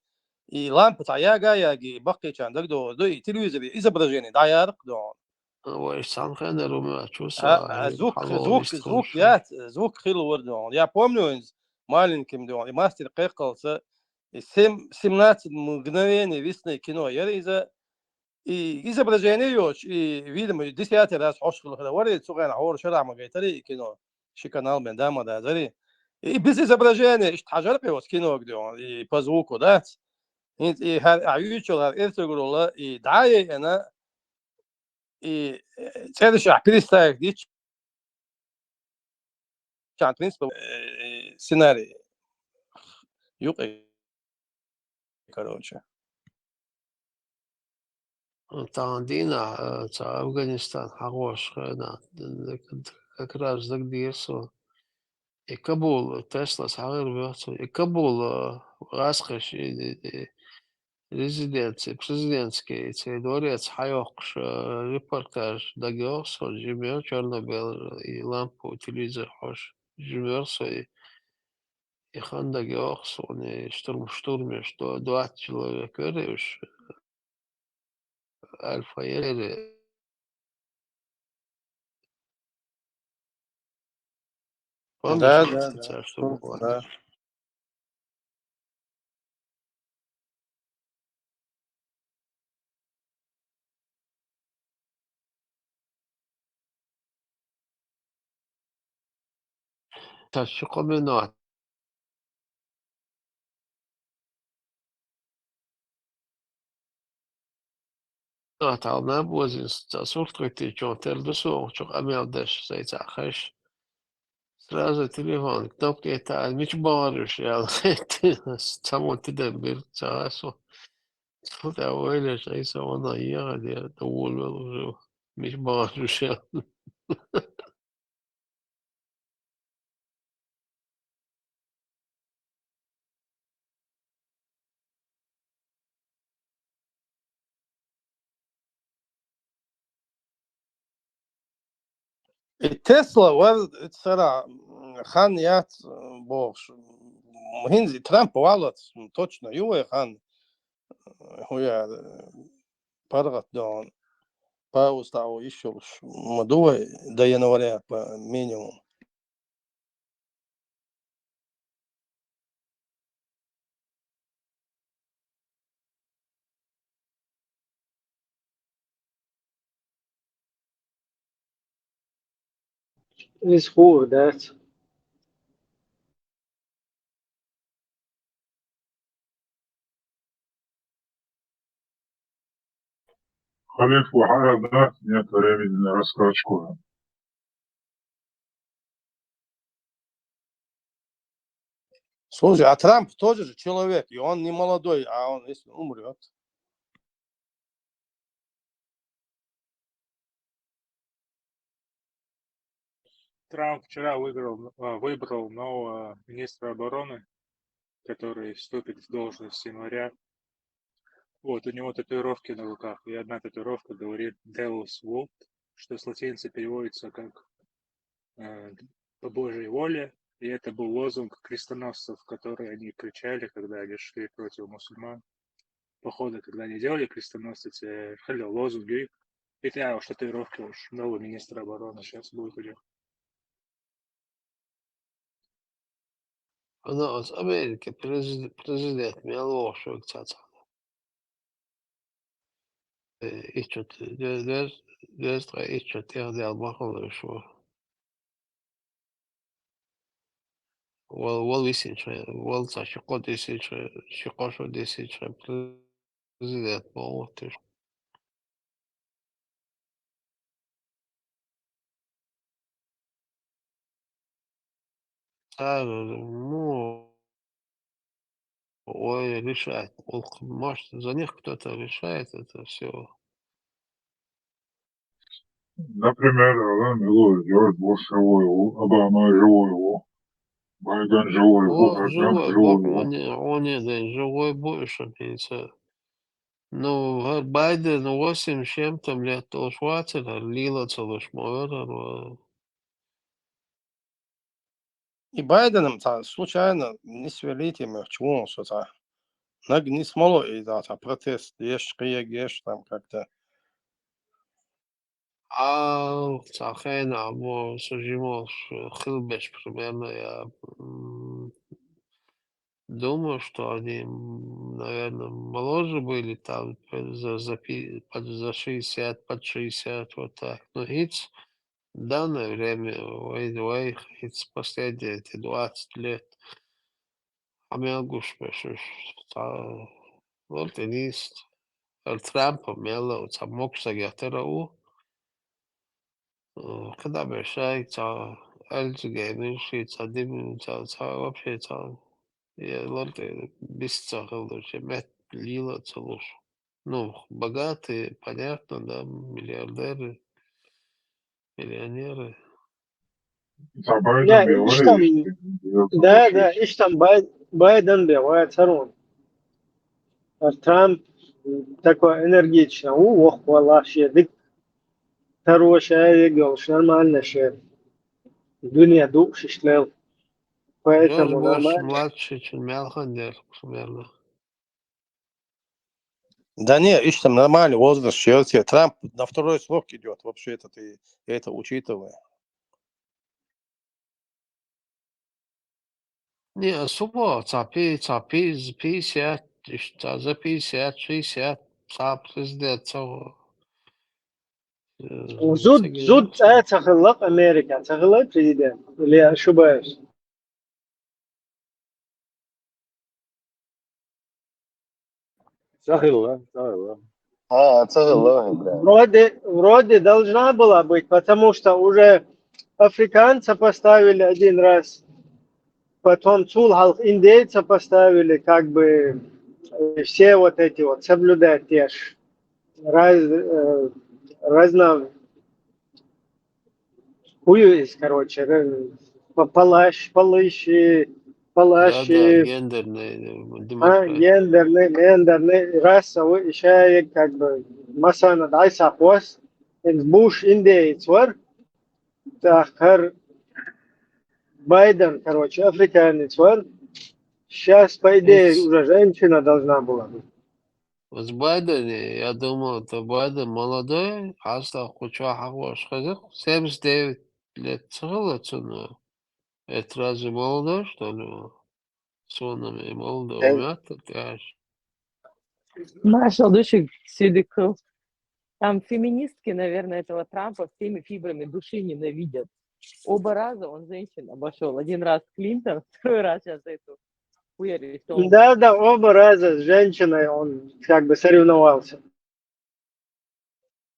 и лампа цхьа яга а яги, баккхийчарна дагадогӀур ду, и телевизоре изображение дӀаяра-кх дуьхьал. Вай цхьана хенара ву моьтту со, а, а, хьуна, звук, хьало звук, вистхуьлуш звук ву. Яц, звук хилла вара дуьхьал. Я помню, хӀинца маленьким дуьхьал, и мастер кхайкхалца, и сем-, семнадцать мгновений весны кино яра иза, и изображение йоцуш, и, видимо, десятый раз хьош хилла хир вара, цу хенахь хӀора шарахь ма гайтарий и кино, ши канал бен да ма дазарий. И без изображения иштта хьажар-кх оцу кинога дуьхьал, и по звуку дац. ХӀинца и хӀара ахь юьйцучул хӀара эртугрула, и дӀа а яйина, и, э, цӀерашахь переставить дича, чан, в принципе, э, сценарий юкъе, короче. Тахана дийнахь, э, цхьа Афганистан хьагӀош хенахь, как раз дагадеара со. И Кабул, Теслас хьагӀира моьтту со. И Кабул, э, гӀазкхаша и, и, и резиденция, президентский, церан дворец хьайоккхуш, э, репортаж дагайогӀу со, жимма йолу черно-белый и лампа, телевизор хьош, жимма йолу со и, и хан дагайогӀу суна, и штурм-, штурмеш до-, двадцать человек вара уьш, Альфа яра. Да, да, да. Цара штурм хьош. Да. Цхьа ши-кхо минот. Нах тахана бозина, цхьа сурт хӀиттийча, чохь тера ду суна, чу къамел деш, сайн цхьаъ хезча. Сразу телефон кнопка тӀе, мича бахьара уьш аьлла, цхьаммо тидам бира, ца гӀа со. Цу тӀе вайлаш, айса ванна ехьа дера, доволавелла уже. Мича бахьара уьш аьлла. И Тесла вара, и цара, м, хан яц, м, бохуш, м, ХӀинца Трамп валац, точно ю вай хан. ХӀуя паргӀат дон. Пауз таӀо йиш йолуш ма ду вай до января по минимум. Is who that? Халиф, у хьара дац, нет времени на раскачку. Слушай, а Трамп тоже же человек, и он не молодой, а он если умрет. Трамп вчера выиграл, а, выбрал нового министра обороны, который вступит в должность с января. Вот, у него татуировки на руках, и одна татуировка говорит «Devil's Wood», что с латиницы переводится как, э, «По Божьей воле», и это был лозунг крестоносцев, который они кричали, когда они шли против мусульман. Походы, когда они делали, крестоносцы, те хили лозунги, и те уж татуировки уж новый министр обороны сейчас будет у них. Ана оцу Америкин прези-, президент мел вохуш верг цхьацца. Э, итт шо т-, де-, дез-, дезткъе итт шо тӀех дел ма хилла уьш ву. Вал, вал висинчхье, вал цхьа ши-кхо дисинчхье, ши-кхо шо дисинчхье президент ма ву тиша. Цара, ну, ой, решает. Может, за них кто-то решает это всё. Например, Алан Милур, Джордж Буш живой ву, Обама живой ву, Байден живой ву, О, Трамп живой, живой ву. Они, они, да, живой будешь, они ца-, ну, Байден восемь с чем-то лет уж вацар, лила целуш мовер, И Байденам цхьа случайно нисвеллийта моьтту вон со цхьа. Наг нисмало и да, цхьа протест еш, кхиегеш, там как-то. А, цхьа хенахь боху, со жималш хилбеш примерно, я, м, думаю, что они, м, наверное, моложе были там, за, за пи-, под, за шестьдесят, под шестьдесят, вот так. Но хӀинца данное время, вай, вай, хӀинца последние эти двадцать лет, хьан мел гуш беш уьш, цхьа, лор тӀе нийса, эр Трампа мел а, цхьа могуш сагех тера а ву. Э, кхидӀа беш шайга цхьа аьлча генаш, ши цхьа димина, цхьа, цхьа вообще цхьа, я лор тӀе бист ца хилла, ши метта лийла а ца луш. Ну, богатые, понятно, да, миллиардеры, миллионеры. Цхьа Байден Я, бен вара иштта, иштта? Да, да, иштта Бай-, Байден бен вара царуна. А Трамп такой энергично ву, воккха валлахь, шен дика таро шаерг йолуш, нормально шен дуьне дууш иштта лел. Поэтому Джордж Буш нормально. Младший чун мел хан дер, примерно. Да не, иштта нормальный возраст, сейчас Трамп на второй срок идёт, вообще-то ты это учитывая. Не, особо, цхьа пи-, цхьа пи-, пятьдесят, иштта за пятьдесят, шестьдесят, цхьа президент, цхьа, э, Зуд, цига зуд цӀа ца хилла Америка, ца хилла президент, или ошибаюсь? Ца хилла, ца хилла. А, ца хилла, да. Вроде, вроде должна была быть, потому что уже африканца поставили один раз, потом цул хьалха индейца поставили, как бы, э, все вот эти вот соблюдать те ж раз-, э, разно-, Хьуюйс, короче, ре-, па-, палаш, палыши, Да, да, палаши, гендерный, э, а, демократия. Гендерный, гендерный, расовый, и шаерг, как бы, масана дӀасакхос, ин Буш индеец вар, тӀаккха хӀара Байден, короче, африканец вар, Сейчас, по идее, Эс- уже женщина должна была быть. Вот Байден, я думал, это Байден молодой, а что, куча хагуаш хазык, семьдесят девять лет цела цена. Это разве молодой, что ли? Сонами молодой, Э. умят, это аж. Маршал души сидиков. Там феминистки, наверное, этого Трампа всеми фибрами души ненавидят. Оба раза он женщин обошел. Один раз Клинтон, второй раз сейчас эту хуярю, что он Да, да, оба раза с женщиной он как бы соревновался.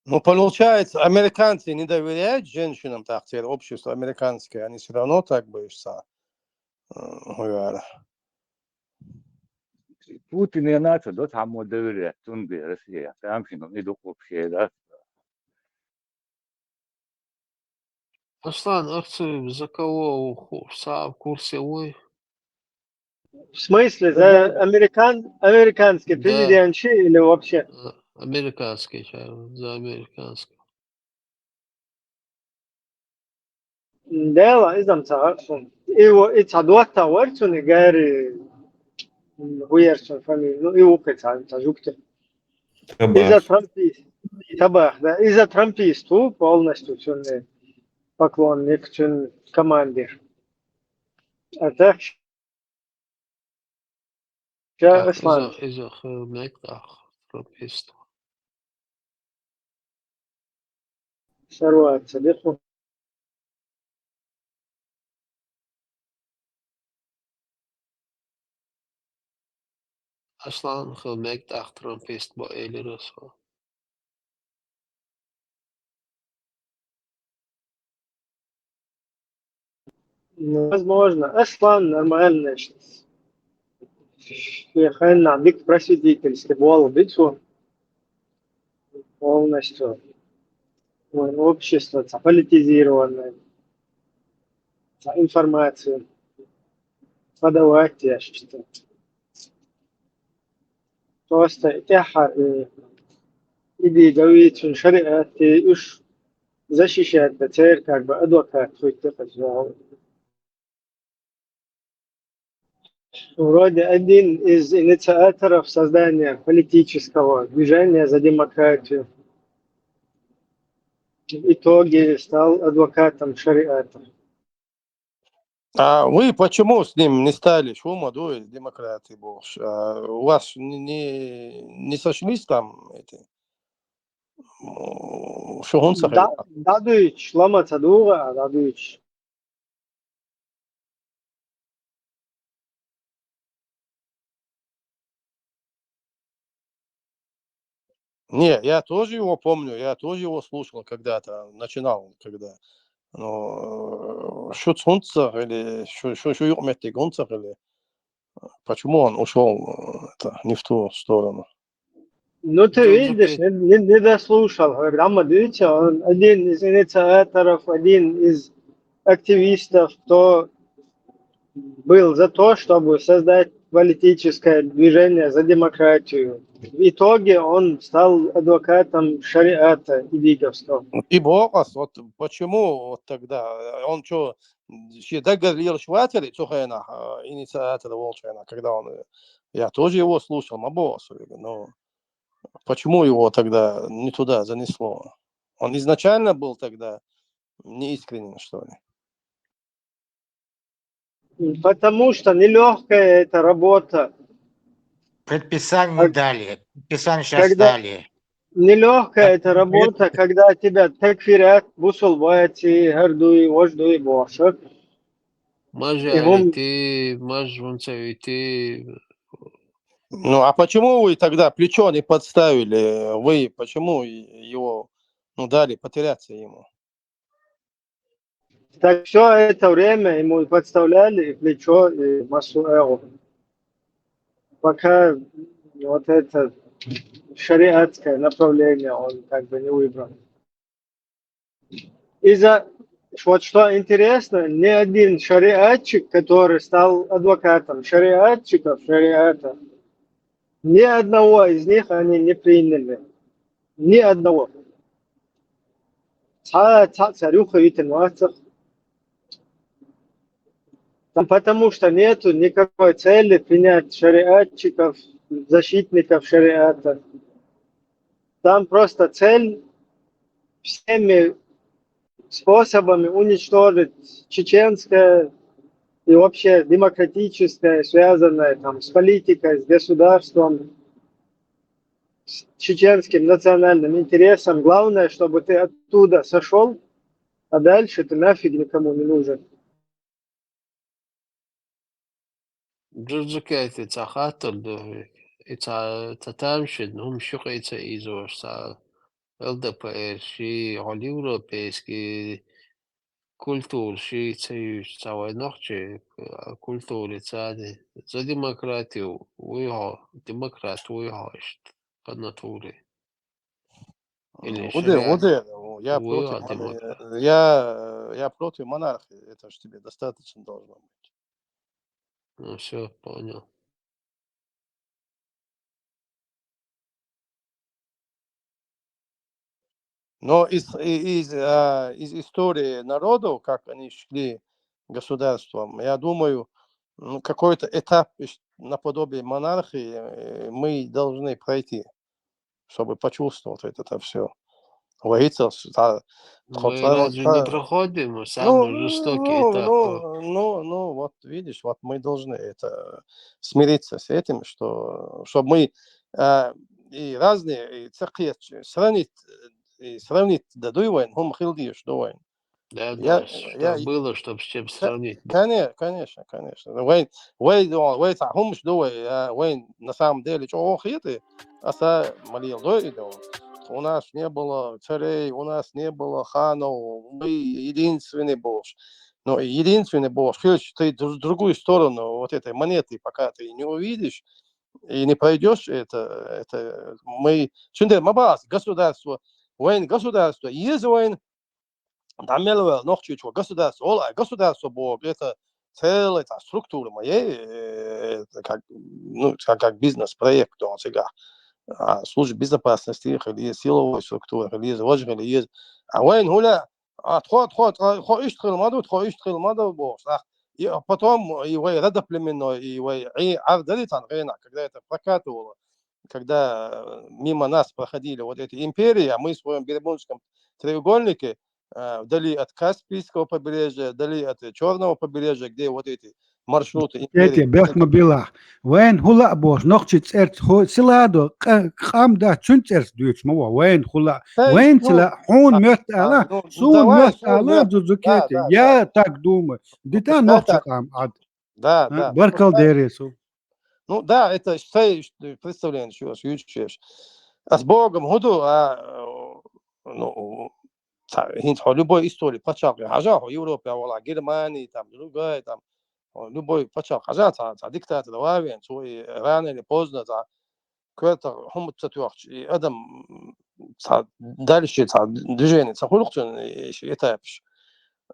Ну, получается, американцы не доверяют женщинам, так теперь общество американское, они все равно так бы что, э, говорят. Путин я начал, да, там доверять, тунды Россия, там финал, не духу вообще, да. Аслан, акцию за кого ху-, са-, в курсе вы? В смысле, за американ... американский Да. Президент Ши или вообще? Э, Американский, ча-, за американский. Дела, изам цагъар сун. Иу, и ца дуатта вар цуни гари, м, хуяр сун фамилия. Ну, иу ке ца, ца жукте. Иза Табах. трампист. Табах, да. Иза трампист, у, полностью цуни поклонник, цуни командир. А так, ща, Так, Аслан, иза, иза хы мек, так, трампист. сорваться, деху. Аслан хы мек, так, трампист ба эли расо. Ну, возможно. Аслан нормально сейчас. Я хай на дик просветительский бол бицу. Полностью. Ой, общество ца политизированное. Ца информацию. Подавать я что-то. Просто тяха, э, иди говорит, что шариат, ты уж защищает, да, цель, как бы, адвокат, хоть ты позвал. Вроде один из инициаторов создания политического движения за демократию. В итоге стал адвокатом шариата. А вы почему с ним не стали? Шума дует демократы больше. А у вас не, не, не сошлись там эти? М, шугун Да, сахил. Дадуич, лама цадуга, Дадуич. Не, я тоже его помню, я тоже его слушал когда-то, начинал, когда. Но, э, шут сунца или шу, шу, шу юкметти гунца или, э, почему он ушёл, э, это, не в ту сторону? Ну, ты Джо-, видишь, не, не, не дослушал. Говорит, Амма Дюйча, он один из инициаторов, один из активистов, кто был за то, чтобы создать политическое движение за демократию. В итоге он стал адвокатом шариата идиговского. И Бокас, вот почему вот тогда, э, он чё, щи договорил шватери, цухена, а, инициатор волчена, когда он, э, я тоже его слушал, Мабосу, но почему его тогда не туда занесло? Он изначально был тогда неискренен, что ли? Потому что нелегкая эта работа. Предписание Как- не дали. Предписание сейчас Когда- дали. Нелегкая Так, эта работа, когда тебя такфирят, бусулбати, гардуй, вождуй, бошек. Мажи И вон- алити, мажи вунца вити. Ну, а почему вы тогда плечо не подставили? Вы почему его, ну, дали потеряться ему? Так все это время ему и подставляли и плечо, и массу эго. Пока вот это шариатское направление он как бы не выбрал. Из-за вот что интересно, ни один шариатчик, который стал адвокатом шариатчиков, шариата, ни одного из них они не приняли. Ни одного. Ца, ца, царюха витин вацах. Там потому что нету никакой цели принять шариатчиков, защитников шариата. Там просто цель всеми способами уничтожить чеченское и вообще демократическое, связанное там с политикой, с государством, с чеченским национальным интересом. Главное, чтобы ты оттуда сошел, а дальше ты нафиг никому не нужен. Джуджукайте ца хаттар ду, и ца, ца тамшид, ну, мшукъи ца изош, ца Л Д П Р ши, гьол европейский культура ши, ца юш, ца вай нохчи, а, культура ца ди. За демократию, уйгьо, демократ, уйгьо, ишт, по натуре. Или Уде, шариат. уде, я Уйгьо, против, мон- демократ. я, я против монархии, это же тебе достаточно должно быть. Ну, все, понял. Но из, и- из, а, из истории народов, как они шли государством, я думаю, м, какой-то этап иш- наподобие монархии э, мы должны пройти, чтобы почувствовать это, это все. Ваица, с- та- Мы тхо- тхо- разве тхо- не проходим ну, самый жестокий ну, этап? ну, ну, ну, вот видишь, вот мы должны это смириться с этим, что, чтобы мы а, и разные и цакъет сравнить, и сравнить да дуй вайн, хум хилдиш дуй вайн. Да, Я- да, что я- было, чтобы с чем сравнить. Да. Конечно, конечно, конечно. Вайн, вайн, вайн, вайн, хумш дуй вайн, а, вайн, на самом деле, чё хиты, а са малил дуй вайн. У нас не было царей, у нас не было ханов, мы единственный бог. Но единственный бог, ты дру- другую сторону вот этой монеты, пока ты не увидишь и не пройдешь, это, это мы, чундер мабас, государство, вайн государство, есть вайн, дамелвел, нохчичего государство, ола государство бог, это целая та структура моей, э, это как, ну, как, как бизнес-проект, он всегда. А, служба безопасности, или силовой структуры, или вожг, или а вайн хуля, а тхо, тхо, тхо, тхо ишт хил маду, тхо ишт хил маду бог, а, и потом и вай родоплеменной, и вай и ардали тан гена, когда это прокатывало, когда э, мимо нас проходили вот эти империи, а мы в своем Бермудском треугольнике, э, вдали от Каспийского побережья, вдали от Черного побережья, где вот эти маршруты Эти империи. бехма билах. Вайн хула бош, нохчи церц хо силадо, къам да чун церц дуйч мова, вайн хула. Да, Вайн ну, цила хун а, мёт а, ала, ну, сун давай, мёт сун ала мёт. Джуджукети. Да, да, Я да. так думаю. Дита Да, нохчи да. къам ад. Да, А, да. Баркал Пускай- дересу. Ну да, это стоит представление, чего с Юрьевичем. А с Богом гуду, а э, ну, та- хинт хо любой истории, пачалки, хажа хо Европе вала, Германии, там, другая, там, о, любой пачалки, хажа та, та диктатор вавен, свой рано или поздно, та, кверта хумут цатуахч, и адам, м, та, дальше, та, движение, та, хулукцун, и этапш.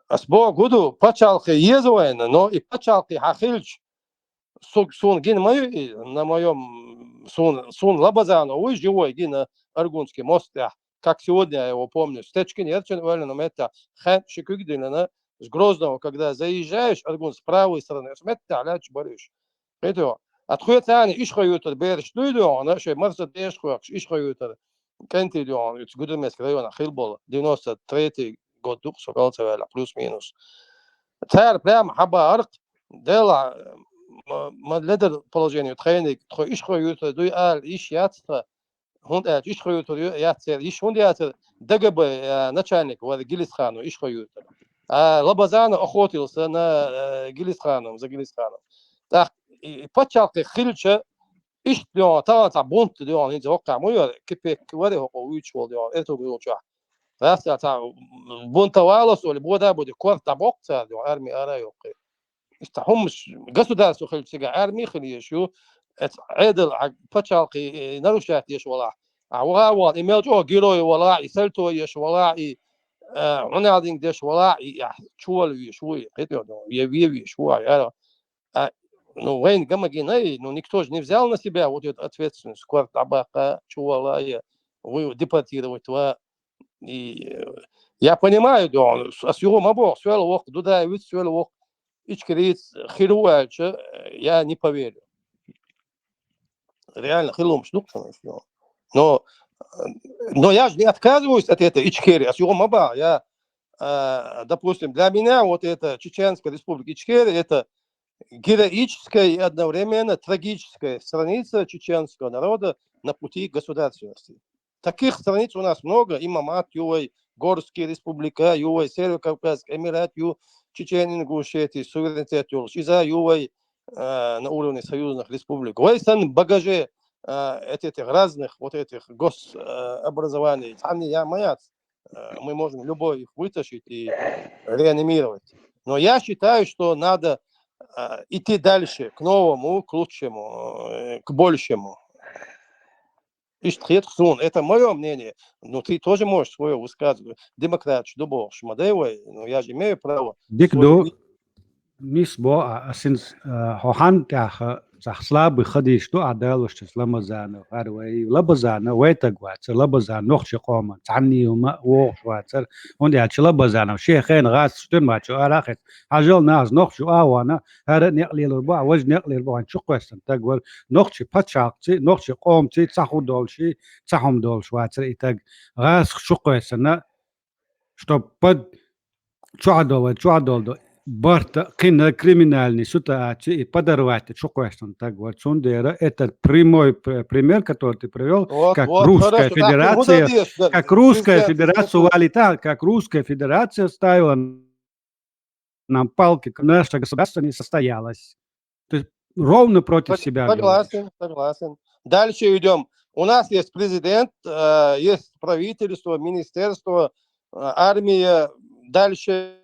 А с Богом гуду, пачалки езуэн, но и пачалки хахильч, су- сун гин мою, и на моем сун, сун Лабазанов, живой гин на Аргунский мост, я, как сегодня я его помню, стечки не рчен вален, но это хан шикугдина на с Грозного, когда заезжаешь, Аргун с правой стороны, с метта, ляч барыш. Это, отходит они, ишхаютор берш, ну, да, она что, марса дешхуакш, ишхаютор. Кенти, да, он, Гудермеск района, Хилбол, девяносто третий год, дух, соколца, плюс-минус. Тар прям хаба арк, дела, м- м- ледер положение, тхайник, тхо ишхаютор, дуй ал, иш яцтра, хунт аьлча, ишхуютур ю яцер, иш хунт яцер, Д Г Б, э, начальник вар Гилисхану ишхуютур. А Лабазана охотился на э, Гилисханом, за Гилисханом. Так, и пачалки хилча, ишт, ну, та, та бунт, ну, хинзи вакка муйор, кипек вари хоко уйч вол, ну, это гулча. Раз та, та бунтовалось, оли бода буде, кор та бок ца, ну, армия ара ёкы. Ишта хумш государство хилчига, армия хилиеш ю, эт эдел а пачалки э, нарушать еш вала. А ва вал, и мелч о герой вала, и сальто еш вала, и э, унадин деш вала, и я чуал виш вуй, это, ну, я ве виш вуй, я, а, ну, вайн гамагинай, ну, никто же не взял на себя вот эту ответственность, кварт абака, чуала, я, вы депортировать ва, и э, я понимаю, да, он, а с его мабо, свел вок, дуда, вид свел вок, ичкерийца хир ву аьлча, я не поверю. Реально, хилумаш ду, конечно. Но, но я же не отказываюсь от этой Ичкерии. Ас юха ма боху, я, а, допустим, для меня вот эта Чеченская Республика Ичкерия, это героическая и одновременно трагическая страница чеченского народа на пути к государственности. Таких страниц у нас много. Имамат ю вай, Горская Республика ю вай, Северо-Кавказский Эмират ю, Чечено-Ингушетия суверенитет ю, иза ю вай, э, на уровне союзных республик. Вай санна багаже, э, эт-, этих разных вот этих гос-, э, образований. Цхьанне я ма яц, э, мы можем любой их вытащить и реанимировать. Но я считаю, что надо, э, идти дальше, к новому, к лучшему, э, к большему. Иштта хеташ суна, это моё мнение. Ну, ты тоже можешь своё высказывать. Демократаш ду бохуш ма дай вай. Ну, я же имею право. Дика ду, мис бо а, а синс, а, хьо хьан тӀехь, цхьа слабый хадийш ду а далуш чуьс Ламазанов, хӀара вай Лабазанов, вай таг вацар, Лабазанов нохчи къоман, цхьанний хӀума вогӀуш вацар, хӀунда аьлча Лабазанов шен хенахь гӀазкхаш дуьйна ма чу арахь хеза. Хьажал нахаз нохчи а вана, хӀара а некъ лелур бу, а важа некъ лелур бу, хьан чукхоьссина таг вара. Нохчи пачхьалкхций, нохчи къомций цхьа хӀу долуш, цхьа хӀума долуш вацар и таг. ГӀазкхаш чукхоьссина, чтоб под чохь а долу, вай чохь а долу до-, барта, кхина криминальный ситуация и подорвать чукхоьссина таг вара. Цундела этот прямой пр-, пример, который ты привёл, вот, как вот, Русская Федерация, как Русская Федерация валита, как Русская Федерация ставила нам палки, наше государство не состоялось. То есть ровно против себя говоришь. Согласен, согласен. Дальше идём. У нас есть президент, э, есть правительство, министерство, э, армия. Дальше,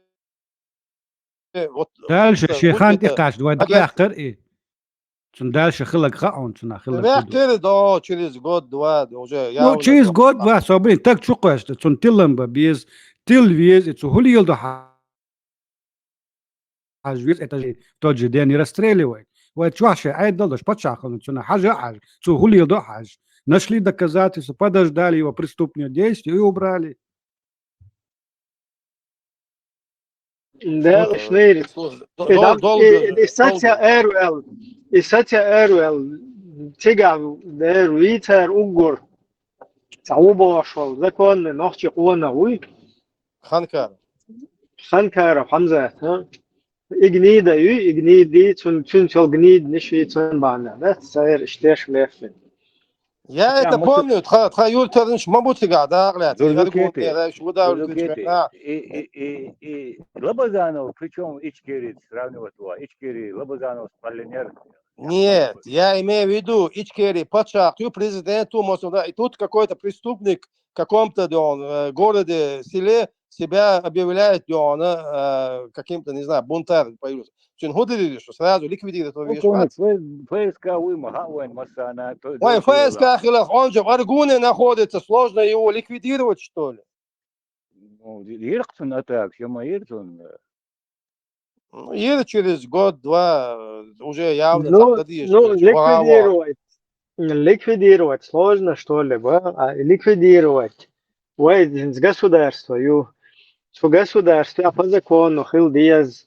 э, вот, дальше шен хан тӀекхаччалц вай дӀаваьккхира и. Цунна дальше хиларг хаьа хьуна, цунах хиларг хӀун ду? Ваьккхира, да, через год-два уже. Ну, через год-два, со, блин, таг чукхоьссина, цунна тилам бан беза, тила веза, и цу хӀун леладо хьа-, хьажа веза, это же в тот же день и расстреливать. Вай чохь шайн Ӏедал долуш паччахь хилла, цунах хьажа а хьажа, цо хӀун леладо а хьажа. Нашли доказательства, подождали его преступные действия и убрали. Да, уж нейрит. И саця эрвел, и саця эрвел, цигахь дер вийцар уггар. Цхьа ву бохуш волу, законный нохчи къонах вуй. Ханкаров. Ханкаров Хьамзат, а? И гнида ю, и гниди, цун, цуьнца йолу гниднаш и цун бахьана, да? Церан иштеш лехна. Я это помню, тха, тха юьртарнаш ма бу цигахь дакъа лаьцна, и аргун тера, шу давлю кучка. И, и, и, и Лабазанов, причём Ичкери сравнивать вай, Ичкери, Лабазанов спаллинер. Нет, я имею в виду, Ичкери паччахь ю, президент ю, мосо, да, и тут какой-то преступник в каком-то, да, он, э, городе, селе себя объявляет, да, он, э, каким-то, не знаю, бунтарем появился. Цуьнан хӀун дийр ю, что сразу ликвидировать вай вешать вац? Ф-, ФСК вуй ма хаьа вайн массарна. Ой, ФСК хиларх, он же в Аргуне находится, сложно его ликвидировать, что ли? Ну, йира-кх цунна атака, я ма йира цунна. Ну, йира через год-два, э, уже явно. Ну, там дадеш, ну, короче, ликвидировать. Ликвидировать сложно, что ли, ба? А ликвидировать. Вай, государство ю. Цу государстве по закону хила деза.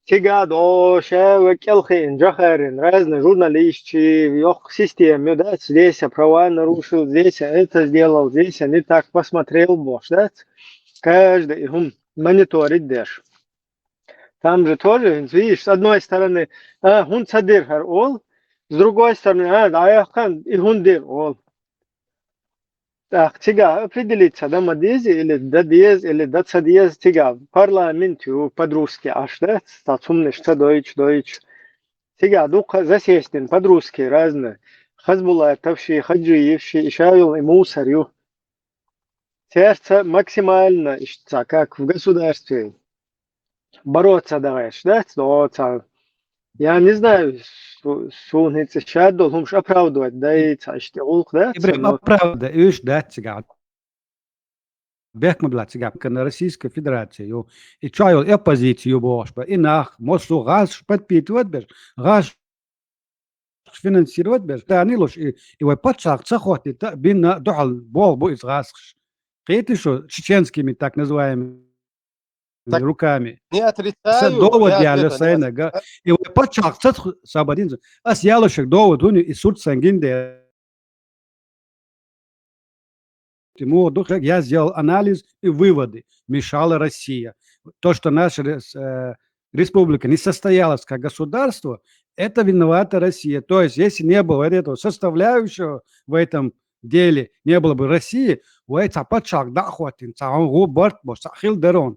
Цигахь, о, ша вай кӀелхиъна, жахарина, разные журналистчи, йоккха система ю, да, здесь я права нарушил, здесь я это сделал, здесь я не так посмотрел, бохуш, да? Каждый и хӀума мониторить деш. Там же тоже, видишь, с одной стороны, а, хӀунда ца дира хӀара олу, с другой стороны, а, дӀаяххан, и хӀунда дира олу. ТӀаккха цигахь определиться дан ма деза, или дан деза, или дан ца деза, цигахь парламент ю, под русский Ӏаш, да? Цхьа цхьа хӀуманаш ца дойтуш, дойтуш. Цигахь дуккха засесть дина под русский разные. Хазбулатовши, Хаджиевши, и ша йолу и мусор ю. Цаьрца максимально, иштта, как в государстве, бороться дан гӀерташ, да? О, цхьа, я не знаю, су-, суна хӀинца шадолу хӀумаш оправдывать дай, цхьа иштта гӀуллакх, да? Ибрахим, оправдать уьш дац цигахь. Бехк ма билла цигахь, кхана Российская Федерация ю, и чохь йолу оппозиция ю бохуш бан. И нах, массо а гӀазкхаш подпитывать берш, гӀазкхаш финансировать берш, данилуш, и, и вай пачхьалкх ца хӀоттийта а бина а дуьхьал боху бу иза гӀазкхаш. Кхетий шу, чеченскими так называемыми Так, руками. Не отрицаю, довод я яла сайна, га. И вай паччахьалкх ца тху-, сабадин. Ас яла шаг довод гуни, и сурт сан гинде. Ты мог дух яз ял анализ и выводы. Мешала Россия. То, что наша рес-, э, республика не состоялась как государство, это виновата Россия. То есть, если не было вот этого составляющего в этом деле, не было бы России, вай ца паччахьалкх дахватин, ца он гу барт бо, ца хил дарон.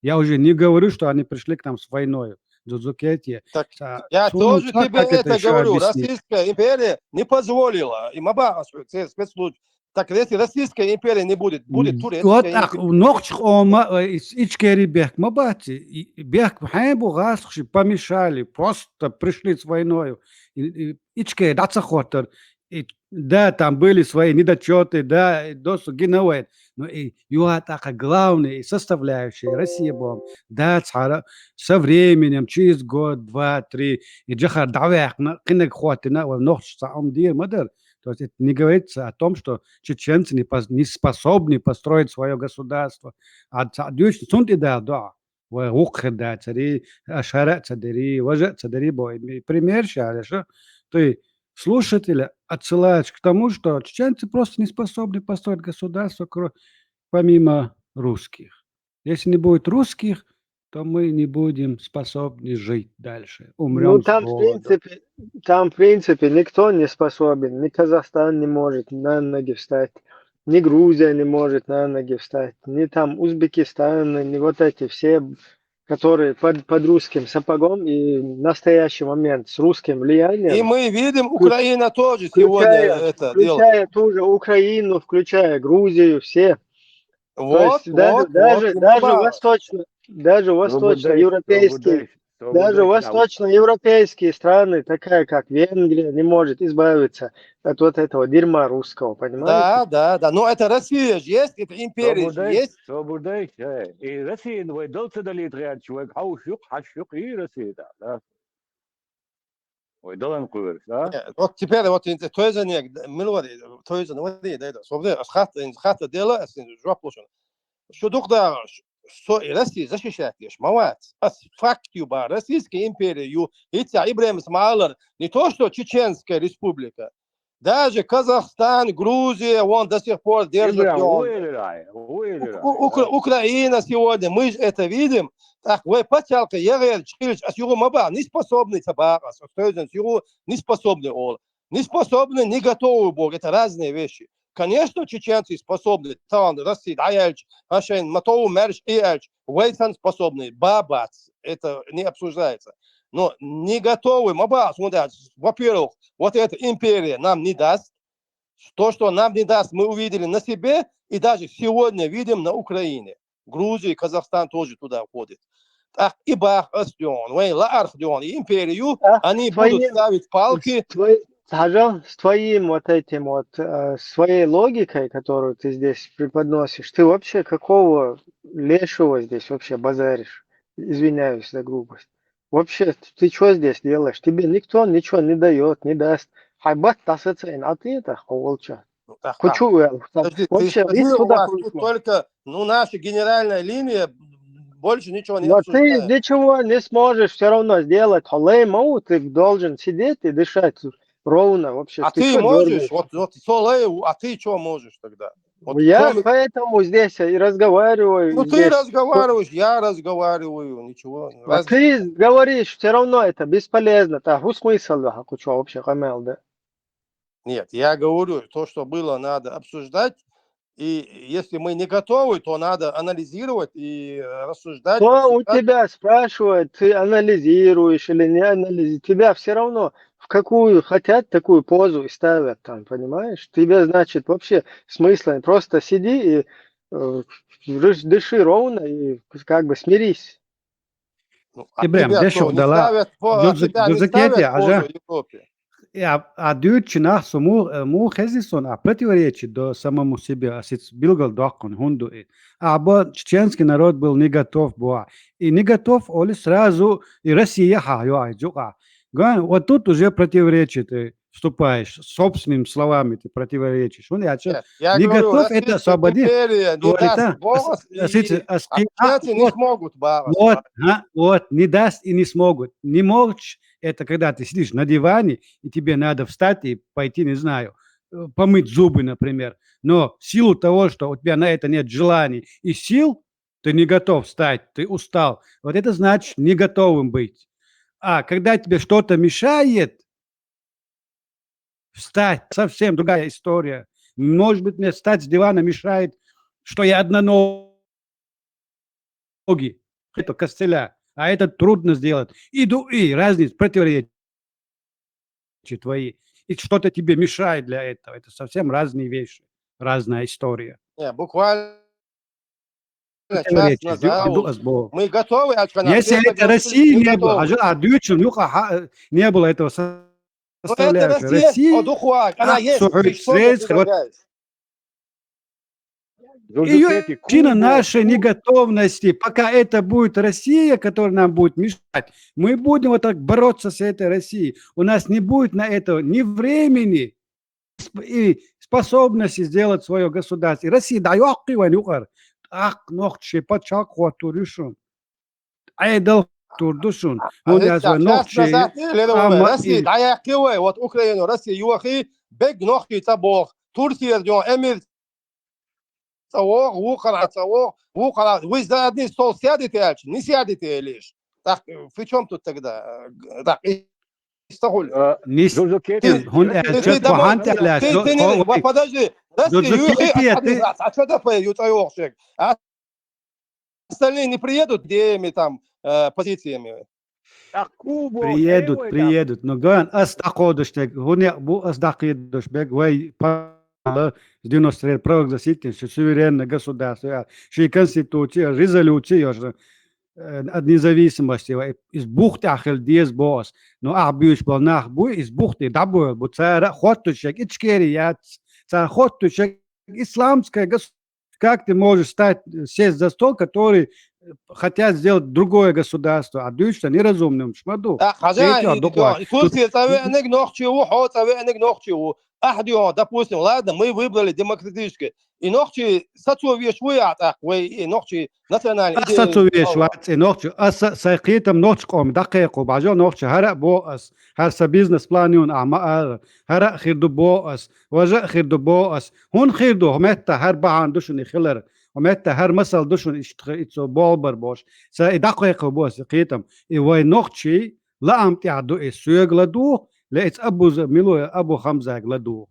Я уже не говорю, что они пришли к нам с войною. Дзудзукетия. Так, я тоже тебе это говорю. Российская империя не позволила. И маба спецслужб. Так если Российская империя не будет, будет турецкая империя. Вот так, нохчх ома, э, из Ичкери бехк, мабати, и, и бехк, хай бу гасхши помешали, просто пришли с войною. И, и Ичкери дацахотер. И да, там были свои недочёты, да, и досу гиновает. Но и юатаха главные составляющие России бом. Да, цара со временем, через год, два, три, и джахар давяхна, кинег хватина, вот нохчца ом дир мадар. То есть это не говорится о том, что чеченцы не пос-, не способны построить свое государство. А ца-, дюч сунт и да, да. Вай гӀукххир дацари, ашара ца дари, важа ца дари бой. Пример ща, хорошо? Ты слушателя отсылаешь к тому, что чеченцы просто не способны построить государство, кро-, помимо русских. Если не будет русских, то мы не будем способны жить дальше. Ну, умрём с голоду. Там, в принципе, там, в принципе, никто не способен. Ни Казахстан не может на ноги встать, ни Грузия не может на ноги встать, ни там Узбекистан, ни вот эти все, которые под, под русским сапогом и в настоящий момент с русским влиянием. И мы видим, Украина тоже сегодня это делает. Включая ту же Украину, включая Грузию, все. То есть даже, даже, даже восточно-, даже восточноевропейские, даже восточноевропейские страны, такая как Венгрия, не может избавиться от вот этого дерьма русского, понимаете? Да, да, да. Но это Россия же есть, это империя же есть. Собудай, собудай, э. И Россия, ну, вай долца далит ряд человек, хау шук, ха шук, и Россия, да, да. Ой, далан куверс, да? Э, вот теперь вот инте тойзане, милвари, тойзане, вари, да, да. Собудай, ас хат, ин хат дела, ас ин жоп лошон. Что дух да, что и Россия защищает лишь, молодец. Ас факт юба, Российская империя, ю, и ця Ибрагим Смалер, не то что Чеченская республика, даже Казахстан, Грузия, вон до сих пор держит. Ибрагим, он. Ук-, Укра-, Украина сегодня, мы же это видим. Так, вай паччахьалкх ягӀер чкъилч, ас югу маба, не способный ца бакъас, ас тойзан, ас югу не способный ол. Не способный, не готовый бо, это разные вещи. Конечно, чеченцы способны, тахан Россия дӀаялча, хьашайн мотову маьрша и аьлча, вай сан способны, бабац, это не обсуждается. Но не готовы, маба, смотря, во-первых, вот эта империя нам не даст. То, что нам не даст, мы увидели на себе, и даже сегодня видим на Украине. Грузия и Казахстан тоже туда входит. Так, и бах, ас дён, вай лаарх дён, и империю, они будут ставить палки. С твоей, с твоей, с твоим вот этим вот, э, своей логикой, которую ты здесь преподносишь, ты вообще какого лешего здесь вообще базаришь? Извиняюсь за грубость. Вообще, ты чё здесь делаешь? Тебе никто ничего не даёт, не даст. Хайбат тасаца ин атиета, ховолча. Ну, так, так. Кучу, э, там, подожди, ты вообще, скажи, у вас тут только, ну, наша генеральная линия, больше ничего не обсуждаем. Но ты ничего не сможешь всё равно сделать. Холей мау, ты должен сидеть и дышать ровно вообще. А ты можешь? Вот, вот, Солей, а ты чё можешь тогда? Вот я поэтому здесь и разговариваю. Ну, ты разговариваешь, я разговариваю, ничего. А ты говоришь, всё равно это бесполезно. Так, смысл, да, кучу вообще, камел, да. Нет, я говорю, то, что было, надо обсуждать. И если мы не готовы, то надо анализировать и, э, рассуждать, обсуждать. Кто у тебя спрашивает, ты анализируешь или не анализируешь? Тебя всё равно в какую хотят, такую позу и ставят там, понимаешь? Тебе, значит, вообще смысла нет. Просто сиди и, э, дыш-, дыши ровно и как бы смирись. Ну, а Ибрагим, тебя что, не ставят по-, а тебя не ставят в позу Европе? Э, а, а дуьйцучу нах со му, э, му хези сон, а противоречит до самому себе, а сиц билгал доккхун, хӀунда и. А бо чеченский народ был не готов бо. И не готов, оли сразу, и Россия ха, ё, ай, джукъа. Га, вот тут уже противоречит, э, вступаешь, собственными словами ты противоречишь. Он, я чё, Нет, я не говорю, готов это Российская освободить. империя не Вот даст это, бороться а, смотрите, и а, спи- а, общаться не вот, смогут бороться. Вот, а, вот, не даст и не смогут. Не можешь, это когда ты сидишь на диване, и тебе надо встать и пойти, не знаю, э, помыть зубы, например. Но в силу того, что у тебя на это нет желания и сил, ты не готов встать, ты устал. Вот это значит не готовым быть. А когда тебе что-то мешает встать, совсем другая история. Может быть, мне встать с дивана мешает, что я одноногий, это костыля, а это трудно сделать. И, ду- и разница, противоречия твои. И что-то тебе мешает для этого. Это совсем разные вещи, разная история. Не, буквально час Противоречия. назад Ду- ду- азбо. мы готовы, а что Если все это России не было, а жа- а дючун, юха, ха- не было этого со- Ну, это составляющая. Россия, России, о, духу, а, она а, есть, сухой ты что мне средств, вот предлагаешь? Ее причина нашей неготовности, пока это будет Россия, которая нам будет мешать, мы будем вот так бороться с этой Россией. У нас не будет на это ни времени, сп- и способности сделать свое государство. И Россия да ёхки ван юкъар. Ах, нохчи пачак хватуришун. Айдал турдушун. А Он ведь язвай час нохчи. назад, э, Лена, Ама Россия и- да ёхки вай, вот Украину, Россия юахи, бег нохчи цабох, Турция, Эмир цавох, вухара цавох, вухара, вы за один стол сядете, альчи, не сядете лишь. Так, э, при чем тут тогда? Э, г- Так, и что хули? Нис Жужу кети. хун Ты, элча ты, пахант ты, аляш. ты, ты, не- вот подожди, Россия, Жужу юахи, кети, а, ты- а что такое, ю цавох шек? А остальные не приедут, где мы там э, позициями? Приедут, приедут. Но ган ас такодуштек, гуне бу ас дакидуш бег вай пала с девяносто лет провозгласить, что суверенное государство, я, что и конституция, резолюция, я же, э, от независимости, вай из бухты ахил диез бос. Но а бюш бо нах бу из бухты да бу бу цара хоттушек ичкери яц, цара хоттушек исламское государство. Как ты можешь стать, сесть за стол, который э, хотят сделать другое государство, а дюшта неразумным шмаду. Так, хажа, Этио и- дуква. и- Турция цавеник нохчи у, хо цавеник нохчи у. Ахдио, допустим, ладно, мы выбрали демократически. И нохчи сацу веш вы, а так, вы, и нохчи национальный А идеи. сацу веш вац, и нохчи, а са- сай китам нохчи ком, дакъе ку, бажо нохчи, хара бо ас, хар са бизнес план юн, а ма ар, хара хирду бо ас, важа хирду бо ас, хун хирду, метта хар бахан душун и хилар, метта хар масал душун ишт ицо болбар бош. Са и дакъе ку бо ас, китам. И вай нохчи, ла ам тя ду и суег ла ду, ла иц абу за-, милуя абу хамзаг ла ду.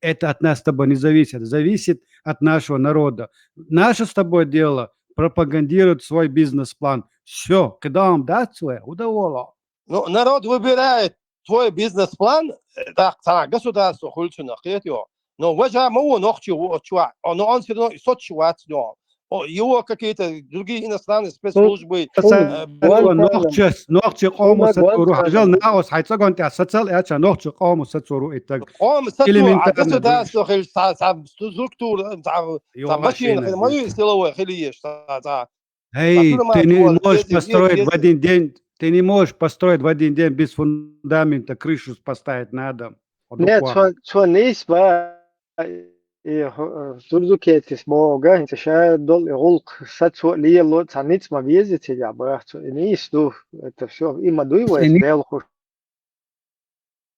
Это от нас с тобой не зависит. Зависит от нашего народа. Наше с тобой дело пропагандировать свой бизнес-план. Все, когда вам даст свое, удоволо. Ну, народ выбирает твой бизнес-план, э, так, так, государство хульчуна, кет его. Но важа мау нохчи у чуа, но он все равно и сочуват, но о, его какие-то другие иностранные спецслужбы. Нохчи, нохчи кому сацуру. Хажал наос, хай цагон тя сацал, я ча нохчи кому сацуру и так. Кому сацуру, а государство хил, са, са, структура, са, са машина хил, мою силовой хил еш, са, са. Эй, ты не можешь построить в один день, ты не можешь построить в один день без фундамента крышу поставить на дом. Нет, цо, цо нейс ба, и, э, зурзукетис бога, инца ша дол и гулк сацо лиело, ца ниц ма вези цига ба, цо и нейс ду, это все, и ма дуй вай, бел хуш.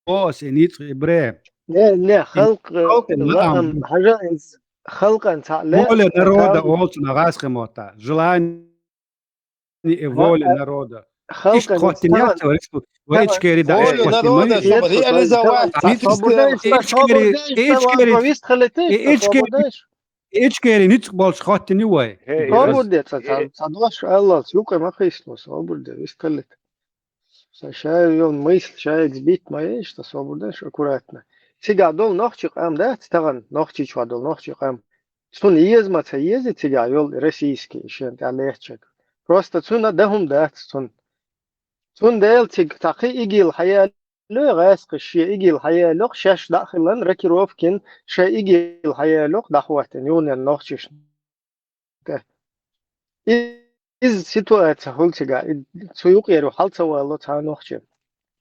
О, се ниц и бре. Не, не, халк, э, ам, хажа инц, халк анца ле. Воля народа, олцу на гасхемота, желание и воля народа. Ишт хотин яц, ва ишкери да, ишт хотин. Воля народа, чтобы реализовать. Ишкери ниц болш хотин вай. Свобода, ца, ца, ца дош, Аллах, юка махишло, свобода, вистхалит. Са шай, он мысль, шай экзбит ма еш, та свобода, аккуратно. Цига дол нохчи къам да, цтаган нохчи чуа дол нохчи къам. Цун иез ма ца иез, цига йол российский, шен та лехчек. Просто цуна да хум да, цун. Цун дел циг тахи игил хая лё, гас кыши игил хая лё, шаш да хилан, рокировкин, ша игил хая лё, да хватен, юнен нохчиш. Из ситуация хулцига, цу юкъеру хьалцавало ца нохчи.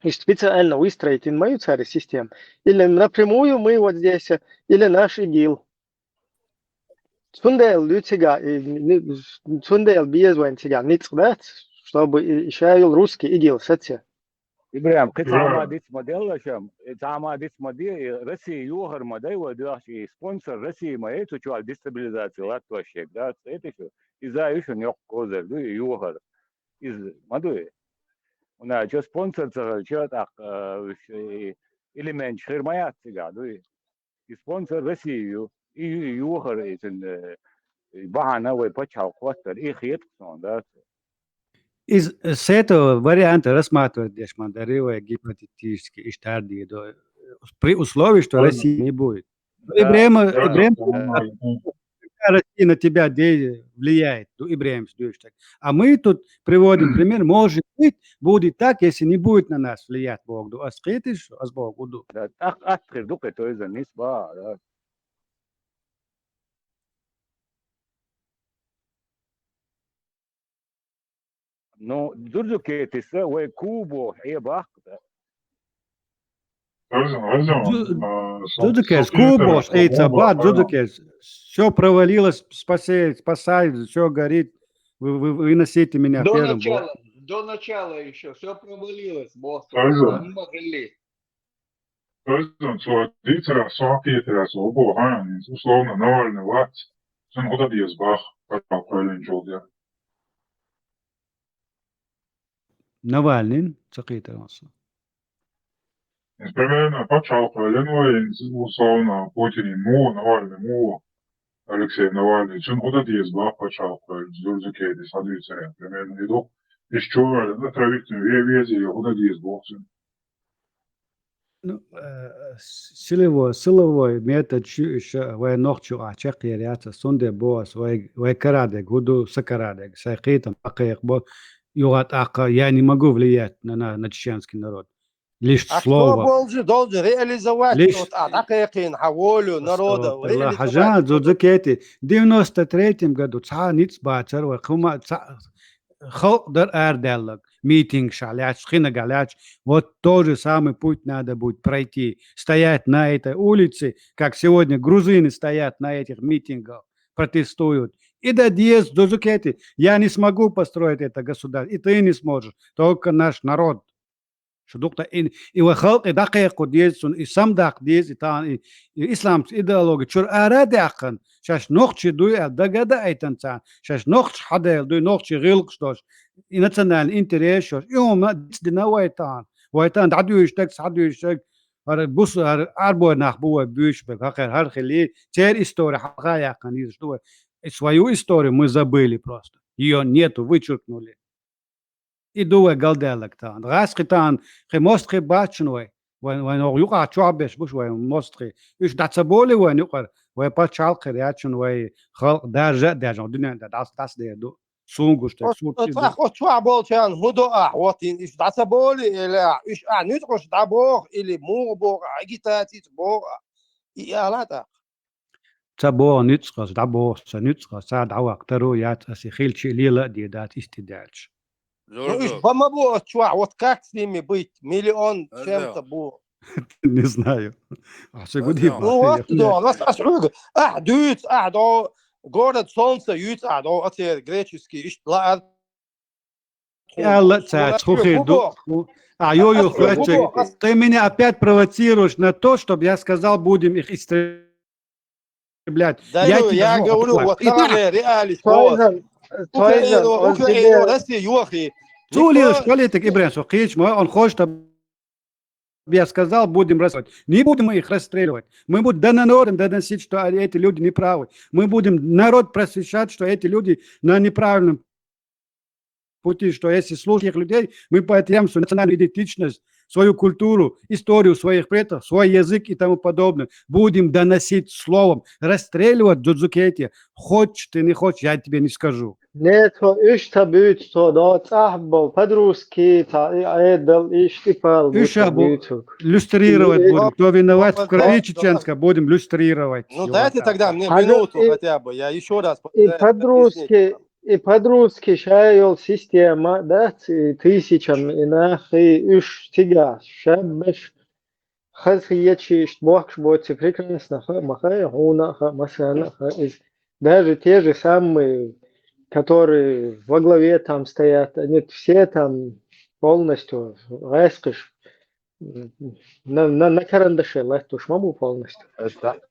И специально выстроить ин мою цари систему. Или напрямую мы вот здесь, или наш ИГИЛ. Цундел, Люцига, и, цундел безван цига, ницкдат, чтобы и шаюл русский ИГИЛ саце. Ибрахим, кхы цхьа хӀума диц ма делла шоана, цхьа хӀума диц ма де, Россия йохар ма дай вай доьхча, и спонсор Россия ма яй цу чохь дестабилизация латтош шег, да, это что? Иза ю шуна йоккха козар ду, и йохар. Иза ма дуй. Уна чо спонсор ца хилча, тӀаккха элементаш хир ма яц цигахь, дуй. И спонсор Россия ю, и ю, и йохар, и цун, э, бахьана вай пачхьалкх хӀоттар, и хеташ суна, да. Из, с этого варианта рассматривать деш ма дари вай гипотетически иштар дийдо. При условии, что Россия не будет. Ну, Ибрема, Ибрема, Россия на тебя де влияет, ну, Ибрема, так. А мы тут приводим пример, может быть, будет так, если не будет на нас влиять Бог, ду, аскетиш, аз Бог, уду. Да, так, атхир, ду, то есть, не сба, да. Ну, Дзудзукетис вай Кубо хьебахка. Дзудзукетис Кубо, эйца ба, Дзудзукетис. Все провалилось, спасай, спасай, все горит. Вы, вы выносите меня до первым. Начала, до начала еще все провалилось, босс. Могли. Цо дийцарах, со хьакхетарехь, со боху, хьан, условно, Навальный вац, цуьнан хӀун дан деза боху, пачхьалкх кхоьллинчул дела. Навальный ца кхетар аса. Примерно пачхьалкх кхоьллина вай, условно, Путин муха, Навальный муха, Алексей Навальный, цуьнан хӀун дан деза боху пачхьалкх кхоьллинчул, Дзудзукетис хьадийцарехь, примерно, и ду, иштта чу а отравить ве-, везий, хӀун дан деза боху цуьнан. Ну, э, силовой, силовой метод шу иша вай нохчо а чекхъер яц, сунде бос, вай, вай карадег, хӀун ду са карадег, сай кхетам, а кхайкх бо, югӀа тӀаккха, я не могу влиять на, на, на чеченский народ. Лишь слово. А кто должен, должен реализовать? Лишь... Вот, а, так и хин, а волю народа. Хьажа, Дзудзукети, девяносто третьем году, цхьа ниц бацар, вай, кхума, цхьа, халкъ дар арадаьллаг, митингашкахь лаьтташ, хинагахь лаьтташ, вот тот же самый путь надо будет пройти, стоять на этой улице, как сегодня грузины стоят на этих митингах, протестуют. И да деза, Дзудзукети, я не смогу построить это государство, и ты не сможешь, только наш народ. Шу дукха и, и вай халкъе дӀакхайкхо деза цунна, и самадаккха деза, и тахана и, и исламская идеология чуьра ара а даьккхина, шаьш нохчий дуй аьлла дага а даийтина царна, шаьш нохчий хьадаьлла дуй, нохчий гӀиллакхаш долуш, и национальный интерес йолуш, и хӀума дицдина вай тахана. Вай тахана дӀадуьйшург, схьадуьйшург, хӀара бус-, хӀара Ӏарбой нах бу вай буьйцуш берг, хӀокхеран хӀара хили, церан истори хьалха а яьккхина йижаш ду вай. И свою историю мы забыли просто. Её нету, вычеркнули. И ду вай галдаьлларг тахана. ГӀаскхи тахана, кхин мостагӀий бац шуна вай. Вайн, вайн оха юкъахь чохь беш буш вайн мостагӀий. Уьш дӀа ца болий вайн юкъара, вай пачхьалкх хир яц шуна, вай халкъ даржа а даьржина, дуьнен тӀе дӀас-, дӀасадер ду. Суна гуш тера, суна чӀир ду. Оцу чохь болчарна хӀун до ахь, вот, уьш дӀа ца болий, или ахь, уьш ахь нуьцкъаш дӀабоху, или муха боху, агитацица боху, и ала тӀаккха. Ца боху нуьцкъас, дӀабоху сан нуьцкъас, цара дӀаваккха таро яц, аса и хилча а лела а де дац, исти даьлча. Ну, уьш ба ма бу оцу чохь, вот как с ними быть? Миллион чем-то бу. Не знаю. Ахьа гуди бахьа. Ну, вот, да, ас, ас хьоьга. Ахь дуьйцу, ахь до, город солнца юьйцу ахь до, оцеран греческий, иштта лаар. Аьлла цаьрца хӀун хир ду? А, йо, йо, хватит. Ты меня опять провоцируешь на то, чтобы я сказал, будем их истреблять. Да, я, ну, тебе я говорю, вот реалии. Тойзан, Тойзан, Украину, Россию, йохи. Цулиш политик Ибрахим, кхечма, он хочет, чтобы я сказал, будем расстреливать. Не будем мы их расстреливать. Мы будем до народа доносить, что эти люди неправы. Мы будем народ просвещать, что эти люди на неправильном пути, что если слушать этих людей, мы потеряем свою национальную идентичность, свою культуру, историю своих предков, свой язык и тому подобное. Будем доносить словом, расстреливать Дзудзукети. Хочешь ты, не хочешь, я тебе не скажу. Нет, уьш ца буьйцу, со до цӀахь бо, по-русски ца и Ӏедал, и штипал. Уьш а бу-, люстрировать будем. Кто виноват в крови чеченской, будем люстрировать. Ну, дайте тогда мне минуту хотя бы, я ещё раз... И по-русски, и подростки, ша йолу система дац, и тысячам и нах, и уьш цига шаббаш, хаза хеташ иштта бохкуш боций, прекрасно хаьа ма хаьа, хьуна а хаьа, массарна а хаьа иза. Даже те же самые, которые во главе там стоят, они все там полностью гӀаскхаш, на, на, на карандаше латтош ма бу полностью.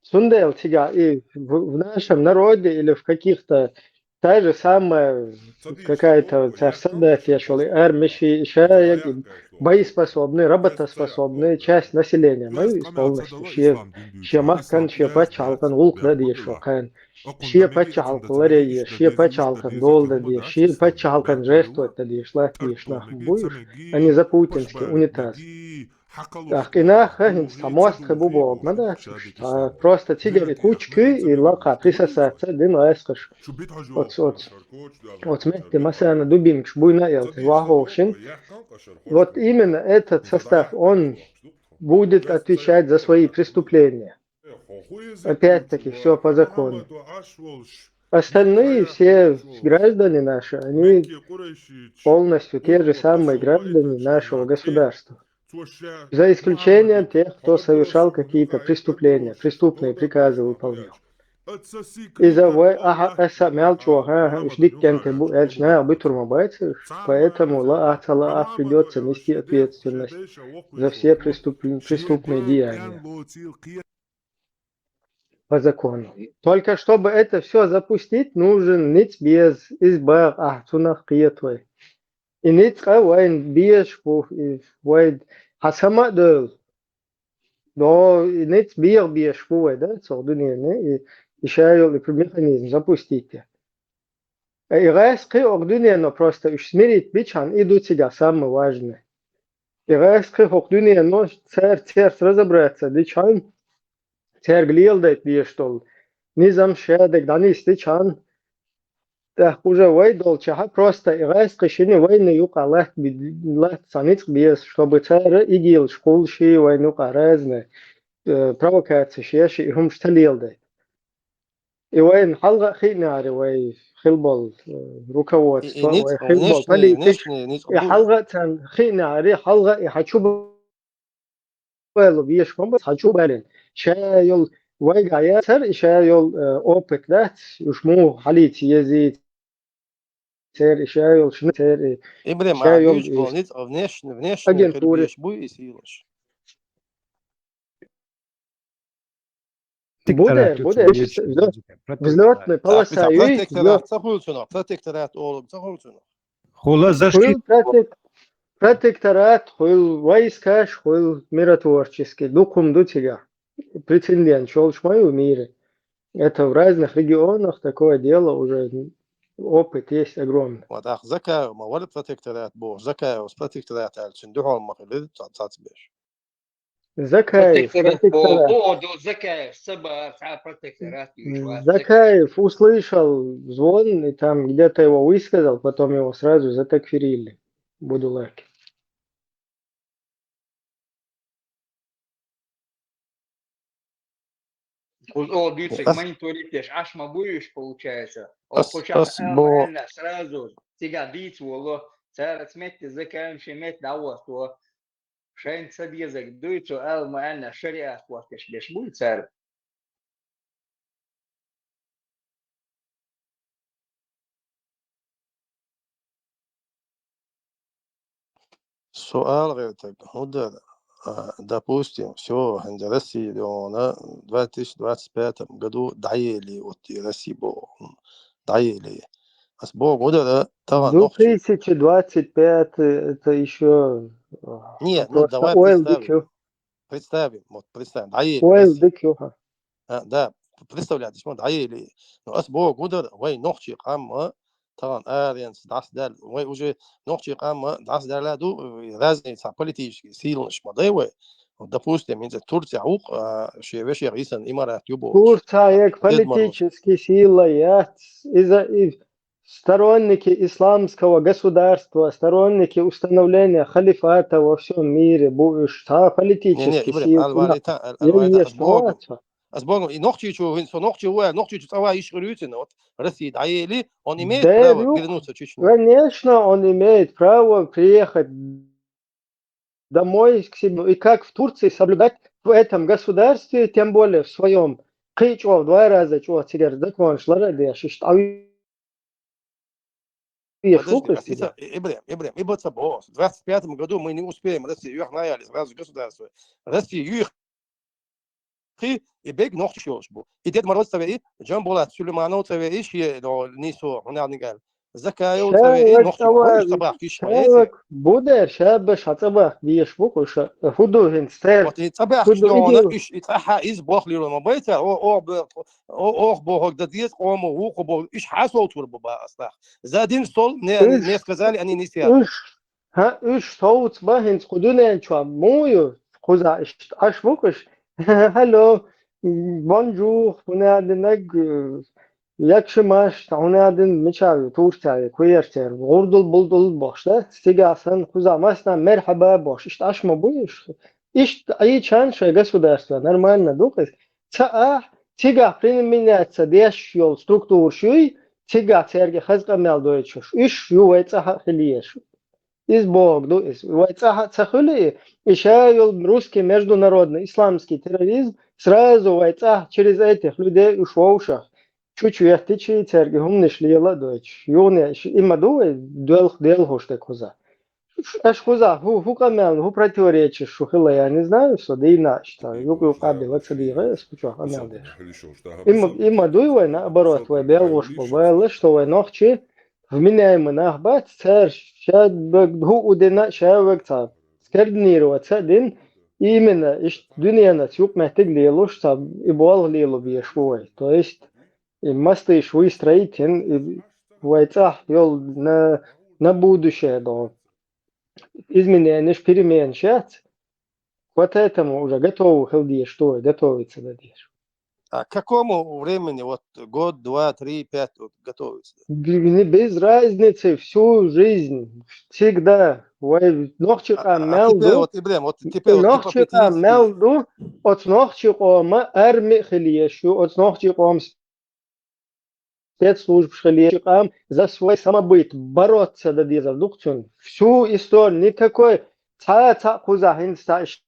Цундела цига и в, в нашем народе или в каких-то та же самая какая-то царь солдат еш волу, и армия ши, и шаерг, и боеспособный, работоспособный часть населения ма ю иза полностью. Шен, шен махкан, шен паччахьалкхан гӀуллакх дан дезаш ву кхарна. Шен паччахьалкхан ларъян еза, шен паччахьалкхан дола дан деза, шен паччахьалкхан жертвовать дан дезаш латта дезаш нах ма бу уьш. Они за путинский унитаз. ТӀаккха и нах хӀинца цхьа мостагӀий бу бохург ма дац уьш. Цхьа просто цигара и кучкуьй, и лакха присосаться дина гӀаскхаша. Оцу, оцу, оцу метте массарна дубинкаш буйна а ялта, ваховшин. Вот именно этот состав, он будет отвечать за свои преступления. Опять-таки, все по закону. Остальные все граждане наши, они полностью те же самые граждане нашего государства. За исключением тех, кто совершал какие-то преступления, преступные приказы выполнял. Иза вай, аха, аса мел чӀогӀа, аха, уьш дика кӀентий бу аьлча, наха буьтур ма бац уьш, поэтому лаахь а, ца лаахь а придётся нести ответственность за все преступ-, преступные деяния. По закону. Только чтобы это все запустить, нужен ницкъ, беза, иза бакъ ахь цунах кхета вай. И ницкъ а вайна безаш бу, и вай хьан сама а девлла. Но и ницкъ беха безаш бу вай, да, цу дуьненна, и, и ша йолу и механизм запустить. И гӀаскхий хӀокху дуьнено просто уьш смирить бичхьана, и ду цигахь самое важное. И гӀаскхий хӀокху дуьнено цара церца разобраться дичхьана, цаьрга леладайта дезаш долу низам шадерг дӀанисдичхьана, тӀаккха уже вай долчохь а просто и гӀаскхий шина вайна юкъа латта би-, латта цхьа ницкъ беза, чтобы цара игилаш кхуллуш и вайна юкъа разные, э, провокацеш еш и хӀумаш ца леладайта. И вайна хьалха а хиънехьара вай хила болу, э, руководство, и, и ницкъ, вай хила болу внешний, политика, внешний ницкъ и бу. Хьалха а царна хиънехьара, хьалха а и хьан чу бала вешан бан бац, хьан чу балийна. Ша йолу вайгахь яцара, и ша йолу, э, опыт дац, уьш муха хьалийца езий, церан и ша йолу шина церан и Ибрим, ша а йолу буьйцу и болу ницкъ, внешний, внешний агентура. Хила безаш буй и сийлаш. Бу дер, бу дер. Протекторат ю-, Взлётная полоса юй, протекторат ца хуьлу цунах, протекторат олу ца хуьлу цунах. Хуьлу защита. Хуьлу протек-, протекторат, хуьлу войскаш, хуьлу миротворческий, дукха хӀума ду цигахь. Прецедент йолуш ма ю в мире. Это в разных регионах такое дело уже, опыт есть огромный. Вот, ах, Закаев ма вара протекторат боху, Закаевс протекторат аьлла, цуьнан дуьхьал ма хилира ца-, цацбеш. Закаев, протекторат. Протекторат. О, о, до Закаев, ца бара, цхьа протекторат юьйш вац. Закаев услышал звон, и там где-то его высказал, потом его сразу затакфирили. Будулаки. Кхуза оха дуьйцург мониторить деш Ӏаш ма буй уьш, получается. Оха кху чохь ас бо- аьлла сразу, цигахь дийца волу, цара ца метте Закаев шен метте дӀавоссо. Шайна ца дезарг дуй, цо аьлла ма аьлла, шариат кхоттош беш буй цара. Суал гӀертарг хӀун дара? А, допустим, всё, хӀинца Россия догӀана две тысячи двадцать пятом году дӀаели, вот и Россия боху, дӀаели. Ас боху, хӀун дара, тахана нохчий. Две тысячи двадцать пятый, это ещё, а, нет, ну, просто давай ойл представим. Дика ю. Представим, вот представим, дӀаели Россия. Ойл дика ю, хьа. А, да, представляете, ма дӀаели. Ну, ас боху, хӀун дара, вай нохчий къам а, тахана аренца дӀасадаьлла. Вай уже нохчий къам а дӀасадаьлла ду, разные цхьа политический силанаш ма дай вай. Допустим, хӀинца Турцехь ву-кх, а, шен вешех йисина имарат ю бохуш. Турцехь политический сила яц. Иза и сторонники исламского государства, сторонники установления халифата во всём мире бу уьш. Цхьа политический сила. Не, не, Ибрим, алварита, алварита, ас боху. Аз богу, и нохчичу, хин со нохчи уа, нохчичу цава иш гырюцина, вот Россия даели, он имеет право вернуться в Чечню. Конечно, он имеет право приехать домой к себе, и как в Турции соблюдать в этом государстве, тем более в своем. Кыйчо, два раза чё, цигер законш ларадеш, ишт Подожди, а ты, Ибрем, Ибрем, и вот собой. В двадцать пятом году мы не успеем Россию юхнаяли сразу государство. Россию юх и бег нохчиош бу. И Дед Мороз цаве и, Джамбулат Сулейманов цаве и, шие, но, не со, он не гал. Закаев цаве и, нохчиош, цабах киш. Будер, шабаш, цабах, биеш бу, куша, худу хин стер. Вот и цабах киш, но, иш, и цаха из бохлиро, но бойца, о, о, о, ох, бохок, да диез, о, мо, ухо, бо, иш хасол тур, баба, астах. За один стол не, не сказали, они не сядут. Уж, ха, уж соуц ба хинц худунен чуа мую, хуза иш, аш вукуш. Алло, бонжур, хунадинаг, якшимаш, хунадин мичави, турцяви, куертер, гурдул булдул бошта, стигасан, хуза масна, мерхаба бош, ишт аш ма буйш. Ишт ай чан шай государство, нормально дукас. Ца а, цига применяться деш йол структур шуй, цига церге хазкъамял дойчуш. Иш ю вай цаха хилиеш. Из бог ду из. Вай цаха ца хили, и ша йол русский международный исламский терроризм, сразу вай цаха через этих людей уж вовшах. Чучу яхтичи церге хумниш лела дойч. Юне иш има ду вай дуэлх, дуэлхуш де куза. Аш хуза, ху, ху камял, ху противоречишь, шу хила, я не знаю, со дина, что юк, юк, аби, вот сади, э, скучу, камял деш. Има, има дуй вай, наоборот, вай белгуш бу, вай лыш, что вай нохчи, вменяемый нах бац, цар, ша, б-, ху удена, ша, век, ца, скоординироваться, дин, именно, иш, дуньяна, юк, мэтиг лелуш, ца, и бол лелу беш вай. То есть, и мастыш выстроить, и вай цах, йол, на, на будущее, да. Изменения, перемен сейчас. Вот этому уже готовы хилдеш, что готовиться дадеш. А к какому времени, вот год, два, три, пять, вот, готовиться? Б-, не, без разницы, всю жизнь, всегда. Вай, нохчика, а, а мел теперь ду, вот, Ибрем, вот теперь вот нохчика гипотетически мел ду, от нохчика ма арми хилиешу, от нохчика спецслужб шхилиешу, ам за свой самобыт бороться да деза дукцун. Всю историю, никакой ца, ца куза хинста иш-,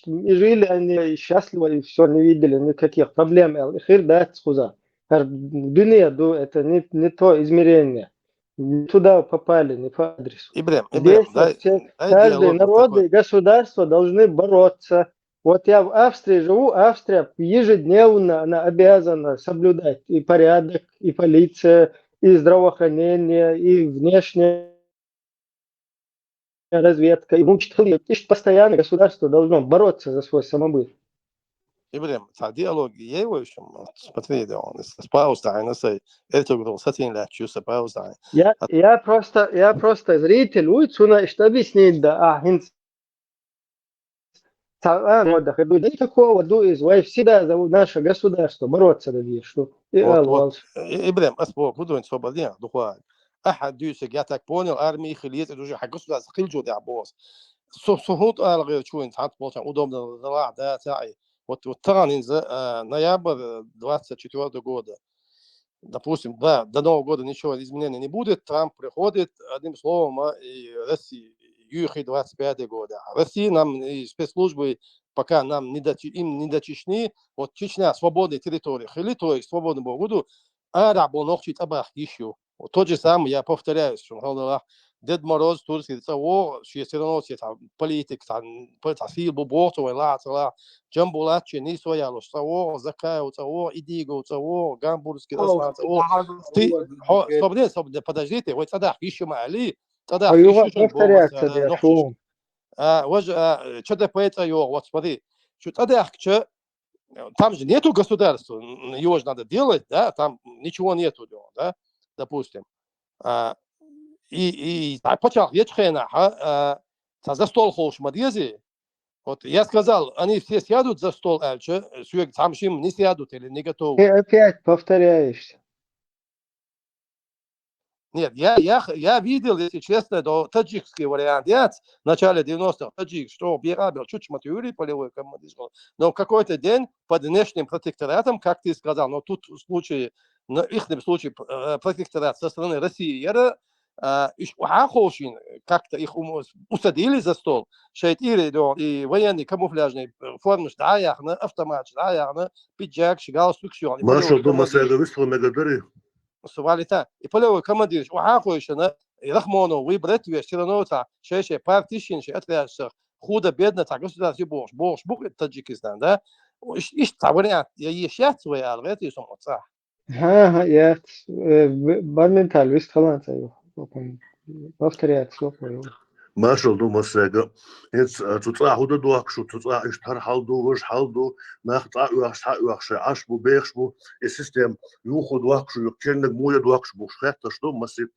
и жили они счастливо, и все, не видели никаких проблем, эл, и хир да ца куза. Хар дуния ду, это не, не то измерение. Не туда попали, не по адресу. Ибрем, Ибрем, здесь дай, вообще дай каждый диалог вот народ такой. И государство должны бороться. Вот я в Австрии живу, Австрия ежедневно, она обязана соблюдать и порядок, и полиция, и здравоохранение, и внешняя разведка, и мучители. И постоянно государство должно бороться за свой самобыт. Ибрем, ца диалог ей, в общем, вот, смотри, да, он с, с паузой, а, на сей, это говорил, с этим ля, чё, с паузой. Я, я просто, я просто зритель, уй, цуна, что объяснить, да, а, хинц. Ца, а, ну, да, хэ, да, такого, ду, из, вай, всегда за наше государство бороться, да, видишь, что, и, вот, а, вот. И, Ибрем, а, спо, куда он свободен, духуа. А, ха, дю, я так понял, армии хилиет, это уже, ха, государство хилжо, да, босс. Со, со, вот, а, говорю, чё, он, удобно, да, да, да, и вот, вот, там, за, а, ноябрь, э, двадцать четвёртого года. Допустим, да, до Нового года ничего изменений не будет, Трамп приходит, одним словом, а, и Россия, юхи двадцать пятый года. А Россия нам и спецслужбы, пока нам не дочи-, им не дочищены, вот Чечня свободная территория, хили, то есть свободный Бог, буду, а, да, бо нохчи табах ещё. Вот тот же самый, я повторяюсь, что, Дед Мороз, турский, цаво, все равно все там политик, там, по-, там, сил бу бохту, вай ла, цала, Джамбулат, че, не своя луш, цаво, Закаев, цаво, Идигов, цаво, Гамбургский, Аслан, цаво. Ты, хо, стоп, не, стоп, не, подождите, вай цадах, ещё мали, цадах, ещё повторяться, да, шум. А, вот же, а, что ты по это, вот смотри, что цадах, что там же нету государства, н-, его же надо делать, да, там ничего нету, да, допустим. А, и, и, а, почему, я чхена, а, а, та за стол хочешь, мадьязи? Вот я сказал, они все сядут за стол, а чё, сюек там шим не сядут или не готовы? Ты опять повторяешься. Нет, я, я, я видел, если честно, то таджикский вариант. Я в начале девяностых таджик, что бегал, был чуть мотюри полевой командир. Но в какой-то день под внешним протекторатом, как ты сказал, но тут в случае, на их случае э, протекторат со стороны России, я, э, иш-, ухахошин, как-то их ум-, усадили за стол. Шейт ири, да, и военный камуфляжный э, форма, да, яхна, автомат, да, яхна, пиджак, галстук, шо. Машал ду, масайга вистху мегадари. Сувалита. И полевой командир, ухахошина, и Рахмонов, вы брат, вы, все равно, та, шей, шей, партишин, шей, отряд, шей, худо-бедно, так, государство, бохш, бохш, бук, Таджикистан, да? Иш, иш, та вариант, я ешят свой, а, это и сумоца. Ха, ха, я, э, в-, бар менталь, вист халан, та, ё, ё, повторяется, ё, ё. Машал ду, масайга. Эц, э, цу цӀа худа дуахшу, цу цӀа иш тар хал ду, вож хал ду, нах цӀа уахш, ха уахш, аш бу, бехш бу, э, систем, юху дуахшу, ю, чернаг муя дуахшу, бу, шхетта что, масит.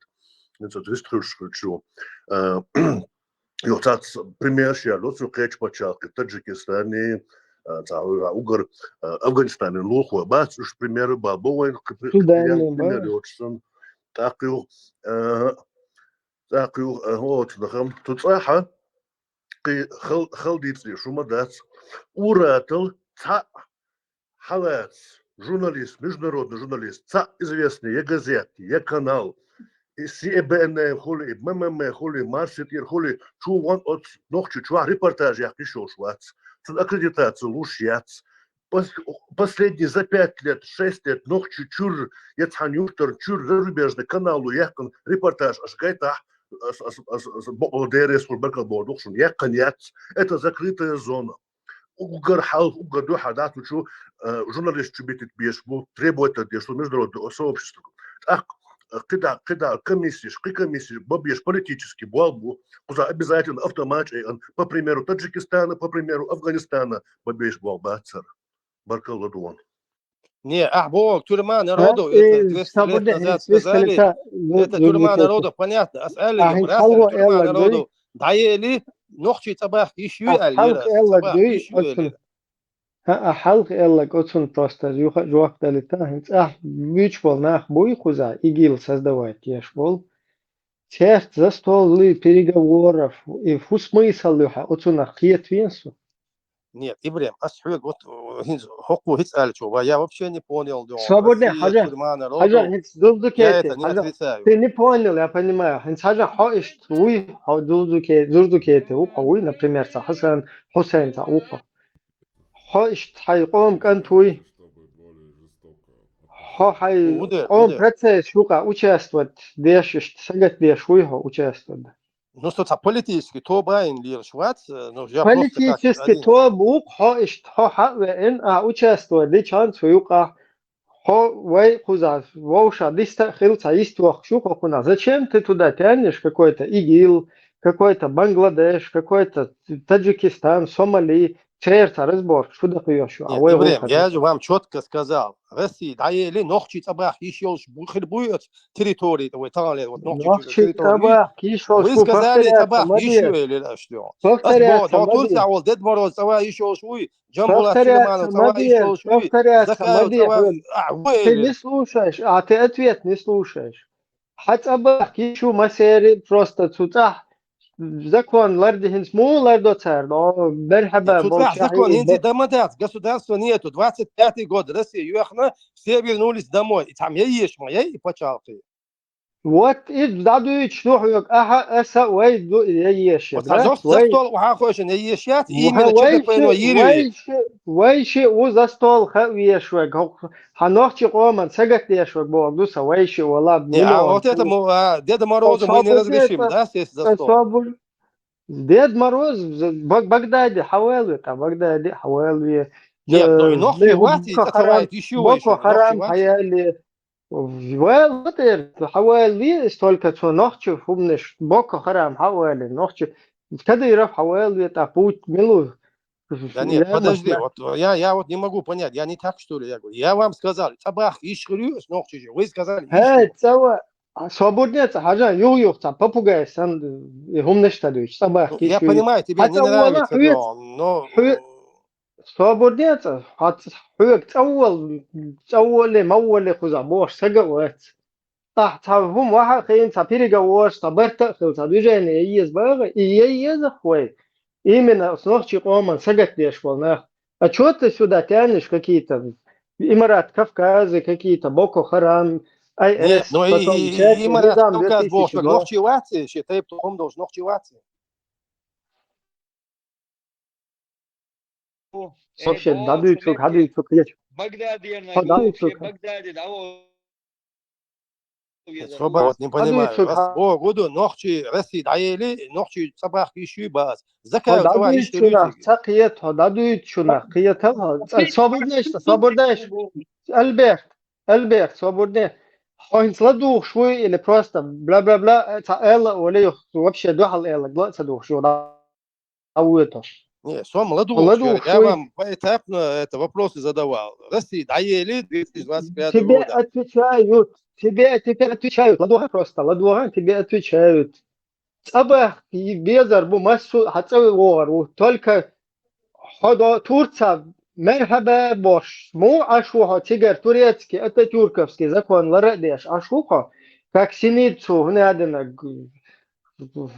Эц, вист хурш, хуршу. Э, ё, цац пример ши, лоцу кеч пачалки, Таджикистане, э, ца, угар, э, Афганистане, луху, бац, уж пример, ба, бо вайн, Судане, пример, ба. Ё, чесан. Так, ё, э, Так, ю, э, вот, нахам, цу цӀа ха, кхы хал-, халдицӀи шума дац. Уратал цӀа хьалац журналист, международный журналист, цӀа известный, я газет, я канал, и Си Эн Эн хули, и М М М хули, Марси тӀера хули, чу вон оц нохчи чу репортаж яхкиш йолуш вац. Цун аккредитация луш яц. Пос-, последний за пять лет, шесть лет нохчи чуьра, я цхьана юртара чуьра зарубежный каналу яьккхина репортаж аш гайтахь, ас, ас, ас, ас, бо-, деррес хур бакал боху духшун, яьккхина яц. Это закрытая зона. Уггар хьалха, уггар дуьхьа дац чу, э, журналист чу битит беш бу, требовать деш бу международное сообщество. ТӀаккха, э, кхида, кхида комиссиш, кхи комиссиш, бабеш политический бу, бу, кхуза обязательно автомат, э, по примеру Таджикистана, по примеру Афганистана, бабеш бу, бацар. Баркалла дуон. Не, ахь боху, тюрьма народов, это двести лет назад сказали, это тюрьма народов, понятно. Ас аьлла, тюрьма народов, дӀаели, нохчий цӀа бахка йиш ю аьлла, цӀа бахка йиш ю аьлла. ХӀаъ, хьалха аьлларг оцунна тостар юха жоп далита, хӀинца ахь буьйцуш болу нах буй кхуза, ИГИЛ создавать еш болу. Церт за столы переговоров, и фу смысл ю хьан оцунах кхетавен со? Нет, Ибрем, ас хьоьга вот, э, хӀинца хӀокхо хӀинца аьллачо, ва я вообще не понял, да, Свободный, Россия, хьажа, тюрьма народов, хьажа, хӀинца дузу кете, я это не отрицаю. Ты не понял, я понимаю. ХӀинца хьажа хьо иштта вуй, хьо дузу ке-, зурду кете ву, хьо вуй, например, ца Хасан, Хусайн ца ву хьо. Хьо иштта хьайн къоман кӀант вуй. Хьо хьайн къоман процесс юкъа участвовать деш, иштта сагатдеш вуй хьо участвовать. Ну, со цхьа политический тоба ин лелаш вац, э, ну, я просто как один. Политический тоба ву хьо иштта, хьо хьа а веана, а участвовать дичан цу юкъа. Хьо вай кхуза вовша диста а хила цхьа йист воккхуш ву хьо кхунах. Зачем ты туда тянешь какой-то ИГИЛ, какой-то Бангладеш, какой-то Таджикистан, Сомали, церан цхьа разборка шу даха йош ю? Нет, вай Ибрем, я же вам чётко сказал. Россия дӀаели, нохчий цӀа бахка йиш йолуш бу-, хир буй оцу территории, вай таханлера, вот нохчий территории. Вы сказали, цӀа бахка йиш ю элира аша. Повторяться ма де. Повторяться ма де. Турция волу Дед Мороз цӀа ван йиш йолуш вуй, Джамбулат Сулейманов цӀа ван йиш йолуш вуй, Закаев цӀа ван, а, ву элира. Ты не слушаешь, а ты ответ не слушаешь. Хьан цӀа бахка йиш ю масери, просто цу цӀахь закон ларди хӀинца муха лардо цара? О, берхьаба болчохь закон хӀинца дан ма дац, государства нету. Двадцать пятый год Россия йоьхна, все вернулись домой. И цхьа ма яйеш ма яй и пачхьалкхе. Вот и дӀадуьйцуш ду хьоьга, ахьа, аса, вай ду яйеш. Вот хьан зост за стол ухьа хойшина яйеш яц, именно чекапайно йийр вай. Вай ши, вай ши ву за стол ха веш вай. Хьан нохчи къоман сагатдеш вай боху ду сан вай ши вала. Не, а вот это мо-, а, Деда Мороза мы не разрешим, да, сесть за стол? Дед Мороз, Баг-, Багдади хьавел ве, та Багдади хьавел ве. Нет, ну и нохчи вати, Боко Харам хьаяли. Вел ватер, хьавел ве, столько цо нохчи хумнеш, Боко Харам хьавели, нохчи Кадыров хьавел ве, та Пут-, милу. Да нет, подожди, вот я, я вот не могу понять, я не так, что ли, я говорю, я вам сказал, цӀа бахка йиш хир ю, нохчи же, вы сказали, йиш ю. Хе, цӀа ва-, А, свободнее цӀа хьажа, юх-юх цхьа попугай санна, и хӀуманаш ца дуьйцу, цӀа бахка йиш ю. Я понимаю, тебе не нравится, но, но, хьоь-, свободнее цӀа, хьо ц-, хьоьга цӀа вол-, цӀа воле, ма воле кхузахь бохуш сага а вац. Ахь цхьа хӀума вахьа а хиъна, цхьа переговораш, цхьа барт а хила, цхьа движение е еза багӀа, и е еза вай. Именно оцу нохчийн къоман сагатдеш болу нах. А чё ты сюда тянешь какие-то Имарат Кавказы, какие-то Боко Харам, Нет, ай эс, ну и, потом и, всякие и Имарат низам Кавказ две тысячи два. Нохчий вац, ши тайп тухум долуш нохчий вац. Вообще, дадуьйцург, хьадуьйцург, кхечу. Багдадерна, Хьо дадуьйцург. Багдадин, аво. Собар, вот не понимаю. Хьадуьйцург, Раз, о, гуду, нохчий, Россия, дӀаели, нохчий цӀа бахка йиш ю бац. Закай Хьо дадуьйцу нах, ца кхета, хьо дадуьйцу нах, кхета, хьо. Ца-, собар деш, собар деш. Альберт, Альберт, собар де. Хьо хӀинца ладугӀуш вуй или просто бла-бла-бла, ца аьлла а вале, вообще дуьхьал аьлла, гла а ца дугӀуш ю, дӀавоьду. Не, сом ладугӀуш, ЛадугӀуш я вуй. Вам поэтапно это вопросы задавал. Россия, дӀаели, две тысячи двадцать пятого Тебе года. Отвечают, тебе теперь отвечают. ЛадугӀа просто, ладугӀа, тебе отвечают. ЦӀа бахка безар бу, массо а хьан цӀа вогӀар ву. Только хьо до Турца мерхьаба бош, му Ӏаш ву хьо цигара турецкий, ататюрковский закон лара а деш, Ӏаш ву хьо, как синицу, хӀунадина,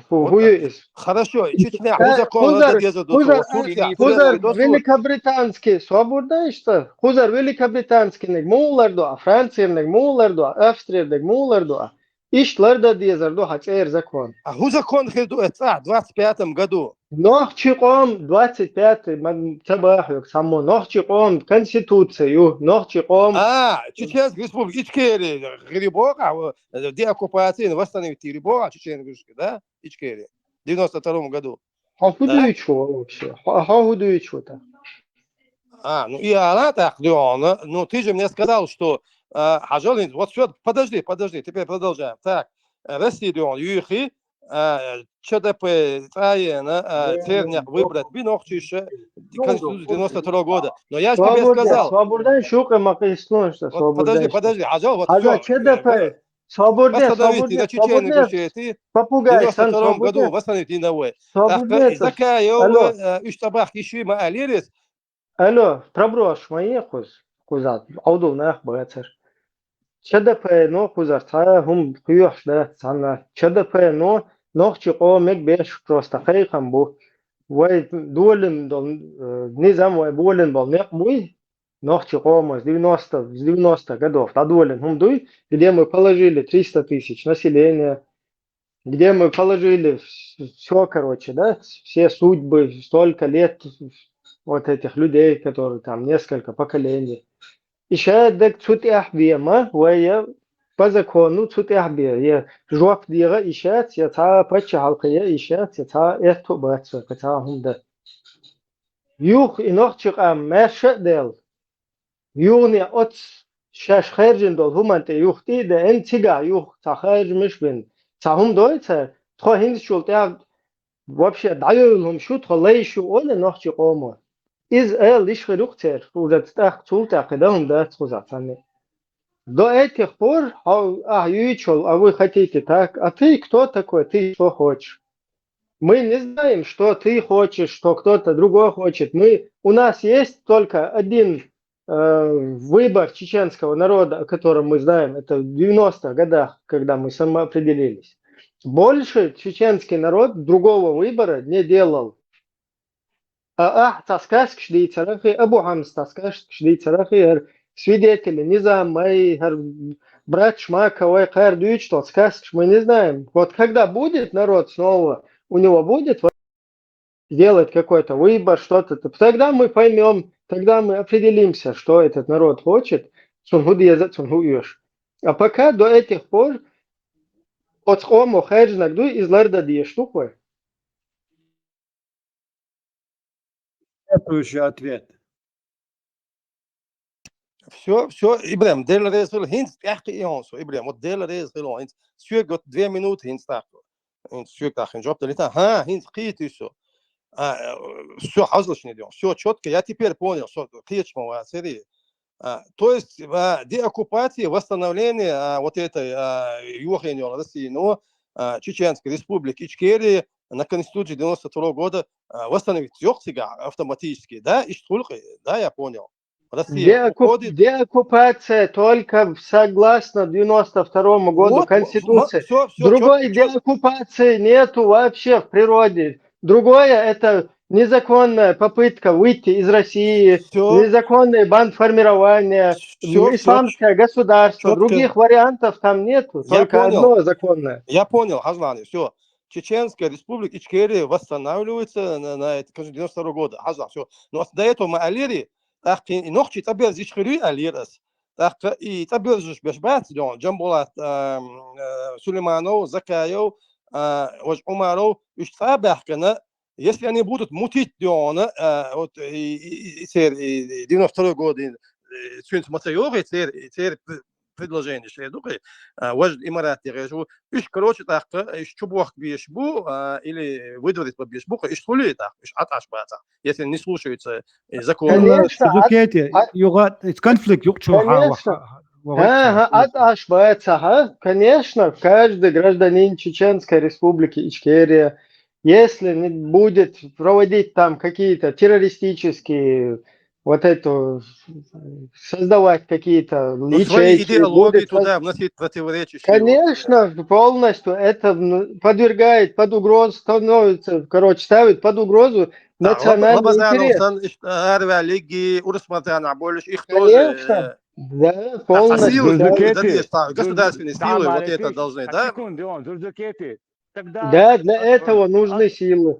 хӀу ю иза. Хорошо, Чечня, Э, закон хузар, лара деза до хузар, Турция, хузар, Турция, великобританский, свободна иштта? Хузар великобританскийниг муха лардо, Францийниг муха лардо, Австрийниг муха лардо. Иштта ларда дезар ду хьан цӀера закон. А хӀу закон хир ду эцӀа двадцать пятом году? Нохчий къом двадцать пятый, ма ца бахьуьг, цхьаммо нохчий къом конституция ю, нохчий къом. А, Чеченская республика, Ичкерия, грибок, а, деоккупация, восстановить грибок, а, Чеченская, да? Ичкерия. В девяносто втором году. Хьо хӀу дуьйцу вообще? Хьо, хьо хӀу дуьйцу тӀаккха? А, ну и она так, Леон, ну ты же мне сказал, что а, хьажал, вот все, подожди, подожди, теперь продолжаем. Так, э, Россия, Леон, юхи, а, Ч Д П, цӀа ена, а, цернех выбрать, би нохчиша, Конституция девяносто второго года. Но я же тебе Свободен, сказал. Свободен, шука, ма кхестуншта, Вот, подожди, свободен. Подожди, хьажал, вот Хьажал, всё. Ч Д П, свободен, Остановите, свободен, на Чечению свободен. Ингушетии. Попугай, девяносто сан, втором году свободен. Восстановить Диновой. Свободен. Закаев, Алло. э, уж табах иши ма алирис. Алло, проброш ма е кхуз, кхуза, Ӏовдал нах бацар. Ч Д П но кхузар цхьа хӀума кхоьхьуш дац цхьанна. Ч Д П но нохчий къомег беш просто кхайкхам бу. Вай долин дол, э, низам вай болин бол некъ буй. Нохчий къомас девяносто, с девяносто годов дӀадолин хӀума дуй, где мы положили триста тысяч населения, где мы положили все, короче, да, все судьбы, столько лет вот этих людей, которые там несколько поколений. И ша даг цу тӀехь вема, вая по закону цу тӀехь бе, я жоп дегӀа и шац, я цхьа паччахьалкхе я и шац, я цхьа этто бац, я цхьа хӀума да. Юх и нохчий къам маьрша а дел, юхне оц шаьш хаьржина долу хӀуманна тӀе юхтий а деана, цигахь юха цхьа хаьржамаш бина, цхьа хӀума дой цара, тхо хӀинцачул тӀаьхьа вообще дӀайовла хӀума шу, тхо лайш ю олий нохчий къомо. Иза ала йиш хир ю-кх церан, уже тӀаккха цул тӀаьхьа кхин дан хӀума дац кхузахь цхьанне. До этих пор, хьо, ахь юьйцуш йолу, а вы хотите так, а ты кто такой, ты что хочешь? Мы не знаем, что ты хочешь, что кто-то другой хочет. Мы, у нас есть только один э, выбор чеченского народа, о котором мы знаем, это в девяностых годах, когда мы самоопределились. Больше чеченский народ другого выбора не делал. А ахь цхьа сказкаш дийцарахи, Абу Хьамс цхьа сказкаш дийцарахи, хӀара свидетели Низам ай, хӀара брат Шмака вай кхара дуьйцуш долу сказкаш, мы не знаем. Вот когда будет народ снова, у него будет сделать какой-то выбор, что-то, то тогда мы поймем, тогда мы определимся, что этот народ хочет, цунна хӀу деза, цунна хӀу оьшу. А пока до этих пор оцу къомо хаьржинарг дуй, иза лардан дезаш ду-кх вай. Следующий ответ. Все, все, Ибрем, Дела реза хила, хӀинца тӀаьхьа кхиийна со, Ибрем, вот Дела реза хила, хӀинца соьга вот две минуты хӀинца тӀаккха. ХӀинца соьга тӀаккха жоп далийтахь. ХӀа, хӀинца кхийтий со. А, э, всё, хьазлаш не дел. Всё чётко, я теперь понял, со кхеча ма вацари. А, то есть, а, деоккупация, восстановление, а, вот этой, а, юххе йолу России, ну, а, Чеченской Республики Ичкерии на Конституции девяносто второго года, а, восстановить йоккху цигахь автоматически, да? Иштта хуьлу-кх, да, я понял. Россия Деоккуп- уходит. Деоккупация только согласно девяносто второму году Конституции. Все, все, Другой четко, деоккупации нету вообще в природе. Другое — это незаконная попытка выйти из России, Всё. Незаконные бандформирования, Всё, всё исламское государство. Чётко. Других вариантов там нету, я только понял. Одно законное. Я понял, Хажлан, все. Чеченская республика Ичкерия восстанавливается на, на это, конечно, девяносто второго года. Хажлан, все. Но до этого мы алири, так и нохчи табер зичхири алирас. Так и табер жуш беш бац, Джамбулат, эм, э, Сулейманов, Закаев, э, вож Умаров, уж табяхкана, если они будут мутить, Диона, э, вот, и, и, и, цер, и, и девяносто второй год, и, и цюнц маца йога, и цер, и цер п- предложение, что я думаю, э, вож Имарат я говорю, уж, короче, так, э, уж чубох беш бу, э, или выдворить по беш бу, уж хули так, уж аташ баца, если не слушаются, э, законы. Конечно, Сузукети, ат- ат- юга, конфликт юг чу Конечно. Ага, ат аш баца, ха? Конечно, каждый гражданин Чеченской Республики Ичкерия, если не будет проводить там какие-то террористические, вот эту, создавать какие-то Ну, свои ячейки, идеологии будет туда вносить противоречащие. Конечно, полностью это м, подвергает под угрозу, становится, короче, ставит под угрозу национальный интерес. Лабазановсан ишт арвалиги урсматана больше их тоже. Конечно. Да, полностью. Силы, да. Государственные силы вот это должны, да? Секунду, он, Зузукети. Тогда, да, для этого нужны силы.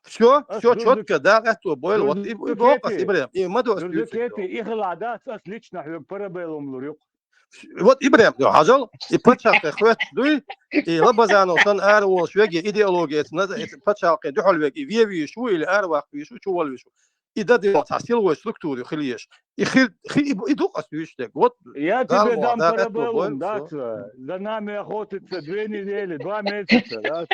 Все, все четко, да, это было. Вот и, и Бокас, Ибрем, и Мадос. Зузукети, и хлада, отлично, парабеллум лурюк. Вот Ибрем, ну, хажал, и пачалка хвет дуй, и Лабазановсан арвол швеги идеология, это пачалка духалвеги, вевишу или арвах вишу, чувалвишу. И да диван, силовой структуры хилиеш. И хи, хи, и, и дух остаешься. Вот. Я тебе дам парабеллум, да, за нами охотятся две недели, два месяца, да,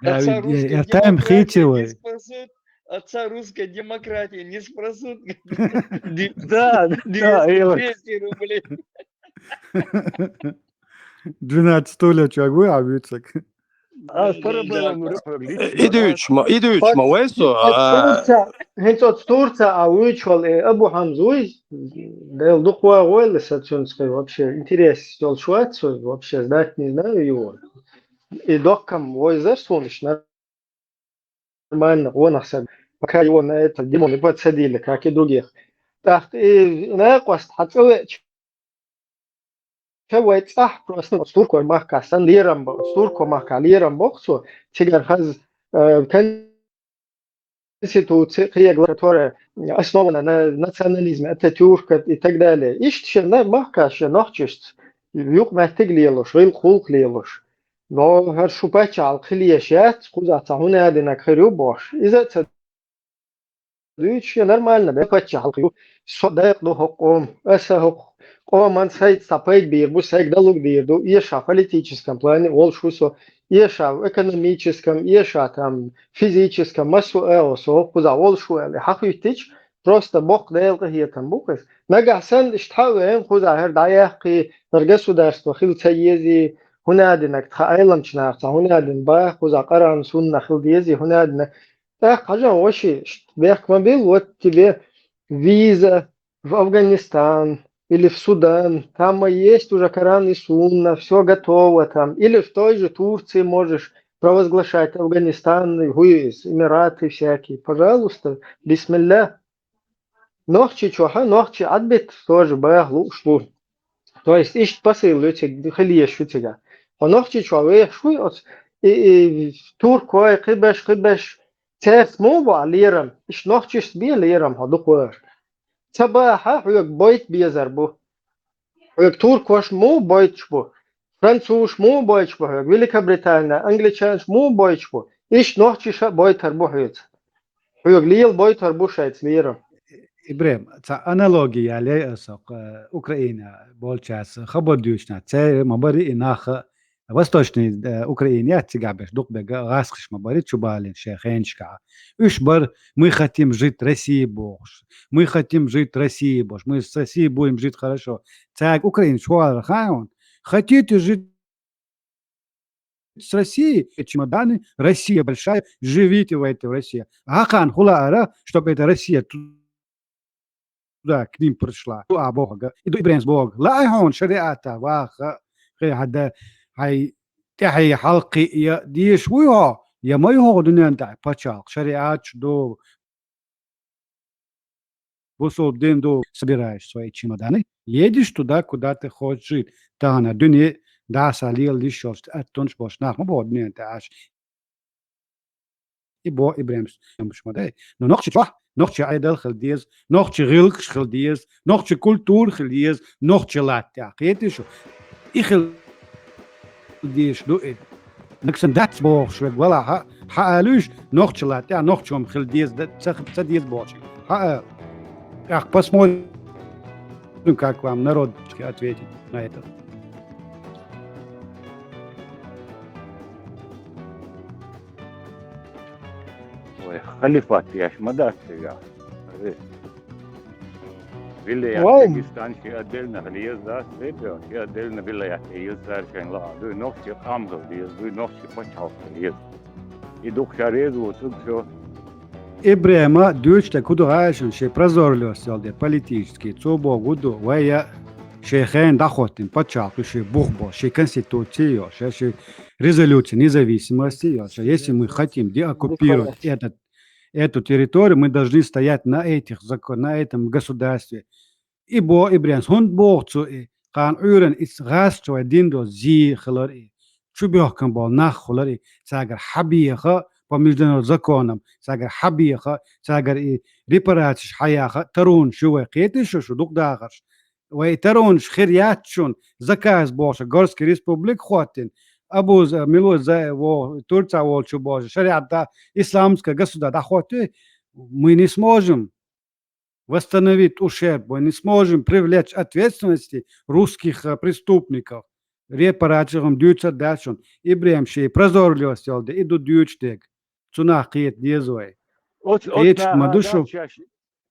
Отца русской демократии не спасут, отца русской демократии не спасут. Да, да, двести рублей. Двенадцать стулья чагу, а вицек. Идуч ма, идуч ма, вайсо. Хинцо Турция, а вичвал, э, Абу Хамзуй, дел духва войла сацунской вообще интерес стол швацу, вообще знать не знаю его. И докам войзер сунишна. Нормально, он ахсан. Пока его на это Димон и подсадили, как и других. Так, и на кваст хатсович. Чавай цах просто турко махка сан лирам бо, турко махка лирам бо, цо цигар хаз, э, конституция, которая основана на национализме, Ататюрка и так далее. Ишт ше на махка ше нохчишц, юк маттиг лелуш, гил хулк лелуш. Но хар шупачал хилешат, кузаца хуна динак хирю бош. Иза ца дуйча нормально, бе паччахьалкхи ю. Со дайкъ ду хӀокъ къом, аса хӀокъ къоман сайд сапайд бийр бу, сайг далуг дийр ду, иша в политическом плане, волуш ву со, иша в экономическом, иша там физическом, массу ао со хӀокъ кхуза волуш ву аьлла, хьахуьттич, просто боккъ дайла къахетам бу кхуьз. Нагахь санна иштта хьа а вен, кхуза хӀара дӀаяьккхи, хӀара государство хила ца ези, хӀуна динаг тха айламча нах ца хӀуна дин ба, кхуза Къаран сунна хила дези, хӀуна дина ТӀаккха хьажа ваши, бехк ма бил, вот тебе виза в Афганистан или в Судан, там и есть уже Коран и Сунна, все готово там. Или в той же Турции можешь провозглашать Афганистан, и Гуис, Эмираты всякие. Пожалуйста, бисмилля. Нохчи чохьа, нохчи Ӏадбит тоже бах луш бу. То есть иштта посыл ю цига, хила еш ю цига. Хьо нохчи чохь вехаш вуй оцу, и, и туркой, кхибеш, кхибеш, церц муха бу а лерам? Иштта нохчишца бе лерам хьо дукхавар. Ца бахьа хьоьга бойт безар бу. Хьоьга туркош муха бойтуш бу? Французаш муха бойтуш бу хьоьга? Великобритания, англичанаш муха бойтуш бу? Иштта нохчиша а бойтар бу хьоьца. Хьоьга лела бойтар бу шайца лерам. Ибрем, ца аналогия ял яй аса, э, Украина болчаьрца хабар дуьйцуш нах, церан ма бари и нах, восточный, э, Украина яц цигахь берш дукха берг гӀазкхаш ма бари чу балийна шен хенашкахь. Уьш бар, мы хотим жить России бохуш, мы хотим жить России бохуш, мы с Россией будем жить хорошо. Цаьрга Украина чу валар хаьий хьуна? Хотите жить с Россией, эти чемоданы, Россия большая, живите в этой России. А кхана хула ара, чтобы эта Россия туда к ним пришла. Ду а бохага, и ду Ибренс бохага. Ла ай хьона шариата ваха, хе хада, хай, тяхи халкы, я деш уй хо, я май хо дунен да пачал, шариат ду, бусул дин ду, собираешь свои чемоданы, едешь туда, куда ты хочешь жить. Тана дуне, да, салил, лишь, аттунш бош, нах, ма бо дунен да аш. И бо Ибренс, ямш ма дай. Но нохчи чох, нохчи айдал хил дез, нохчи гилкш хил дез, нохчи культур хил дез, нохчи лаття. Кхетиш? И хил деш ду и. Наксан дац бохш вег вала ха, ха алуш, нохчи лаття, нохчом хил дез, да, ца, ца дез бохш. Ха ал. Ах, посмотрим, как вам народ ответит на это. Ой, халифат яш ма дац цигахь. Вилаят Дагестан ши отдельно хила еза дац, регион ши отдельно вилаят еза цара шайн лаха. Дуй нохчи къам хила деза, дуй нохчи пачхьалкх хила еза. И дукха ша реза ву цуьнга шо. Ибрема дуьйцу тӀе куду гӀайшин ши прозорливость йолу де политический, цо богу ду, вай я ши хен дӀахоттин пачхьалкх ю, ши бух бо, ши конституций йо, ши, ши резолюция независимости йо, ши, если мы хотим деоккупировать этот, эту территорию, мы должны стоять на этих закон-, на этом государстве. И бо Ибренс, хӀунда боху цо и, кхана Ӏуьйранна и гӀазчу вай дин до зи хилар и, чу бехкан болу нах хилар и, цагар хьабеха, по международным законам, цагар хьабеха, цагар и репарациш хьаяха, таронаш ю вай кхетиш шу, шу дукха дахарш. Вай таронаш хир яц шун, заказ бохуша Горский республика хоттин, Абуз, э, Милуз, э, во, Турция волчу бохуша, шариат да, исламское государство да хоттуй, мы не сможем восстановить ущерб, мы не сможем привлечь ответственности русских, э, преступников. Репараци хӀума дуьйцур дац шуна. Ибрем ший прозорливость йолу де, и ду дуьйцу дег. Цунах кхета деза вай. Оц-, оц Кхеташ ма наха ду шу. Дац шаьш,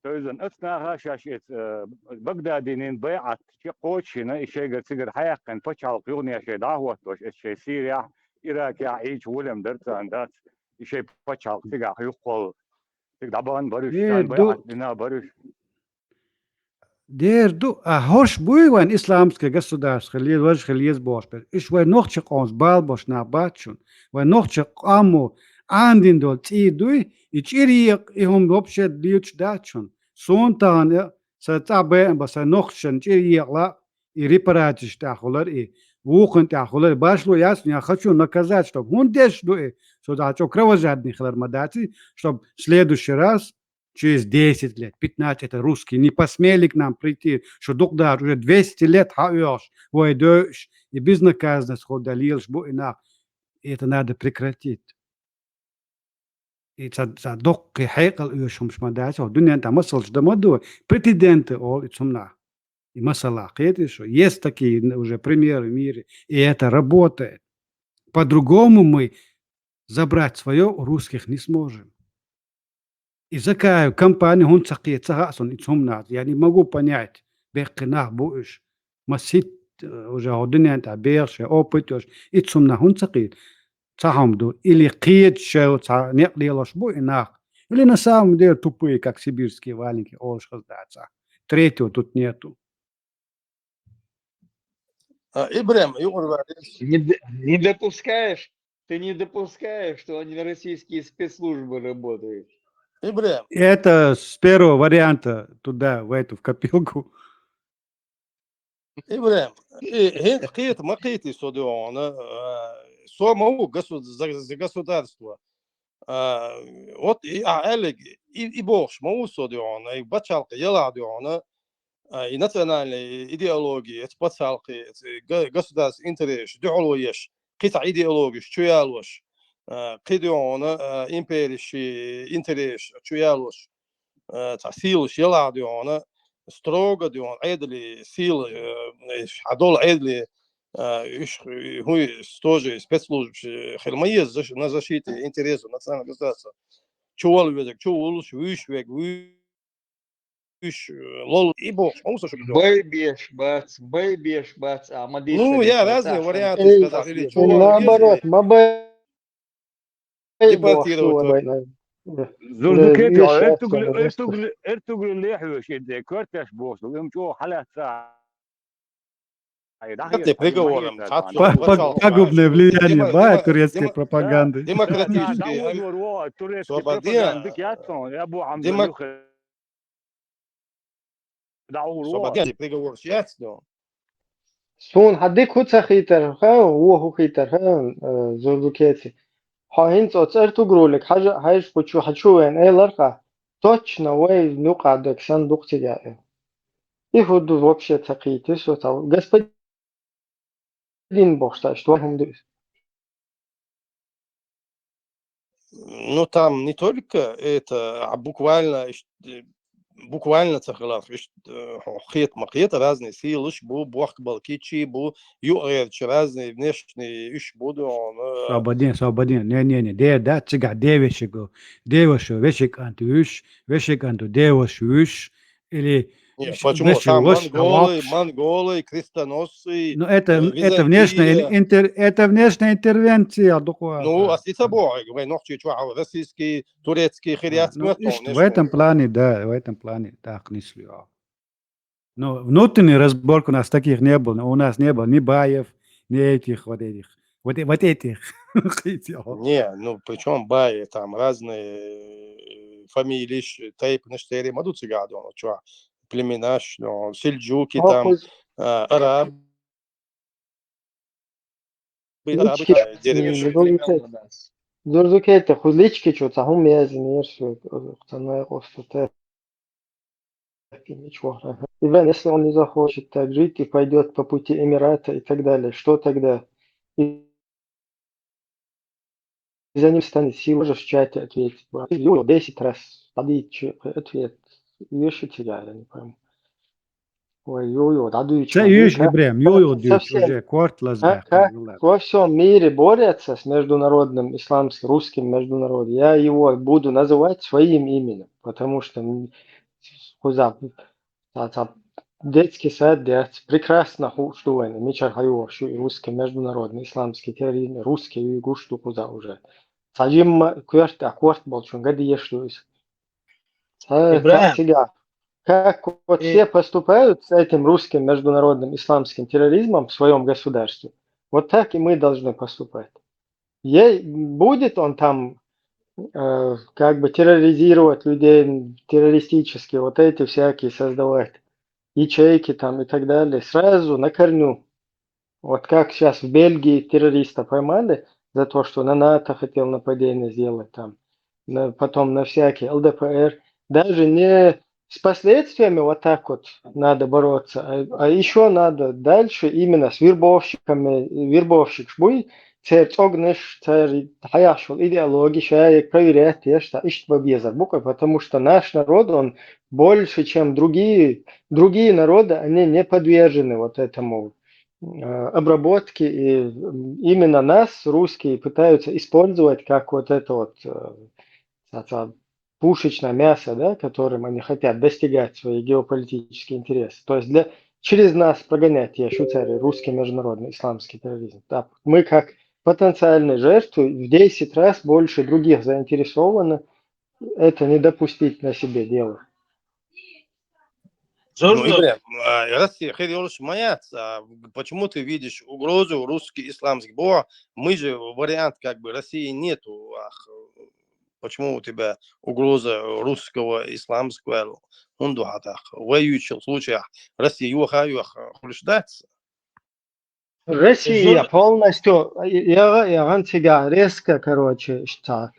Тойзан, оц наха шаьш эца, э, Багдадинин байӀат чекхочушина, и шайгара цигара хьаяьккхина пачхьалкх юхане шай дӀахӀоттош, эца шай Сирияхь, Иракехь Ӏийча гӀулам дара царна дац, и шай пачхьалкх цигахь юххол. Цига дӀабахана баруш, Э, царна ду. байӀат дина баруш. Дер ду, а хӀорш буй вайн исламское государство хила еза, важа хила еза бохуш берш? Уьш вай нохча къомас бала бош нах бац шуна. Вай нохча къомо Ӏандин долу цӀий дуй, и чӀир екъа, и хӀума вообще лелаш дац шуна. Суна тахана сан цӀа беан ба, сан нохчашна чӀир екъала, и репарациш тӀехь хулар, и вукхун тӀехь хулар, и башло яц, я хочу наказать, чтоб хӀунда деш ду и, со дӀа чӀо кровожадный хилар ма дац и, чтоб следующий раз через десять лет, пятнадцать, это русские не посмели к нам прийти, что дукха уже двести лет хьаоьхуш, вай доьуш, и безнаказанность хӀу дан лелаш бу и нах. И это надо прекратить. И ца, ца доккхий хьекъал оьшуш хӀумаш ма дац, хӀу дуьнен тӀа масалш дан ма ду, прецеденты олу и цунах. И масала, кхетий шу, есть такие уже примеры в мире, и это работает. По-другому мы забрать свое у русских не сможем. И Закаев компания хӀунда ца кхета, ца хаьа суна и цунах. Я не могу понять, беккхий нах бу уьш. Масийтта, э, уже хӀу дуьнен тӀа бехаш, опыт йолуш, и цунах хӀунда ца кхета? Ца хьума ду. Или кхеташ шайла цхьа некъ лелош бу и нах. Или на самом деле тупые, как сибирские валенки, олуш хаза дац. Третьего тут нету. А, Ибрем, юкъара ваьлла. Не д-, не допускаешь, ты не допускаешь, что они на российские спецслужбы работают. Ибрем. Это с первого варианта туда, в эту, в копилку. Ибрем, и, хи-, кхета, ма кхетий со дуьхьа, а, со ма ву госу-, за, за государство. А, вот и, а, аьллиг, и, и бохуш ма ву со дуьхьа, и пачхьалкх ялахь дуьхьа, а, и национальная идеология, эца пачхьалкх, эца га-, государственный интерес дуьхьало еш, кхин цхьа идеологиш чу ялош, а, кхин дуьхьа, а, империш интерес чу ялош, а, цхьа сийлаш ялахь дуьхьа, строго дуьхьа, Ӏедале сийла, а, хьан долу Ӏедале, а, уьш, хӀуй, тоже спецслужбаш, э, хила ма еза защ-, на защите интересов национального государства. Чу вала везарг чу вуллуш, вуьйш верг вуьйш. уьш, э, лол и бо, он со шо. Бай беш бац, бай беш бац, а ма Ну, я разные варианты Эй, сказал, или эй, чего, наоборот, ма бай Депортировать. Бай. Зурзукет, Ле- эртугли, ле- эртугли, эртугли лехьвеш, инде кортеш бохсу, им чо халаца. Приговором. Па- па- Пагубное влияние, Дема- ба, дема- турецкой дема- пропаганды. Демократический. Турецкий Свободен. Пропаганда, я то, я бу Дема- Даур. Свободен, приговор сейчас, но. Сун хьадик хӀу ца хийтар, ха, ву хӀу хийтар, ха, э, Зурзукети. Хьо хӀинца оцу эртугрулик хьажа, хьайш кху чу хьачу вен, элар ха, точно вай нукъа даг сан дукха цига э. И хӀу ду вообще ца хийти, со ца. Господин бохуш ца, что хӀум ду. Ну, там не только это, а буквально, иш- э, буквально ца хилар, иш- э, хет ма хет, разные силы, иш бу, бохк балкичи бу, югерч, разные внешние, иш бу, да, он, э, Свободен, свободен. Не, не, не, де, да, цига девешиго, девешу, вешик анту уьш, вешик анту девешу уьш, или Нет, иш- почему? вешик Там вош, монголы, а вош. монголы, крестоносцы. Ну, это, э, это внешняя Византия. Интер- это внешняя интервенция, духу. Ну, а сица бо, говори, ногчи чё, а российский, турецкий, хиряц, Ну, ишт, в этом плане, да, в этом плане, так, не слил. Но внутренний разборка у нас таких не было. У нас не было ни баев, ни этих, вот этих. Вот, э- вот этих. Не, ну причем баи там разные, э, фамилии, ш- тайп на штыре маду цыгадон, чё, племена, ш- ну, сельджуки там, э, арабы, арабы, Лички- э, деревенщины. Зурзукети, хузлички чё, ца хум язни, ерсу, цаной косту те. Иван, если он не захочет так жить и пойдет по пути Эмирата и так далее, что тогда? И за ним станет сила же в чате ответить. Юра, десять раз подойти ответ. Еши тебя, я не пойму. Ой, ё-ё, да, дуй, Ца юш, Ибрем, ё-ё, дюч, уже корт лазбах. А, Ну, ладно. Во всем мире борются с международным исламским, русским международом. Я его буду называть своим именем, потому что м, куза, та- та детский сад, да, прекрасно ху- что они, мичар хаю, что и русский международный исламский терроризм, русский и гушту куза уже. Сажим кверт, а корт болчун, гади ешуис. Э, Ибрагим. Как всегда. Как вот И- все поступают с этим русским международным исламским терроризмом в своем государстве, вот так и мы должны поступать. Ей, будет он там э, как бы терроризировать людей, террористические, вот эти всякие создавать ячейки там и так далее, сразу на корню. Вот как сейчас в Бельгии террориста поймали за то, что на НАТО хотел нападение сделать там, на- потом на всякие ЛДПР. Даже не с последствиями вот так вот надо бороться, а, а еще надо дальше именно с вербовщиками, вербовщик шбуй, цер цогнеш, цер хаяшул идеология, шаек проверять, я что, ишт бабьезар буквы, потому что наш народ, он больше, чем другие, другие народы, они не подвержены вот этому э, обработке, и м, именно нас, русские, пытаются использовать как вот это вот э, ца- ца- пушечное мясо, да, которым они хотят достигать свои геополитические интересы. То есть для, через нас прогонять, я шуцары, русский международный исламский терроризм. Да, мы как потенциальные жертвы в десять раз больше других заинтересованы это не допустить на себе дело. Ну, Зурзу, Ибрагим, а, Россия, хер ёлуш маяц, а почему ты видишь угрозу русский исламский? Бо, мы же вариант, как бы, России нету, ах, почему у тебя угроза русского исламского? Хунду хатах, в воюющих случаях Россия юха юха хулишдац. Россия Зур- полностью, я, я ганцига резко, короче, что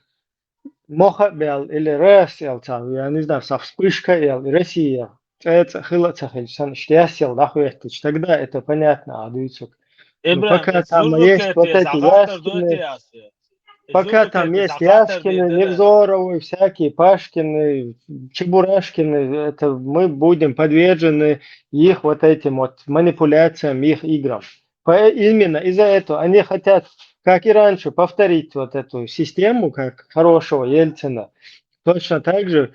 мохабел или раз, я не знаю, со вспышка, Россия. Это хыло цахиль, сан штясел, да, хуяхтич. Тогда это понятно, а дуйцук. Ну, Ибрагим, пока там Зурзу есть кепи, вот эти загатар Яшкины, доти ясы. пока Зурзу там кепи, есть загатар Яшкины, доти, да. Невзоровы, всякие Пашкины, Чебурашкины, это мы будем подвержены их вот этим вот манипуляциям, их играм. По- Именно из-за этого они хотят, как и раньше, повторить вот эту систему, как хорошего Ельцина. Точно так же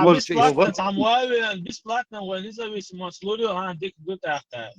бесплатно цхьамма вай вен, бесплатно вай независимость лур ю, хӀан дика ду тӀаккха.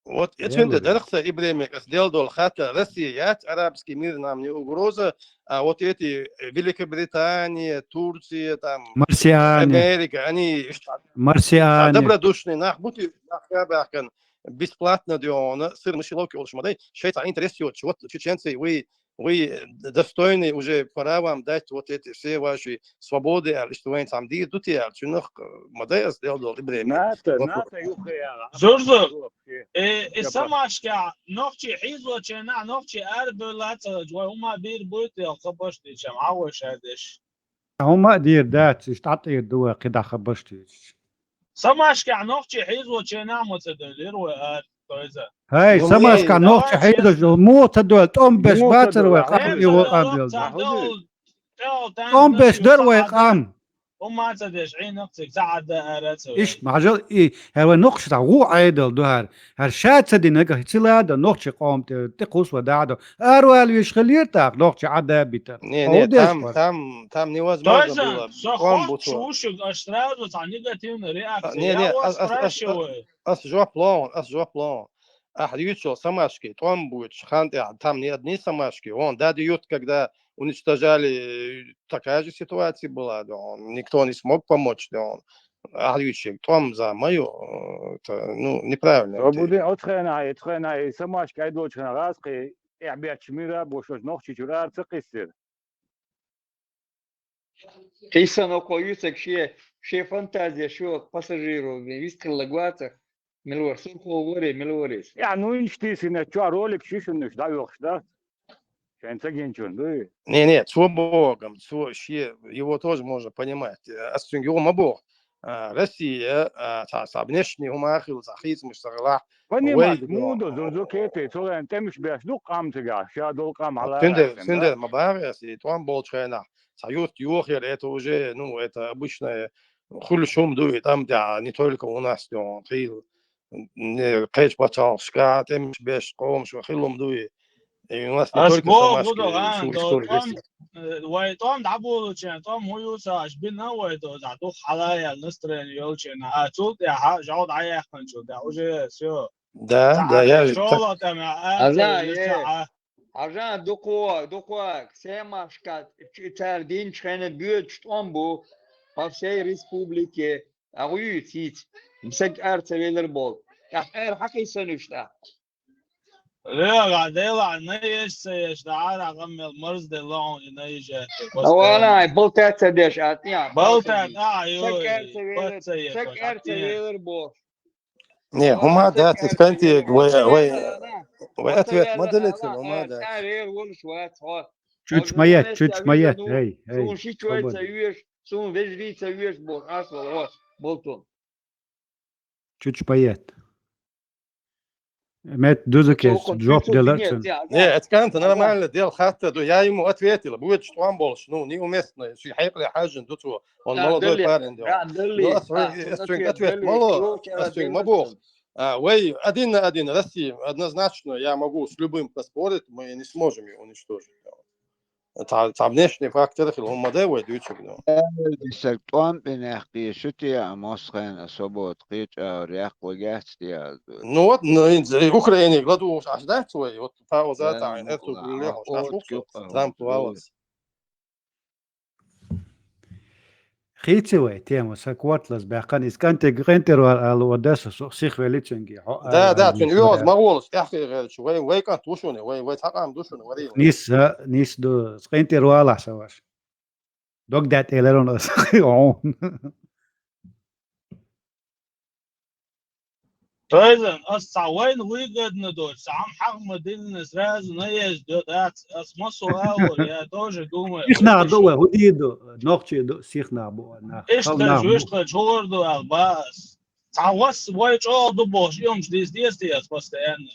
Вот эцуьнда дарх ца Ибремик ас дел долу хатта Россия яц, арабский мир нам не угроза, а вот эти Великобритания, Турция, там, Марсиане. Америка, они Марсиане. Добродушные нах бути, нах кабахкан бесплатно диона, сыр мышеловки олуш ма дай, шайца интерес йоцу, вот чеченцы, вы, вы достойны, уже пора вам дать вот эти все ваши свободы, а что вы там дир дути, а чунах ма дай ас дел дол Ибремик. Ната, ната юхаяра. Зурзу. Э, э, самашка, нохчи хьийзочена, нохчи ар бёлаца, вай ума бир буйт, я хабаш дичам, а вай шадеш. Хьума а дийр дац, иштта тӀатӀийр ду вай кхидӀа хабаш тӀе. Самашкехь нохчий хьийзо ченахь ма ца девлира вай ара, тойза. ХӀай, ну, самашкахь нохчий хьийзо, муха ца девлла, тӀом беш бацара вай къам и вокъа белла. ТӀом беш дара вай къам. Хьума ца деш, Ӏийнакх цига ца Ӏадда ара ца вай. Иштта, мажал и, хӀара вай нохчий цхьа гӀу Ӏедал ду хӀара. ХӀара ша ца дина, нагахь ца лада, нохчий къом тӀе, тӀе кхуссо дӀа а ду. Аравала веш хилира тӀаккха, нохчий Ӏадда а бита. Не, не, там, там, там невозможно было. Тойзан, со хӀотта шу вушиг, аш сразу цхьа негативный реакция. Не, не, я вас спрашиваю. Ас жоп лон, ас жоп лон. Ахьа юьйцу самашки, тӀом буьйцу, хан тӀехь, там не одни самашки. Вон, Дадиют, когда уничтожали, такая же ситуация была, да, он, никто не смог помочь, да, он. Ахьа юьйцу, тӀом за мою, э, это, ну, неправильно. Робудин, оцхена, оцхена, и самашки айдочхена, гӀазкхи, эхьбечу мира, бошош нохчичура ара ца кхиссира. Кхийсана окхо юьйцург шен, шен фантазия, шо пассажиров вистхилла гуацах, мила вара, Сурхо варе, мила варе. Я, ну, иштта сина чо ролик шишунаш дӀайохуш, да? Шайн ца гинчун, дуй? Не, не, цо богам, цо ше, его тоже можно понимать. Ас цуьнга юха ма боху. А, Россия, а, цхьа, цхьа внешний хӀума хилла, цхьа хийцамаш ца хилахь, понимать, муха ду, зузу кепе, цо лайн тӀемаш беш ду къам цигахь, ша долу къам хьала. Цуьнда, цуьнда ма бахьа ас, и тӀом болчу хенахь, цхьа юрт йохар, это уже, ну, это обычное, хуьлуш хӀума ду, и там, да, не только у нас, да, хила. не, кхечу пачхьалкхашка тӀемаш беш, къомаш ван хилла ма дуй. И у нас не только сама, что и су история есть. Э, вай тӀом дӀаболучу, тӀом хӀун ю ца аш бина вай доза, дукха хьала яьлла настроение йолчу, а цул тӀаьхьа жагӀу дӀаяьккхинчул тӀаьхьа уже всё. Да, да, я так. Шола тӀама, а, Хьажа, ца, э, ца, а. Хьажа, дукхо, дукхо, семашка, цара динчу хенан боьдуш тӀом бу по всей республике. АгӀуй, циц. Мисаг ар ца велар болу. ТӀаккха ара хьакхийсана уьш тӀаккха. Лега, дела, на еш ца еш, да ара гӀам мел марз делла хьуна, и на еш еш. Вала, болта ца деш, а, тӀе, болта, а, ю, саг ар ца велар, саг ар ца велар болу. Не, хӀума дац, ис кантиег, вай, вай, вай ответ ма деллачул, хӀума дац. Чуьч ма ет, чуьч ма ет, эй, эй, суна шичой ца веш, суна вежарий ца веш боху, ас вала, о, болтун. Чуьч ма ет. Мет дузу кеш, жоп делар цун. Не, это кантиег нормально дел хатта ду. Я ему ответила, будет тӀом болуш, ну, неуместно, ши хьекъале хьаьжжина ду цо. Он молодой парень, да. Ну, а свой, а свой ответ мало, а свой ма боху. А, вай, один на один Россия, однозначно я могу с любым поспорить, мы не сможем её уничтожить. Цхьа, цхьа внешний фактор хила, хӀума ма дай вай дуьйцург, ну. Саг тӀом бинехь кхийша те, а мосхен а свобода кхеча а рехь вагац те. Ну вот, ну, Украине гладуш аш дац вай, вот пауза, да, там, ну, это, а, Трамп валас. Хийци вай, тема, сан корталлаз баьккхина, иза кӀанте-, кӀентера вала ала ван даса, со сихвели цуьнге, хьо. Да, да, цуьнан оьгӀаз ма волуш, тӀаьхье гӀерташ, вай, вай кӀант ву шуна, вай, вай цхьа къам ду шуна, варий. Нис, а, нис ду, кӀентера вала сан ваша. Дог даьтта элира аса хьуна. Тойзан, ас цхьа вайна выгодно доцу, цхьа хьама диллина сразу наезд йо дац, ас массо а вара, я тоже думаю. Сихнах ду вай, хӀун дийр ду, нохчий ду, сихнах бу вай нах. Иштта, иштта хӀора ду аьлла ба ас. Цхьа вас вай чӀогӀа ду бохуш, и хӀумаш дийца деза те ас постоянно.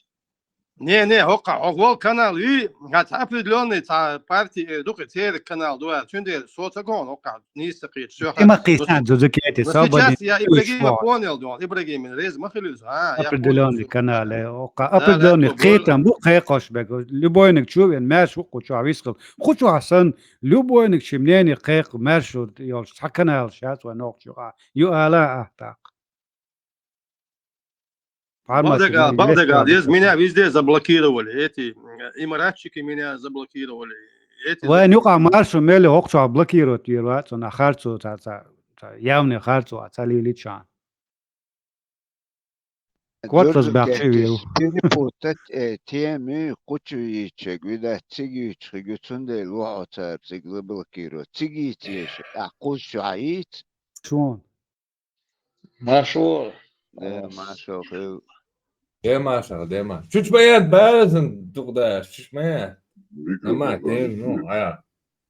Не, не, хӀокха, хӀокха вол канал ю, цхьа определённый цхьа парти, э, дукха церан канал ду аьлла, цундела со ца гон хӀокха, нийса ца кхеташ, всё. И ма кхийсан, зузу кети, но сейчас я Ибрагима понял, дон, Ибрагимин реза ма хилира, а, я понял, всё. Определённый канал, э, хӀокха, да, определённый кхетам бу кхайкхош бегу, любойниг чу вен, маьрша ву кху чохь висхила. Кху чохь сан, любойниг ши мнение кхайкха, маьрша йолуш, цхьа канал шац вай нохчу юкъа, ю ала а тӀаккха. Бакъдерг ала, бакъдерг ала, деза, меня везде заблокировали. Эти, э, имаратчики меня заблокировали. Эти... Вайн юкъа маршо мели хӀокху чохь блокировать йийр вац, цунах харцо ца, ца, ца, явный харцо а ца лелийча. Кортас баьхчи виру. Перепутать, э, теми кхучу йийчиг, видать, цига йийчу хиг ю, цундела ву хьо цара цига заблокировать. Цига йийца еза, а кхуза чохь йийца. Чон. Маршо. Де маршо хил. Де маршо, де маршо. Чуьч ма яд, базан дукъдаш, чуьч ма яд. Микрофон. Ама, де, ну, а.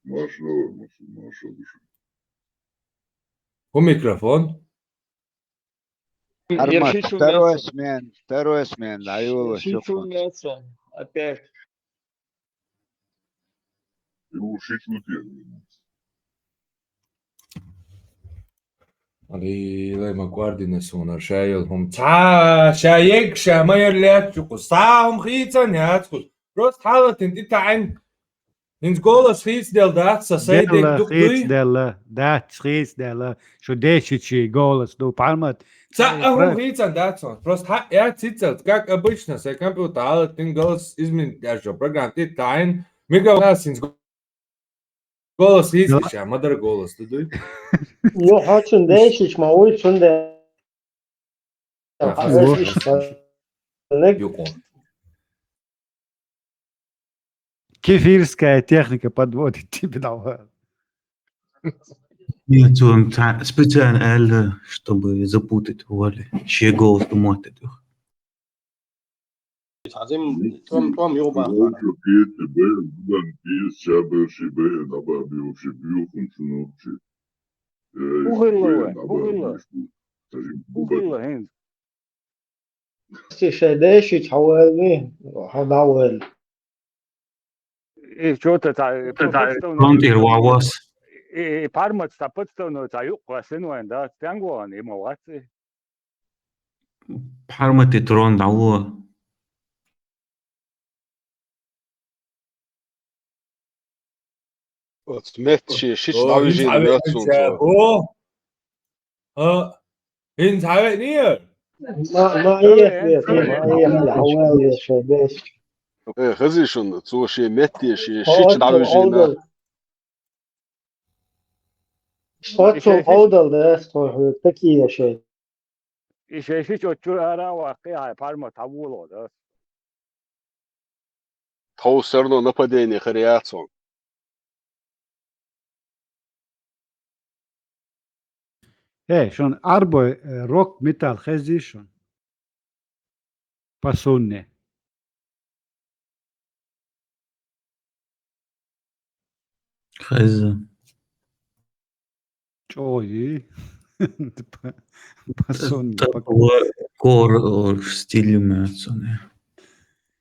Маршо, маршо, маршо душу. По микрофон. Армат, второй смен, второй смен, да, Юла, всё. Опять. И уши крутил. Ари, лай ма гвардина суна, ша йол хӀума. Ца, ша ег, ша ма яр лаьтташ ю кху. Са хӀума хийцан яц кху. Просто хьалатин тӀе таӀин. ХӀинца голос хийцаделла дац, сан сайдег дуй. Хийцаделла, дац, хийцаделла. Шу дешичи голос ду, пармат. Ца, а хӀума хийцан дац сон. Просто хьа, я цицалц, как обычно, сан компьютер хьалатин голос изменить деш, программа тӀе таӀин. Микрофон хӀинца голос хийцича, ма дара голос, ду дуй? Ну, хьо цуьнан дешича ма вуй, цундела. Юкъо. Кефирская техника подводит тебя на... Нет, он та-, специально аьлла, чтобы запутать, вали. Шен голос ду моттадо. Хьазим, тӀом, тӀом юха баха. Вовчо кийча бен, будан кийча, шаберши бен, аба биу ши биу хун шуну чи. Э, хӀун хилла вай? ХӀун хилла? ХӀун хилла хӀинца? Си шайн дешича хьо ваьлли, хьо дӀаваьлли. И чё-то та, та, та, подставной фронт ир вавас. И, и пармац та подставной та юкъ васен вайн, да, стянгуан, и ма ваци. Пхьарматий трон дӀаволла. Оцу метта шен шича дӀавижийна моьтту суна цо. О, хӀинца хьавеънийя? Ма, ма, э, эха, эха, эха, хьавеънийя шайн деш. Э, хезий шуна, цо шен метте шен шича дӀавижийна. Оццул хьовдал да, оццул хьовдал да, тхо хьоьга такийя шайн. И шайн шича оцу чуьра ара а ваккхий, хьайн пхьармат дӀаволалуш да. Тхов всё равно нападение хир яц хьуна. Э, шуна Ӏарбой, э, рок-металл хезий шуна? По сунне. Хеза. ЧӀогӀа йий? По, по сунне, по кор, э, стиль ю ма яц цунна.